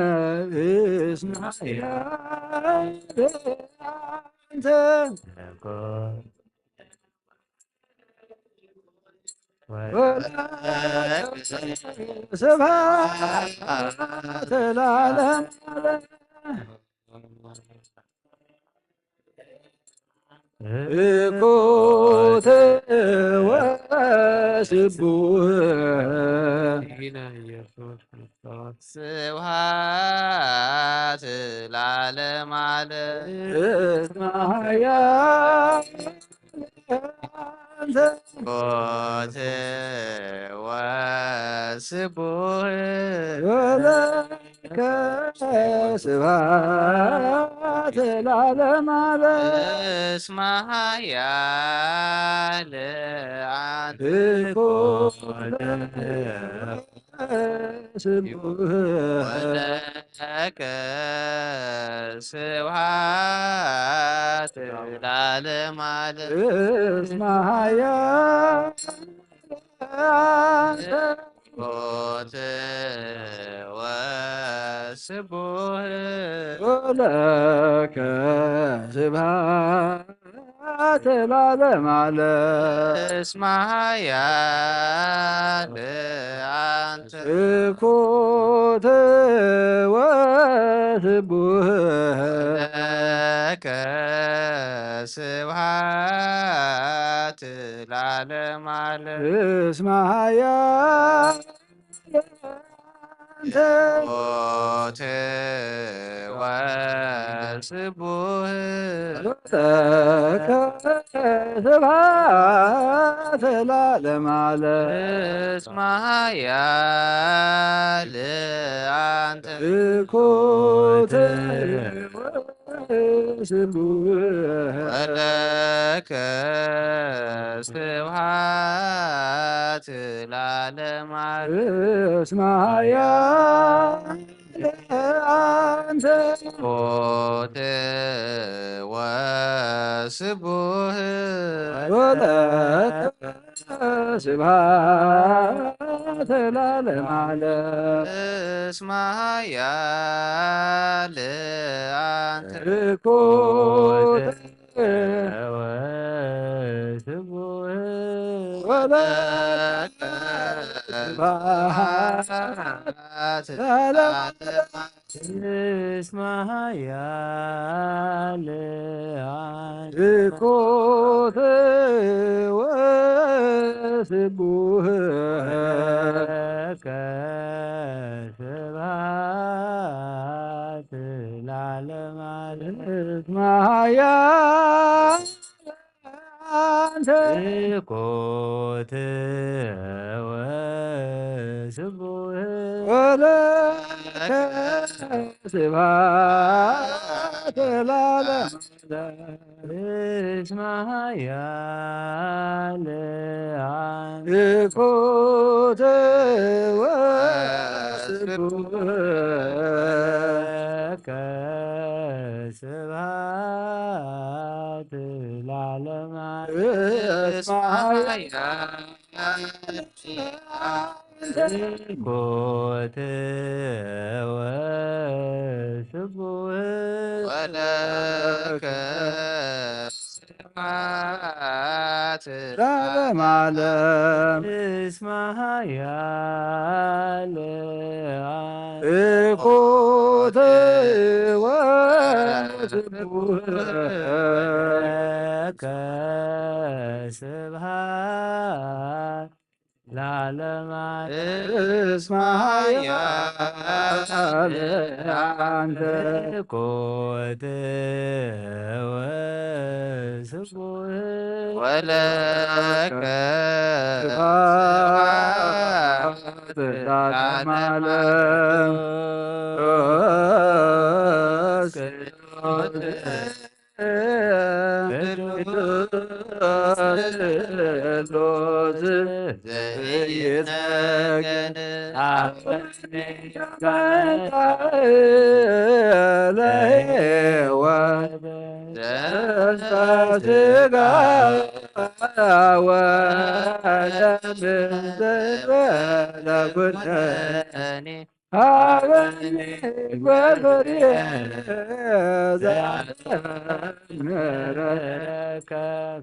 እስመ ኃያል አንተ። ስብሐት ለዓለመ ዓለም። እኮተ ወስቡህ። ስብሐት ለዓለመ ዓለም። እስመ ኃያል አንተ። እኮተ ወስቡህ። ወለከ ስብሐት ለዓለመ ዓለም። እስመ ኃያል አንተ። እኮተ ስቡህ። ወለከ ስብሐት ለዓለመ ዓለም። እስመ ኃያል አንተ። ሞት ወስቡህ። ወለከ ስብሐት ለዓለመ ዓለም። እስመ ኃያል አንተ። እኮተ ወስቡህ። ለከ ስብሐት ለዓለመ ዓለም። እስመ ኃያል አንተ። ሞት ወስቡህ። ለከ ስብሐት ለዓለመ ዓለም። እስመ ኃያል አንተ። እኮተ ወስቡህ። ወለከ ስብሐት ለዓለመ ዓለም። እስመ ኃያል አንተ። ሞት ወስቡህ። ወለከ ስብሐት ለዓለመ ዓለም። እስመ ኃያል አንተ። እኮተ ወስቡህ። ወለከ ስብሐት ለዓለመ ዓለም። እስመ ኃያል አንተ። እኮተ ወስቡህ። ለከ ስብሐት ለዓለመ ዓለም። እስመ ኃያል አንተ። እኮተ ወስቡህ። ወለከ ስብሐት ለዓለመ ዓለም። እስመ ኃያል አንተ። እኮተ ወስቡህ። ለከ ስብሐት ለዓለመ ዓለም። እስመ ኃያል አንተ። እኮተ ወስቡህ። ወለከ ስብሐት ለዓለመ ዓለም። እስመ ኃያል አንተ። እኮተ ወስቡህ። ለከ ስብሐት ለዓለመ ዓለም። እስመ ኃያል አንተ። ኮት ወስቡህ ወለከ ስብሐት ለዓለመ ዓለም።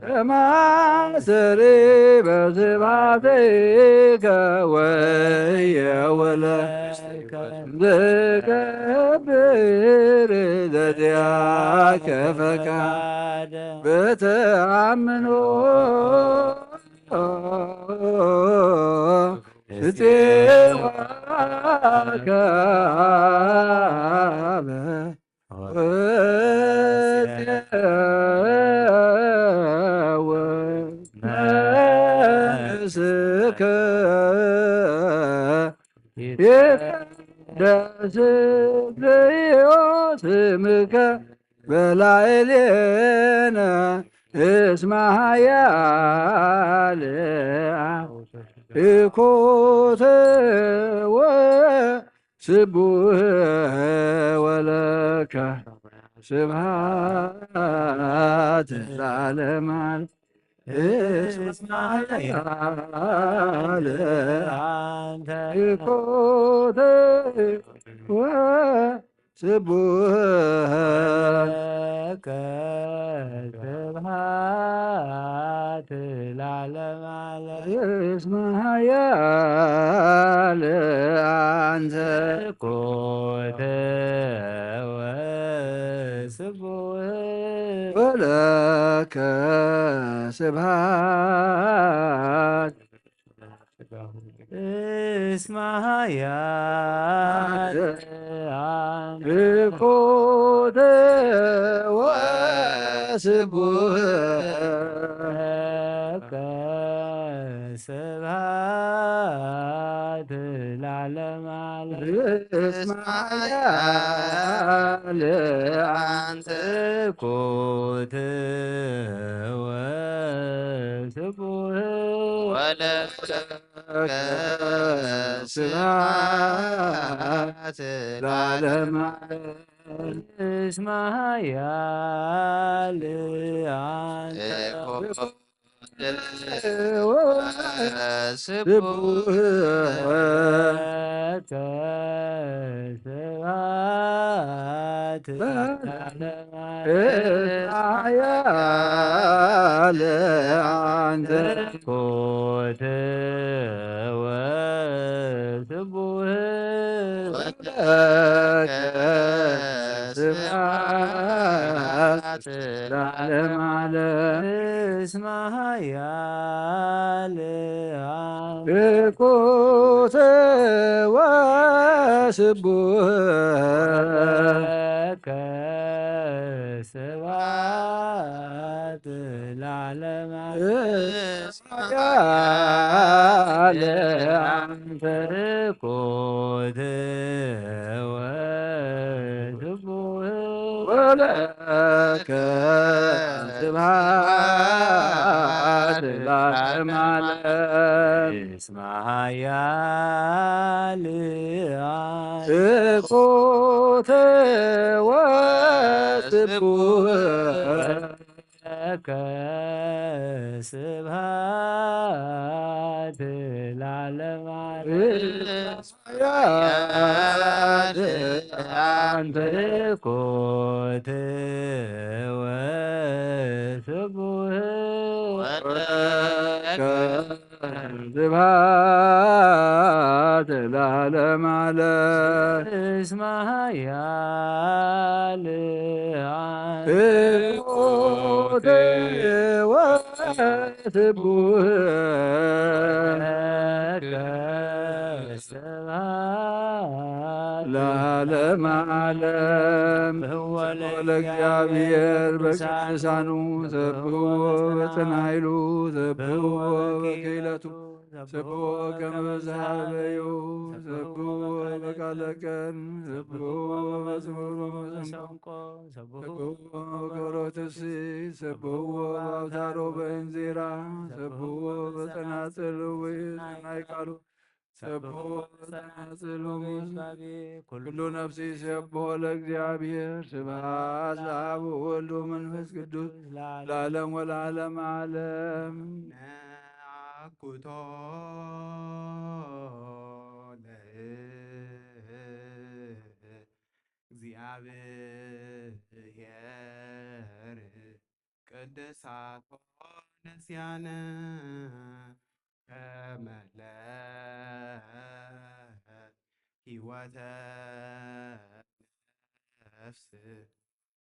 ከማሰሪ በስብሐትከ ወየውለ ዝገብር ዘዚአከ ፈቃድ በተአምኖ እጽዋከ አበ ወጽየወ ነፍስከ ይትቀደስ ስምከ በላዕሌነ እስመ ኃያል ኮተ ወስቡሕ ወለከ ስብሐት ለዓለመ ዓለም። እስመ ኃያል አንተ ኮተ ወስቡሕ ለከ ስብሐት ለዓለመ ዓለም። እስመ ኃያል አንተ ኮተ ወስቡሕ ወለከ ስብሐት እስመ ኃያል አንተ ኮተ ወስቡሕ ለከ ስብሐት ለዓለመ ዓለም። እስመ ኃያል አንተ ኮተ ወስቡሕ ወለከ ስብሐት ለዓለመ ዓለም። እስመ ኃያል አንተ ስቡሕ ለከ ስብሐት ለዓለመ ዓለም። ኃያል አንተ ኮተ ወስቡሕ ለከ ስብሐት ለዓለመ ዓለም። እስመ ኃያል አንተ ኮተ ወስቡሕ ለከ ስብሐት ለዓለመ ዓለም። ኃያል አንተ ኮተ ወስቡሕ ወለከ ስብሐት ለዓለመ ዓለም። እስመ ኃያል አንተ ኮተ ወስቡሕ ለከ ስብሐት ለዓለመ ዓለም። ኃያል አንተ ኮተ ወስቡሕ ወለከ ስብሐት ለዓለመ ዓለም። እስመ ኃያል አንተ ኮተ ስብሐት ለዓለመ ዓለም። ስብሖ ለእግዚአብሔር በቅዱሳኑ፣ ስብሖ በጽንዓይሉ፣ ስብሖ በክኢለቱ፣ ስብሖ ከመ ዘሃበዮ፣ ስብሖ በቃለ ቀን፣ ስብሖ በጽሙሮ መሰንቆ፣ ስብሖ በክብሮ ትስብእት፣ ስብሖ በአውታሮ በእንዚራ፣ ስብሖ በጸናጽል ወበሰናይ ቃሉ፣ ስብሖ በጸናጽል ወበይባቤ፣ ኩሉ ነፍሲ ስብሖ ለእግዚአብሔር። ስብሐት ለአብ ወወልድ ወመንፈስ ቅዱስ ለዓለም ወለዓለመ ዓለም። ነአኩቶ ለእግዚአብሔር ቅድሳቶ ነስያነ ከመ ለህይወተ ነፍስ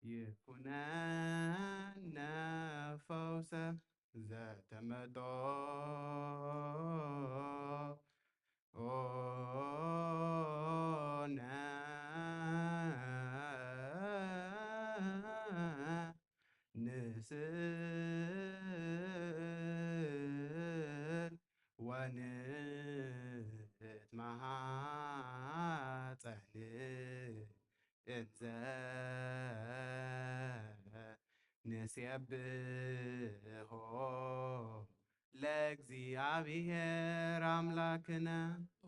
ይኩነነ ፈውሰ ዘተመጦ ኦነ ንስእል ወንትማሐጸን እንዘ ንሴብሖ ለእግዚአብሔር አምላክነ።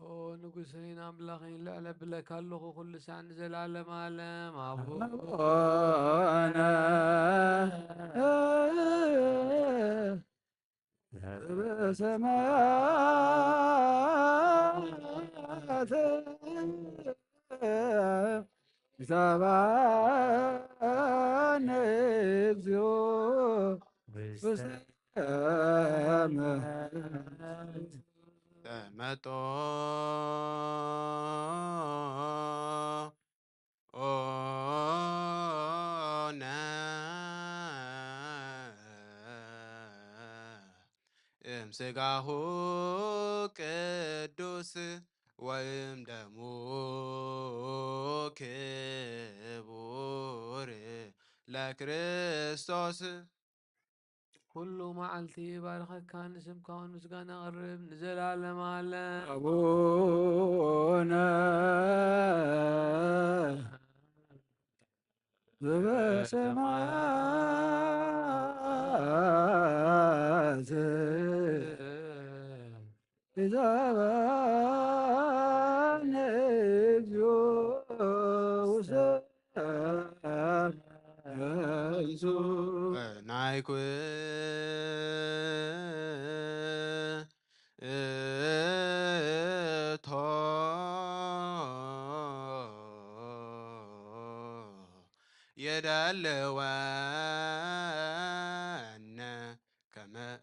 ኦ ንጉሰይን ኣምላኸይን፣ ልዕል እብለካ ኣለኹ ኩሉ ሳዕ ንዘለዓለም ዓለም። ኣቡነ ኣቡነ ዘበሰማያት ይትባረክ ስምከ እግዚኦ ውስተ ተመጦ ኦነ እምስጋሁ ቅዱስ ወእምደሙ ክቡር ለክርስቶስ። ኩሉ መዓልቲ ባርኸካ፣ ንስምካ እውን ምስጋና ኣቕርብ፣ ንዘለዓለም ዓለም። ኣቡነ ዘበሰማያት ይትባረክ ስምከ እግዚኦ ውስተ ናይኩ እቶ የደልወነ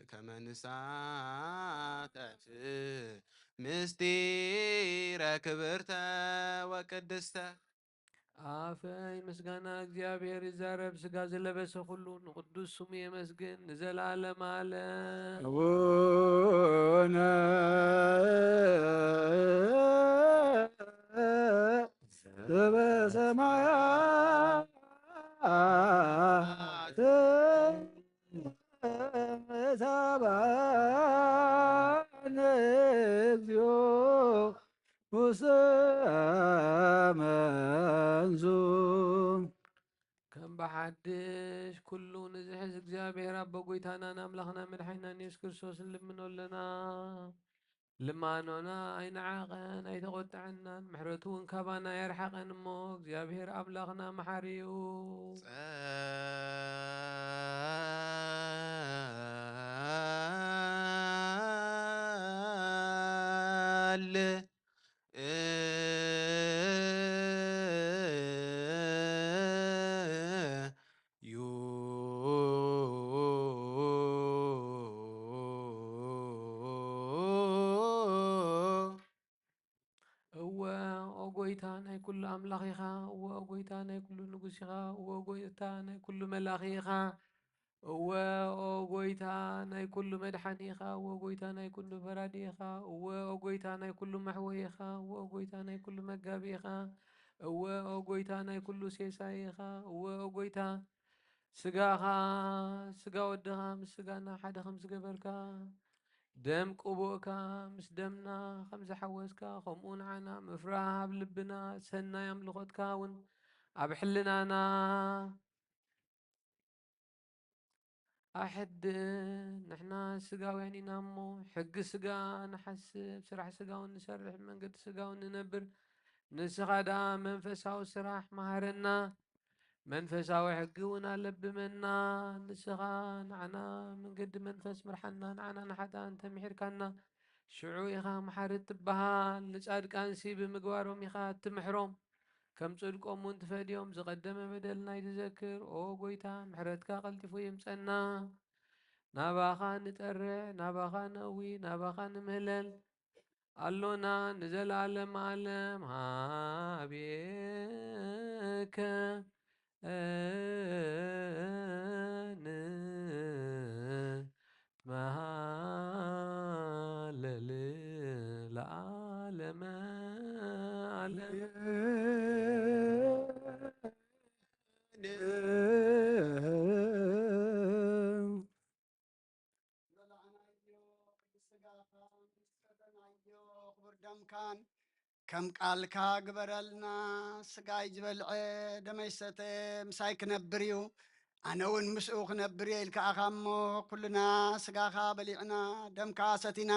ከመ ንሳተፍ ምስጢረ ክብርተ ወቅድስተ። ኣፈይ ምስጋና እግዚኣብሔር ይዛረብ፣ ስጋ ዝለበሰ ኩሉ ንቅዱስ ስሙ የመስግን ንዘለዓለም ዓለም። ኣቡነ ዘበሰማያት ይትባረክ እግዚኦ ውስተ መንሱ። ከም ብሓድሽ ኩሉ ንዝሕዝ እግዚኣብሔር ኣቦ ጎይታናን ኣምላኽና መድሓኒናን የሱስ ክርስቶስ ንልምኖ ኣለና። ልማኖና ኣይንዓቐን፣ ኣይተቖጥዐናን፣ ምሕረቱ እውን ካባና ኣይርሓቐን እሞ፣ እግዚኣብሔር ኣምላኽና መሓሪ እዩ። ጸል ዩ። እወ፣ ኦ ጐይታ፣ ናይ ኵሉ ኣምላኽ ኢኻ። እወ፣ ኦ ጐይታ፣ ናይ ኵሉ ንጉስ ኢኻ። እወ፣ ኦ ጐይታ፣ ናይ ኵሉ መላኺ ኢኻ። እወ ኦ ጎይታ ናይ ኩሉ መድሓኒ ኢኻ፣ እወ ጎይታ ናይ ኩሉ ፈራዲ ኢኻ፣ እወ ኦ ጎይታ ናይ ኩሉ መሕወይ ኢኻ፣ እወ ኦ ጎይታ ናይ ኩሉ መጋቢ ኢኻ፣ እወ ኦ ጎይታ ናይ ኩሉ ሴሳይ ኢኻ፣ እወ ኦ ጎይታ ስጋኻ ስጋ ወድኻ ምስ ስጋና ሓደ ከም ዝገበርካ ደም ቅቡእካ ምስ ደምና ከም ዝሓወስካ ከምኡ ንዓና ምፍራህ ኣብ ልብና ሰናይ ኣምልኾትካ እውን ኣብ ሕልናና ኣሕድእ። ንሕና ስጋውያን ኢና እሞ፣ ሕጊ ስጋ ንሓስብ፣ ስራሕ ስጋ እውን ንሰርሕ፣ ብመንገዲ ስጋ እውን ንነብር። ንስኻ ደኣ መንፈሳዊ ስራሕ መሃረና፣ መንፈሳዊ ሕጊ እውን ኣለብመና። ንስኻ ንዓና መንገዲ መንፈስ ምርሓና፣ ንዓና ንሓጥኣን ተምሒርካና። ሽዑ ኢኻ መሓሪ እትበሃል። ንጻድቃንሲ ብምግባሮም ኢኻ እትምሕሮም። ከም ጽድቆም እውን ትፈድዮም። ዝቐደመ በደልና ኣይትዘክር። ኦ ጐይታ፣ ምሕረትካ ቀልጢፉ ይምጸና። ናባኻ ንጠርዕ፣ ናባኻ ነእዊ፣ ናባኻ ንምህለል ኣሎና ንዘለኣለም ዓለም። ሃቤከ ንትመሃለል ለዓለመ ዓለም። በላዕናዮ፣ ቅዱስ ስጋኻን ሰተናዮ፣ ክቡር ደምካን ከም ቃልካ ግበረልና። ስጋይ ዝበልዐ ደመይ ዝሰተ ምሳይ ክነብር እዩ፣ ኣነ እውን ምስኡ ክነብር እየ ኢልካ ኢኻ እሞ፣ ኩልና ስጋኻ በሊዕና ደምካ ሰቲና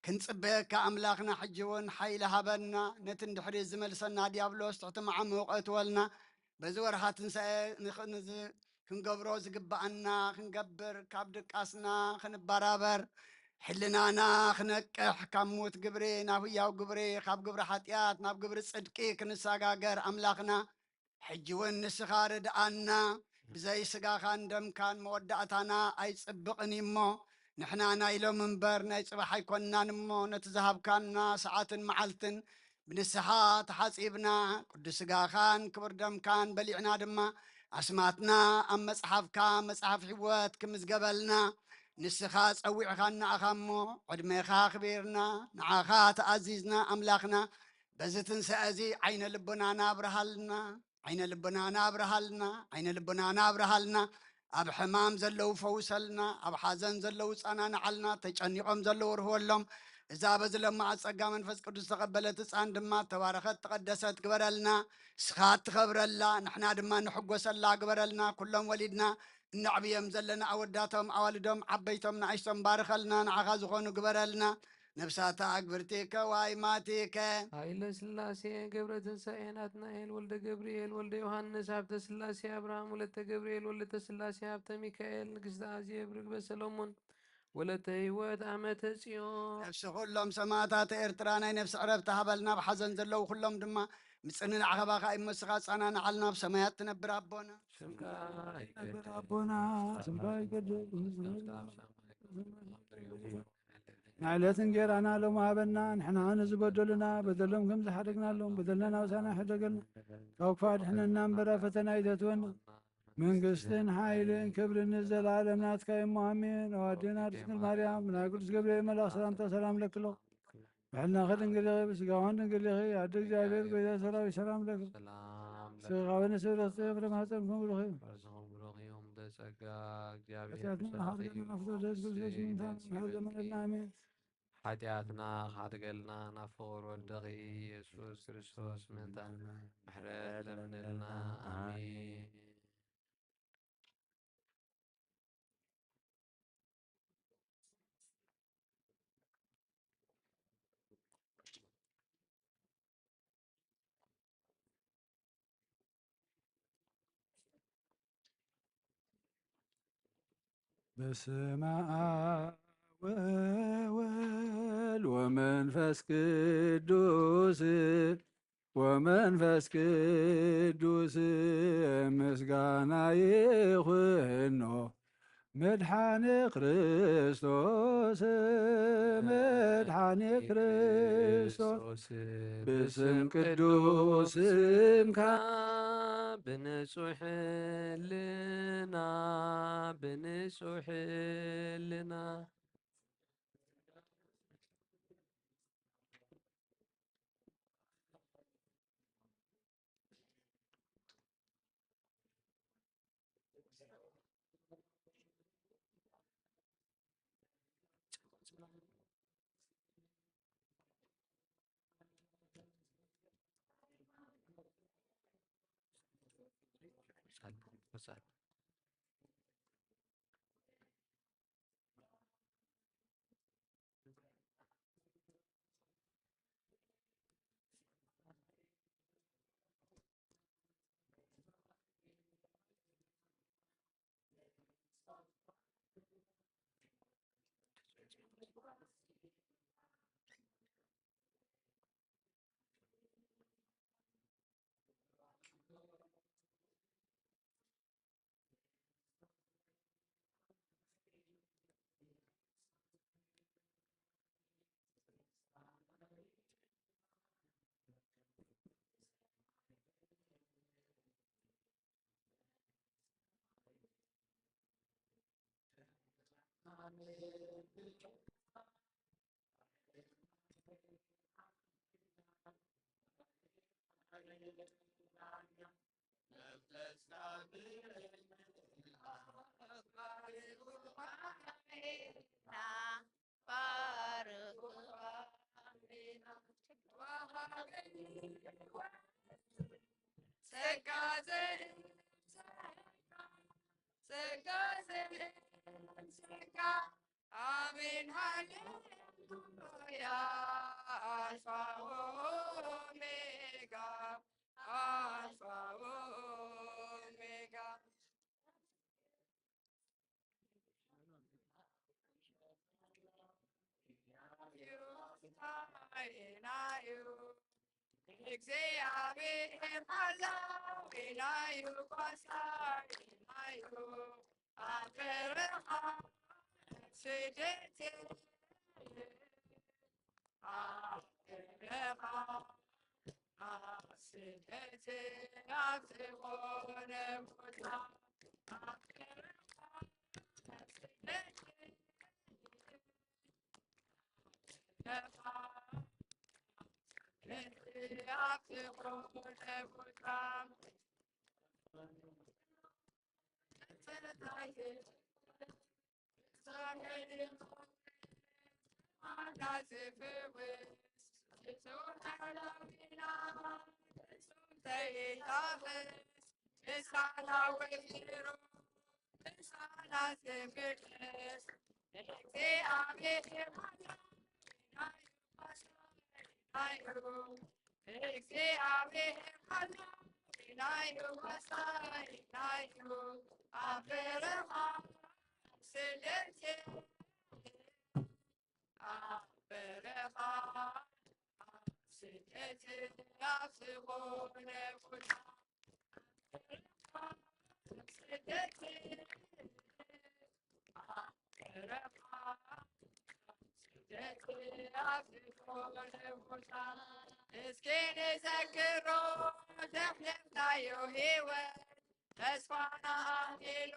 ክንጽበየካ ኣምላኽና፣ ሕጂ እውን ሓይሊ ሃበና። ነቲ ንድሕሪት ዝመልሰና ዲያብሎስ ትሕቲ መዓሙቕ እትወልና። በዚ ወርሃ ትንሳኤ ንኽ-፣ ንዝ-፣ ክንገብሮ ዝግብኣና ክንገብር፣ ካብ ድቃስና ክንበራበር፣ ሕልናና ክነቅሕ፣ ካብ ሙት ግብሪ ናብ ህያው ግብሪ፣ ካብ ግብሪ ሓጢኣት ናብ ግብሪ ጽድቂ ክንሰጋገር ኣምላኽና፣ ሕጂ እውን ንስኻ ርድኣና። ብዘይ ስጋኻን ደምካን መወዳእታና ኣይጽብቕን እዩ እሞ፣ ንሕና ናይ ሎም እምበር ናይ ጽባሕ ኣይኮንናን እሞ፣ ነቲ ዝሃብካና ሰዓትን መዓልትን ብንስሓ ተሓጺብና፣ ቅዱስ ስጋኻን ክቡር ደምካን በሊዕና ድማ፣ ኣስማትና ኣብ መጽሓፍካ መጽሓፍ ሕይወት ክምዝገበልና፣ ንስኻ ጸዊዕኻና ኢኻ እሞ፣ ዕድሜኻ ኣኽቢርና፣ ንዓኻ ተኣዚዝና ኣምላኽና፣ በዚ ትንሳኤ እዚ ዓይነ ልቦናና ኣብርሃልና፣ ዓይነ ልቦናና ኣብርሃልና፣ ዓይነ ልቦናና ኣብርሃልና። ኣብ ሕማም ዘለዉ ፈውሰልና፣ ኣብ ሓዘን ዘለዉ ጸናንዓልና፣ ተጨኒቖም ዘለዉ ርህወሎም። እዛ በዚ ለማዓት ጸጋ መንፈስ ቅዱስ ዝተቐበለት ህጻን ድማ ተባረኸት ተቐደሰት ግበረልና። ንስኻ እትኸብረላ፣ ንሕና ድማ ንሕጎሰላ ግበረልና። ኩሎም ወሊድና እነዕብዮም ዘለና ኣወዳቶም፣ ኣዋልዶም፣ ዓበይቶም፣ ንኣሽቶም ባርኸልና፣ ንዓኻ ዝኾኑ ግበረልና። ነፍሳታ ኣግብርቲከ ዋይማቲከ። ኃይለ ሥላሴ ገብረ ትንሣኤ ናትናኤል ወልደ ገብርኤል ወልደ ዮሐንስ ሀብተ ሥላሴ አብርሃም ወለተ ገብርኤል ወለተ ሥላሴ ሀብተ ሚካኤል ንግሥተ አዜብ ርግበ ሰሎሞን ወለተ ሕይወት ዓመተ ጽዮን። ነፍሲ ኩሎም ሰማዕታት ኤርትራ ናይ ነፍሲ ዕረፍቲ ሃበልና። ኣብ ሓዘን ዘለዉ ኩሎም ድማ ምጽንናዕ ካባኻ እዩ እሞ ንስኻ ጻናንዓልና። ኣብ ሰማያት ትነብር ኣቦና። ስምካ ይቀደስ። ኣቦና፣ ስምካ ይቀደስ። ንዕለት እንጌራና ሎሚ ሃበና። ንሕና ንዝበደሉና በደሎም ከም ዝሓደግናሎም በደልና ናብሳና ሕደገልና። ካብ ክፉእ ኣድሕነና እምበር ኣብ ፈተና ኣይተእትወና። መንግስትን ሓይልን ክብርን ንዘለዓለም ናትካ እዩ እሞ ኣሜን። ኣዋዴና ድንግል ማርያም፣ ናይ ቅዱስ ገብርኤል መልኣኽ ሰላምታ ሰላም ለክሎ። ብሕልናኺ ድንግል ኢኺ፣ ብስጋኺ ድንግል ኢኺ። ኣደ እግዚኣብሔር፣ ጎይታ ሰራዊት፣ ሰላም ለኪ። ሰላም ለኪ። ስጋኺ ንስብረትኪ፣ ፍሬ ማህፀንኪ ብሩኽ እዩ። ርእስኺ ብሩኽ እዩ። እምተ ጸጋ፣ እግዚኣብሔር ሓጢኣትና ምሳኺ እዩ። ሓጢኣትና ሓድገልና፣ ኣሜን። ሓጢኣትና ሓድገልና፣ ናብ ፍቑር ወድኺ ኢየሱስ ክርስቶስ ምእንታና ምሕረት ለምንልና። ኣሜን። በስመ አብ ወወልድ ወመንፈስ ቅዱስ፣ ወመንፈስ ቅዱስ ምስጋና ይኹኖ። መድሓኒ ክርስቶስ፣ መድሓኒ ክርስቶስ፣ ብስም ቅዱስ ስምካ፣ ብንጹሕ ሕልና፣ ብንጹሕ ሕልና። ኣሜን ሃሌሉያ። ኣልፋ ኦሜጋ፣ ኣልፋ ኦሜጋ። እግዚኣብሔር ሓላዊናዩ፣ ጓሳይናዩ፣ ኣብ በረኻ ስደት፣ ኣብ በረኻ ስደት፣ ኣብ ዝኾነ ቦታ፣ ኣብ በረኻ ስደት፣ እግዚኣብሔር ሓላዊናዩ፣ ጓሳይናዩ፣ ኣብ በረኻ ስደት፣ ኣብ በረኻ ስደት፣ ኣብ ዝኾነ ቦታ ስደት፣ ኣብ በረኻ ስደት፣ ኣብ ዝኾነ ቦታ እስኪ ንዘክሮ ዘሕለፍናዮ ህይወት፣ ተስፋና ኣኽሊሉ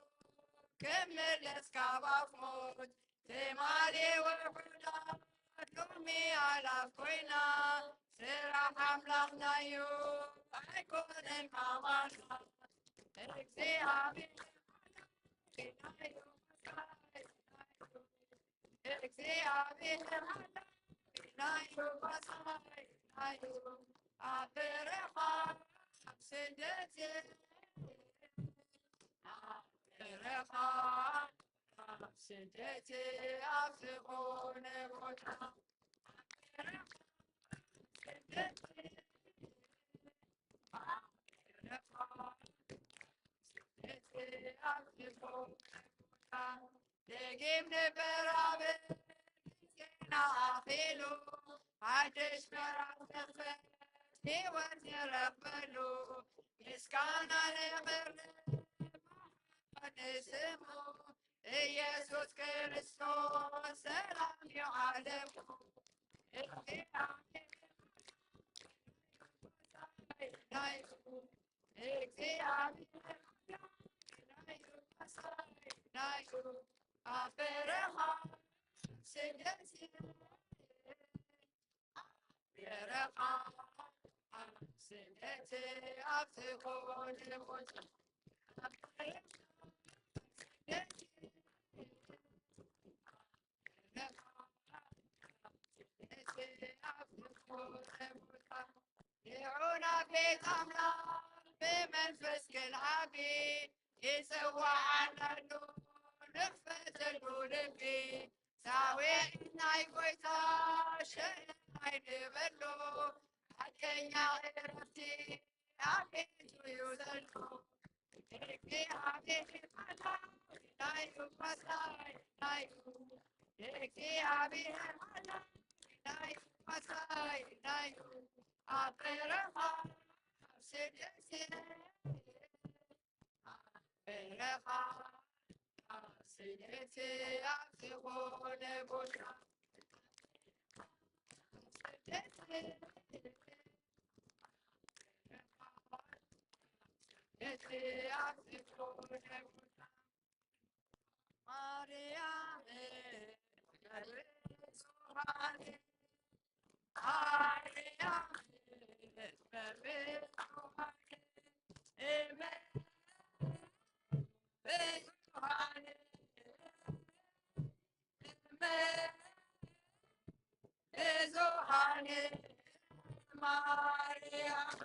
ክምለስ ካብ ኣፍ ሞት፣ ትማሊ ውሑዳት ሎሚ ኣእላፍ ኮይና፣ ስራሕ ኣምላኽናዩ ኣይኮነን ኣባና። እግዚኣብሔር እግዚኣብሔር ሓላዊናዩ፣ ጓሳይናዩ፣ ኣብ በረኻ ኣብ ስደት፣ ኣብ በረኻ ኣብ ስደት፣ ኣብ ዝኾነ ቦታ፣ ኣብ በረኻ ስደት፣ ኣብ በረኻ ስደት፣ ኣብ ዝኾነ ቦታ፣ ደጊም ንበራብር ግዜና ኣኺሉ፣ ሓድሽ ምዕራፍ ንኽፈት ህይወት ንረኽበሉ፣ ምስጋና ነቕርብ ንስሙ፣ ኢየሱስ ክርስቶስ ሰላም ይዓለሙ። እግዚኣብሔር ናዩ ኣብ በረኻ ስደት በረኻ ስደት ኣብ ዝኾነ ቦታ ይዑና ቤት ኣምላኽ ብመንፈስ ክንዓቢ ይጽዋዓና ኣሎ ንኽፈተሉ ልቢ ሳዊዕ ናይ ጎይታ ሸር ኣይንበሎ ሓቀኛ ዕረፍቲ ኣብ ቤቱ እዩ ዘሎ እግዚኣብሔር ናዩ መሳይ ናዩ እግዚኣብሔር ናዩ መሳይ ናዩ ኣብ በረኻ ኣብ ስደት በረኻ ስደት ኣብ ዝኾነ ቦታ ስደት ስደት ኣብ ዝኾነ ቦታ ማርያም ብዙኃን ብዙኃን ማርያም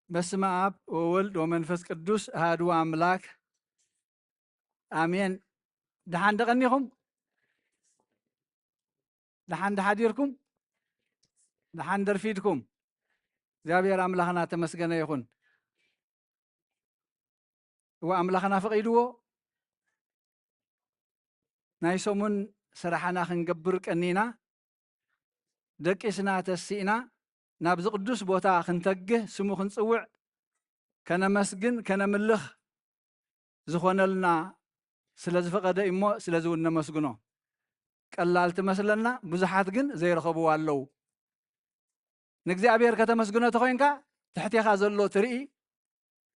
በስመ አብ ወወልድ ወመንፈስ ቅዱስ አሐዱ አምላክ አሜን። ደሓን ደቐኒኹም? ደሓን ደሓዲርኩም? ደሓን ደርፊድኩም? እግዚኣብሔር ኣምላኽና ተመስገነ ይኹን። እወ ኣምላኽና ፈቒድዎ ናይ ሰሙን ስራሕና ክንገብር ቀኒና፣ ደቂስና ተሲእና ናብዚ ቅዱስ ቦታ ክንተግህ፣ ስሙ ክንጽውዕ፣ ከነመስግን፣ ከነምልኽ ዝኾነልና ስለ ዝፈቐደ እሞ ስለዚ እውን ነመስግኖ። ቀላል ትመስለና፣ ብዙሓት ግን ዘይረኸብዋ ኣለዉ። ንእግዚኣብሔር ከተመስግኖ ተኾይንካ ትሕቴኻ ዘሎ ትርኢ፣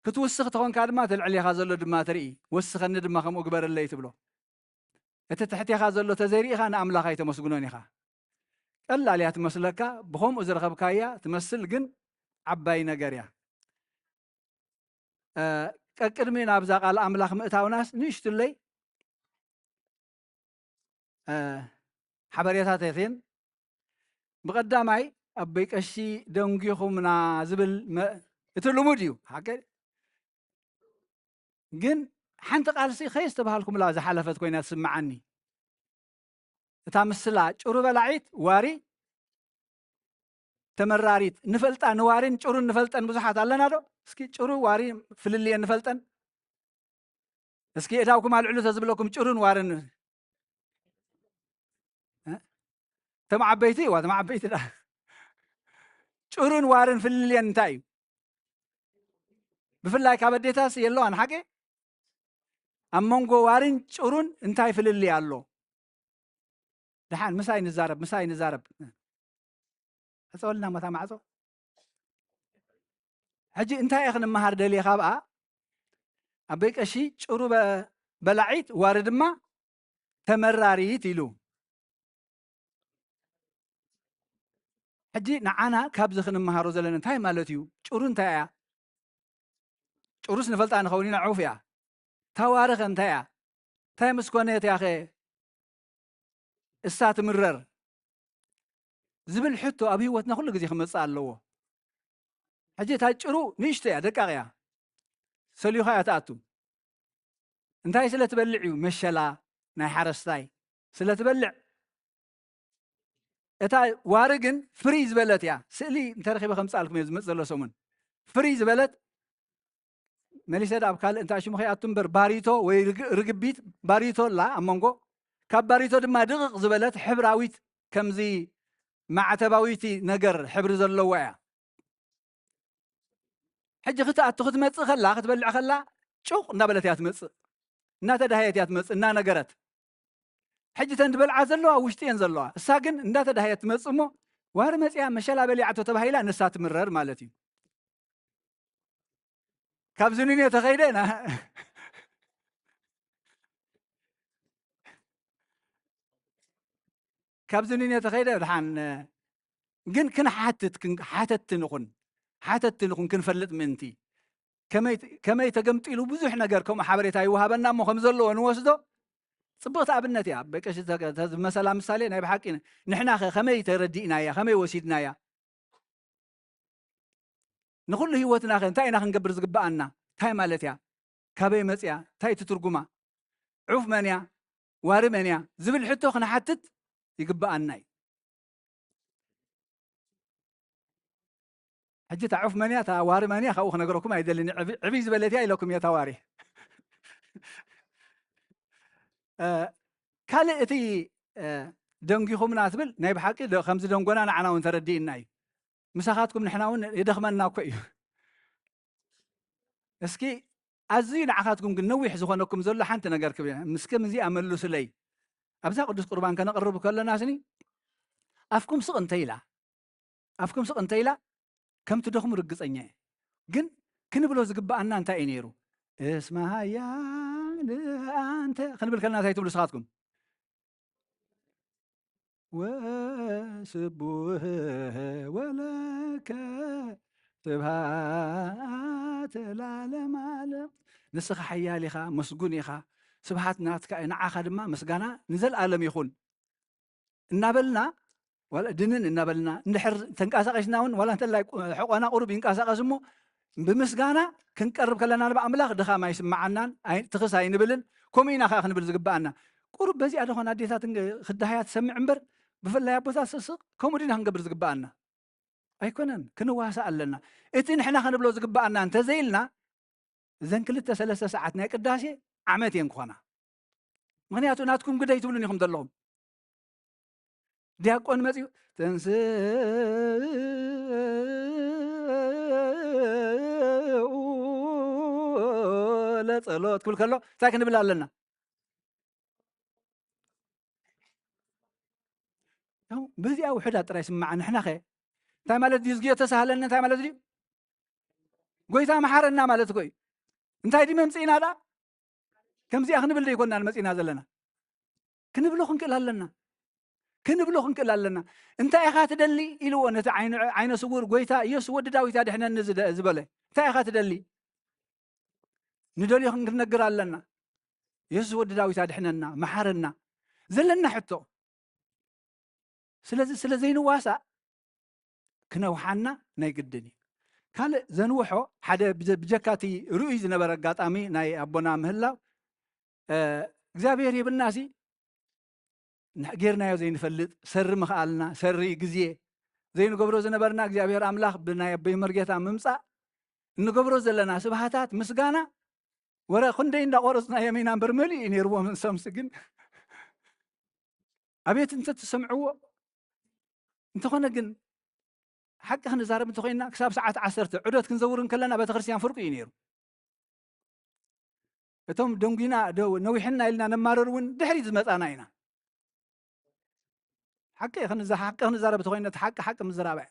ክትውስኽ ተኾንካ ድማ እቲ ልዕሌኻ ዘሎ ድማ ትርኢ። ወስኸኒ ድማ ከምኡ ግበረለይ ትብሎ። እቲ ትሕቴኻ ዘሎ ተዘይርኢኻ ንኣምላኽ ኣይተመስግኖን ኢኻ። ቀላል እያ ትመስለካ፣ ብኸምኡ ዝረኸብካያ ትመስል፣ ግን ዓባይ ነገር እያ። እ፣ ቀቅድሚ ናብዛ ቃል ኣምላኽ ምእታውናስ ንእሽትለይ፣ እ፣ ሓበሬታተትን ብቐዳማይ ኣቦይ ቀሺ ደንጒኹምና ዝብል መ-፣ እቲ ልሙድ እዩ፣ ሓቂ። ግን ሓንቲ ቃልሲ ከየስተባሃልኩምላ ዝሓለፈት ኮይና ትስምዓኒ። እታ ምስላ ጭሩ በላዒት ዋሪ ተመራሪት ንፈልጣ፣ ንዋሪን ጭሩን ንፈልጠን ብዙሓት ኣለና ዶ? እስኪ ጭሩ ዋሪ ፍልልየን ንፈልጠን። እስኪ እዳውኩም ኣልዕሉ ተዝብለኩም ጭሩን ዋርን። እ? እቶም ዓበይቲ፣ እዋ፣ እቶም ዓበይቲ ዳ። ጭሩን ዋርን ፍልልየን እንታይ እዩ? ብፍላይ ካብ ኣዴታስ የለዋን ሓቂ? ኣብ መንጎ ዋሪን ጭሩን እንታይ ፍልልይ ኣሎ? ደሓን ምሳይ ንዛረብ፣ ምሳይ ንዛረብ። ዕጸወልና እሞ እታ ማዕጾ። ሕጂ እንታይ ኢኺ ክንመሃር ደልየ ካብኣ? ኣቦይ ቀሺ ጭሩ በ-፣ በላዒት፣ ዋሪ ድማ ተመራሪት ኢሉ። ሕጂ ንዓና ካብዚ ክንመሃሮ ዘለና እንታይ ማለት እዩ? ጭሩ እንታይ እያ? ጭሩስ ንፈልጣ ንኸውን ኢና፣ ዕውፍ እያ። እታ ዋሪ ኸ እንታይ እያ? እንታይ ምስ ኮነት እያ ኸ እሳ ትምረር? ዝብል ሕቶ ኣብ ህይወትና ኩሉ ግዜ ክመጽእ ኣለዎ። ሕጂ እታ ጭሩ ንእሽቶ እያ፣ ደቃቕ እያ፣ ሰሊኻ እያ ትኣቱ። እንታይ ስለ ትበልዕ እዩ? መሸላ ናይ ሓረስታይ ስለ ትበልዕ። እታ ዋሪ ግን ፍርይ ዝበለት እያ። ስእሊ እንተረኺበ ከምጽኣልኩም እየ ዝመጽእ ዘሎ ሰሙን። ፍርይ ዝበለት መሊሰ ዳ ኣብ ካልእ እንታይ ሽሙ ከይኣቱ እምበር፣ ባሪቶ ወይ ርግ-፣ ርግቢት፣ ባሪቶ ኣላ ኣብ መንጎ። ካብ ባሪቶ ድማ ድቕቕ ዝበለት ሕብራዊት፣ ከምዚ ማዕተባዊቲ ነገር ሕብሪ ዘለዋ እያ። ሕጂ ክትኣቱ ክትመጽእ ከላ፣ ክትበልዕ ከላ፣ ጩቕ እንዳበለት እያ ትመጽእ። እናተዳሃየት እያ ትመጽእ፣ እናነገረት። ሕጂ እተን ዝበልዓ ዘለዋ ውሽጢ እየን ዘለዋ። እሳ ግን እንዳተዳሃየት ትመጽእ እሞ፣ ዋሪ መጽያ መሸላ በሊዓቶ ተባሂላ ንሳ ትምረር ማለት እዩ። ካብዚ ንንዮ ተኸይደ ና-፣ ካብዚ ንንዮ ተኸይደ ድሓን፣ ግን ክንሓትት፣ ክን-፣ ሓተትቲ ንኹን፣ ሓተትቲ ንኹን ክንፈልጥ ምእንቲ። ከመይ፣ ከመይ ተገምጢሉ ብዙሕ ነገር ከምኡ ሓበሬታ ይወሃበና እሞ ከም ዘለዎ ንወስዶ። ጽብቕቲ ኣብነት እያ። በቀሽ ተ-፣ ተ-፣ ዝመሰላ ምሳሌ ናይ ብሓቂ ን-፣ ንሕና ኸ ከመይ ተረዲእናያ፣ ከመይ ወሲድናያ? ንኹሉ ህይወትና ኸ እንታይ ኢና ክንገብር ዝግብኣና? እንታይ ማለት እያ? ካበይ መጽያ? እንታይ እቲ ትርጉማ? ዑፍ መን እያ? ዋሪ መን እያ? ዝብል ሕቶ ክንሓትት ይግብኣና እዩ። ሕጂ እታ ዑፍ መን እያ፣ እታ ዋሪ መን እያ፣ ካብኡ ክነግረኩም ኣይደልን። ዕብ-፣ ዕብይ ዝበለት እያ ኢለኩም እየ፣ እታ ዋሪ። እ፣ ካልእ እቲ፣ እ፣ ደንጊኹምና ትብል፣ ናይ ብሓቂ ደ-፣ ከም ዝደንጎና ንዓና እውን ተረዲእና እዩ። ምሳኻትኩም ንሕና እውን የደኽመና እኮ እዩ። እስኪ ኣዝዩ ንዓኻትኩም ግን ነዊሕ ዝኾነኩም ዘሎ ሓንቲ ነገር ክብል፣ ምስ ከም እዚኣ መልሱለይ። ኣብዛ ቅዱስ ቁርባን ከነቕርብ ከለና ስኒ፣ ኣፍኩም ስቕ እንተ ኢላ፣ ኣፍኩም ስቕ እንተ ኢላ፣ ከም ትደኽሙ ርግጸኛ እየ። ግን ክንብሎ ዝግብኣና እንታይ እዩ ነይሩ? እስመ ኃያል ኣንተ ክንብል ከለና እንታይ ትብሉ ንስኻትኩም? ወስቡህ ወለከ ስብሃት ለዓለመ ዓለም። ንስኻ ሓያል ኢኻ፣ መስጉን ኢኻ፣ ስብሃት ናትካ እዩ፣ ንዓኻ ድማ ምስጋና ንዘለኣለም ይኹን እናበልና፣ ዋላ ድንን እናበልና እንድሕር ተንቀሳቒስና እውን፣ ዋላ እንተላይ ቁ-፣ ሕቖና ቁሩብ ይንቀሳቐስ እሞ፣ ብምስጋና ክንቀርብ ከለና ንኣምላኽ ድኻም ኣይስምዓናን፣ ኣይ-፣ ትኽስ ኣይንብልን። ከምኡ ኢና ከኣ ክንብል ዝግብኣና። ቁሩብ በዚኣ ደኾን ኣዴታት እንግ-፣ ክደሃያ ትሰምዕ እምበር፣ ብፍላይ ኣቦታት ስስቕ፣ ከምኡ ዲና ክንገብር ዝግብኣና? ኣይኮነን፣ ክንዋሳእ ኣለና። እቲ ንሕና ክንብሎ ዝግብኣና እንተዘይልና፣ እዘን ክልተ ሰለስተ ሰዓት ናይ ቅዳሴ ዓመት እየን ክኾና። ምኽንያቱ ናትኩም ግደይ ትብሉን ኢኹም ዘለኹም። ዲያቆን መጺኡ፣ "ተንስኡ ለጸሎት" ክብል ከሎ እንታይ ክንብል ኣለና? ያው በዚኣ ውሑዳት ጥራይ ስምዓ። ንሕናኸ እንታይ ማለት ድዩ? "እዝግዮ ተሳሃለኒ" እንታይ ማለት ድዩ? "ጎይታ መሓረና" ማለት እኮ እዩ። እንታይ ድዩ መምጽኢና ደኣ? ከምዚኣ ክንብል ዶ ኣይኮናን መጺና ዘለና? ክንብሎ ክንክእል ኣለና። ክንብሎ ክንክእል ኣለና። "እንታይ ኢኻ ትደሊ?" ኢልዎ ነቲ ዓይነ፣ ዓይነ ስውር፣ "ጎይታ ኢየሱስ ወዲ ዳዊት ኣድሕነኒ" ዝደ-፣ ዝበለ። "እንታይ ኢኻ ትደሊ?" ንደልዮ ክንነግር ኣለና። "የሱስ ወዲ ዳዊት ኣድሕነና፣ መሓረና" ዘለና ሕቶ። ስለዚ ስለ ዘይንዋሳእ ክነውሓና ናይ ግድን እዩ። ካልእ ዘንውሖ ሓደ ብጀ-፣ ብጀካ እቲ ርኡይ ዝነበረ ኣጋጣሚ ናይ ኣቦና ምህላው፣ እ፣ እግዚኣብሔር ይብልናሲ ንሕ-፣ ጌርናዮ ዘይንፈልጥ ሰሪ ምኽኣልና፣ ሰሪ ግዜ ዘይንገብሮ ዝነበርና እግዚኣብሔር ኣምላኽ ብናይ ኣቦይ መርጌታ ምምጻእ እንገብሮ ዘለና ስብሃታት ምስጋና ወረ ክንደይ እንዳቆረጽናዮም ኢና እምበር መሊኡ እዩ ነይርዎ ምንሶምሲ ግን ኣቤት እንተትሰምዕዎ። እንተኾነ ግን ሓቂ ክንዛረብ እንተኾይንና ክሳብ ሰዓት ዓሰርተ ዑደት ክንዘውር እንከለና ቤተክርስትያን ፍርቁ እዩ ነይሩ። እቶም ደንጉና ዶ ነዊሕና ኢልና ነማርር እውን ድሕሪት ዝመጻና ኢና። ሓቂ ክንዛ-፣ ሓቂ ክንዛረብ እንተኾይንና እቲ ሓቂ ሓቂ ምዝራብ እያ።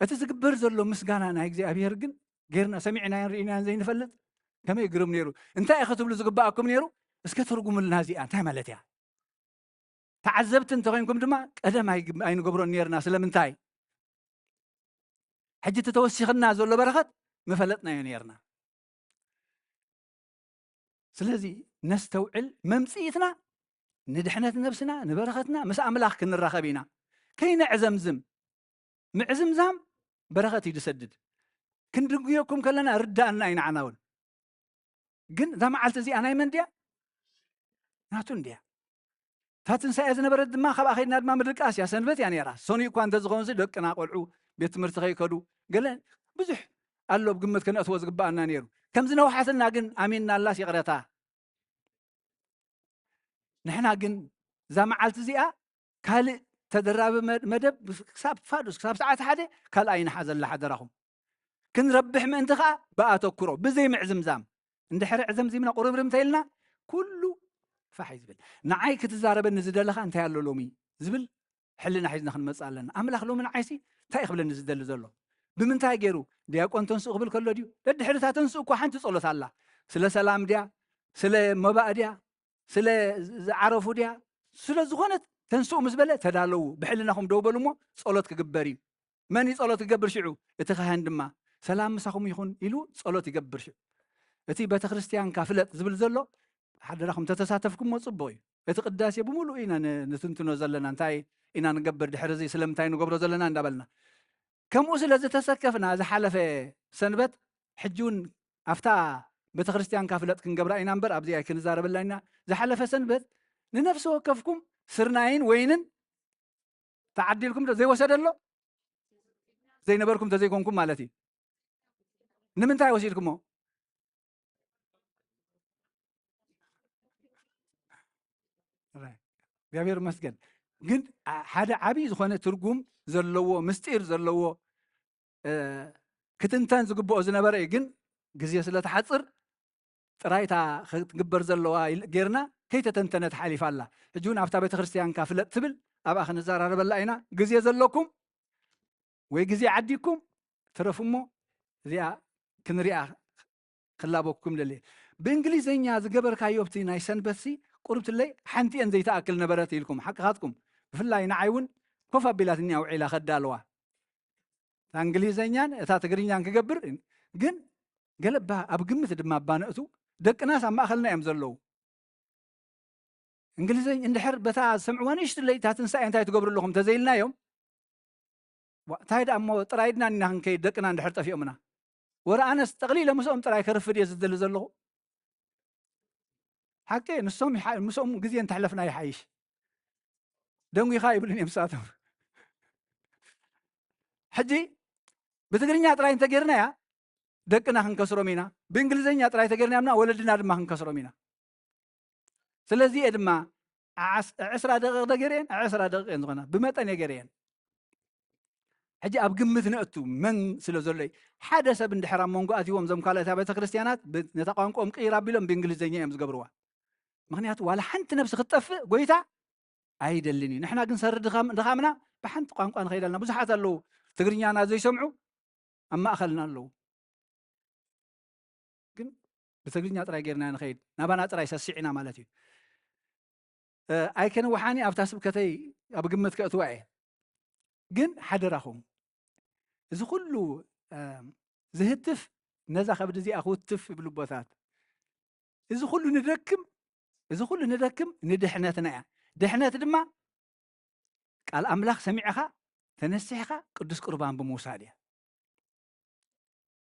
እቲ ዝግበር ዘሎ ምስጋና ናይ እግዚኣብሔር ግን ጌርና ሰሚዕናዮን ርኢናዮን ዘይንፈልጥ ከመይ ግርም ነይሩ። እንታይ እዩ ክትብሉ ዝግብኣኩም ነይሩ? እስከ ተርጉምልና እዚኣ እንታይ ማለት እያ? ተዓዘብቲ እንተኾይንኩም ድማ ቀደም ኣይግ-፣ ኣይንገብሮን ነይርና። ስለምንታይ? ሕጂ እቲ ተወሲኽና ዘሎ በረኸት ምፈለጥናዮ ነይርና። ስለዚ ነስተውዕል፣ መምጽኢትና ንድሕነት ነብስና፣ ንበረኸትና ምስ ኣምላኽ ክንራኸብ ኢና። ከይነዕዘምዝም። ምዕዝምዛም በረኸት እዩ ዝሰድድ። ክንድንጉየኩም ከለና ርዳእና እዩ ንዓና እውን። ግን እዛ መዓልቲ እዚኣ ናይ መን ድያ? ናቱ እንድያ። እታ ትንሳኤ ዝነበረት ድማ ካብኣ ከይድና ድማ ምድቃስ እያ። ሰንበት እያ ነይራ። ሰኑይ እኳ እንተዝኸውን ሲ ደቅና ቆልዑ ቤት ትምህርቲ ከይከዱ ገለ ብዙሕ ኣሎ ኣብ ግምት ከነእትዎ ዝግባኣና ነይሩ። ከምዚ ነውሓትና ግን ኣሚንናላስ ይቕረታ። ንሕና ግን እዛ መዓልቲ እዚኣ ካልእ ተደራቢ መ-፣ መደብ ክሳብ ፋዱስ፣ ክሳብ ሰዓት ሓደ ካልኣ ይንሓዘላ ሓደራኹም። ክንረብሕ ምእንቲ ኸኣ ብኣተኩሮ፣ ብዘይ ምዕዝምዛም። እንድሕሪ ዕዘምዚምና ቁርብርብ እንተኢልና ኩሉ ፋሕ እዩ ዝብል። ንዓይ ክትዛረበኒ ዝደለኻ እንታይ ኣሎ ሎሚ ዝብል ሕልና ሒዝና ክንመጽእ ኣለና። ኣምላኽ ሎሚ ንዓይሲ እንታይ እዩ ክብለኒ ዝደሊ ዘሎ? ብምንታይ ገይሩ? ዲያቆን ተንስኡ ክብል ከሎ ድዩ? ደድሕሪ እታ ተንስኡ እኮ ሓንቲ ጸሎት ኣላ። ስለ ሰላም ድያ? ስለ መባእ ድያ? ስለ ዝዓረፉ ድያ? ስለ ዝኾነት ተንስኡ ምስ በለ ተዳለዉ፣ ብሕልናኹም ደው በሉ እሞ ጸሎት ክግበር እዩ። መን እዩ ጸሎት ክገብር ሽዑ? እቲ ካህን ድማ ሰላም ምሳኹም ይኹን ኢሉ ጸሎት ይገብር ሽዑ። እቲ ቤተ ክርስቲያንካ ፍለጥ ዝብል ዘሎ ሓደራኹም ተተሳተፍኩሞ ጽቡቕ እዩ። እቲ ቅዳሴ ብምሉእ ኢና ን-፣ ንትንትኖ ዘለና፣ እንታይ ኢና ንገብር ድሕሪ እዚ፣ ስለምንታይ ንገብሮ ዘለና እንዳበልና። ከምኡ ስለ ዝተሰከፍና ዝሓለፈ ሰንበት፣ ሕጂ እውን ኣብታ ቤተ ክርስቲያንካ ፍለጥ ክንገብራ ኢና እምበር ኣብዚ ኣይክንዛረበላ ኢና። ዝሓለፈ ሰንበት ንነፍሲ ወከፍኩም ስርናይን ወይንን ተዓዲልኩም ዶ ዘይወሰደ ኣሎ? ዘይነበርኩም ተዘይኮንኩም ማለት እዩ። ንምንታይ ወሲድኩሞ? እግዚኣብሔር ይመስገን። ግን አ-፣ ሓደ ዓብዪ ዝኾነ ትርጉም ዘለዎ፣ ምስጢር ዘለዎ፣ እ፣ ክትንተን ዝግብኦ ዝነበረ እዩ። ግን ግዜ ስለ ትሓጽር ጥራይ እታ ክትግበር ዘለዋ ኢል-፣ ጌርና ከይተተንተነት ሓሊፋ ኣላ። ሕጂ እውን ኣብታ ቤተ ክርስቲያንካ ፍለጥ ትብል፣ ኣብኣ ክንዘራረበላ ኢና። ግዜ ዘለኩም ወይ ግዜ ዓዲኩም ትረፉ እሞ እዚኣ ክንሪኣ ክላበኩም ደልየ። ብእንግሊዘኛ ዝገበርካዮ ኣብቲ ናይ ሰንበትሲ ቁርብትለይ ሓንቲ እየን ዘይትኣክል ነበረት ኢልኩም፣ ሓቅኻትኩም። ብፍላይ ንዓይ እውን ኮፍ ኣቢላትኒ ኣውዒላ ከዳልዋ። እታ እንግሊዘኛን እታ ትግርኛን ክገብር ግን ገለ ባ-፣ ኣብ ግምት ድማ ባነእቱ ደቅናስ ኣብ ማእኸልና እዮም ዘለዉ። እንግሊዘኛ እንድሕር በታ ዝሰምዕዋ ንእሽትለይ እታ ትንሳኤ እንታይ ትገብሩ ኣለኹም እንተዘይልናዮም፣ ዋ፣ እንታይ ደኣ እሞ ጥራይ ድና ኢና ክንከይድ ደቅና እንድሕር ጠፊኦምና። ወረ ኣነስ ጠቕሊለ ምስኦም ጥራይ ከርፍድ እየ ዝደሊ ዘለኹ። ሓቂ፣ ንሶም ይሓ-፣ ምስኦም ግዜ እንተሕለፍና ይሓይሽ። ደንጒኻ ይብሉን እዮም ንሳቶም። ሕጂ ብትግርኛ ጥራይ እንተጌርናያ ደቅና ክንከስሮም ኢና። ብእንግሊዘኛ ጥራይ ተጌርናዮምና ወለድና ድማ ክንከስሮም ኢና። ስለዚ እየ ድማ ዓስ-፣ ዕስራ ደቂቕ ዶ ገይረየን? ዕስራ ደቂቕ እየን ዝኾና። ብመጠን እየ ገይረየን። ሕጂ ኣብ ግምት ነእቱ መን ስለ ዘሎ እዩ። ሓደ ሰብ እንድሕር ኣብ መንጎ ኣትይዎም እዞም ካልኦት ቤተ ክርስቲያናት ብ-፣ ነታ ቋንቋኦም ቅይር ኣቢሎም ብእንግሊዝኛ እዮም ዝገብርዋ። ምኽንያቱ ዋላ ሓንቲ ነብሲ ክትጠፍእ ጎይታ ኣይደልን እዩ። ንሕና ግን ሰሪ ድኻም-፣ ድኻምና ብሓንቲ ቋንቋ ንኸይድ ኣለና። ብዙሓት ኣለዉ ትግርኛና ዘይሰምዑ ኣብ ማእኸልና ኣለዉ። ግን ብትግርኛ ጥራይ ጌርና ንኸይድ፣ ናባና ጥራይ ሰሲዕና ማለት እዩ። እ፣ ኣይከነውሓኒ ኣብታ ስብከተይ ኣብ ግምት ከእትዋ እየ። ግን ሓደራኹም፣ እዚ ኩሉ፣ እ፣ ዝህትፍ ነዛ ከብዲ እዚኣ ክውትፍ ይብሉ ኣቦታት። እዚ ኩሉ ንደክም፣ እዚ ኩሉ ንደክም ንድሕነትና እያ። ድሕነት ድማ ቃል ኣምላኽ ሰሚዕኻ ተነሲሕኻ ቅዱስ ቁርባን ብምውሳድ እያ።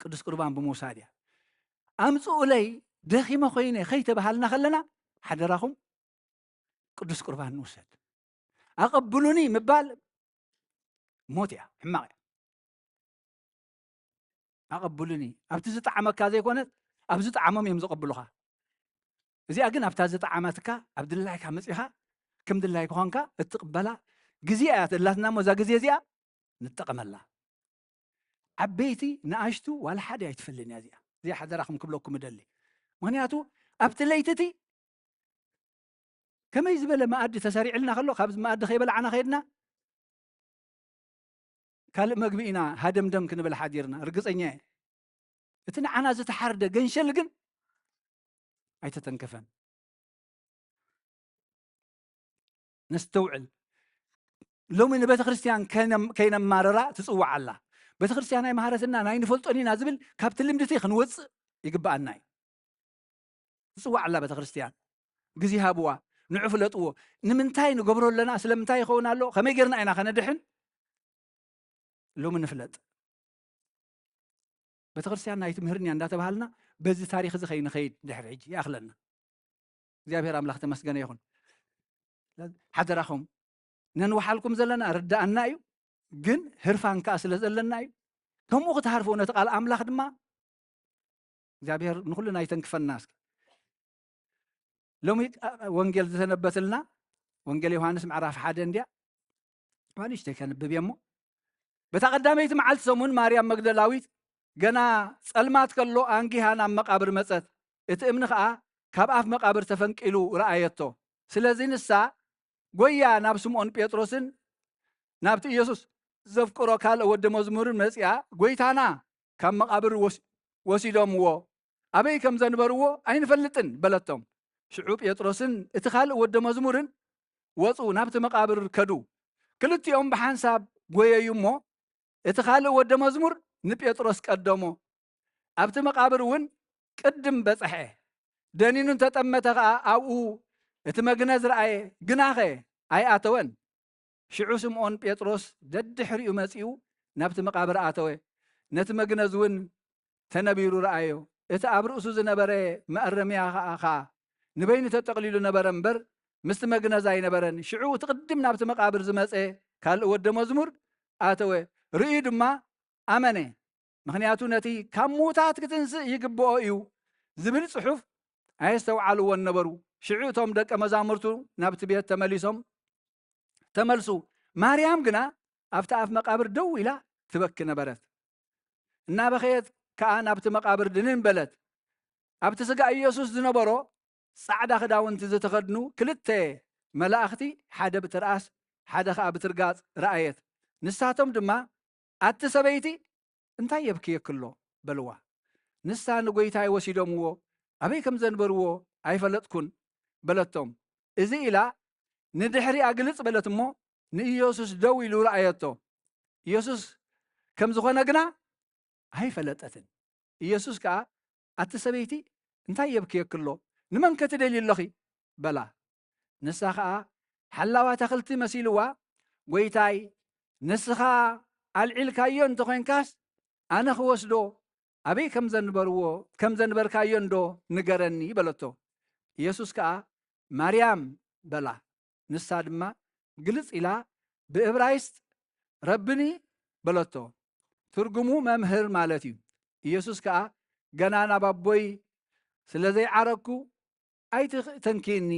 ቅዱስ ቁርባን ብምውሳድ እያ። ኣምጽኡለይ ደኺመ ኮይነ ከይተባሃልና ከለና ሓደራኹም ቅዱስ ቁርባን ንውሰድ። ኣቐብሉኒ ምባል ሞት እያ፣ ሕማቕ እያ። ኣቐብሉኒ ኣብቲ ዝጠዓመካ ዘይኮነት ኣብ ዝጠዓሞም እዮም ዘቐብሉኻ። እዚኣ ግን ኣብታ ዝጠዓመትካ ኣብ ድላይካ መጺኻ ከም ድላይካ ኾንካ እትቕበላ ግዜ እያ ተላትና እሞ እዛ ግዜ እዚኣ ንጠቐመላ። ዓበይቲ ንኣሽቱ ዋላ ሓደ ኣይትፈልን እያ እዚኣ። እዚኣ ሓደራኹም ክብለኩም እደሊ። ምኽንያቱ ኣብቲ ለይቲ እቲ ከመይ ዝበለ መኣዲ ተሰሪዕልና ከሎ፣ ካብ መኣዲ ከይበላዕና ከይድና ካልእ መግቢ ኢና ሃደምደም ክንብል ሓዲርና፣ ርግጸኛ እየ። እቲ ንዓና ዝተሓርደ ገንሸል ግን ኣይተተንከፈን። ነስተውዕል። ሎሚ ንቤተ ክርስቲያን ከይነም-፣ ከይነማርራ ትጽዋዕ ኣላ። ቤተ ክርስቲያን ኣይመሃረትና፣ ናይ ንፈልጦን ኢና ዝብል ካብቲ ልምድቲ ክንወጽእ ይግብኣና እዩ። ትጽዋዕ ኣላ ቤተ ክርስቲያን። ግዜ ሃብዋ። ንዑ ፍለጥዎ። ንምንታይ ንገብሮ ኣለና? ስለምንታይ ይኸውን ኣሎ? ከመይ ጌርና ኢና ከነድሕን? ሎሚ ንፍለጥ። ቤተክርስትያን ናይ ትምህርኒ እንዳተባሃልና በዚ ታሪኽ እዚ ከይንኸይድ ድሕሪ ሕጂ ይኣኽለና። እግዚኣብሔር ኣምላኽ ተመስገነ ይኹን። ሓደራኹም ነንውሓልኩም ዘለና ርዳኣና እዩ፣ ግን ህርፋን ከኣ ስለ ዘለና እዩ። ከምኡ ክትሃርፉ ነቲ ቃል ኣምላኽ ድማ እግዚኣብሔር ንኹልና ይተንክፈና። እስኪ ሎሚ ወንጌል ዝተነበትልና ወንጌል ዮሃንስ ምዕራፍ ሓደ እንድያ። ንእሽተይ ከንብብ እየ እሞ፣ በታ ቀዳመይቲ መዓልቲ ሰሙን ማርያም መግደላዊት ገና ጸልማት ከሎ ኣንጊሃ ናብ መቓብር መጸት። እቲ እምኒ ኸኣ ካብ ኣፍ መቓብር ተፈንቂሉ ረኣየቶ። ስለዚ ንሳ ጎያ ናብ ስምዖን ጴጥሮስን ናብቲ ኢየሱስ ዘፍቅሮ ካልእ ወዲ መዝሙርን መጺኣ፣ "ጐይታና ካብ መቓብር ወስ-፣ ወሲዶምዎ፣ ኣበይ ከም ዘንበርዎ ኣይንፈልጥን" በለቶም። ሽዑ ጴጥሮስን እቲ ካልእ ወዲ መዝሙርን ወጹ፣ ናብቲ መቓብር ከዱ። ክልቲኦም ብሓንሳብ ጐየዩ እሞ፣ እቲ ካልእ ወዲ መዝሙር ንጴጥሮስ ቀደሞ። ኣብቲ መቓብር እውን ቅድም በጽሐ። ደኒኑ እንተጠመተ ኸኣ ኣብኡ እቲ መግነዝ ረኣየ፣ ግናኸ ኣይኣተወን። ሽዑ ስምዖን ጴጥሮስ ደድሕሪኡ መጺኡ ናብቲ መቓብር ኣተወ። ነቲ መግነዝ እውን ተነቢሩ ረኣዮ። እቲ ኣብ ርእሱ ዝነበረ መኣረምያ ኸኣ፣ ኸኣ ንበይኑ ተጠቕሊሉ ነበረ እምበር፣ ምስቲ መግነዝ ኣይነበረን። ሽዑ እቲ ቅድም ናብቲ መቓብር ዝመጸ ካልእ ወደ መዝሙር ኣተወ። ርእዩ ድማ ኣመነ። ምኽንያቱ ነቲ "ካብ ምዉታት ክትንስእ ይግብኦ እዩ" ዝብል ጽሑፍ ኣየስተውዓልዎን ነበሩ። ሽዑ እቶም ደቀ መዛሙርቱ ናብቲ ቤት ተመሊሶም፣ ተመልሱ። ማርያም ግና ኣብቲ ኣፍ መቓብር ደው ኢላ ትበኪ ነበረት። እናበኸየት ከኣ ናብቲ መቓብር ድንን በለት። ኣብቲ ስጋ ኢየሱስ ዝነበሮ ጻዕዳ ክዳውንቲ ዝተኸድኑ ክልተ መላእኽቲ፣ ሓደ ብትርኣስ ሓደ ኸኣ ብትርጋጽ ረኣየት። ንሳቶም ድማ፣ "ኣቲ ሰበይቲ፣ እንታይ የብክየኪ ኣሎ?" በልዋ። ንሳ፣ "ንጐይታይ ወሲዶምዎ፣ ኣበይ ከም ዘንበርዎ ኣይፈለጥኩን" በለቶም። እዚ ኢላ ንድሕሪኣ ግልጽ በለት እሞ፣ ንኢየሱስ ደው ኢሉ ረኣየቶ። ኢየሱስ ከም ዝኾነ ግና ኣይፈለጠትን። ኢየሱስ ከኣ፣ "ኣቲ ሰበይቲ፣ እንታይ የብክየኪ ኣሎ? ንመን ከ ትደልዪ ኣለኺ?" በላ። ንሳ ኸኣ ሓላዋ ኣታኽልቲ መሲልዋ፣ "ጐይታይ፣ ንስኻ ኣልዒልካዮ እንተ ኾይንካስ፣ ኣነ ክወስዶ፣ ኣበይ ከም ዘንበርዎ፣ ከም ዘንበርካዮ እንዶ ንገረኒ" በለቶ። ኢየሱስ ከኣ፣ "ማርያም" በላ። ንሳ ድማ ግልጽ ኢላ ብእብራይስጥ "ረብኒ" በለቶ። ትርጉሙ "መምህር" ማለት እዩ። ኢየሱስ ከኣ፣ "ገና ናብ ኣቦይ ስለ ዘይዓረግኩ ኣይትተንክይኒ፣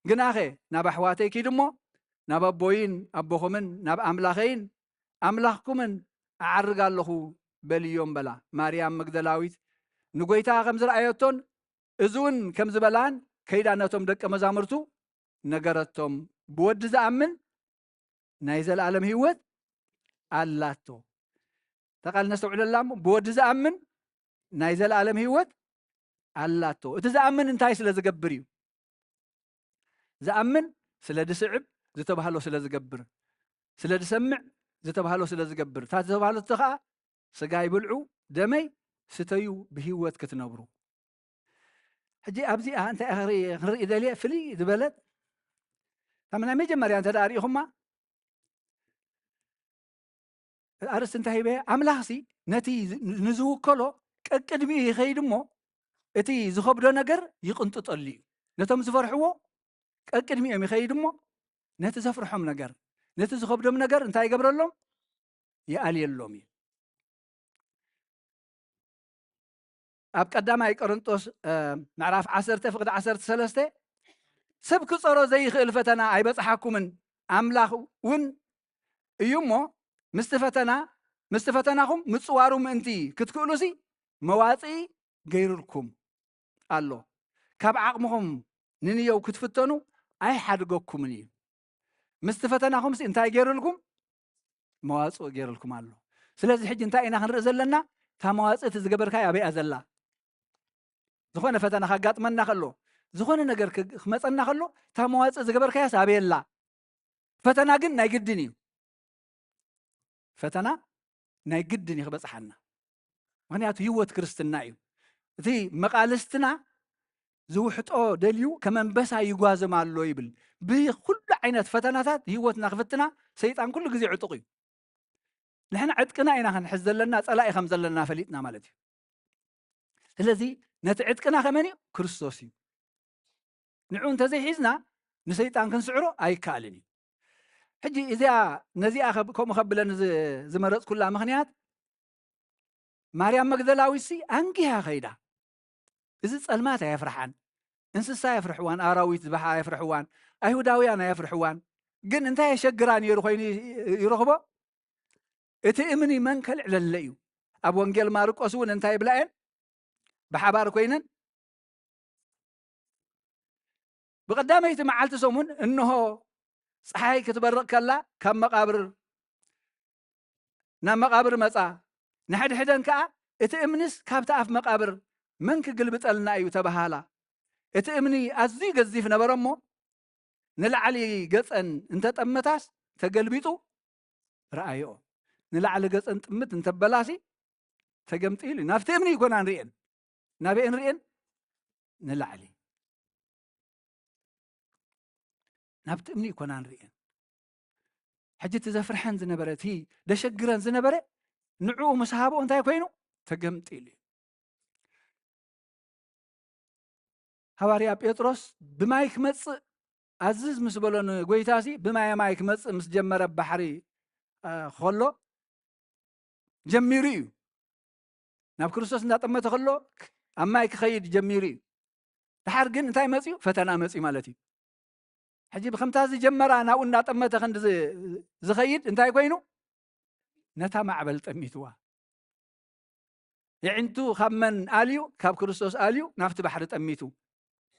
ግናኸ ናብ ኣሕዋተይ ኪድ እሞ፣ ናብ ኣቦይን ኣቦኹምን ናብ ኣምላኸይን ኣምላኽኩምን እዓርግ ኣለኹ በልዮም" በላ። ማርያም መግደላዊት ንጐይታ ከም ዝረኣየቶን እዚ እውን ከም ዝበላን ከይዳ ነቶም ደቀ መዛሙርቱ ነገረቶም። "ብወዲ ዝኣምን ናይ ዘለኣለም ህይወት ኣላቶ።" እታ ቃል ነስተውዕለላ እሞ፣ ብወዲ ዝኣምን ናይ ዘለኣለም ህይወት ኣላቶ። እቲ ዝኣምን እንታይ ስለ ዝገብር እዩ? ዝኣምን ስለ ዝስዕብ፣ ዝተባህሎ ስለ ዝገብር፣ ስለ ዝሰምዕ፣ ዝተባህሎ ስለ ዝገብር። እታ ዝተባህለቶ ኸኣ፣ "ስጋይ ብልዑ፣ ደመይ ስተዩ፣ ብህይወት ክትነብሩ።" ሕጂ ኣብዚኣ እንታይ ኢኻ ክርኢ-፣ ክንርኢ ደልየ፣ ፍልይ ዝበለት፣ እታ ናይ መጀመርያ እንተ ደኣ ርኢኹማ፣ ኣርእስቲ እንታይ ሂበ? ኣምላኽሲ ነቲ ዝ-፣ ንዝውከሎ ቀቅድሚኡ ይኸይድ እሞ፣ እቲ ዝኸብዶ ነገር ይቕንጥጠሉ እዩ። ነቶም ዝፈርሕዎ ቀቅድሚኦም ይኸይድ እሞ፣ ነቲ ዘፍርሖም ነገር፣ ነቲ ዝኸብዶም ነገር እንታይ ይገብረሎም? ይኣልየሎም እዩ። ኣብ ቀዳማይ ቆሮንጦስ፣ እ፣ ምዕራፍ ዓሰርተ ፍቕዲ ዓሰርተ ሰለስተ፣ "ሰብ ክጸሮ ዘይኽእል ፈተና ኣይበጽሓኩምን፣ ኣምላኽ እውን እዩ እሞ፣ ምስቲ ፈተና፣ ምስቲ ፈተናኹም ምጽዋሩ ምእንቲ ክትክእሉሲ መዋጽኢ ገይሩልኩም ኣሎ። ካብ ዓቕምኹም ንንየው ክትፍተኑ ኣይሓድገኩምን እዩ። ምስቲ ፈተናኹምሲ እንታይ ገይሩልኩም? መዋጽእ ገይሩልኩም ኣሎ። ስለዚ ሕጂ እንታይ ኢና ክንርኢ ዘለና? እታ መዋጽእቲ ዝገበርካያ ኣበይ እያ ዘላ?" ዝኾነ ፈተና ከጋጥመና ከሎ፣ ዝኾነ ነገር ክ-፣ ክመጸና ከሎ፣ እታ መዋጽእ ዝገበርካያስ ኣበይ ኣላ? ፈተና ግን ናይ ግድን እዩ። ፈተና ናይ ግድን እዩ ክበጽሓና። ምኽንያቱ ህይወት ክርስትና እዩ። እቲ መቓልስትና ዝውሕጦ ደልዩ ከም ኣንበሳ ይጓዝም ኣሎ ይብል። ብኹሉ ዓይነት ፈተናታት ህይወትና ክፍትና ሰይጣን ኩሉ ግዜ ዕጡቕ እዩ። ንሕና ዕጥቅና ኢና ክንሕዝ ዘለና፣ ጸላኢ ከም ዘለና ፈሊጥና ማለት እዩ። ስለዚ ነቲ ዕጥቅና ከመን እዩ? ክርስቶስ እዩ። ንዑ እንተዘይሒዝና ንሰይጣን ክንስዕሮ ኣይከኣልን እዩ። ሕጂ እዚኣ ነዚኣ ከብ-፣ ከምኡ ከብለን ዝ-፣ ዝመረጽኩላ ምኽንያት ማርያም መግደላዊትሲ ኣንጊሃ ከይዳ። እዚ ጸልማት ኣየፍርሓን፣ እንስሳ ኣየፍርሕዋን፣ ኣራዊት ዝበሓ ኣየፍርሕዋን፣ ኣይሁዳውያን ኣየፍርሕዋን። ግን እንታይ የሸግራ ነይሩ ኮይኑ ይረኽቦ? እቲ እምኒ መን ከልዕለለ እዩ? ኣብ ወንጌል ማርቆስ እውን እንታይ ይብላ እየን? ብሓባር ኮይነን ብቐዳመይቲ መዓልቲ ሰሙን እንሆ ጸሓይ ክትበርቕ ከላ ካብ መቓብር ናብ መቓብር መጻ። ንሕድሕደን ከኣ እቲ እምንስ ካብቲ ኣፍ መቓብር መን ክግልብጠልና እዩ ተባሃላ። እቲ እምኒ ኣዝዩ ገዚፍ ነበረ እሞ ንላዕሊ ገጸን እንተጠመታስ ተገልቢጡ ረኣይኦ። ንላዕሊ ገጸን ጥምት እንተበላሲ ተገምጢሉ እዩ። ናብቲ እምኒ ይኮና ንርእየን። ናበኤን ርእየን? ንላዕሊ። ናብቲ እምኒ ይኮና ንርእየን። ሕጂ እቲ ዘፍርሐን ዝነበረ፣ እቲ ደሸግረን ዝነበረ ንዕኡ ምስ ሃብኦ እንታይ ኮይኑ? ተገምጢሉ እዩ። ሃዋርያ ጴጥሮስ ብማይ ክመጽእ ኣዝዝ ምስ በሎ ንጎይታሲ ብማየ ማይ ክመጽእ ምስ ጀመረ ባሕሪ፣ እ፣ ከሎ ጀሚሩ እዩ። ናብ ክርስቶስ እንዳጠመተ ከሎ ኣብ ማይ ክኸይድ ጀሚሩ እዩ። ድሓር ግን እንታይ መጽዩ? ፈተና መጽዩ ማለት እዩ። ሕጂ ብከምታ ዝጀመራ ናብኡ እንዳጠመተ ክንዲ ዝ-፣ ዝኸይድ እንታይ ኮይኑ? ነታ ማዕበል ጠሚትዋ። የዒንቱ ካብ መን ኣልዩ? ካብ ክርስቶስ ኣልዩ ናብቲ ባሕሪ ጠሚቱ።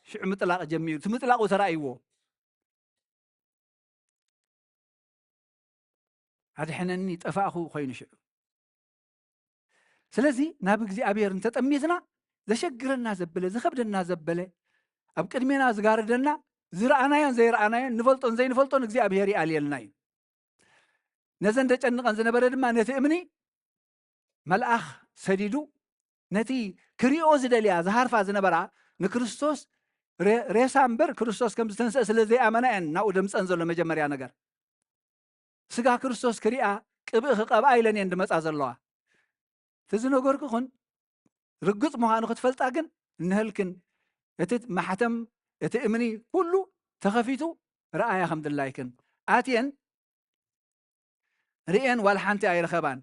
ሽዑ ምጥላቕ ጀሚሩ። እቲ ምጥላቑ ተራእይዎ። ኣድሕነኒ፣ ጠፋእኹ ኮይኑ ሽዑ። ስለዚ ናብ እግዚኣብሔር እንተጠሚትና ዘሸግረና ዘበለ፣ ዝኸብደና ዘበለ፣ ኣብ ቅድሜና ዝጋርደና፣ ዝረኣናዮን ዘይረኣናዮን፣ ንፈልጦን ዘይንፈልጦን እግዚኣብሔር ይኣልየልና እዩ። ነዘን ደጨንቐን ዝነበረ ድማ ነቲ እምኒ መልኣኽ ሰዲዱ ነቲ ክሪኦ ዝደልያ ዝሃርፋ ዝነበራ ንክርስቶስ ሬ-፣ ሬሳ እምበር ክርስቶስ ከም ዝተንስአ ስለ ዘይኣመና እየን ናብኡ ደምፀን ዘሎ። መጀመርያ ነገር ስጋ ክርስቶስ ክሪኣ ቅብእ ክቐብኣ ኢለን እየን ድመፃ ዘለዋ። እቲ ዝነገርኩኽን ርግፅ ምዃኑ ክትፈልጣ ግን እንሀልክን እቲ ማሕተም እቲ እምኒ ኩሉ ተኸፊቱ ረኣያ ከም ድላይክን ኣትየን ርእየን ዋላ ሓንቲ ኣይረኸባን።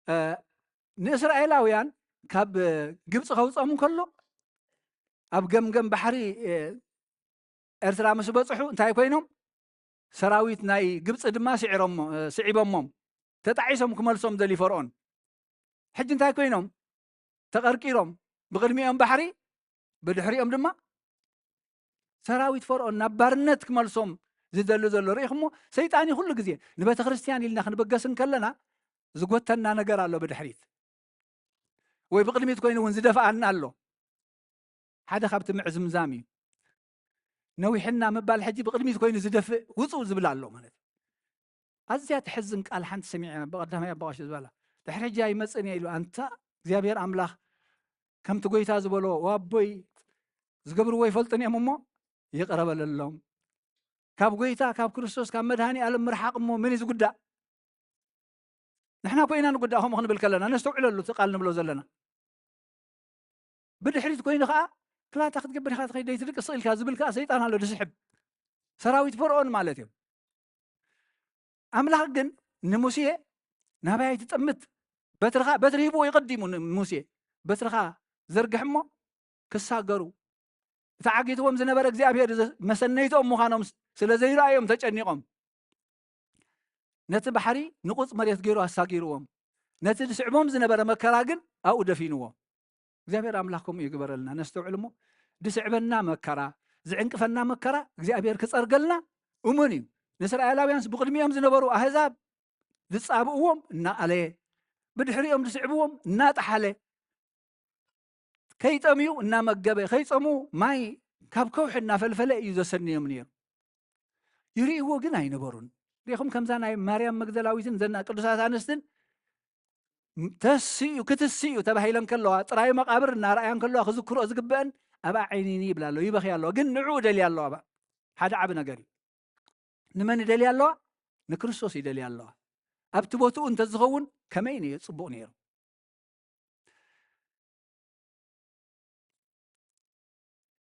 እ፣ ንእስራኤላውያን ካብ ግብፂ ከውፅኦም እንከሎ ኣብ ገምገም ባሕሪ፣ እ፣ ኤርትራ ምስ በፅሑ እንታይ ኮይኖም? ሰራዊት ናይ ግብፂ ድማ ስዒሮሞ-፣ እ፣ ስዒቦሞም። ተጣዒሶም ክመልሶም ደልዩ ፈርዖን። ሕጂ እንታይ ኮይኖም? ተቐርቂሮም። ብቕድሚኦም ባሕሪ፣ ብድሕሪኦም ድማ ሰራዊት ፈርዖን ናብ ባርነት ክመልሶም ዝደሊ ዘሎ ርኢኹሞ? ሰይጣን እዩ ኩሉ ግዜ ንቤተ ክርስቲያን ኢልና ክንበገስ እንከለና ዝጎተና ነገር ኣሎ ብድሕሪት። ወይ ብቕድሚት ኮይኑ እውን ዝደፍኣና ኣሎ። ሓደ ካብቲ ምዕዝምዛም እዩ። ነዊሕና ምባል ሕጂ ብቕድሚት ኮይኑ ዝደፍእ ውፁ ዝብል ኣሎ ማለት እዩ። ኣዝያ ትሕዝን ቃል ሓንቲ ሰሚዐ ብቐዳማይ ኣባ ቀሺ ዝበላ። ድሕሪ ሕጂ ኣይመጽእን እየ ኢሉ። ኣንታ እግዚኣብሔር ኣምላኽ ከምቲ ጎይታ ዝበሎ፣ "ዋቦይ ዝገብርዎ ይፈልጡን እዮም እሞ ይቕረ በለሎም። ካብ ጎይታ ካብ ክርስቶስ ካብ መድኃኔ ዓለም ምርሓቕ እሞ መን እዩ ዝጉዳእ?" ንሕና እኮ ኢና ንጉዳእ ከምኡ ክንብል ከለና፣ ነስተውዕለሉ እቲ ቃል ንብሎ ዘለና። ብድሕሪት ኮይኑ ከኣ ክላታ ክትገብር ኢኻ ትኸይድ ደይትድቅስ ኢልካ ዝብል ከኣ ሰይጣን ኣሎ ድስሕብ። ሰራዊት ፈርዖን ማለት እዮም። ኣምላኽ ግን ንሙሴ ናባይ ትጠምት በትርኻ፣ በትሪ ሂብዎ ይቐዲሙ ንሙሴ። በትርኻ ዘርግሕ እሞ ክሳገሩ። እቲ ዓጊትዎም ዝነበረ እግዚኣብሔር ዘ-፣ መሰነይትኦም ምዃኖም ስ-፣ ስለ ዘይረኣዮም ተጨኒቖም። ነቲ ባሕሪ ንቑጽ መሬት ገይሩ ኣሳጊርዎም። ነቲ ዝስዕቦም ዝነበረ መከራ ግን ኣብኡ ደፊንዎ። እግዚኣብሔር ኣምላኽ ከምኡ ይግበረልና። ነስተውዕል እሞ፣ ዝስዕበና መከራ፣ ዝዕንቅፈና መከራ እግዚኣብሔር ክጸርገልና እሙን እዩ። ንእስራኤላውያንስ ብቕድሚኦም ዝነበሩ ኣህዛብ ዝጻብእዎም እናኣለየ፣ ብድሕሪኦም ዝስዕብዎም እናጠሓለ፣ ከይጠምዩ እናመገበ፣ ከይጸምኡ ማይ ካብ ከውሒ እናፈልፈለ እዩ ዘሰንዮም ነይሩ። ይርእይዎ ግን ኣይነበሩን። ርኢኹም ከምዛ ናይ ማርያም መግደላዊትን ዘና ቅዱሳት ኣንስትን ተስኡ፣ ክትስኡ ተባሂለን ከለዋ፣ ጥራይ መቓብር እናረኣያን ከለዋ ክዝክርኦ ዝግበአን ኣብኣ ዓይኒኒ ይብላ ኣሎ፣ ይበኽያ ኣለዋ። ግን ንዕኡ ደልያ ኣለዋ። ኣብኣ ሓደ ዓቢ ነገር እዩ። ንመን ይደልያ ኣለዋ? ንክርስቶስ ይደልያ ኣለዋ። ኣብቲ ቦትኡ እንተዝኸውን ከመይ ነይሩ? ጽቡቕ ነይሩ።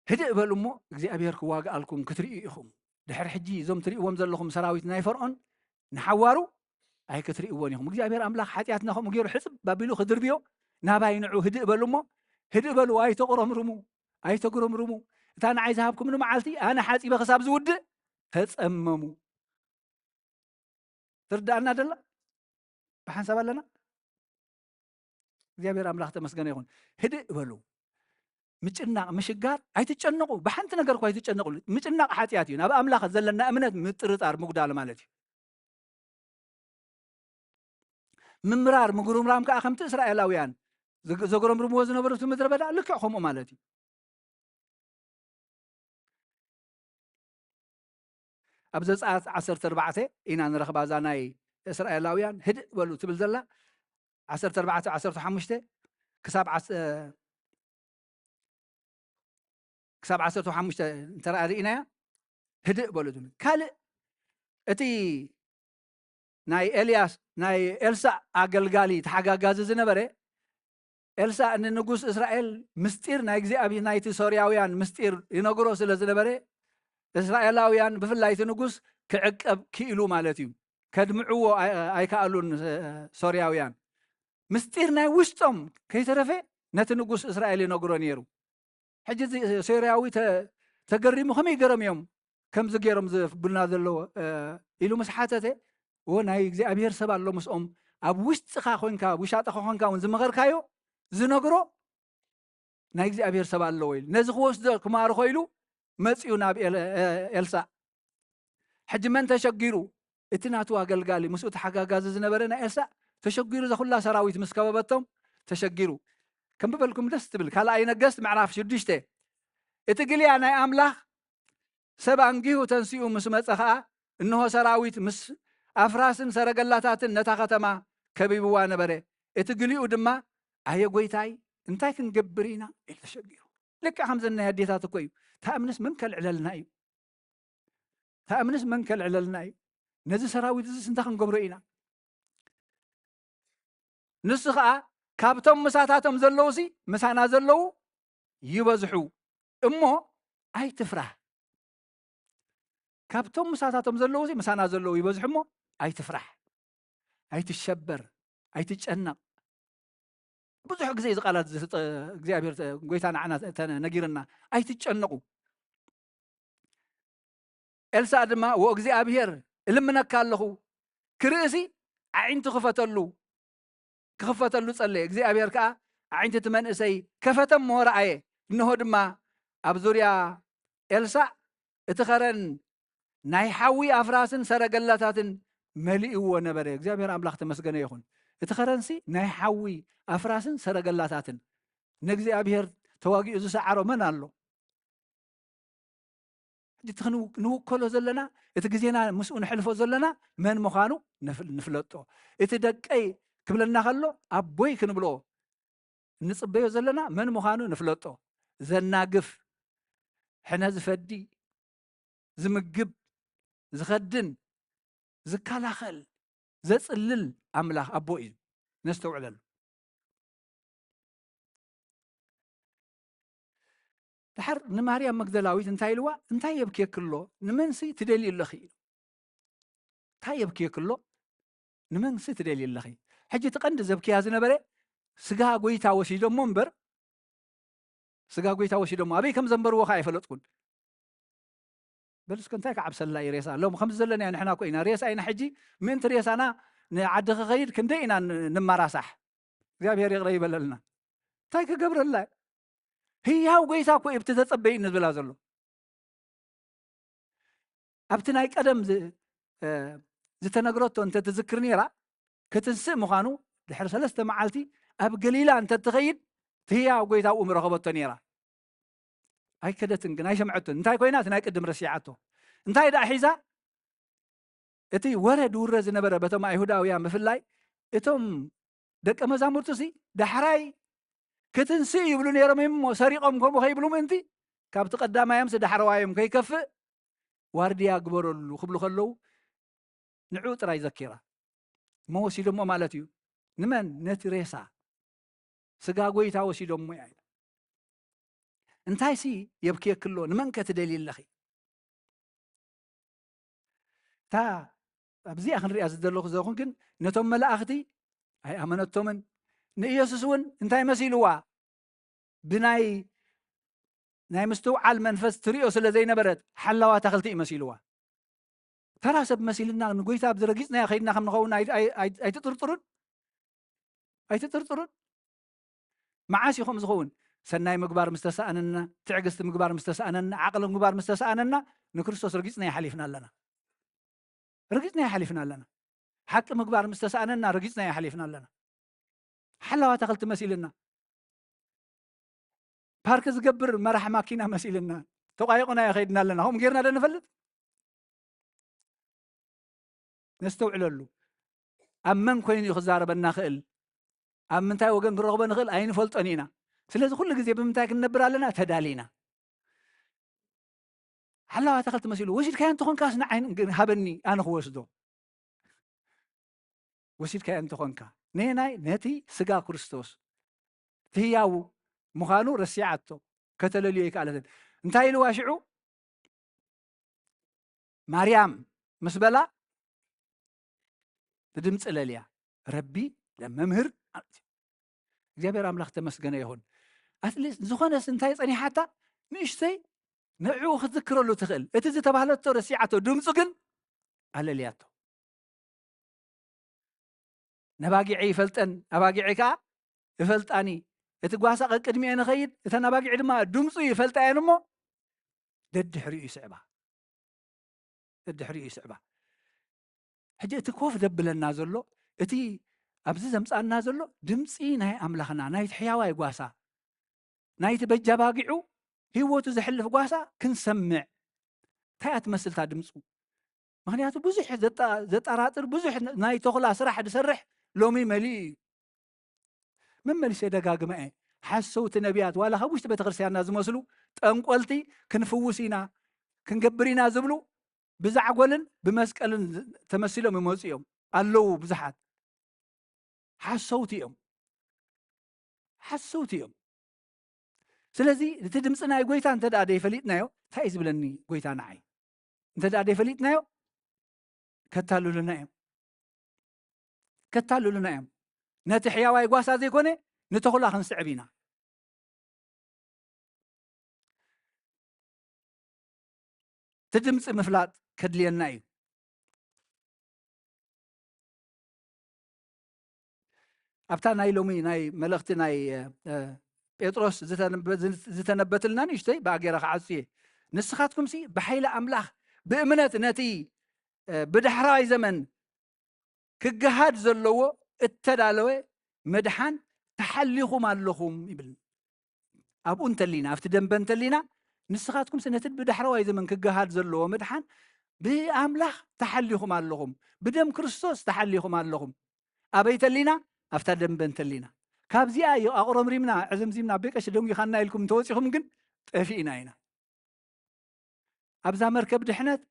ህድእ በሉ እሞ እግዚኣብሔር ክዋግኣልኩም ክትርእዩ ኢኹም። ድሕሪ ሕጂ እዞም ትርእይዎም ዘለኹም ሰራዊት ናይ ፈርዖን ንሓዋሩ ኣይክትርእይዎን ኢኹም። እግዚኣብሔር ኣምላኽ ሓጢኣትና ከምኡ ገይሩ ሕጽብ ኣቢሉ ክድርብዮ፣ ናባይ ንዑ፣ ህድእ በሉ እሞ፣ ህድእ በሉ፣ ኣይተቑረምርሙ፣ ኣይተጉረምርሙ። እታ ንዓይ ዝሃብኩምኒ መዓልቲ ኣነ ሓጺበ ክሳብ ዝውድእ ተጸመሙ። ትርዳእና ደላ? ብሓንሳብ ኣለና? እግዚኣብሔር ኣምላኽ ተመስገነ ይኹን። ህድእ በሉ። ምጭናቕ፣ ምሽጋር፣ ኣይትጨነቑ። ብሓንቲ ነገር እኳ ኣይትጨነቑ። ምጭናቕ ሓጢኣት እዩ። ናብ ኣምላኽ ዘለና እምነት ምጥርጣር፣ ምጉዳል ማለት እዩ። ምምራር፣ ምጉርምራም ከኣ ከምቲ እስራኤላውያን ዘግ-፣ ዘጉረምርምዎ ዝነበሩ እቲ ምድረ በዳ ልክዕ ከምኡ ማለት እዩ። ኣብ ዘጸኣት ዓሰርተ ኣርባዕተ ኢና ንረኽባ፣ እዛ ናይ እስራኤላውያን ህድእ በሉ ትብል ዘላ። ዓሰርተ ኣርባዕተ፣ ዓሰርተ ሓሙሽተ ክሳብ ዓስ-፣ ክሳብ ዓሰርተ ሓሙሽተ እንተ ደኣ ርኢናያ፣ ህድእ በሉ ትብል። ካልእ እቲ ናይ ኤልያስ፣ ናይ ኤልሳዕ ኣገልጋሊ፣ ተሓጋጋዚ ዝነበረ፣ ኤልሳዕ ንንጉስ እስራኤል ምስጢር ናይ እግዚኣብሔር፣ ናይቲ ሶርያውያን ምስጢር ይነግሮ ስለ ዝነበረ፣ እስራኤላውያን፣ ብፍላይ እቲ ንጉስ፣ ክዕቀብ ክኢሉ ማለት እዩ። ከድምዕዎ ኣይ-፣ ኣይከኣሉን፣ እ፣ ሶርያውያን። ምስጢር ናይ ውሽጦም ከይተረፈ ነቲ ንጉስ እስራኤል ይነግሮ ነይሩ። ሕጂ እዚ ሶርያዊ ተ-፣ ተገሪሙ፣ "ከመይ ገይሮም እዮም ከምዚ ገይሮም ዝብሉና ዘለዉ?" እ፣ ኢሉ ምስ ሓተተ፣ "እወ፣ ናይ እግዚኣብሔር ሰብ ኣሎ ምስኦም። ኣብ ውሽጥኻ ኮንካ፣ ውሻጠኻ ኮንካ እውን ዝመኸርካዮ ዝነግሮ ናይ እግዚኣብሔር ሰብ ኣለዎ" ኢሉ። ነዚ ክወስዶ ክማርኾ ኢሉ መጺኡ ናብ ኤል-፣ እ፣ ኤልሳዕ። ሕጂ መን ተሸጊሩ? እቲ ናቱ ኣገልጋሊ፣ ምስኡ ተሓጋጋዚ ዝነበረ ናይ ኤልሳዕ ተሸጊሩ፣ እዛ ኩላ ሰራዊት ምስ ከበበቶም ተሸጊሩ። ከንብበልኩም ደስ ትብል። ካልኣይ ነገስት ምዕራፍ ሽዱሽተ። እቲ ግልያ ናይ ኣምላኽ ሰብ ኣንጊሁ ተንሲኡ ምስ መጸ ኸኣ፣ እንሆ ሰራዊት ምስ ኣፍራስን ሰረገላታትን ነታ ከተማ ከቢብዋ ነበረ። እቲ ግሊኡ ድማ፣ "ኣየ ጐይታይ፣ እንታይ ክንገብር ኢና?" ኢሉ ተሸጊሩ። ልክዕ ከምዘን ናይ ኣዴታት እኮ እዩ። "እታ እምንስ መን ከልዕለልና እዩ? እታ እምንስ መን ከልዕለልና እዩ? ነዚ ሰራዊት እዚስ እንታይ ክንገብሮ ኢና?" ንሱ ኸኣ፣ "ካብቶም ምሳታቶም ዘለዉሲ ምሳና ዘለዉ ይበዝሑ እሞ ኣይትፍራህ። ካብቶም ምሳታቶም ዘለዉሲ ምሳና ዘለዉ ይበዝሑ እሞ ኣይትፍራህ፣ ኣይትሸበር፣ ኣይትጨነቕ።" ብዙሕ ግዜ እዚ ቃላት እዚ ተጠ-፣ እግዚኣብሔር ተ-፣ ጎይታ ንዓና ተ-፣ ነጊርና፣ "ኣይትጨነቑ።" ኤልሳዕ ድማ፣ "ወ እግዚኣብሔር፣ እልምነካ ኣለኹ፣ ክርእሲ ኣዒንቲ ክፈተሉ፣ ክኽፈተሉ ጸለየ። እግዚኣብሔር ከኣ ኣዒንቲ እቲ መንእሰይ ከፈተ እሞ ረኣየ። እንሆ ድማ ኣብ ዙርያ ኤልሳዕ እቲ ኸረን ናይ ሓዊ ኣፍራስን ሰረገላታትን መሊእዎ ነበረ።" እግዚኣብሔር ኣምላኽ ተመስገነ ይኹን። እቲ ኸረንሲ ናይ ሓዊ ኣፍራስን ሰረገላታትን። ንእግዚኣብሔር ተዋጊኡ ዝሰዓሮ መን ኣሎ? ሕጂ እቲ ክንው-፣ ንውከሎ ዘለና፣ እቲ ግዜና ምስኡ ነሕልፎ ዘለና መን ምዃኑ ነፍ-፣ ንፍለጦ። እቲ ደቀይ ክብለና ከሎ ኣቦይ ክንብሎ እንጽበዮ ዘለና መን ምዃኑ ንፍለጦ። ዘናግፍ፣ ሕነ ዝፈዲ፣ ዝምግብ፣ ዝኸድን፣ ዝከላኸል፣ ዘጽልል ኣምላኽ ኣቦ እዩ። ነስተውዕለሉ። ድሓር ንማርያም መግደላዊት እንታይ ኢልዋ? "እንታይ የብክየኪ ኣሎ? ንመንሲ ትደልዩ ኣለኺ?" ኢሉ። "እንታይ የብክየኪ ኣሎ? ንመንሲ ትደልዩ ኣለኺ?" ሕጂ እቲ ቀንዲ ዘብክያ ዝነበረ ስጋ ጎይታ ወሲዶሞ እምበር፣ ስጋ ጎይታ ወሲዶሞ ኣበይ ከም ዘንበርዎ ከኣ ኣይፈለጥኩን። በል እስከ እንታይ ክዓብሰላ እዩ ሬሳ? ሎም ከምዚ ዘለና ንሕና እኮ ኢና ሬሳ ኢና። ሕጂ ምእንቲ ሬሳና ንዓዲ ክኸይድ ክንደይ ኢና ን-፣ ንመራሳሕ? እግዚኣብሔር ይቕረ ይበለልና። እንታይ ክገብረላ? ህያው ጎይታ እኮ እዩ ኣብቲ ተጸበይ እንብላ ዘሎ። ኣብቲ ናይ ቀደም ዝ-፣ እ፣ ዝተነግረቶ እንተ ትዝክር ነይራ፣ ክትንስእ ምዃኑ ድሕሪ ሰለስተ መዓልቲ ኣብ ገሊላ እንተ ትኸይድ፣ እቲ ህያው ጎይታ ኣብኡ ምረኸበቶ ነይራ። ኣይከደትን ግን ኣይሰምዐቶን። እንታይ ኮይና? እቲ ናይ ቅድም ረሲዓቶ። እንታይ ደኣ ሒዛ? እቲ ወረ ድውረ ዝነበረ በቶም ኣይሁዳውያን ብፍላይ፣ እቶም ደቀ መዛሙርቱሲ ዳሕራይ ክትንስእ ይብሉ ነይሮም እዮም እሞ፣ ሰሪቖም ከምኡ ከይብሉ ምእንቲ፣ ካብቲ ቀዳማዮምሲ ዳሕረዋዮም ከይከፍእ ዋርድያ ግበረሉ ክብሉ ከለዉ፣ ንዕኡ ጥራይ ዘኪራ። እሞ ወሲዶሞ ማለት እዩ። ንመን? ነቲ ሬሳ፣ ስጋ ጎይታ ወሲዶሞ እያ ኢላ። እንታይሲ የብክየኪ ኣሎ? ንመን ከ ትደልዪ ኣለኺ? እታ ኣብዚኣ ክንሪኣ ዝደለኹ ዘለኹ ግን፣ ነቶም መላእኽቲ ኣይኣመነቶምን። ንኢየሱስ እውን እንታይ መሲልዋ? ብናይ፣ ናይ ምስትውዓል መንፈስ ትሪኦ ስለ ዘይነበረት፣ ሓላዋ ኣታኽልቲ እዩ መሲልዋ። ተራ ሰብ መሲልና ንጎይታ ኣብዚ ረጊጽናዮ ከይድና ከም ንኸውን ኣይ-፣ ኣይ-፣ ኣይ-፣ ኣይትጥርጥሩን? ኣይትጥርጥሩን? መዓስ እዩ ከምኡ ዝኸውን? ሰናይ ምግባር ምስ ተሰኣነና፣ ትዕግስቲ ምግባር ምስ ተሰኣነና፣ ዓቕሊ ምግባር ምስ ተሰኣነና፣ ንክርስቶስ ረጊጽናዮ ሓሊፍና ኣለና። ረጊጽናዮ ሓሊፍና ኣለና። ሓቂ ምግባር ምስ ተሰኣነና፣ ረጊጽናዮ ሓሊፍና ኣለና። ሓላዋ ኣታኽልቲ መሲልና፣ ፓርክ ዝገብር መራሕ ማኪና መሲልና፣ ተቋይቑናዮ ከይድና ኣለና። ከምኡ ጌርና ዶ ንፈልጥ? ነስተውዕለሉ። ኣብ መን ኮይኑ እዩ ክዛረበና ክእል? ኣብ ምንታይ ወገን ክንረኽቦ ንኽእል? ኣይንፈልጦን ኢና። ስለዚ ኩሉ ግዜ ብምንታይ ክንነብር ኣለና? ተዳሊና። ሓላዋ ኣታኽልቲ መሲሉ፣ "ወሲድካዮ እንተኾንካስ ንዓይ ግን ሃበኒ፣ ኣነ ክወስዶ።" ወሲድካዮ እንተኾንካ፣ ነየናይ? ነቲ ስጋ ክርስቶስ፣ እቲ ህያው ምዃኑ ረሲዓቶ፣ ከተለልዮ ኣይከኣለትን። እንታይ ኢልዋ ሽዑ? ማርያም ምስ በላ፣ ብድምፂ ለልያ፣ "ረቢ" መምህር ማለት እዩ። እግዚኣብሔር ኣምላኽ ተመስገነ ይኹን። ኣትሊስት ዝኾነስ እንታይ ጸኒሓታ? ንእሽተይ ንዕኡ ክትዝክረሉ ትኽእል። እቲ ዝተባህለቶ ረሲዓቶ፣ ድምፁ ግን ኣለልያቶ። ነባጊዐ ይፈልጠን፣ ኣባጊዐ ከኣ ይፈልጣኒ። እቲ ጓሳ ቀቅድሚኤ ንኸይድ፣ እተን ኣባጊዕ ድማ ድምፁ ይፈልጣ እየን እሞ፣ ደድሕሪኡ ይስዕባ። ደድሕሪኡ ይስዕባ። ሕጂ እቲ ኮፍ ደብለና ዘሎ፣ እቲ ኣብዚ ዘምጽኣና ዘሎ ድምጺ ናይ ኣምላኽና፣ ናይቲ ሕያዋይ ጓሳ፣ ናይቲ በጃ ባጊዑ ህይወቱ ዘሕልፍ ጓሳ ክንሰምዕ። እንታይ እያ ትመስል እታ ድምጹ? ምኽንያቱ ብዙሕ ዘጠ-፣ ዘጠራጥር፣ ብዙሕ ናይ ተኹላ ስራሕ ዝሰርሕ ሎሚ መሊኡ እዩ። መመሊሰ ደጋግመ እየ። ሓሰውቲ ነቢያት፣ ዋላ ካብ ውሽጢ ቤተክርስትያንና ዝመስሉ ጠንቆልቲ፣ ክንፍውስ ኢና፣ ክንገብር ኢና ዝብሉ፣ ብዛዕጎልን ብመስቀልን ዝ-፣ ተመሲሎም ይመጹ እዮም። ኣለዉ ብዙሓት። ሓሰውቲ እዮም። ሓሰውቲ እዮም። ስለዚ እቲ ድምፂ ናይ ጎይታ እንተ ደኣ ደይፈሊጥናዮ፣ እንታይ እዩ ዝብለኒ ጎይታ ንዓይ? እንተ ደኣ ደይፈሊጥናዮ፣ ከታልሉና እዮም። ከታልሉና እዮም። ነቲ ሕያዋይ ጓሳ ዘይኮነ፣ ንተኹላ ክንስዕብ ኢና። እቲ ድምፂ ምፍላጥ ከድልየና እዩ። ኣብታ ናይ ሎሚ ናይ መልእኽቲ ናይ፣ እ፣ እ፣ ጴጥሮስ ዝተነበ-፣ ዝ-፣ ዝተነበትልና ንእሽተይ ብኣጌራ ክዓጹ እየ። ንስኻትኩምሲ ብሓይሊ ኣምላኽ ብእምነት ነቲ፣ እ፣ ብዳሕራዋይ ዘመን ክገሃድ ዘለዎ እተዳለወ ምድሓን ተሓሊኹም ኣለኹም ይብል። ኣብኡ እንተሊና፣ ኣብቲ ደንበ እንተሊና፣ ንስኻትኩምሲ ነቲ ብዳሕረዋይ ዘመን ክገሃድ ዘለዎ ምድሓን ብኣምላኽ ተሓሊኹም ኣለኹም፣ ብደም ክርስቶስ ተሓሊኹም ኣለኹም። ኣበይ ተሊና? ኣብታ ደንበ እንተሊና። ካብዚኣ እዩ ኣቑረምሪምና፣ ዕዝምዚምና፣ "ቤቀሽ ደንጒኻና" ኢልኩም እንተወጺኹም ግን ጠፊእና ኢና። ኣብዛ መርከብ ድሕነት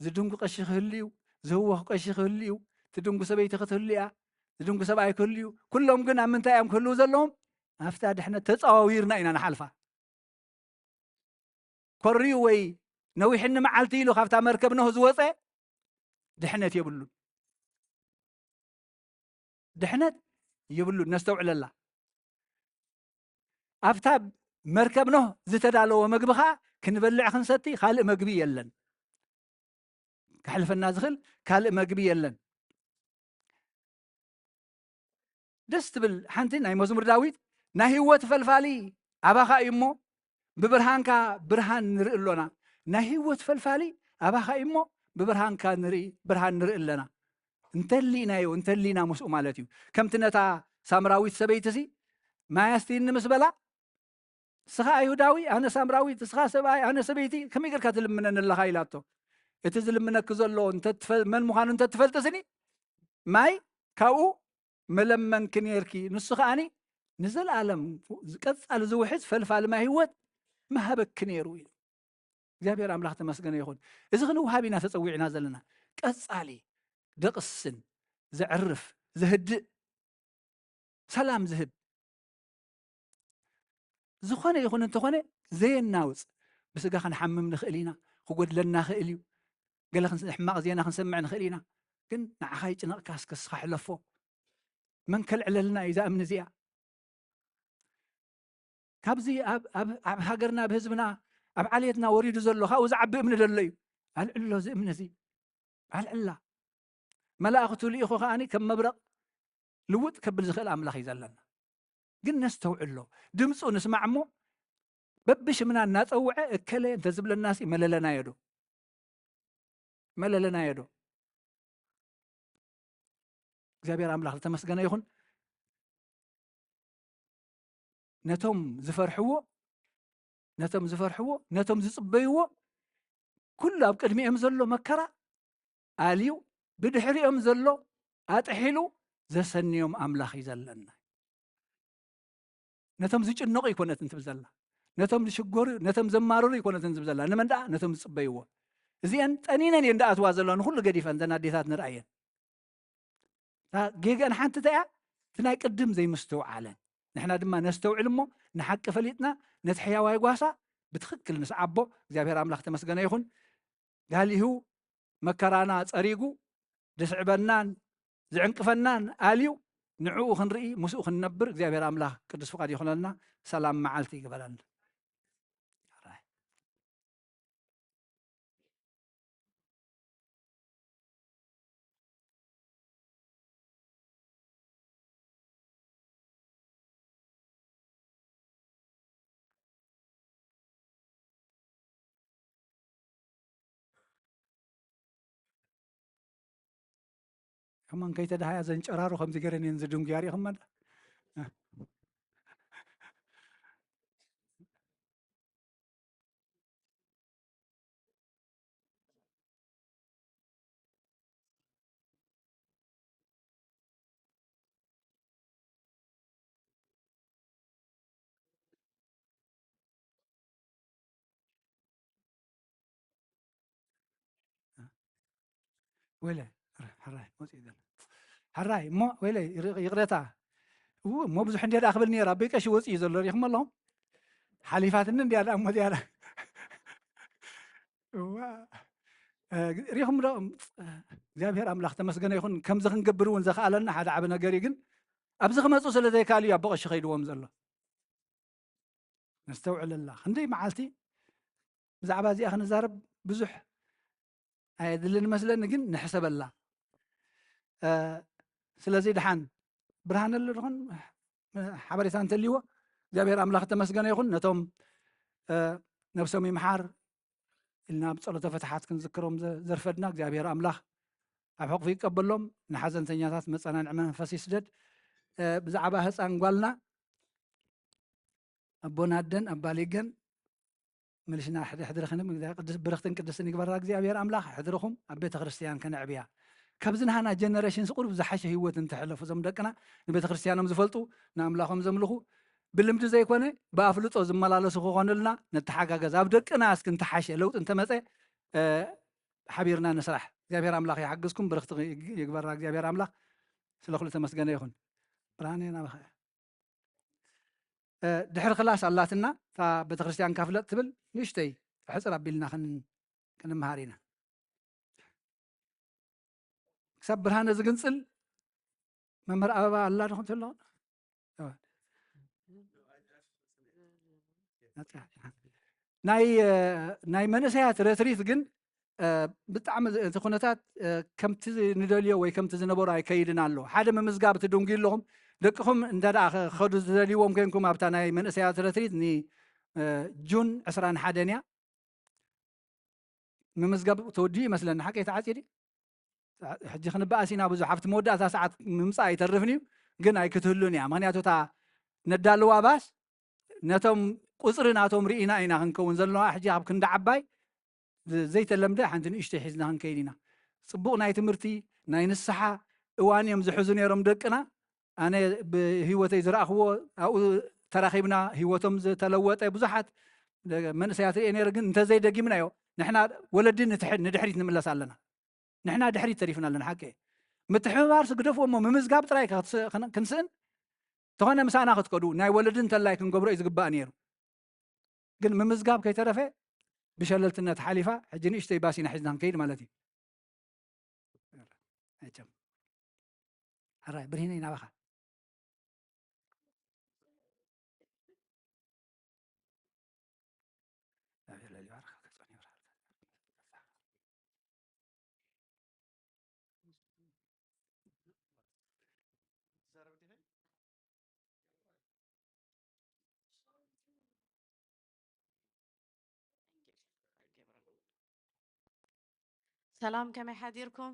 ዝድንጉ ቀሺ ክህሉ እዩ፣ ዝህወኽ ቀሺ ክህሉ እዩ፣ ትድንጉ ሰበይቲ ክትህሉ እያ፣ ዝድንጉ ሰብኣይ ክህሉ እዩ። ኩሎም ግን ኣብ ምንታይ እዮም ክህልዉ ዘለዎም? ኣብታ ድሕነት ተጸዋዊርና ኢና ንሓልፋ። ኮርዩ ወይ ነዊሕኒ መዓልቲ ኢሉ ካብታ መርከብ ኖህ ዝወጸ ድሕነት የብሉን። ድሕነት የብሉን። ነስተውዕለላ። ኣብታ መርከብ ኖህ ዝተዳለወ መግቢ ኸኣ ክንበልዕ ክንሰቲ ካልእ መግቢ የለን። ከሕልፈና ዝኽእል ካልእ መግቢ የለን። ደስ ትብል ሓንቲ ናይ መዝሙር ዳዊት፣ "ናይ ህይወት ፈልፋሊ ኣባኻ እዩ እሞ፣ ብብርሃንካ ብርሃን ንርኢ ኣሎና። ናይ ህይወት ፈልፋሊ ኣባኻ እዩ እሞ፣ ብብርሃንካ ንርኢ፣ ብርሃን ንርኢ ኣለና።" እንተሊናዮ፣ እንተሊና ምስኡ ማለት እዩ። ከምቲ ነታ ሳምራዊት ሰበይትሲ፣ "ማይ ኣስትይኒ" ምስ በላ፣ "ንስኻ ኣይሁዳዊ፣ ኣነ ሳምራዊት፣ ንስኻ ሰብኣይ፣ ኣነ ሰበይቲ፣ ከመይ ጌርካ ትልምነኒ ኣለኻ?" ኢላቶ። "እቲ ዝልምነኪ ዘሎ እንተትፈል-፣ መን ምዃኑ እንተትፈልጥስኒ፣ ማይ ካብኡ መለመንኪ ነይርኪ፣ ንሱ ከኣኒ ንዘለኣለም ቀጻሊ ዝውሕዝ ፈልፋሊ ማይ ህይወት ምሃበኪ ነይሩ" ኢሉ። እግዚኣብሔር ኣምላኽ ተመስገነ ይኹን። እዚ ክንውሃብ ኢና ተጸዊዕና ዘለና። ቀጻሊ፣ ደቕስን፣ ዘዕርፍ፣ ዘህድእ፣ ሰላም ዝህብ። ዝኾነ ይኹን እንተኾነ ዘየናውጽ። ብስጋ ክንሓምም ንኽእል ኢና፣ ክጎድለና ይኽእል እዩ። ገለ ክንስ-፣ ሕማቕ ዜና ክንሰምዕ ንኽእል ኢና። ግን ንዓኻ ይጭነቕካ፣ እስከ እስኻ ሕለፎ። መን ከልዕለልና እዩ እዛ እምኒ እዚኣ? ካብዚ ኣብ፣ ኣብ፣ ኣብ ሃገርና፣ ኣብ ህዝብና፣ ኣብ ዓሌትና ወሪዱ ዘሎ፣ ካብኡ ዝዓቢ እምኒ ዘሎ እዩ። ኣልዕሎ እዚ እምኒ እዚ። ኣልዕላ። መላእኽቱ ልኢኹ ከኣኒ ከም መብረቕ ልውጥ ከብል ዝኽእል ኣምላኽ እዩ ዘለና። ግን ነስተውዕሎ። ድምፁ ንስማዕ እሞ፣ በብሽምና እናጸውዐ፣ "እከለ" እንተዝብለናሲ መለለናዮ ዶ? መለለናዮ ዶ? እግዚኣብሔር ኣምላኽ ዝተመስገነ ይኹን። ነቶም ዝፈርሕዎ፣ ነቶም ዝፈርሕዎ፣ ነቶም ዝጽበይዎ፣ ኩሉ ኣብ ቅድሚኦም ዘሎ መከራ ኣልዩ፣ ብድሕሪኦም ዘሎ ኣጥሒሉ ዘሰንዮም ኣምላኽ እዩ ዘለና። ነቶም ዝጭነቑ ኣይኮነትን ትብል ዘላ። ነቶም ዝሽገሩ፣ ነቶም ዘማርሩ ኣይኮነትን ትብል ዘላ። ንመን ደኣ? ነቶም ዝጽበይዎ። እዚአን ጠኒነን እየን ደኣትዋ ዘለዋ፣ ንኹሉ ገዲፈን፣ ዘን ኣዴታት ንርኣየን። እታ ጌገን ሓንቲ እንታይ እያ? እቲ ናይ ቅድም ዘይምስትውዓለን። ንሕና ድማ ነስተውዕል እሞ፣ ንሓቂ ፈሊጥና፣ ነቲ ሕያዋይ ጓሳ ብትኽክል ንስዓቦ። እግዚኣብሔር ኣምላኽ ተመስገነ ይኹን። ጋሊሁ መከራና ጸሪጉ፣ ዝስዕበናን ዝዕንቅፈናን ኣልዩ፣ ንዕኡ ክንርኢ፣ ምስኡ ክንነብር እግዚኣብሔር ኣምላኽ ቅዱስ ፍቓድ ይኹነልና። ሰላም መዓልቲ ይግበረልና። ከማን ከይተደሃያ ዘንጨራሩ ከምዚ ገረን እየን ዝድንጉያ ሪኢኹመን። ወይለ፣ ሕራይ፣ መጽኡ ዘሎ። ሕራይ፣ እሞ፣ ወይለ፣ ይር-፣ ይቕሬታ። እው፣ እሞ ብዙሕ እንድያ ደኣ ክብል ነይረ፣ ኣቦይ ቀሺ ወጺኡ ዘሎ፣ ሪኢኹም ኣለኹም? ሓሊፋትኒ እንድያ ደኣ፣ እሞ እዚኣ ደኣ። እዋ፣ እ፣ ሪኢኹም ዶ? እግዚኣብሔር ኣምላኽ ተመስገነ ይኹን። ከምዚ ክንገብር እውን ዘኽኣለና ሓደ ዓቢ ነገር እዩ፣ ግን ኣብዚ ክመጹ ስለ ዘይከኣሉ እዩ ኣቦ ቀሺ ከይድዎም ዘሎ። ነስተውዕለላ። ክንደይ መዓልቲ ብዛዕባ እዚኣ ክንዛረብ ብዙሕ ኣየድልን መስለኒ፣ ግን ንሕሰበላ። እ፣ ስለዚ ደሓን ብርሃን ኣሎ ድኾን ሓበሬታ እንተልይዎ፣ እግዚኣብሔር ኣምላኽ ተመስገነ ይኹን። ነቶም፣ እ፣ ነብሶም ይምሓር ኢልና ኣብ ጸሎተ ፍትሓት ክንዝክሮም ዘ-፣ ዘርፈድና እግዚኣብሔር ኣምላኽ ኣብ ሕቑፉ ይቀበሎም። ንሓዘንተኛታት መጸናንዒ መንፈስ ይስደድ። እ፣ ብዛዕባ ህፃን ጓልና ኣቦና ኣደን ኣባሊገን መልሽና ሕድ-፣ ሕድርኽንም እግዚኣብሔር ቅድስ-፣ ብርኽትን ቅድስትን ይግበራ እግዚኣብሔር ኣምላኽ። ሕድርኹም ኣብ ቤተ ክርስቲያን ከነዕብያ። ካብዚ ንሃና ጀነሬሽንስ ቁሩብ ዝሓሸ ህይወት እንተሕለፉ እዞም ደቅና ንቤተ ክርስቲያኖም ዝፈልጡ ንኣምላኾም ዘምልኹ ብልምዲ ዘይኮነ ብኣፍልጦ ዝመላለሱ ክኾኑልና ንተሓጋገዝ። ኣብ ደቅና እስኪ እንተሓሸ ለውጢ እንተመፀ፣ እ፣ ሓቢርና ንስራሕ። እግዚኣብሔር ኣምላኽ ይሓግዝኩም፣ ብርኽቲ ይግ-፣ ይግበራ እግዚኣብሔር ኣምላኽ። ስለ ኩሉ ተመስገነ ይኹን። ብርሃነ ናባኻ እያ። እ፣ ድሕሪ ክላስ ኣላትና፣ እታ ቤተክርስትያን ካፍለጥ ትብል ንእሽተይ ሕፅር ኣቢልና ክን-፣ ክንመሃር ኢና። ክሳብ ብርሃነ ዝግንፅል መምህር ኣበባ ኣላ ዶ ትብሎ? ናይ፣ እ፣ ናይ መንእሰያት ረትሪት ግን፣ እ፣ ብጣዕሚ ዝ-፣ እቲ ኩነታት፣ እ፣ ከምቲ ንደልዮ ወይ ከምቲ ዝነበሮ ኣይከይድን ኣሎ። ሓደ ምምዝጋብ ትድንጉዩ ኣለኹም። ደቅኹም እንተ ደኣ ኸ-፣ ኸዱ ዝደልይዎም ኮይንኩም ኣብታ ናይ መንእሰያት ረትሪት ን-፣ እ፣ ጁን ዕስራን ሓደን እያ። ምምዝጋብ ተወዲኡ ይመስለኒ። ሓቀይ ተዓጽዩ ድዩ? ሕጂ ክንበኣስ ኢና ብዙሕ። ኣብቲ መወዳእታ ሰዓት ምምጻእ ኣይተርፍን እዩ፣ ግን ኣይክትህሉን እያ። ምኽንያቱ እታ ነዳልዋ ባስ ነቶም ቁጽሪ ናቶም ርኢና ኢና ክንከውን ዘለና። ሕጂ ኣብ ክንዲ ዓባይ ዘ-፣ ዘይተለምደ ሓንቲ ንእሽተይ ሒዝና ክንከይድ ኢና። ጽቡቕ ናይ ትምህርቲ፣ ናይ ንስሓ እዋን እዮም ዝሕዙ ነይሮም ደቅና። ኣነ ብህይወተይ ዝረኣኽዎ ኣብኡ ተራኺብና ህይወቶም ዝተለወጠ ብዙሓት መንእሰያት ርኤ ነይረ። ግን እንተዘይደጊምናዮ ንሕና ወለዲ ንትሕ-፣ ንድሕሪት ንምለስ ኣለና። ንሕና ድሕሪት ተሪፍና ኣለና። ሓቂ ምትሕብባር ስግደፍዎ እሞ ምምዝጋብ ጥራይ ከ-፣ ክንስእን ተኾነ ምሳና ክትከዱ ናይ ወለዲ እንተላይ ክንገብሮ እዩ ዝግባእ ነይሩ። ግን ምምዝጋብ ከይተረፈ ብሸለልትነት ሓሊፋ ሕጂ ንእሽተይ ባሲና ሒዝና ክንከይድ ማለት እዩ። መቸም ሕራይ ብርሂነይ ናባኻ። ሰላም፣ ከመይ ሓዲርኩም?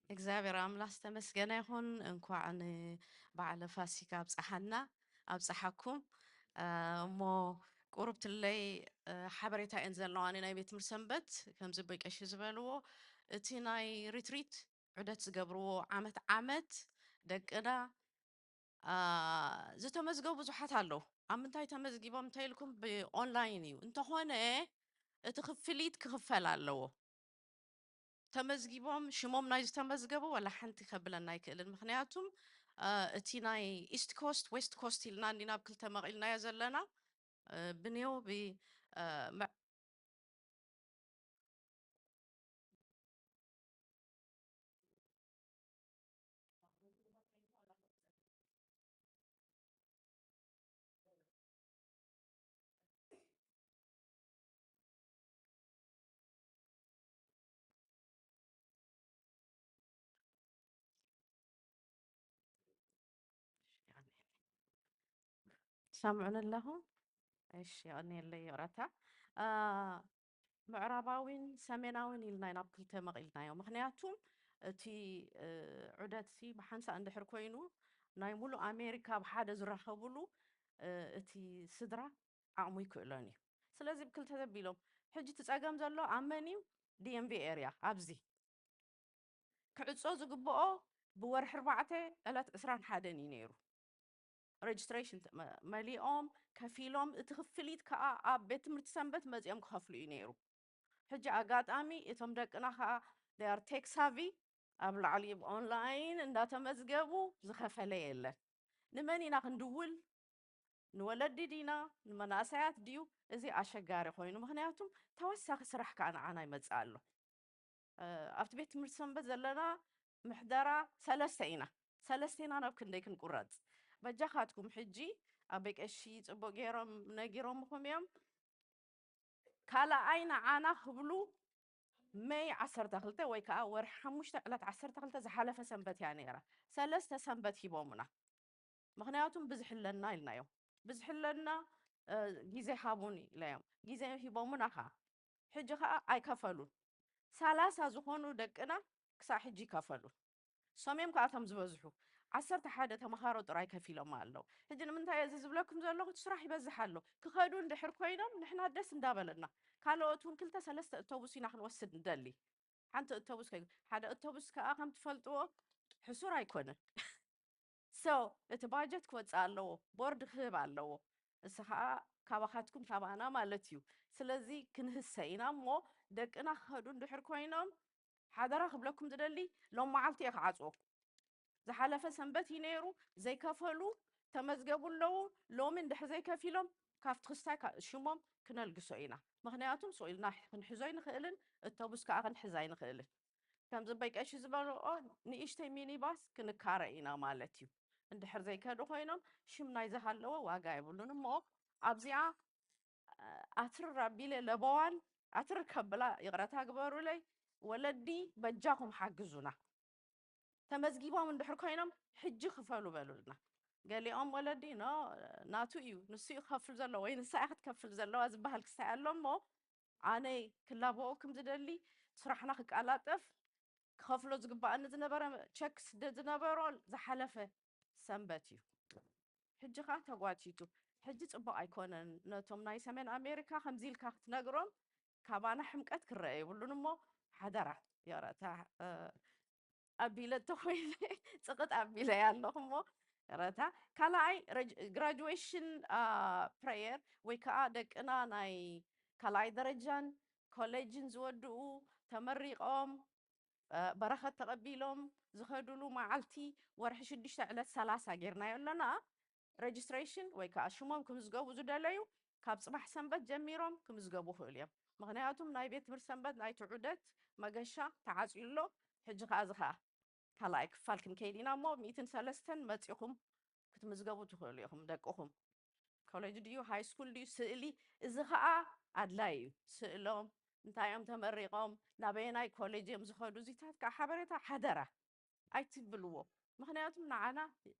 እግዚኣብሔር ኣምላኽ ዝተመስገነ ይኹን። እንኳዕ ንበዓለ ፋሲካ ኣብፀሓና ኣብፀሓኩም። እ፣ እሞ ቁሩብ ትለይ፣ እ፣ ሓበሬታ እየን ዘለዋኒ ናይ ቤት ትምህርቲ ሰንበት። ከምዚ በቀሺ ዝበልዎ፣ እቲ ናይ ሪትሪት ዑደት ዝገብርዎ ዓመት ዓመት ደቅና፣ አ፣ ዝተመዝገቡ ብዙሓት ኣለዉ። ኣብ ምንታይ ተመዝጊቦም እንተኢልኩም ብኦንላይን እዩ። እንተኾነ እቲ ክፍሊት ክኽፈል ኣለዎ። ተመዝጊቦም ሽሞም ናይ ዝተመዝገቡ ዋላ ሓንቲ ከብለና ኣይክእልን። ምኽንያቱም፣ አ፣ እቲ ናይ ኢስት ኮስት ዌስት ኮስት ኢልና እንዲና ኣብ ክልተ መቒልናዮ ዘለና። አ፣ ብኔው ብ-፣ አ፣ መ-፣ ትሰምዑኒ ኣለኹም? እሺ፣ የቐንየለይ ይቕረታ። አ፣ ምዕራባዊን ሰሜናዊን ኢልና ኢና ኣብ ክልተ መቒልናዮ። ምኽንያቱም እቲ፣ እ፣ ዑደትሲ ብሓንሳእ እንድሕር ኮይኑ ናይ ሙሉእ ኣሜሪካ ኣብ ሓደ ዝራኸብሉ፣ እ፣ እቲ ስድራ ዓቕሙ ይክእሎን እዩ። ስለዚ ብክልተ ዘቢሎም ሕጂ እቲ ጸገም ዘሎ ኣብ መን እዩ? ዲ ኤም ቪ ኤርያ ኣብዚ ክዕጾ ዝግብኦ ብወርሒ ኣርባዕተ ዕለት ዕስራን ሓደን እዩ ነይሩ። ሬጅስትሬሽን መ-፣ መሊኦም ከፊሎም እቲ ክፍሊት ከኣ ኣብ ቤት ትምህርቲ ሰንበት መጺኦም ክኸፍሉ እዩ ነይሩ። ሕጂ ኣጋጣሚ እቶም ደቅና ከኣ they are tech savvy ኣብ ላዕሊ ብ ኦንላይን እንዳተመዝገቡ ዝኸፈለ የለን። ንመን ኢና ክንድውል? ንወለዲ ዲና ንመናእሰያት ድዩ? እዚ ኣሸጋሪ ኮይኑ፣ ምኽንያቱም ተወሳኺ ስራሕ ከኣ ንዓና ይመጽእ ኣሎ። እ፣ ኣብቲ ቤት ትምህርቲ ሰንበት ዘለና ምሕደራ ሰለስተ ኢና። ሰለስቴና ናብ ክንደይ ክንቁረጽ? በጃኻትኩም ሕጂ ኣቦይ ቀሺ ጽቡቕ ገይሮም ነጊሮምኹም እዮም። ካልኣይ ንዓና ክብሉ መይ ዓሰርተ ክልተ ወይ ከኣ ወርሒ ሓሙሽተ ዕለት ዓሰርተ ክልተ ዝሓለፈ ሰንበት እያ ነይራ። ሰለስተ ሰንበት ሂቦምና። ምኽንያቱም ብዝሒ ኣለና ኢልናዮም። ብዝሒ ኣለና፣ እ፣ ግዜ ሃቡኒ ኢለዮም። ግዜ ሂቦምና ኸኣ። ሕጂ ኸኣ ኣይከፈሉን። ሰላሳ ዝኾኑ ደቅና ክሳዕ ሕጂ ይከፈሉ። ሰም እዮም ከኣ እቶም ዝበዝሑ። ዓሰርተ ሓደ ተመሃሮ ጥራይ ከፊሎም ኣለዉ። ሕጂ ንምንታይ እየ እዚ ዝብለኩም ዘለኹ? እቲ ስራሕ ይበዝሕ ኣሎ። ክኸዱ እንድሕር ኮይኖም ንሕና ደስ እንዳበለና። ካልኦት እውን ክልተ ሰለስተ እቶቡስ ኢና ክንወስድ ንደሊ። ሓንቲ እቶቡስ ከይ-፣ ሓደ እቶቡስ ከኣ ከም ትፈልጥዎ ሕሱር ኣይኮነን። So፣ እቲ ባጀት ክወጽእ ኣለዎ፣ ቦርድ ክህብ ኣለዎ። እሱ ከኣ ካባኻትኩም ካባና ማለት እዩ። ስለዚ ክንህሰ ኢና እሞ ደቅና ክኸዱ እንድሕር ኮይኖም ሓደራ ክብለኩም ዝደሊ ሎም መዓልቲ እየ ክዓጽወኩም። ዝሓለፈ ሰንበት እዩ ነይሩ፣ ዘይከፈሉ ተመዝገቡ ኣለዉ። ሎሚ እንድሕር ዘይከፊሎም ካብቲ ክስታይ ካ-፣ ሽሞም ክነልግሶ ኢና። ምኽንያቱም ስቕ ኢልና ክንሕዞ ኣይንኽእልን፣ እቶቡስ ከኣ ክንሕዝ ኣይንኽእልን። ከምዚ በይ ቀሺ ዝበልኦ ንእሽተይ ሚኒባስ ክንካረ ኢና ማለት እዩ። እንድሕር ዘይከዱ ኮይኖም ሽም ናይ ዝሃለወ ዋጋ የብሉን። እሞ ኣብዚኣ፣ እ፣ ኣትርር ኣቢለ ለበዋን ኣትርር ከብላ ይቕረታ ግበሩለይ። ወለዲ በጃኹም ሓግዙና። ተመዝጊቦም እንድሕር ኮይኖም ሕጂ ክፈሉ በሉልና። ገሊኦም ወለዲ ኖ ናቱ እዩ፣ ንሱ እዩ ክኸፍል ዘለዎ ወይ ንሳ እያ ክትከፍል ዘለዋ ዝበሃል ክስታይ ኣሎ እሞ ኣነ ክላበወኩም ዝደሊ ስራሕና ክቀላጠፍ ክኸፍሎ ዝግባኣኒ ዝነበረ ቸክ ስደድ ዝነበሮ ዝሓለፈ ሰንበት እዩ። ሕጂ ኸኣ ተጓቲቱ። ሕጂ ጽቡቕ ኣይኮነን። ነቶም ናይ ሰሜን ኣሜሪካ ከምዚ ኢልካ ክትነግሮም ካባና ሕምቀት ክረአ የብሉን እሞ ሓደራ ይቕረታ፣ እ፣ ኣቢለ ተኾይነ ጽቕጥ ኣቢለ ኣለኹ እሞ፣ ይቕረታ። ካልኣይ፣ ረጅ-፣ ግራጁዌሽን፣ አ፣ ፕሬየር ወይ ከኣ ደቅና ናይ ካልኣይ ደረጃን ኮሌጅን ዝወድኡ፣ ተመሪቖም፣ አ፣ በረኸት ተቐቢሎም ዝኸዱሉ መዓልቲ፣ ወርሒ ሽዱሽተ ዕለት ሰላሳ ጌርናዮ ኣለና። ረጅስትሬሽን ወይ ከኣ ሽሞም ክምዝገቡ ዝደለዩ፣ ካብ ጽባሕ ሰንበት ጀሚሮም ክምዝገቡ ይኽእሉ እዮም። ምኽንያቱም ናይ ቤት ትምህርቲ ሰንበት ናይቲ ዑደት መገሻ ተዓጽዩ ኣሎ። ሕጂ ከኣ እዚ ከኣ ካልኣይ ክፋል ክንከይድ ኢና እሞ፣ ሚእትን ሰለስተን መጺኹም ክትምዝገቡ ትኽእሉ ኢኹም። ደቅኹም ኮሌጅ ድዩ፣ ሃይ ስኩል ድዩ፣ ስእሊ፣ እዚ ከኣ ኣድላይ እዩ። ስእሎም፣ እንታይ እዮም ተመሪቖም፣ ናበየናይ ኮሌጅ እዮም ዝኸዱ፣ እዚታት ከኣ ሓበሬታ ሓደራ ኣይትብልዎ። ምኽንያቱም ንዓና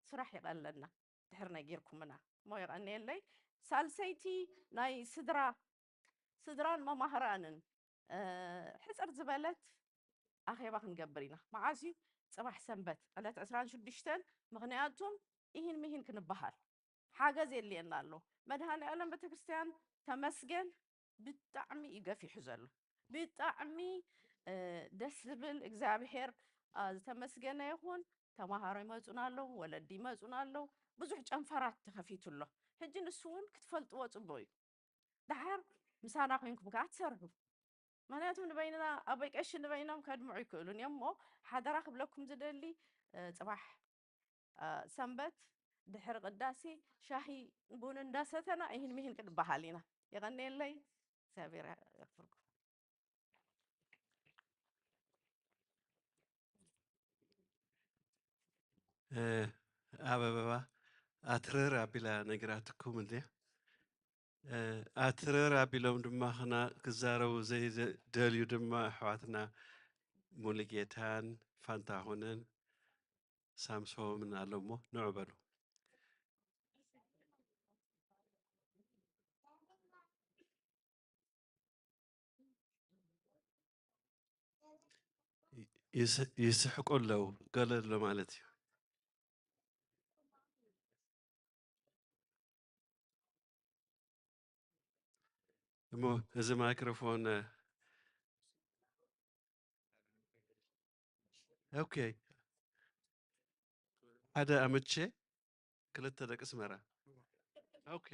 ስራሕ ይቐለልና ድሕር ነጊርኩምና እሞ፣ የቐንየለይ። ሳልሰይቲ፣ ናይ ስድራ፣ ስድራን መማህራንን፣ እ፣ ሕጽር ዝበለት ኣኼባ ክንገብር ኢና። መዓስ እዩ? ጽባሕ ሰንበት ዕለት ዕስራን ሽዱሽተን። ምኽንያቱም ኢሂን ሚሂን ክንበሃል ሓገዝ የድልየና ኣሎ። መድሃኔ ዓለም ቤተክርስትያን ተመስገን ብጣዕሚ እዩ ገፊሑ ዘሎ። ብጣዕሚ፣ እ፣ ደስ ዝብል፣ እግዚኣብሔር፣ አ፣ ዝተመስገነ ይኹን። ተማሃሮ ይመጹና ኣለዉ፣ ወለዲ ይመጹና ኣለዉ። ብዙሕ ጨንፈራት ተኸፊቱ ኣሎ። ሕጂ ንሱ እውን ክትፈልጥዎ ጽቡቕ እዩ። ደሓር ምሳና ኮይንኩም ከኣ ትሰርሑ። ምኽንያቱም ንበይንና፣ ኣቦይ ቀሺ ንበይኖም ከድምዑ ይክእሉን እዮም እሞ፣ ሓደራ ክብለኩም ዝደሊ፣ እ፣ ጽባሕ፣ እ፣ ሰንበት ድሕሪ ቅዳሴ ሻሂ ቡን እንዳሰተና ኢሂን ሚሂን ክንበሃል ኢና። የቐንየለይ፣ እግዚኣብሔር የኽብርኩም። እ፣ ኣበበባ ኣትረር ኣቢላ ነግራትኩም እንድያ። እ፣ ኣትረር ኣቢሎም ድማ ክና-፣ ክዛረቡ ዘይደልዩ ድማ ኣሕዋትና ሙሉጌታን ፋንታሁንን ሳምሶምን ኣሎ እሞ ንዑ በሉ። ይስ-፣ ይስሕቁ ኣለዉ፣ ገለ ኣሎ ማለት እዩ። እሞ እዚ ማይክሮፎን፣ ኦኬ፣ ሓደ ኣምቼ፣ ክልተ ደቂ ኣስመራ። ኦኬ።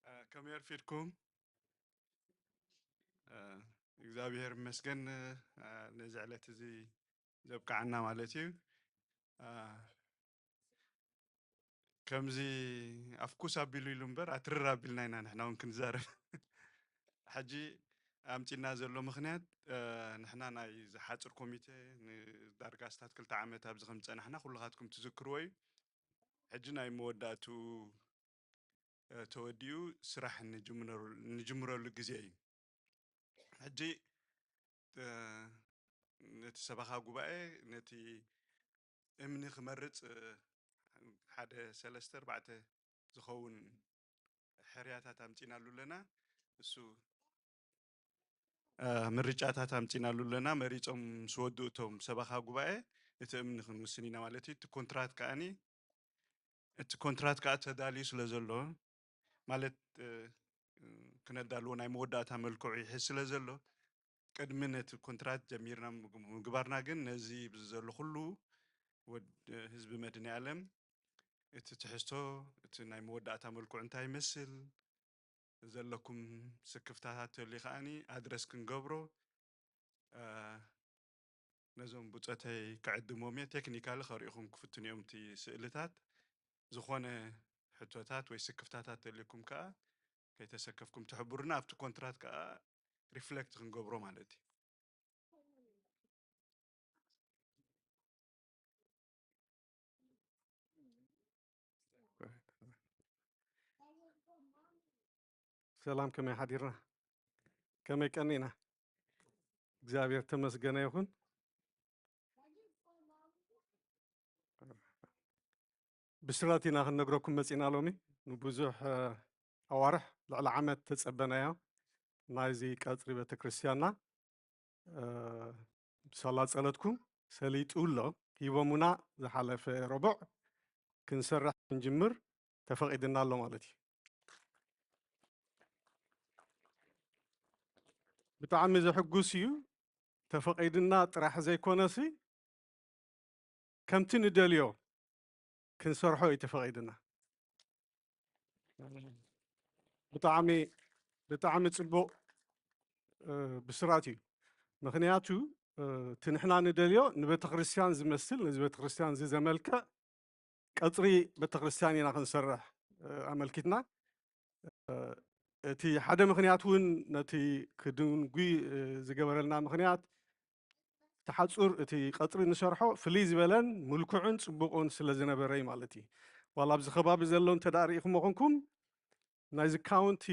እ፣ ከመይ ኣርፊድኩም? እ፣ እግዚኣብሔር ይመስገን፣ እ፣ ነዚ ዕለት እዚ ዘብቅዓና ማለት እዩ። እ፣ ከምዚ ኣፍኩስ ኣቢሉ ኢሉ እምበር ኣትርር ኣቢልና ኢና ንሕና እውን ክንዛረብ። ሕጂ ኣምጺና ዘሎ ምኽንያት፣ እ፣ ንሕና ናይ ዝሓጽር ኮሚቴ ንዳርጋ ኣስታት ክልተ ዓመት ኣብዚ ከም ዝጸናሕና ኩልኻትኩም ትዝክርዎ እዩ። ሕጂ ናይ መወዳእቱ፣ እ፣ ተወዲኡ ስራሕ ንጅምረሉ፣ ንጅምረሉ ግዜ እዩ። ሕጂ፣ እ፣ ነቲ ሰበኻ ጉባኤ ነቲ እምኒ ክመርጽ፣ እ፣ ሓደ ሰለስተ ኣርባዕተ ዝኸውን ሕርያታት ኣምጺናሉ ኣለና። እሱ፣ እ፣ ምርጫታት ኣምጺናሉ ኣለና። መሪጾም ምስ ወድኡ እቶም ሰበኻ ጉባኤ እቲ እምኒ ክንውስን ኢና ማለት እዩ። እቲ ኮንትራት ከኣኒ፣ እቲ ኮንትራት ከኣ ተዳልዩ ስለ ዘሎ፣ ማለት፣ እ፣ ክነዳልዎ ናይ መወዳእታ መልክዑ ይሕዝ ስለ ዘሎ፣ ቅድሚ ነቲ ኮንትራት ጀሚርና ምግ-፣ ምግባርና ግን ነዚ ብዚ ዘሎ ኩሉ ወድ-፣ ህዝቢ መድኃኔ ዓለም እቲ ትሕዝቶ፣ እቲ ናይ መወዳእታ መልክዑ እንታይ ይመስል፣ ዘለኩም ስክፍታታት ተልዩ ከኣኒ ኣድረስ ክንገብሮ፣ እ፣ ነዞም ብጾተይ ክዕድሞም እየ። ቴክኒካሊ ከርእኹም ክፍትን እዮም እቲ ስእልታት። ዝኾነ ሕቶታት ወይ ስክፍታታት ተልዩኩም ከኣ ከይተሰከፍኩም ትሕብሩና፣ ኣብቲ ኮንትራት ከኣ ሪፍሌክት ክንገብሮ ማለት እዩ። ሰላም፣ ከመይ ሓዲርና? ከመይ ቀኒና? እግዚኣብሔር ተመስገነ ይኹን። ብስራት ኢና ክንነግረኩም መጺና ሎሚ። ንብዙሕ፣ እ፣ ኣዋርሕ፣ ልዕሊ ዓመት ተጸበናዮ ናይዚ ቀጽሪ ቤተክርስትያንና፣ እ፣ ብሳላ ጸሎትኩም ሰሊጡ ኣሎ። ሂቦሙና ዝሓለፈ ረቡዕ ክንሰርሕ ክንጅምር ተፈቒድና ኣሎ ማለት እዩ። ብጣዕሚ ዘሕጉስ እዩ። ተፈቒድና ጥራሕ ዘይኮነሲ ከምቲ ንደልዮ ክንሰርሖ እዩ ተፈቒድና። ብጣዕሚ ብጣዕሚ ጽቡቕ ብስራት እዩ። ምኽንያቱ እቲ ንሕና ንደልዮ ንቤተክርስትያን ዝመስል፣ ነዚ ቤተክርስትያን እዚ ዘመልክዕ ቀጽሪ ቤተክርስትያን ኢና ክንሰርሕ ኣመልኪትና። እቲ ሓደ ምኽንያት እውን ነቲ ክድንጉ ዝገበረልና ምኽንያት እቲ ሓጹር እቲ ቀጽሪ ንሰርሖ ፍልይ ዝበለን ምልኩዕን ጽቡቕን ስለ ዝነበረ እዩ ማለት እዩ። ዋላ ኣብዚ ከባቢ ዘሎ እንተ ደኣ ርኢኹሞ ኾንኩም ናይዚ ካውንቲ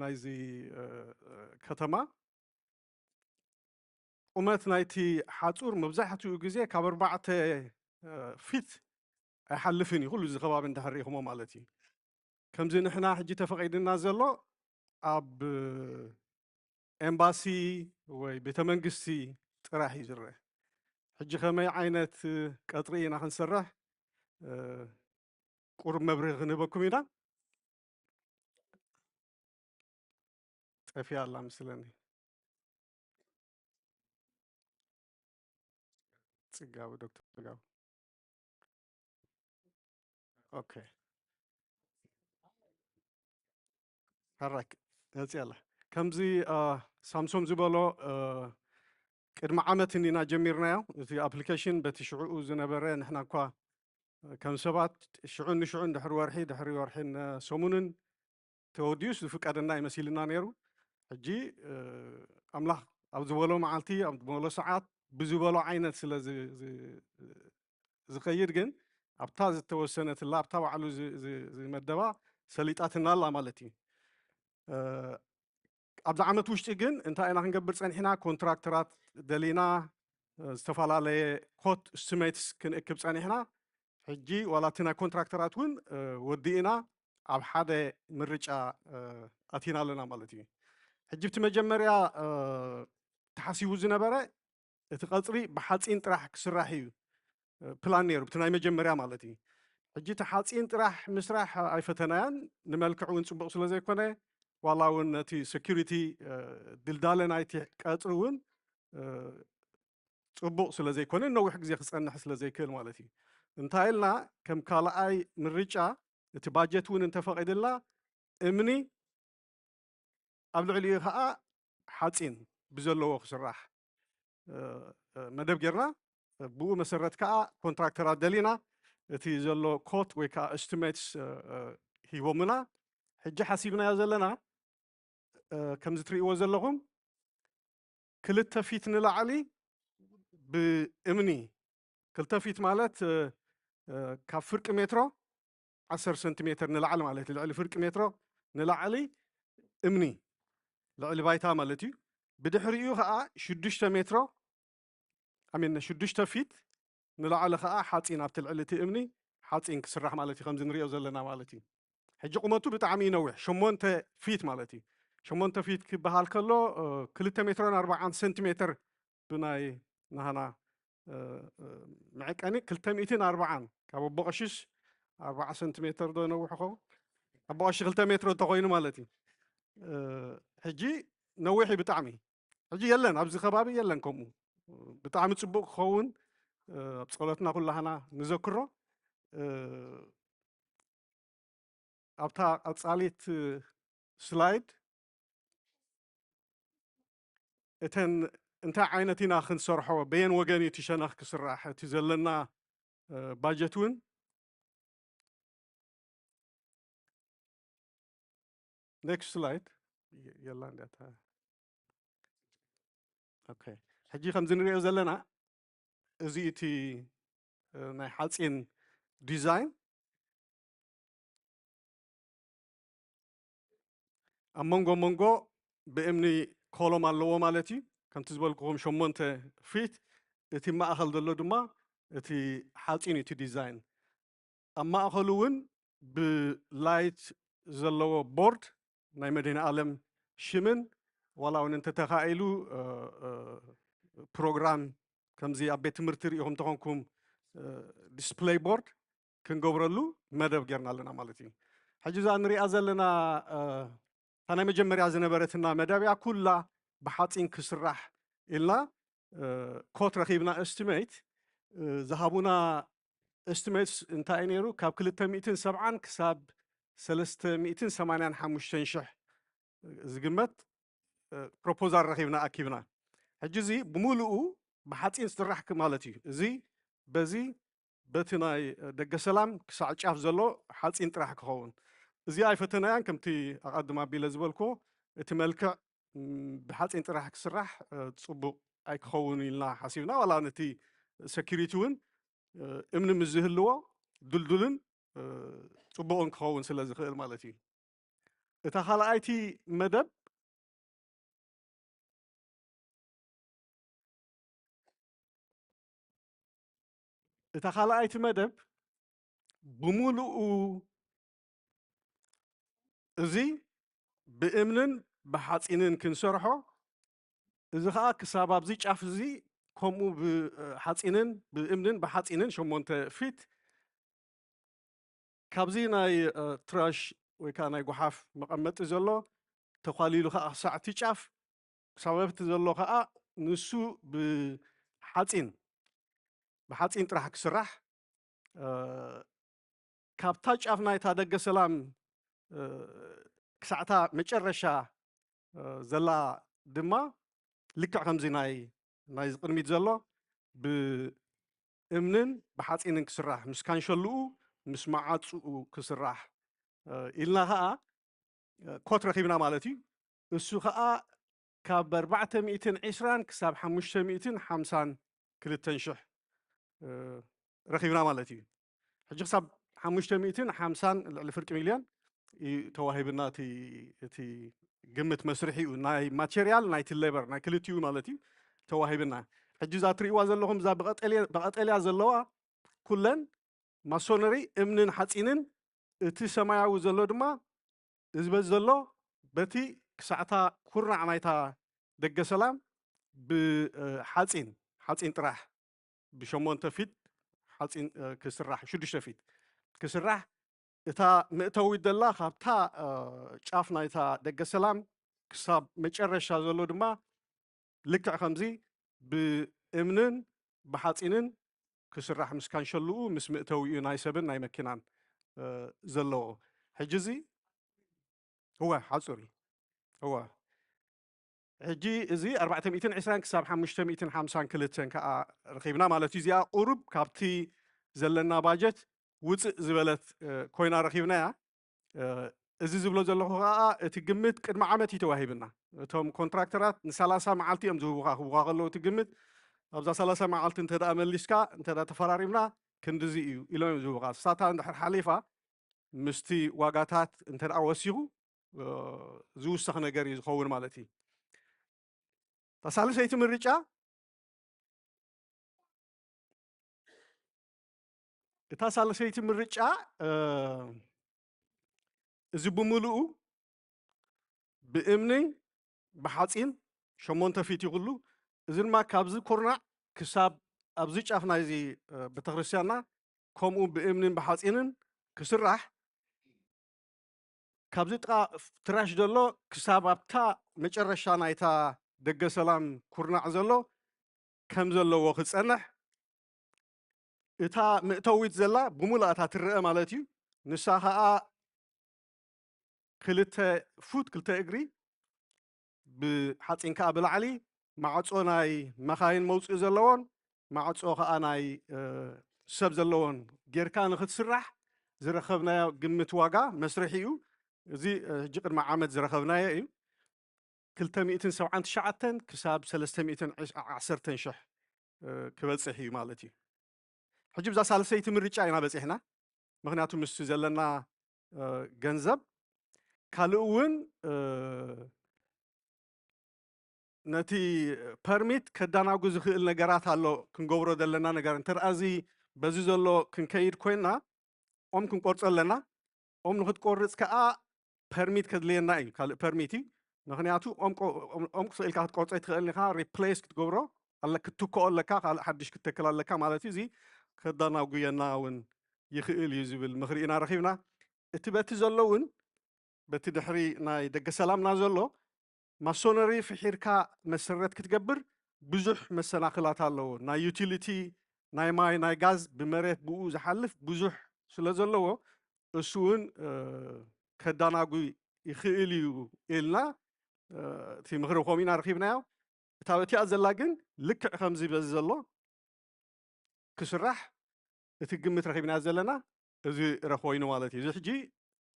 ናይዚ ከተማ ቁመት ናይቲ ሓጹር መብዛሕትኡ ግዜ ካብ ኣርባዕተ ፊት ኣይሓልፍን እዩ፣ ኩሉ እዚ ከባቢ እንድሕር ርኢኹሞ ማለት እዩ። ከምዚ ንሕና ሕጂ ተፈቒድና ዘሎ ኣብ ኤምባሲ ወይ ቤተ መንግስቲ ጥራሕ እዩ ዝረአ። ሕጂ ከመይ ዓይነት ቀጽሪ ኢና ክንሰርሕ ቁሩብ መብርሂ ክንህበኩም ኢና። ጠፊኣ ኣላ ምስለኒ። ጽጋቡ፣ ዶክተር ጽጋቡ። ኦኬ። ሕራይ መጽእ ኣላ። ከምዚ ሳምሶም ዝበሎ ቅድሚ ዓመት እንዲና ጀሚርናዮ። እቲ ኣፕሊኬሽን በቲ ሽዕኡ ዝነበረ ንሕና እኳ ከም ሰባት ሽዑን ንሽዑን ድሕሪ ወርሒ ድሕሪ ወርሒን ሰሙንን ተወዲኡስ ዝፍቀደና ይመሲልና ነይሩ። ሕጂ ኣምላኽ ኣብ ዝበሎ መዓልቲ ኣብ ዝበሎ ሰዓት ብዝበሎ ዓይነት ስለ ዝኸይድ ግን ኣብታ ዝተወሰነትላ ኣብታ ባዕሉ ዝመደባ ሰሊጣትና ኣላ ማለት እዩ። ኣብዚ ዓመት ውሽጢ ግን እንታይ ኢና ክንገብር ጸኒሕና? ኮንትራክተራት ደሊና ዝተፈላለየ ኮት ስቲሜትስ ክንእክብ ጸኒሕና። ሕጂ ዋላ እቲ ናይ ኮንትራክተራት እውን ወዲእና ኣብ ሓደ ምርጫ ኣቲና ኣለና ማለት እዩ። ሕጂ እቲ መጀመርያ ተሓሲቡ ዝነበረ እቲ ቀጽሪ ብሓጺን ጥራሕ ክስራሕ እዩ ፕላን ነይሩ፣ ብቲ ናይ መጀመርያ ማለት እዩ። ሕጂ እቲ ሓጺን ጥራሕ ምስራሕ ኣይፈተናያን፣ ንመልክዕ እውን ጽቡቕ ስለ ዘይኮነ ዋላ እውን ነቲ ሴኩሪቲ ድልዳለ ናይቲ ቀጽሪ እውን ጽቡቕ ስለ ዘይኮነ ነዊሕ ግዜ ክጸንሕ ስለ ዘይክእል ማለት እዩ። እንታይ ኢልና ከም ካልኣይ ምርጫ እቲ ባጀት እውን እንተፈቒድልና እምኒ ኣብ ልዕሊኡ ከዓ ሓፂን ብዘለዎ ክስራሕ መደብ ጌርና። ብኡ መሰረት ከዓ ኮንትራክተራት ደሊና እቲ ዘሎ ኮት ወይ ከዓ ኤስቲሜትስ ሂቦምና። ሕጂ ሓሲብናዮ ዘለና ከምዚ ትርእይዎ ዘለኹም ክልተ ፊት ንላዕሊ ብእምኒ፣ ክልተ ፊት ማለት ካብ ፍርቂ ሜትሮ ዓሰርተ ሰንቲሜተር ንላዕሊ ማለት እዩ። ልዕሊ ፍርቂ ሜትሮ ንላዕሊ እምኒ ልዕሊ ባይታ ማለት እዩ። ብድሕሪኡ ከዓ ሽዱሽተ ሜትሮ ኣሜን ሽዱሽተ ፊት ንላዕሊ ከዓ ሓፂን ኣብቲ ልዕሊ እቲ እምኒ ሓፂን ክስራሕ ማለት እዩ። ከምዚ ንሪኦ ዘለና ማለት እዩ። ሕጂ ቁመቱ ብጣዕሚ እዩ ነዊሕ፣ ሸሞንተ ፊት ማለት እዩ። ሸሞንተ ፊት ክበሃል ከሎ ክልተ ሜትሮን ኣርባዓን ሰንቲሜተር ብናይ ናህና መዐቀኒ ክልተ ሚእትን ኣርባዓን ካብ ኣቦ ቀሺስ ኣርባዓ ሰንቲሜተር ዶ ነውሕ ኸውን? ኣቦ ቀሺ ክልተ ሜትሮ እንተኾይኑ ማለት እዩ። ሕጂ ነዊሕ እዩ ብጣዕሚ። ሕጂ የለን፣ ኣብዚ ከባቢ የለን ከምኡ። ብጣዕሚ ጽቡቕ ክኸውን ኣብ ጸሎትና ኩላህና ንዘክሮ። ኣብታ ቀጻሊት ስላይድ እተን እንታይ ዓይነት ኢና ክንሰርሖ፣ በየን ወገን እዩ እቲ ሸነኽ ክስራሕ፣ እቲ ዘለና ባጀት እውን ኔክስት ስላይድ የላ እንዲያታ። ኦኬ፣ ሕጂ ከምዚ ንሪኦ ዘለና እዚ እቲ ናይ ሓፂን ዲዛይን ኣብ መንጎ መንጎ ብእምኒ ኮሎም ኣለዎ ማለት እዩ። ከምቲ ዝበልኩኹም ሸሞንተ ፊት፣ እቲ ማእኸል ዘሎ ድማ እቲ ሓፂን እዩ፣ እቲ ዲዛይን። ኣብ ማእኸሉ እውን ብላይት ዘለዎ ቦርድ ናይ መድኃኔ ዓለም ሽምን ዋላ እውን እንተተኻኢሉ ፕሮግራም ከምዚ ኣብ ቤት ትምህርቲ ርኢኹም ተኾንኩም ዲስፕሌይ ቦርድ ክንገብረሉ መደብ ጌርና ኣለና ማለት እዩ። ሕጂ እዛ ንሪኣ ዘለና እታ ናይ መጀመርያ ዝነበረትና መደብ እያ። ኩላ ብሓፂን ክስራሕ ኢልና ኮት ረኺብና፣ ኤስቲሜት ዝሃቡና ኤስቲሜትስ እንታይ እዩ ነይሩ? ካብ ክልተ ሚእትን ሰብዓን ክሳብ ሰለስተ ሚእትን ሰማንያን ሓሙሽተን ሽሕ ዝግመት ፕሮፖዛል ረኺብና ኣኪብና። ሕጂ እዚ ብምሉኡ ብሓፂን ዝስራሕ ማለት እዩ። እዚ በዚ በቲ ናይ ደገ ሰላም ክሳዕ ጫፍ ዘሎ ሓፂን ጥራሕ ክኸውን። እዚ ኣይፈተናያን፣ ከምቲ ኣቐድም ኣቢለ ዝበልክዎ እቲ መልክዕ ብሓፂን ጥራሕ ክስራሕ ፅቡቕ ኣይክኸውን ኢልና ሓሲብና። ዋላ ነቲ ሰኪሪቲ እውን እምኒ ምስ ዝህልዎ ድልዱልን ፅቡቕን ክኸውን ስለ ዝኽእል ማለት እዩ። እታ ካልኣይቲ መደብ እታ ካልኣይቲ መደብ ብምሉኡ እዚ ብእምንን ብሓፂንን ክንሰርሖ፣ እዚ ኸዓ ክሳብ ኣብዚ ጫፍ እዚ ከምኡ ብሓፂንን ብእምንን ብሓፂንን ሸሞንተ ፊት ካብዚ ናይ ትራሽ ወይ ከዓ ናይ ጓሓፍ መቐመጢ ዘሎ ተኳሊሉ ከዓ ክሳዕ እቲ ጫፍ ክሳብ ኣብቲ ዘሎ ከዓ ንሱ ብሓፂን ብሓፂን ጥራሕ ክስራሕ፣ ካብታ ጫፍ ናይታ ደገ ሰላም ክሳዕታ መጨረሻ ዘላ ድማ ልክዕ ከምዚ ናይ ናይ ዝቅድሚት ዘሎ ብእምንን ብሓፂንን ክስራሕ፣ ምስ ካንሸልኡ ምስ መዓፅኡ ክስራሕ ኢልና ከዓ ኮት ረኺብና ማለት እዩ። እሱ ከዓ ካብ ኣርባዕተ ሚእትን ዕስራን ክሳብ ሓሙሽተ ሚእትን ሓምሳን ክልተን ሽሕ ረኺብና ማለት እዩ። ሕጂ ክሳብ ሓሙሽተ ሚእትን ሓምሳን ልዕሊ ፍርቂ ሚልዮን እዩ ተዋሂብና። እቲ ግምት መስርሒ እዩ፣ ናይ ማቴሪያል ናይቲ ሌበር ናይ ክልቲኡ ማለት እዩ ተዋሂብና። ሕጂ እዛ ትርእይዋ ዘለኹም እዛ ብቐጠልያ ዘለዋ ኩለን ማሶነሪ እምንን ሓፂንን፣ እቲ ሰማያዊ ዘሎ ድማ እዚ በዚ ዘሎ በቲ ክሳዕታ ኩርናዕ ናይታ ደገ ሰላም ብሓፂን ሓፂን ጥራሕ ብሸሞንተ ፊት ሓፂን ክስራሕ፣ ሽዱሽተ ፊት ክስራሕ፣ እታ መእተዊት ዘላ ካብታ ጫፍ ናይታ ደገ ሰላም ክሳብ መጨረሻ ዘሎ ድማ ልክዕ ከምዚ ብእምንን ብሓፂንን ክስራሕ፣ ምስ ካንሸልኡ ምስ መእተዊኡ ናይ ሰብን ናይ መኪናን ዘለዎ። ሕጂ እዚ እወ ሓፁር እዩ። እወ ሕጂ እዚ ኣርባዕተ ሚእትን ዕስራን ክሳብ ሓሙሽተ ሚእትን ሓምሳን ክልተን ከዓ ረኺብና ማለት እዩ። እዚኣ ቁሩብ ካብቲ ዘለና ባጀት ውፅእ ዝበለት ኮይና ረኺብናያ። እዚ ዝብሎ ዘለኹ ከዓ እቲ ግምት ቅድሚ ዓመት እዩ ተዋሂብና። እቶም ኮንትራክተራት ንሰላሳ መዓልቲ እዮም ዝህቡኻ፣ ክህቡኻ ከለዉ እቲ ግምት ኣብዛ ሰላሳ መዓልቲ እንተ ደኣ መሊስካ እንተ ደኣ ተፈራሪምና ክንድዚ እዩ ኢሎም እዮም ዝህቡኻ። እሳታ እንድሕር ሓሊፋ ምስቲ ዋጋታት እንተ ደኣ ወሲኹ ዝውሰኽ ነገር እዩ ዝኸውን ማለት እዩ። እታ ሳልሰይቲ ምርጫ እታ ሳልሰይቲ ምርጫ እዚ ብምሉኡ ብእምኒ ብሓፂን ሸሞንተ ፊት ይኹሉ። እዚ ድማ ካብዚ ኩርናዕ ክሳብ ኣብዚ ጫፍ ናይዚ ቤተክርስትያንና ከምኡ ብእምንን ብሓፂንን ክስራሕ፣ ካብዚ ጥቓ ትራሽ ዘሎ ክሳብ ኣብታ መጨረሻ ናይታ ደገ ሰላም ኩርናዕ ዘሎ ከም ዘለዎ ክፀንሕ፣ እታ መእተዊት ዘላ ብምሉኣታ ትረአ ማለት እዩ። ንሳ ኸዓ ክልተ ፉት ክልተ እግሪ ብሓፂን ከዓ ብላዕሊ፣ ማዕፆ ናይ መኻይን መውፅኢ ዘለዎን ማዕፆ ከዓ ናይ ሰብ ዘለዎን ጌርካ ንክትስራሕ ዝረኸብናዮ ግምት ዋጋ መስርሒ እዩ። እዚ ሕጂ ቅድሚ ዓመት ዝረኸብናዮ እዩ። ክልተ ሚእትን ሰብዓን ትሽዓተን ክሳብ ሰለስተ ሚእትን ዓሰርተን ሽሕ ክበፅሕ እዩ ማለት እዩ። ሕጂ ብዛ ሳልሰይቲ ምርጫ ኢና በፂሕና። ምክንያቱ ምስቲ ዘለና ገንዘብ ካልእ እውን ነቲ ፐርሚት ከዳናጉ ዝኽእል ነገራት ኣሎ። ክንገብሮ ዘለና ነገር እንተ ደኣ እዚ በዚ ዘሎ ክንከይድ ኮይንና ኦም ክንቆርጾ ኣለና። ኦም ንክትቆርጽ ከኣ ፐርሚት ከድልየና እዩ፣ ካልእ ፐርሚት እዩ። ምክንያቱ ኦም ክስኢልካ ክትቆርጾ ኣይትኽእልን ኢኻ። ሪፕሌስ ክትገብሮ ኣለ ክትትክኦ ኣለካ፣ ካልእ ሓድሽ ክትተክል ኣለካ ማለት እዩ። እዚ ከዳናጉየና እውን ይኽእል እዩ ዝብል ምኽሪ ኢና ረኺብና። እቲ በቲ ዘሎ እውን በቲ ድሕሪ ናይ ደገ ሰላምና ዘሎ ማሶነሪ ፍሒርካ መሰረት ክትገብር ብዙሕ መሰናኽላት ኣለዎ። ናይ ዩቲሊቲ፣ ናይ ማይ፣ ናይ ጋዝ ብመሬት ብኡ ዝሓልፍ ብዙሕ ስለ ዘለዎ እሱ እውን ከዳናጉ ይኽእል እዩ ኢልና እቲ ምኽሪ ከምኡ ኢና ረኺብናዮ። እታ በቲኣ ዘላ ግን ልክዕ ከምዚ በዚ ዘሎ ክስራሕ እቲ ግምት ረኺብና ዘለና እዚ ረ ኮይኑ ማለት እዩ። እዚ ሕጂ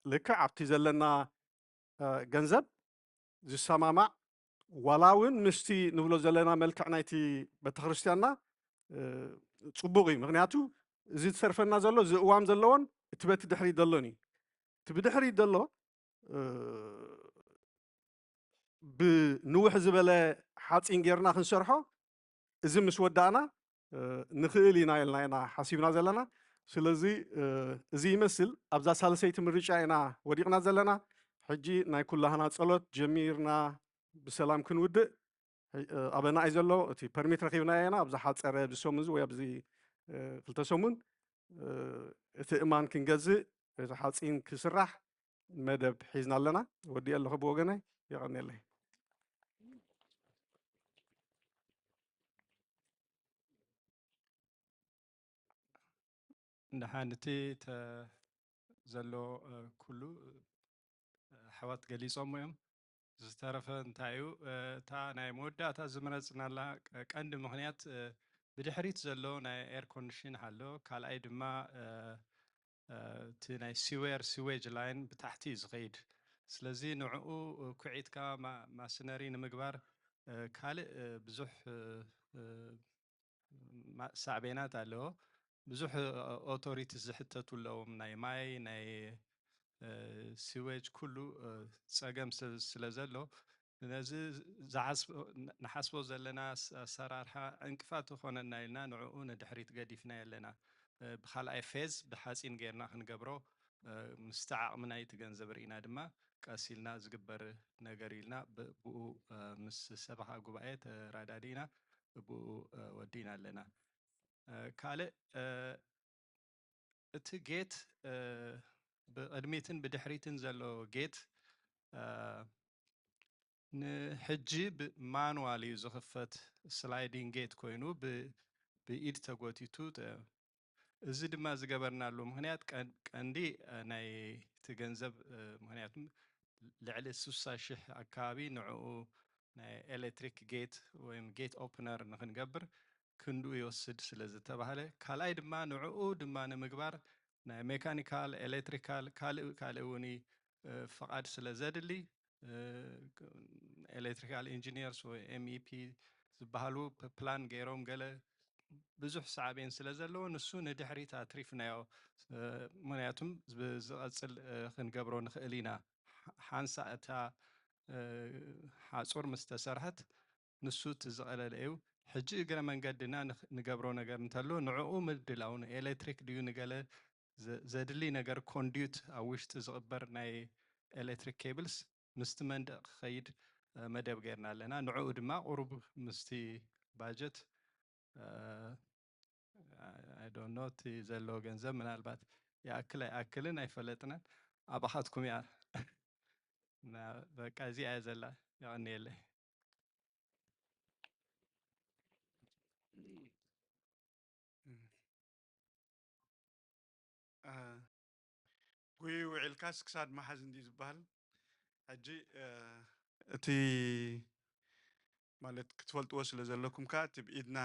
ልክዕ ኣብቲ ዘለና ገንዘብ ዝሰማማዕ ዋላ እውን ምስቲ ንብሎ ዘለና መልክዕ ናይቲ ቤተክርስትያንና ጽቡቕ እዩ። ምክንያቱ እዚ ዝሰርፈና ዘሎ እዚ እዋም ዘለዎን እቲ በቲ ድሕሪት ዘሎን እዩ። እቲ ብድሕሪት ዘሎ ብንውሕ ዝበለ ሓፂን ጌርና ክንሰርሖ እዚ ምስ ወዳእና ንኽእል ኢና ኢልና ኢና ሓሲብና ዘለና። ስለዚ እዚ ይመስል ኣብዛ ሳልሰይቲ ምርጫ ኢና ወዲቕና ዘለና። ሕጂ ናይ ኩላህና ጸሎት ጀሚርና ብሰላም ክንውድእ ኣበና እዩ ዘሎ። እቲ ፐርሚት ረኺብና ኢና ኣብ ዝሓፀረ ብሰሙን እዚ ወይ ኣብዚ ክልተ ሰሙን እቲ እማን ክንገዝእ እቲ ሓፂን ክስራሕ መደብ ሒዝና ኣለና። ወዲእ ኣለኹ ብወገነይ። የቐንየለይ። ደሓን እቲ ዘሎ ኩሉ ኣሕዋት ገሊጾሞ እዮም። ዝተረፈ እንታይ እዩ? እታ ናይ መወዳእታ ዝመረጽናላ ቀንዲ ምኽንያት ብድሕሪት ዘሎ ናይ ኤር ኮንዲሽን ኣሎ፣ ካልኣይ ድማ እቲ ናይ ሲዌር ሲዌጅ ላይን ብታሕቲ እዩ ዝኸይድ። ስለዚ ንዕኡ ኩዒትካ ማስነሪ ንምግባር ካልእ ብዙሕ ሳዕቤናት ኣለዎ። ብዙሕ ኦቶሪቲ ዝሕተቱ ኣለዎም፣ ናይ ማይ፣ ናይ ሲዌጅ፣ ኩሉ ጸገም ስለ ዘሎ ነዚ ንሓስቦ ዘለና ኣሰራርሓ ዕንቅፋት ይኾነና ኢልና ንዕኡ ንድሕሪት ገዲፍና ኣለና። ብካልኣይ ፌዝ ብሓፂን ጌርና ክንገብሮ ምስቲ ዓቕሚ ናይቲ ገንዘብ ርኢና ድማ ቀስ ኢልና ዝግበር ነገር ኢልና ብኡ ምስ ሰበኻ ጉባኤ ተራዳዲእና ብኡ ወዲእና ኣለና። ካልእ እቲ ጌት ብቕድሚትን ብድሕሪትን ዘሎ ጌት ንሕጂ ማኑዋል እዩ ዝኽፈት፣ ስላይዲንግ ጌት ኮይኑ ብኢድ ተጎቲቱ። እዚ ድማ ዝገበርናሉ ምኽንያት ቀንዲ ናይቲ ገንዘብ ምኽንያቱም ልዕሊ ስሳ ሽሕ ኣካባቢ ንዕኡ ናይ ኤሌክትሪክ ጌት ወይም ጌት ኦፕነር ንክንገብር ክንድኡ ይወስድ ስለ ዝተባህለ፣ ካልኣይ ድማ ንዕኡ ድማ ንምግባር ናይ ሜካኒካል፣ ኤሌክትሪካል፣ ካልእ ካልእ እውን ፍቓድ ስለ ዘድሊ ኤሌክትሪካል ኢንጂኒየርስ ወይ ኤምኢፒ ዝበሃሉ ፕላን ገይሮም ገለ ብዙሕ ሳዕቤን ስለ ዘለዎ ንሱ ንድሕሪት ኣትሪፍናዮ። ምክንያቱም ዝቐፅል ክንገብሮ ንኽእል ኢና። ሓንሳ እታ ሓፁር ምስ ተሰርሐት ንሱ እቲ ዝቐለለ እዩ። ሕጂ እግረ መንገድና ንገብሮ ነገር እንተሎ ንዕኡ ምድላው፣ ንኤሌክትሪክ ድዩ ንገለ ዘድሊ ነገር፣ ኮንዲዩት ኣብ ውሽጢ ዝቕበር ናይ ኤሌክትሪክ ኬብልስ ምስቲ መንደቕ ክኸይድ መደብ ጌርና ኣለና። ንዕኡ ድማ ቁሩብ ምስቲ ባጀት I don't know እቲ ዘሎ ገንዘብ ምናልባት ይኣክል ኣይኣክልን ኣይፈለጥናን። ኣባኻትኩም እያ። በቃ እዚኣ እያ ዘላ። የቐንየለይ። ጉይ ውዒልካስ ክሳድ መሓዝ እንዲ ዝበሃል። ሕጂ እቲ ማለት ክትፈልጥዎ ስለ ዘለኩም ከኣ እቲ ብኢድና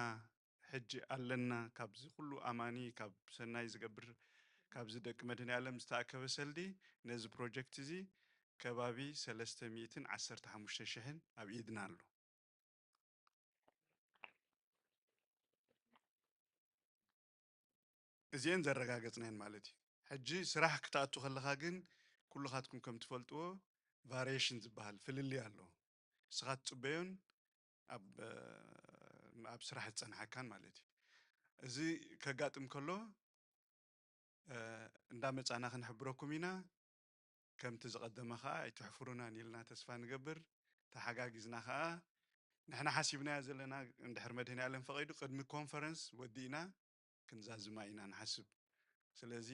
ሕጂ ኣለና ካብዚ ኩሉ ኣማኒ ካብ ሰናይ ዝገብር ካብዚ ደቂ መድህን ያለም ዝተኣከበ ሰልዲ ነዚ ፕሮጀክት እዚ ከባቢ ሰለስተ ሚእትን ዓሰርተ ሓሙሽተ ሽሕን ኣብ ኢድና ኣሎ። እዚኤን ዘረጋገጽናየን ማለት እዩ። ሕጂ ስራሕ ክትኣቱ ከለኻ ግን ኩልኻትኩም ከም ትፈልጥዎ ቫሪዬሽን ዝበሃል ፍልልይ ኣሎ። ንስኻ ትጽበዮን ኣብ ኣብ ስራሕ ዝጸንሓካን ማለት እዩ። እዚ ከጋጥም ከሎ እንዳመጻና ክንሕብረኩም ኢና። ከምቲ ዝቐደመ ኸኣ ኣይትሕፍሩናን ኢልና ተስፋ ንገብር። ተሓጋጊዝና ኸኣ ንሕና ሓሲብናዮ ዘለና እንድሕር መድህን ያለም ፈቒዱ ቅድሚ ኮንፈረንስ ወዲእና ክንዛዝማ ኢና ንሓስብ። ስለዚ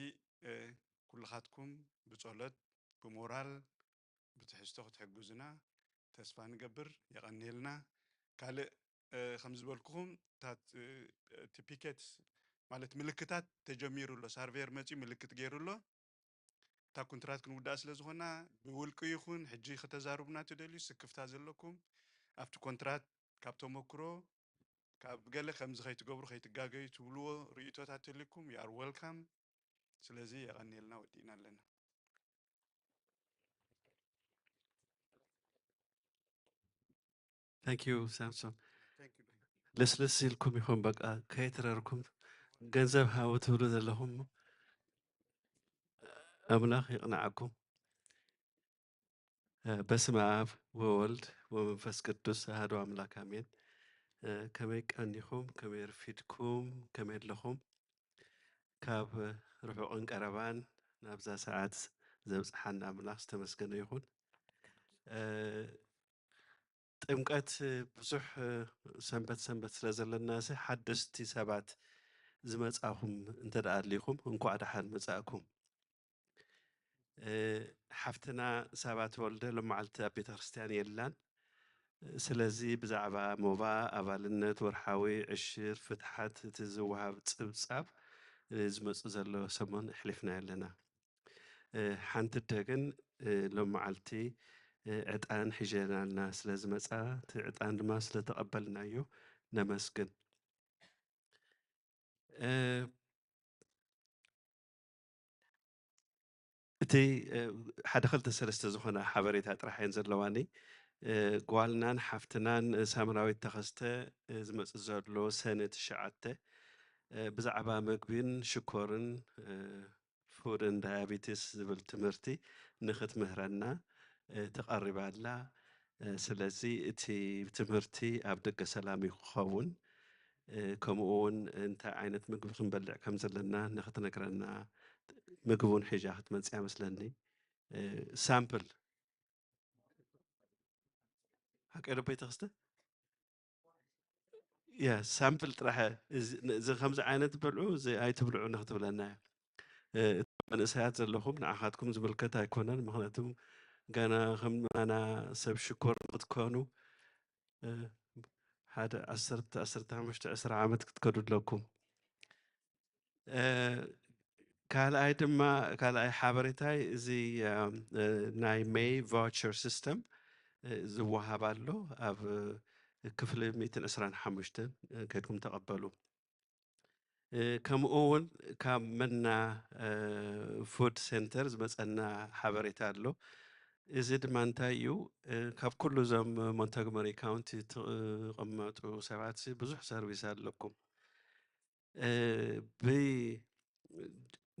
ኩልኻትኩም ብጸሎት ብሞራል ብትሕዝቶ ክትሕግዙና ተስፋ ንገብር። የቐንየልና። ካልእ ከም ዝበልኩኹም እታ እቲ ፒኬት ማለት ምልክታት ተጀሚሩ ኣሎ። ሳርቬየር መፂኡ ምልክት ገይሩ ኣሎ። እታ ኩንትራት ክንውዳእ ስለ ዝኾና ብውልቂ ይኹን ሕጂ ከተዛርቡና ትደልዩ ስክፍታ ዘለኩም ኣብቲ ኮንትራት ካብ ተመክሮ ካብ ገለ ከምዚ ከይትገብሩ ከይትጋገዩ ትብልዎ ርእይቶታት ተልኩም you are welcome። ስለዚ የቐንየልና ወዲእና ኣለና። Thank you ሳምሶን። ለስለስ ኢልኩም ኢኹም በቃ ከይትረርኩም ገንዘብ ሃቡ ትብሉ ዘለኹም ኣምላኽ ይቕንዓኩም። በስመ ኣብ ወወልድ ወመንፈስ ቅዱስ ኣሐዱ ኣምላክ ኣሜን። ከመይ ቀኒኹም? ከመይ ርፊድኩም? ከመይ ኣለኹም? ካብ ርሑቕን ቀረባን ናብዛ ሰዓት ዘብጽሓና ኣምላኽ ዝተመስገነ ይኹን። ጥምቀት ብዙሕ ሰንበት ሰንበት ስለ ዘለናሲ ሓደስቲ ሰባት ዝመጻኹም እንተ ደኣ ኣሊኹም እንኳዕ ደሓን መጻእኩም። ሓፍትና ሳባ ተወልደ ሎመዓልቲ ኣብ ቤተ ክርስቲያን የላን። ስለዚ ብዛዕባ ሞባ ኣባልነት ወርሓዊ ዕሽር ፍትሓት እቲ ዝወሃብ ጽብጻብ ዝመጽእ ዘሎ ሰሞን ኣሕሊፍና ኣለና። ሓንቲ ኣደ ግን ሎመዓልቲ ዕጣን ሒዘናልና ስለ ዝመጻ እቲ ዕጣን ድማ ስለ ተቐበልናዮ ነመስግን። እቲ ሓደ ክልተ ሰለስተ ዝኾነ ሓበሬታ ጥራሕ እየን ዘለዋኒ። ጓልናን ሓፍትናን ሳምራዊት ተኸስተ ዝመጽእ ዘሎ ሰነ ትሽዓተ ብዛዕባ ምግቢን ሽኮርን ፉድን ዳያቢቲስ ዝብል ትምህርቲ ንኽትምህረና ተቐሪባ ኣላ። ስለዚ እቲ ትምህርቲ ኣብ ደገ ሰላም እዩ ክኸውን። ከምኡ እውን እንታይ ዓይነት ምግቢ ክንበልዕ ከም ዘለና ንኽትነግረና ምግቢ እውን ሒዛ ክትመፅእ እያ መስለኒ። ሳምፕል ሓቂ ዶ ቤተክስተ? ያ ሳምፕል ጥራሕ እዚ ከምዚ ዓይነት ብልዑ እዚ ኣይትብልዑ ንክትብለና እያ። እቶም መንእሰያት ዘለኹም ንዓኻትኩም ዝምልከት ኣይኮነን። ምክንያቱ ገና ከም ኣና ሰብ ሽኮር ንክትኮኑ ሓደ ዓሰርተ ዓሰርተ ሓሙሽተ ዕስራ ዓመት ክትከዱ ኣለኩም። ካልኣይ ድማ ካልኣይ ሓበሬታይ እዚ ናይ ሜይ ቫውቸር ሲስተም ዝወሃብ ኣሎ ኣብ ክፍሊ ሚእትን ዕስራን ሓሙሽተን ከድኩም ተቐበሉ። ከምኡ እውን ካብ መና ፉድ ሴንተር ዝመፀና ሓበሬታ ኣሎ። እዚ ድማ እንታይ እዩ? ካብ ኩሉ እዞም ሞንቶግመሪ ካውንቲ ትቕመጡ ሰባት ብዙሕ ሰርቪስ ኣለኩም። ብ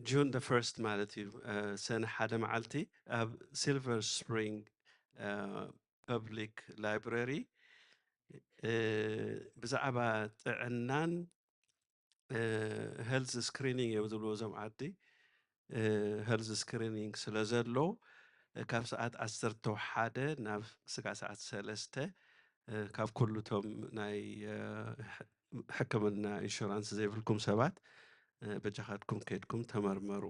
ጁን ፈርስት ማለት እዩ ሰነ ሓደ መዓልቲ ኣብ ሲልቨር ስፕሪንግ ፐብሊክ ላይብረሪ ብዛዕባ ጥዕናን ሄልዝ ስክሪኒንግ እዮም ዝብልዎ እዞም ዓዲ። ሄልዝ ስክሪኒንግ ስለ ዘሎ ካብ ሰዓት ዓሰርተ ሓደ ናብ ስጋዕ ሰዓት ሰለስተ ካብ ኩሉቶም ናይ ሕክምና ኢንሹራንስ ዘይብልኩም ሰባት በጃኻትኩም ከድኩም ተመርመሩ።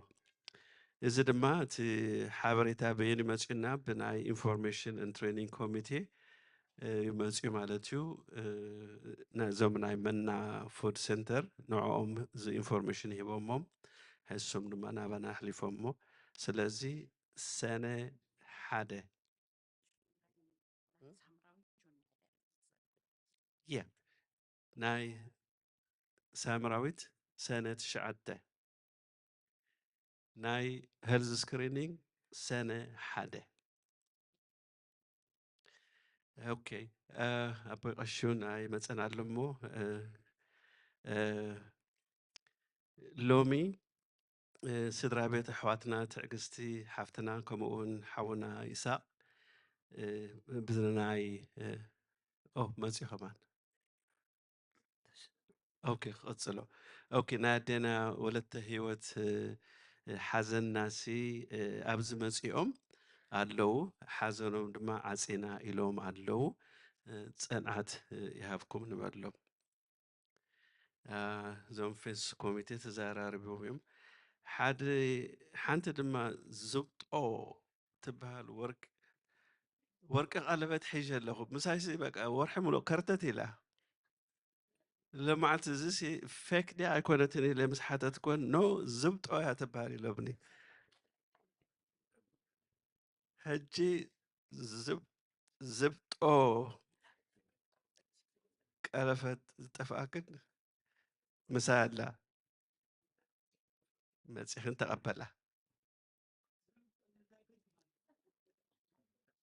እዚ ድማ እቲ ሓበሬታ በየን ይመፅና ብናይ ኢንፎርሜሽን ትሬኒንግ ኮሚቴ ይመፅኡ ማለት እዩ። ነዞም ናይ መና ፉድ ሴንተር ንዕኦም እዚ ኢንፎርሜሽን ሂቦሞም ሕሱም ድማ ናባና ኣሕሊፎሞ። ስለዚ ሰነ ሓደ የ ናይ ሳምራዊት ሰነ ትሽዓተ ናይ ሄልዝ ስክሪኒንግ ሰነ ሓደ። ኦኬ ኣቦይ ቀሹን ኣይመፀን ኣሎ እሞ ሎሚ ስድራ ቤት ኣሕዋትና ትዕግስቲ ሓፍትና ከምኡ እውን ሓውና ይሳቅ ብዝናይ ኦ መፅኡ ከማን ኦኬ ክቕፅሎ ኦኬ ናይ ኣዴና ወለተ ህይወት ሓዘናሲ ኣብዚ መፂኦም ኣለዉ ሓዘኖም ድማ ዓፂና ኢሎም ኣለዉ ፅንዓት ይሃብኩም ንበሎም እዞም ፌስ ኮሚቴ ተዘራርቦም እዮም ሓደ ሓንቲ ድማ ዝብጦ ትበሃል ወርቂ ወርቂ ቀለበት ሒዘ ኣለኹ ምሳይሲ በቃ ወርሒ ሙሉእ ከርተት ኢላ ሎማዓንቲ እዚሲ ፌክ ድያ ኣይኮነትን ኢለ ምስ ሓተትኩወን፣ ኖ፣ ዝብጦ እያ ትበሃል ኢሎምኒ። ሕጂ ዝብ-፣ ዝብጦ ቀለፈት ዝጠፍኣክን ምሳይ ኣላ፣ መጺኽን ተቐበላ።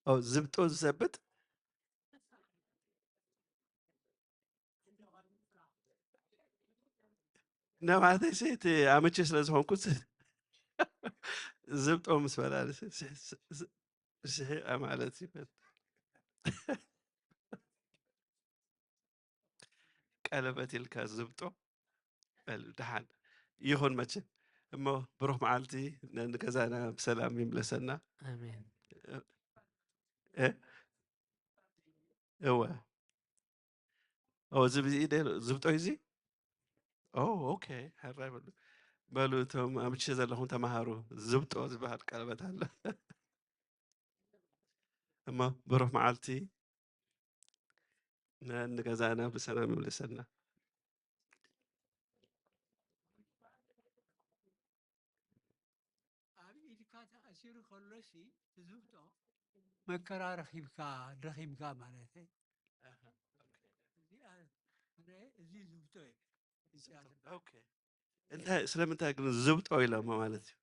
ኦ፣ ዝብጦ ዝሰብጥ ነባተይ ሴት ኣመቼ ስለ ዝኾንኩት ዝብጦ ምስ በላ ስሒቐ ማለት እዩ። ቀለበት ኢልካ ዝብጦ በል፣ ደሓን ይኹን መቸም። እሞ ብሩኽ መዓልቲ፣ ነ-፣ ንገዛና ብሰላም ይምለሰና። ኣሜን። እ? እወ። ኦ፣ እዚ ብዚ ኢደ ዝብጦ እዩ እዚ? ኦ፣ ኦኬ። ሕራይ በሉ። በሉ፣ እቶም ኣብ ምሸት ዘለኹም ተማሃሩ። ዝብጦ ዝበሃል ቀለበት ኣሎ። እሞ ብሩኽ መዓልቲ፣ ነ-፣ ንገዛና ብሰላም ይምለሰና። ኣብ ኢድካ ተኣሲሩ ከሎሲ፣ እቲ ዝብጦ መከራ ረኺብካ፣ ረኺብካ ማለት እዩ። ኣሃ፣ ኦኬ። እዚ ኣ-፣ እዚ ዝብጦ እዩ። እዚ ኣለ። ኦኬ። እንታይ፣ ስለምንታይ ግን ዝብጦ ኢሎሞ ማለት እዩ?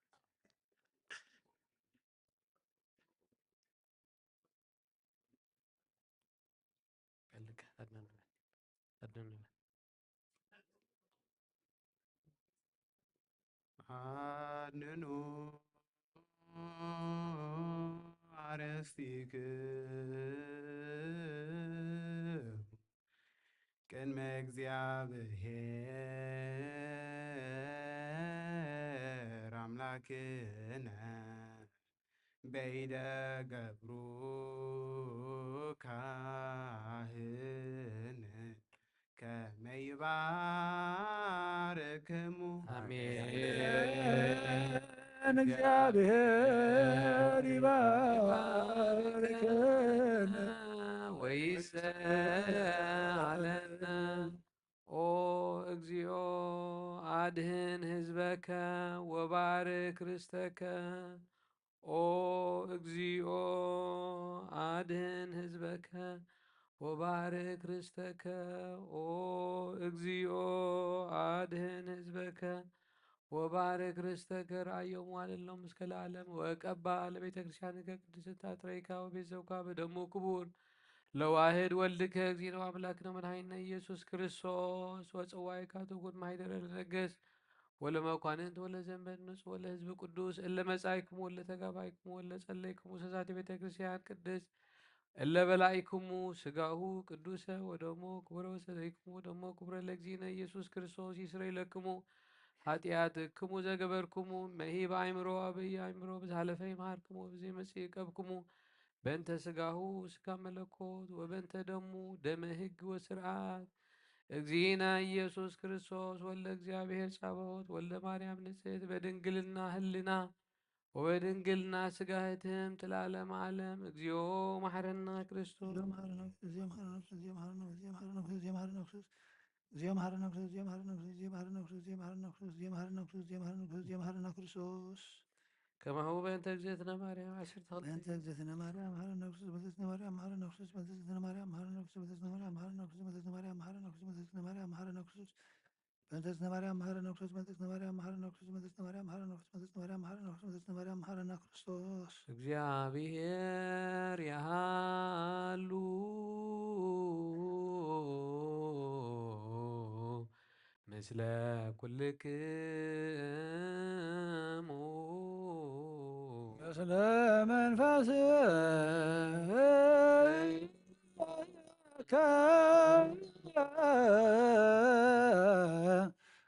በልካ፣ ኣድነን በል። ኣድነን በል። ኣድንኑ ኣረስቲክሙ ቅድመ እግዚኣብሔር ኣምላክነ በይደ ገብሩ ካህን ከመ ይባርክሙ። ኣሜን። እግዚኣብሔር ይባርክነ ወይስአለነ። ኦ እግዚኦ፣ ኣድህን ህዝበከ ወባርክ ርስተከ። ኦ እግዚኦ፣ ኣድህን ህዝበከ ወባርክ ርስተከ። ኦ እግዚኦ፣ ኣድህን ህዝበከ ወባርክ ርስተከ። ርኣዮም ዋልሎም እስከ ለዓለም። ወቀባ ለቤተ ክርስቲያንከ ቅድስት ትረይካ ወቤት ዘውካ በደሙ ክቡር ለዋህድ ወልድከ እግዚእነ ወአምላክነ መድኃኒነ ኢየሱስ ክርስቶስ። ወጸዋይካ ትኩን ማይደረ ለነገስ ወለመኳንንት ወለዘንበል ንጹሕ ወለህዝብ ቅዱስ እለ መጻይክሙ ወለ ተጋባይክሙ ወለ ጸለይክሙ ሰዛቲ ቤተ ክርስቲያን ቅድስት እለ በላይክሙ ስጋሁ ቅዱሰ ወደሞ ክቡረ ወሰተይክሙ ደሞ ክቡረ ለእግዚእነ ኢየሱስ ክርስቶስ ይስረይ ለክሙ ኃጢአትክሙ ዘገበርክሙ። መሂብ አእምሮ አበይ አእምሮ ብዝሃለፈ ይምሃርክሙ ብዘይመጽእ ይቀብክሙ። በእንተ ስጋሁ ስጋ መለኮት ወበእንተ ደሙ ደመ ህግ ወስርዓት እግዚእነ ኢየሱስ ክርስቶስ ወልደ እግዚአብሔር ጻባኦት ወልደ ማርያም ንጽሕት በድንግልና ህልና ወበድንግልና ስጋ ህትም ትላለም ዓለም። እግዚኦ መሐረና ክርስቶስ። እግዚኦ መሐረና ክርስቶስ። እግዚኦ መሐረና ክርስቶስ። እግዚኦ መሐረና ክርስቶስ። እግዚኦ መሐረና ክርስቶስ። እግዚኦ መሐረና ክርስቶስ። እግዚኦ መሐረና ክርስቶስ። እግዚኦ መሐረና ክርስቶስ። እግዚኦ መሐረና ክርስቶስ። እግዚኦ መሐረና ክርስቶስ። እግዚኦ መሐረና ክርስቶስ። እግዚኦ መሐረና ክርስቶስ። ከማሁ በእንተ እግዝእትነ ማርያም ዓሰርተ ክልተ። በእንተ እግዝእትነ ማርያም መሐረነ ክርስቶስ። በእንተ እግዝእትነ ማርያም መሐረነ ክርስቶስ። በእንተ እግዝእትነ ማርያም መሐረነ ክርስቶስ። በእንተ እግዝእትነ ማርያም መሐረነ ክርስቶስ። በእንተ እግዝእትነ ማርያም መሐረነ ክርስቶስ። በእንተ እግዝእትነ ማርያም መሐረነ ክርስቶስ። በእንተ እግዝእትነ ማርያም መሐረነ ክርስቶስ። በእንተ እግዝእትነ ማርያም መሐረነ ክርስቶስ። በእንተ እግዝእትነ ማርያም መሐረነ ክርስቶስ። በእንተ እግዝእትነ ማርያም መሐረነ ክርስቶስ። በእንተ እግዝእትነ ማርያም መሐረነ ክርስቶስ። እግዚአብሔር ያሉ ምስለ ኩልክሙ። ምስለ መንፈስከ።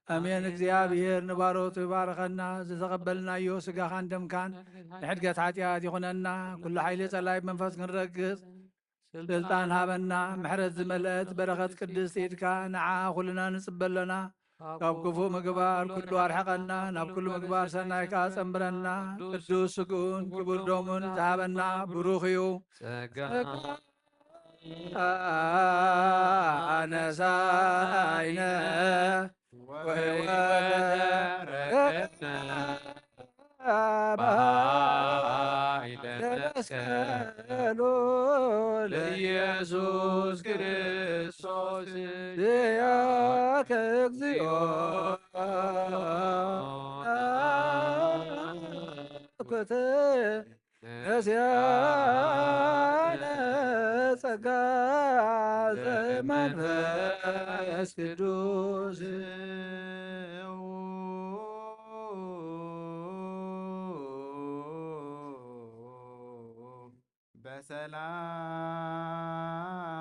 ኣሜን። እግዚኣብሔር ንባሮቱ ይባርኸና። ዝተቐበልናዮ ስጋኻን ደምካን ንሕድገት ሓጢኣት ይኹነና። ኩሉ ሓይሊ ጸላይ መንፈስ ክንረግጽ ስልጣን ሃበና። ምሕረት ዝመልአት በረኸት ቅድስት ኢድካ ንዓ ኩልና ንጽበ ኣለና። ካብ ክፉእ ምግባር ኩሉ ኣርሕቐና፣ ናብ ኩሉ ምግባር ሰናይ ከኣ ጸንብረና። ቅዱስ ስግኡን ክቡር ደሙን ዝሃበና ብሩኽ እዩ። ጸጋ ኣነሳይነ ወሕይወተ ረከብነ በኃይለ መስቀሉ ለኢየሱስ ክርስቶስ። ያከ እግዚኦ ኩተ ነስያነ ጸጋ ዘመንፈስ ቅዱስ።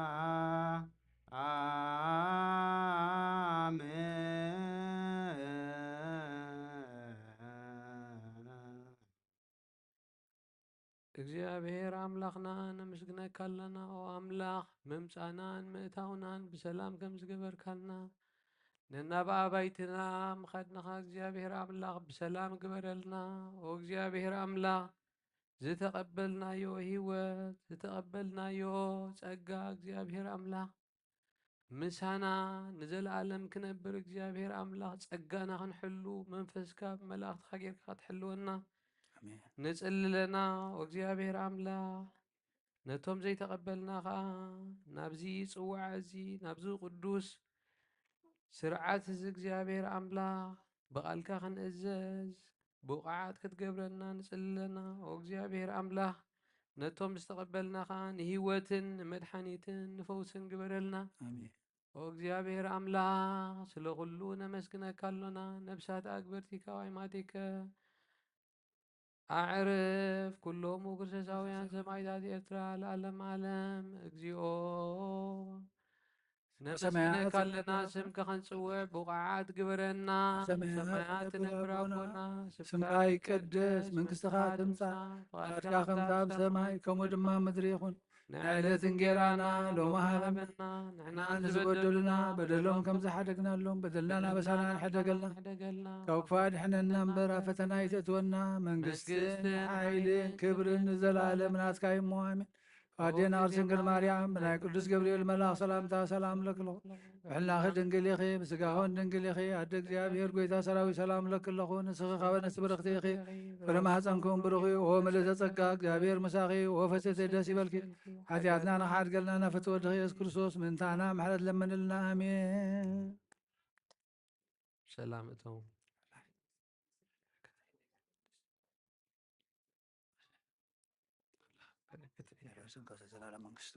በሰላም እግዚኣብሔር ኣምላኽና ነመስግነካ ኣለና። ኦ ኣምላኽ፣ ምምጻእናን ምእታውናን ብሰላም ከም ዝገበርካልና፣ ነናብ ኣባይትና ምኻድናኻ እግዚኣብሔር ኣምላኽ ብሰላም ግበረልና። ኦ እግዚኣብሔር ኣምላኽ፣ ዝተቐበልናዮ ህይወት፣ ዝተቐበልናዮ ጸጋ እግዚኣብሔር ኣምላኽ ምሳና ንዘለኣለም ክነብር እግዚኣብሔር ኣምላኽ ጸጋና ክንሕሉ መንፈስካ ብመላእኽትኻ ጌርካ ክትሕልወና ኣሜን። ንጽልለና። ኦ እግዚኣብሔር ኣምላኽ፣ ነቶም ዘይተቐበልና ኸኣ ናብዚ ጽዋዕ እዚ፣ ናብዚ ቅዱስ ስርዓት እዚ እግዚኣብሔር ኣምላኽ ብቓልካ ክንእዘዝ ብቑዓት ክትገብረና ንጽልለና። ኦ እግዚኣብሔር ኣምላኽ፣ ነቶም ዝተቐበልና ኸኣ ንህይወትን ንመድሓኒትን ንፈውስን ግበረልና። ኣሜን። ኦ እግዚኣብሔር ኣምላኽ፣ ስለ ኩሉ ነመስግነካ ኣሎና። ነብሳት ኣግበርቲ ካብ ኣይማቲከ ኣዕርፍ ኩሎሙ ክርስቶሳውያን ሰማዕታት ኤርትራ ለዓለም ዓለም። እግዚኦ ነመስግነካ ኣለና። ስምካ ክንጽውዕ ብቑዓት ግበረና። ሰማያት ትነብር ኣቦና፣ ስምካ ይቀደስ፣ መንግስትኻ ትምጻእ፣ ፍቓድካ ከምታ ኣብ ሰማይ ከምኡ ድማ ምድሪ ይኹን። ንዕለት እንጌራና ሎሚ ሃበና። ንሕና ንዝበደሉና በደሎም ከም ዝሓደግናሎም በደልና በሳና ንሕደገልና። ካብ ክፉእ ኣድሕነና እምበር ኣብ ፈተና ኣይተእትወና። መንግስትን ሓይልን ክብርን ንዘለኣለም ናትካ እዩ እሞ ኣሜን። ኣዴና ቅድስት ድንግል ማርያም ብናይ ቅዱስ ገብርኤል መልኣኽ ሰላምታ ሰላም ለክለኹ። ብሕልናኺ ድንግል ኢኺ፣ ብስጋኽን ድንግል ኢኺ። ኣደ እግዚኣብሔር ጎይታ ሰራዊት ሰላም ለክለኹ። ንስኺ ካብ ኣንስቲ ብርኽቲ ኢኺ፣ ፍረ ማህፀንኩም ብሩኽ እዩ። ኦ ምልእተ ጸጋ እግዚኣብሔር ምሳኺ፣ ኦ ፈስሕቲ ደስ ይበልኪ። ሓጢኣትና ንኽሓድገልና ናብ ፍትወ ወድኺ ኢየሱስ ክርስቶስ ምእንታና ምሕረት ለምንልና። ኣሜን። ሰላም እቶም በረከት የውርስን ከሰ ዘላለም መንግስቱ።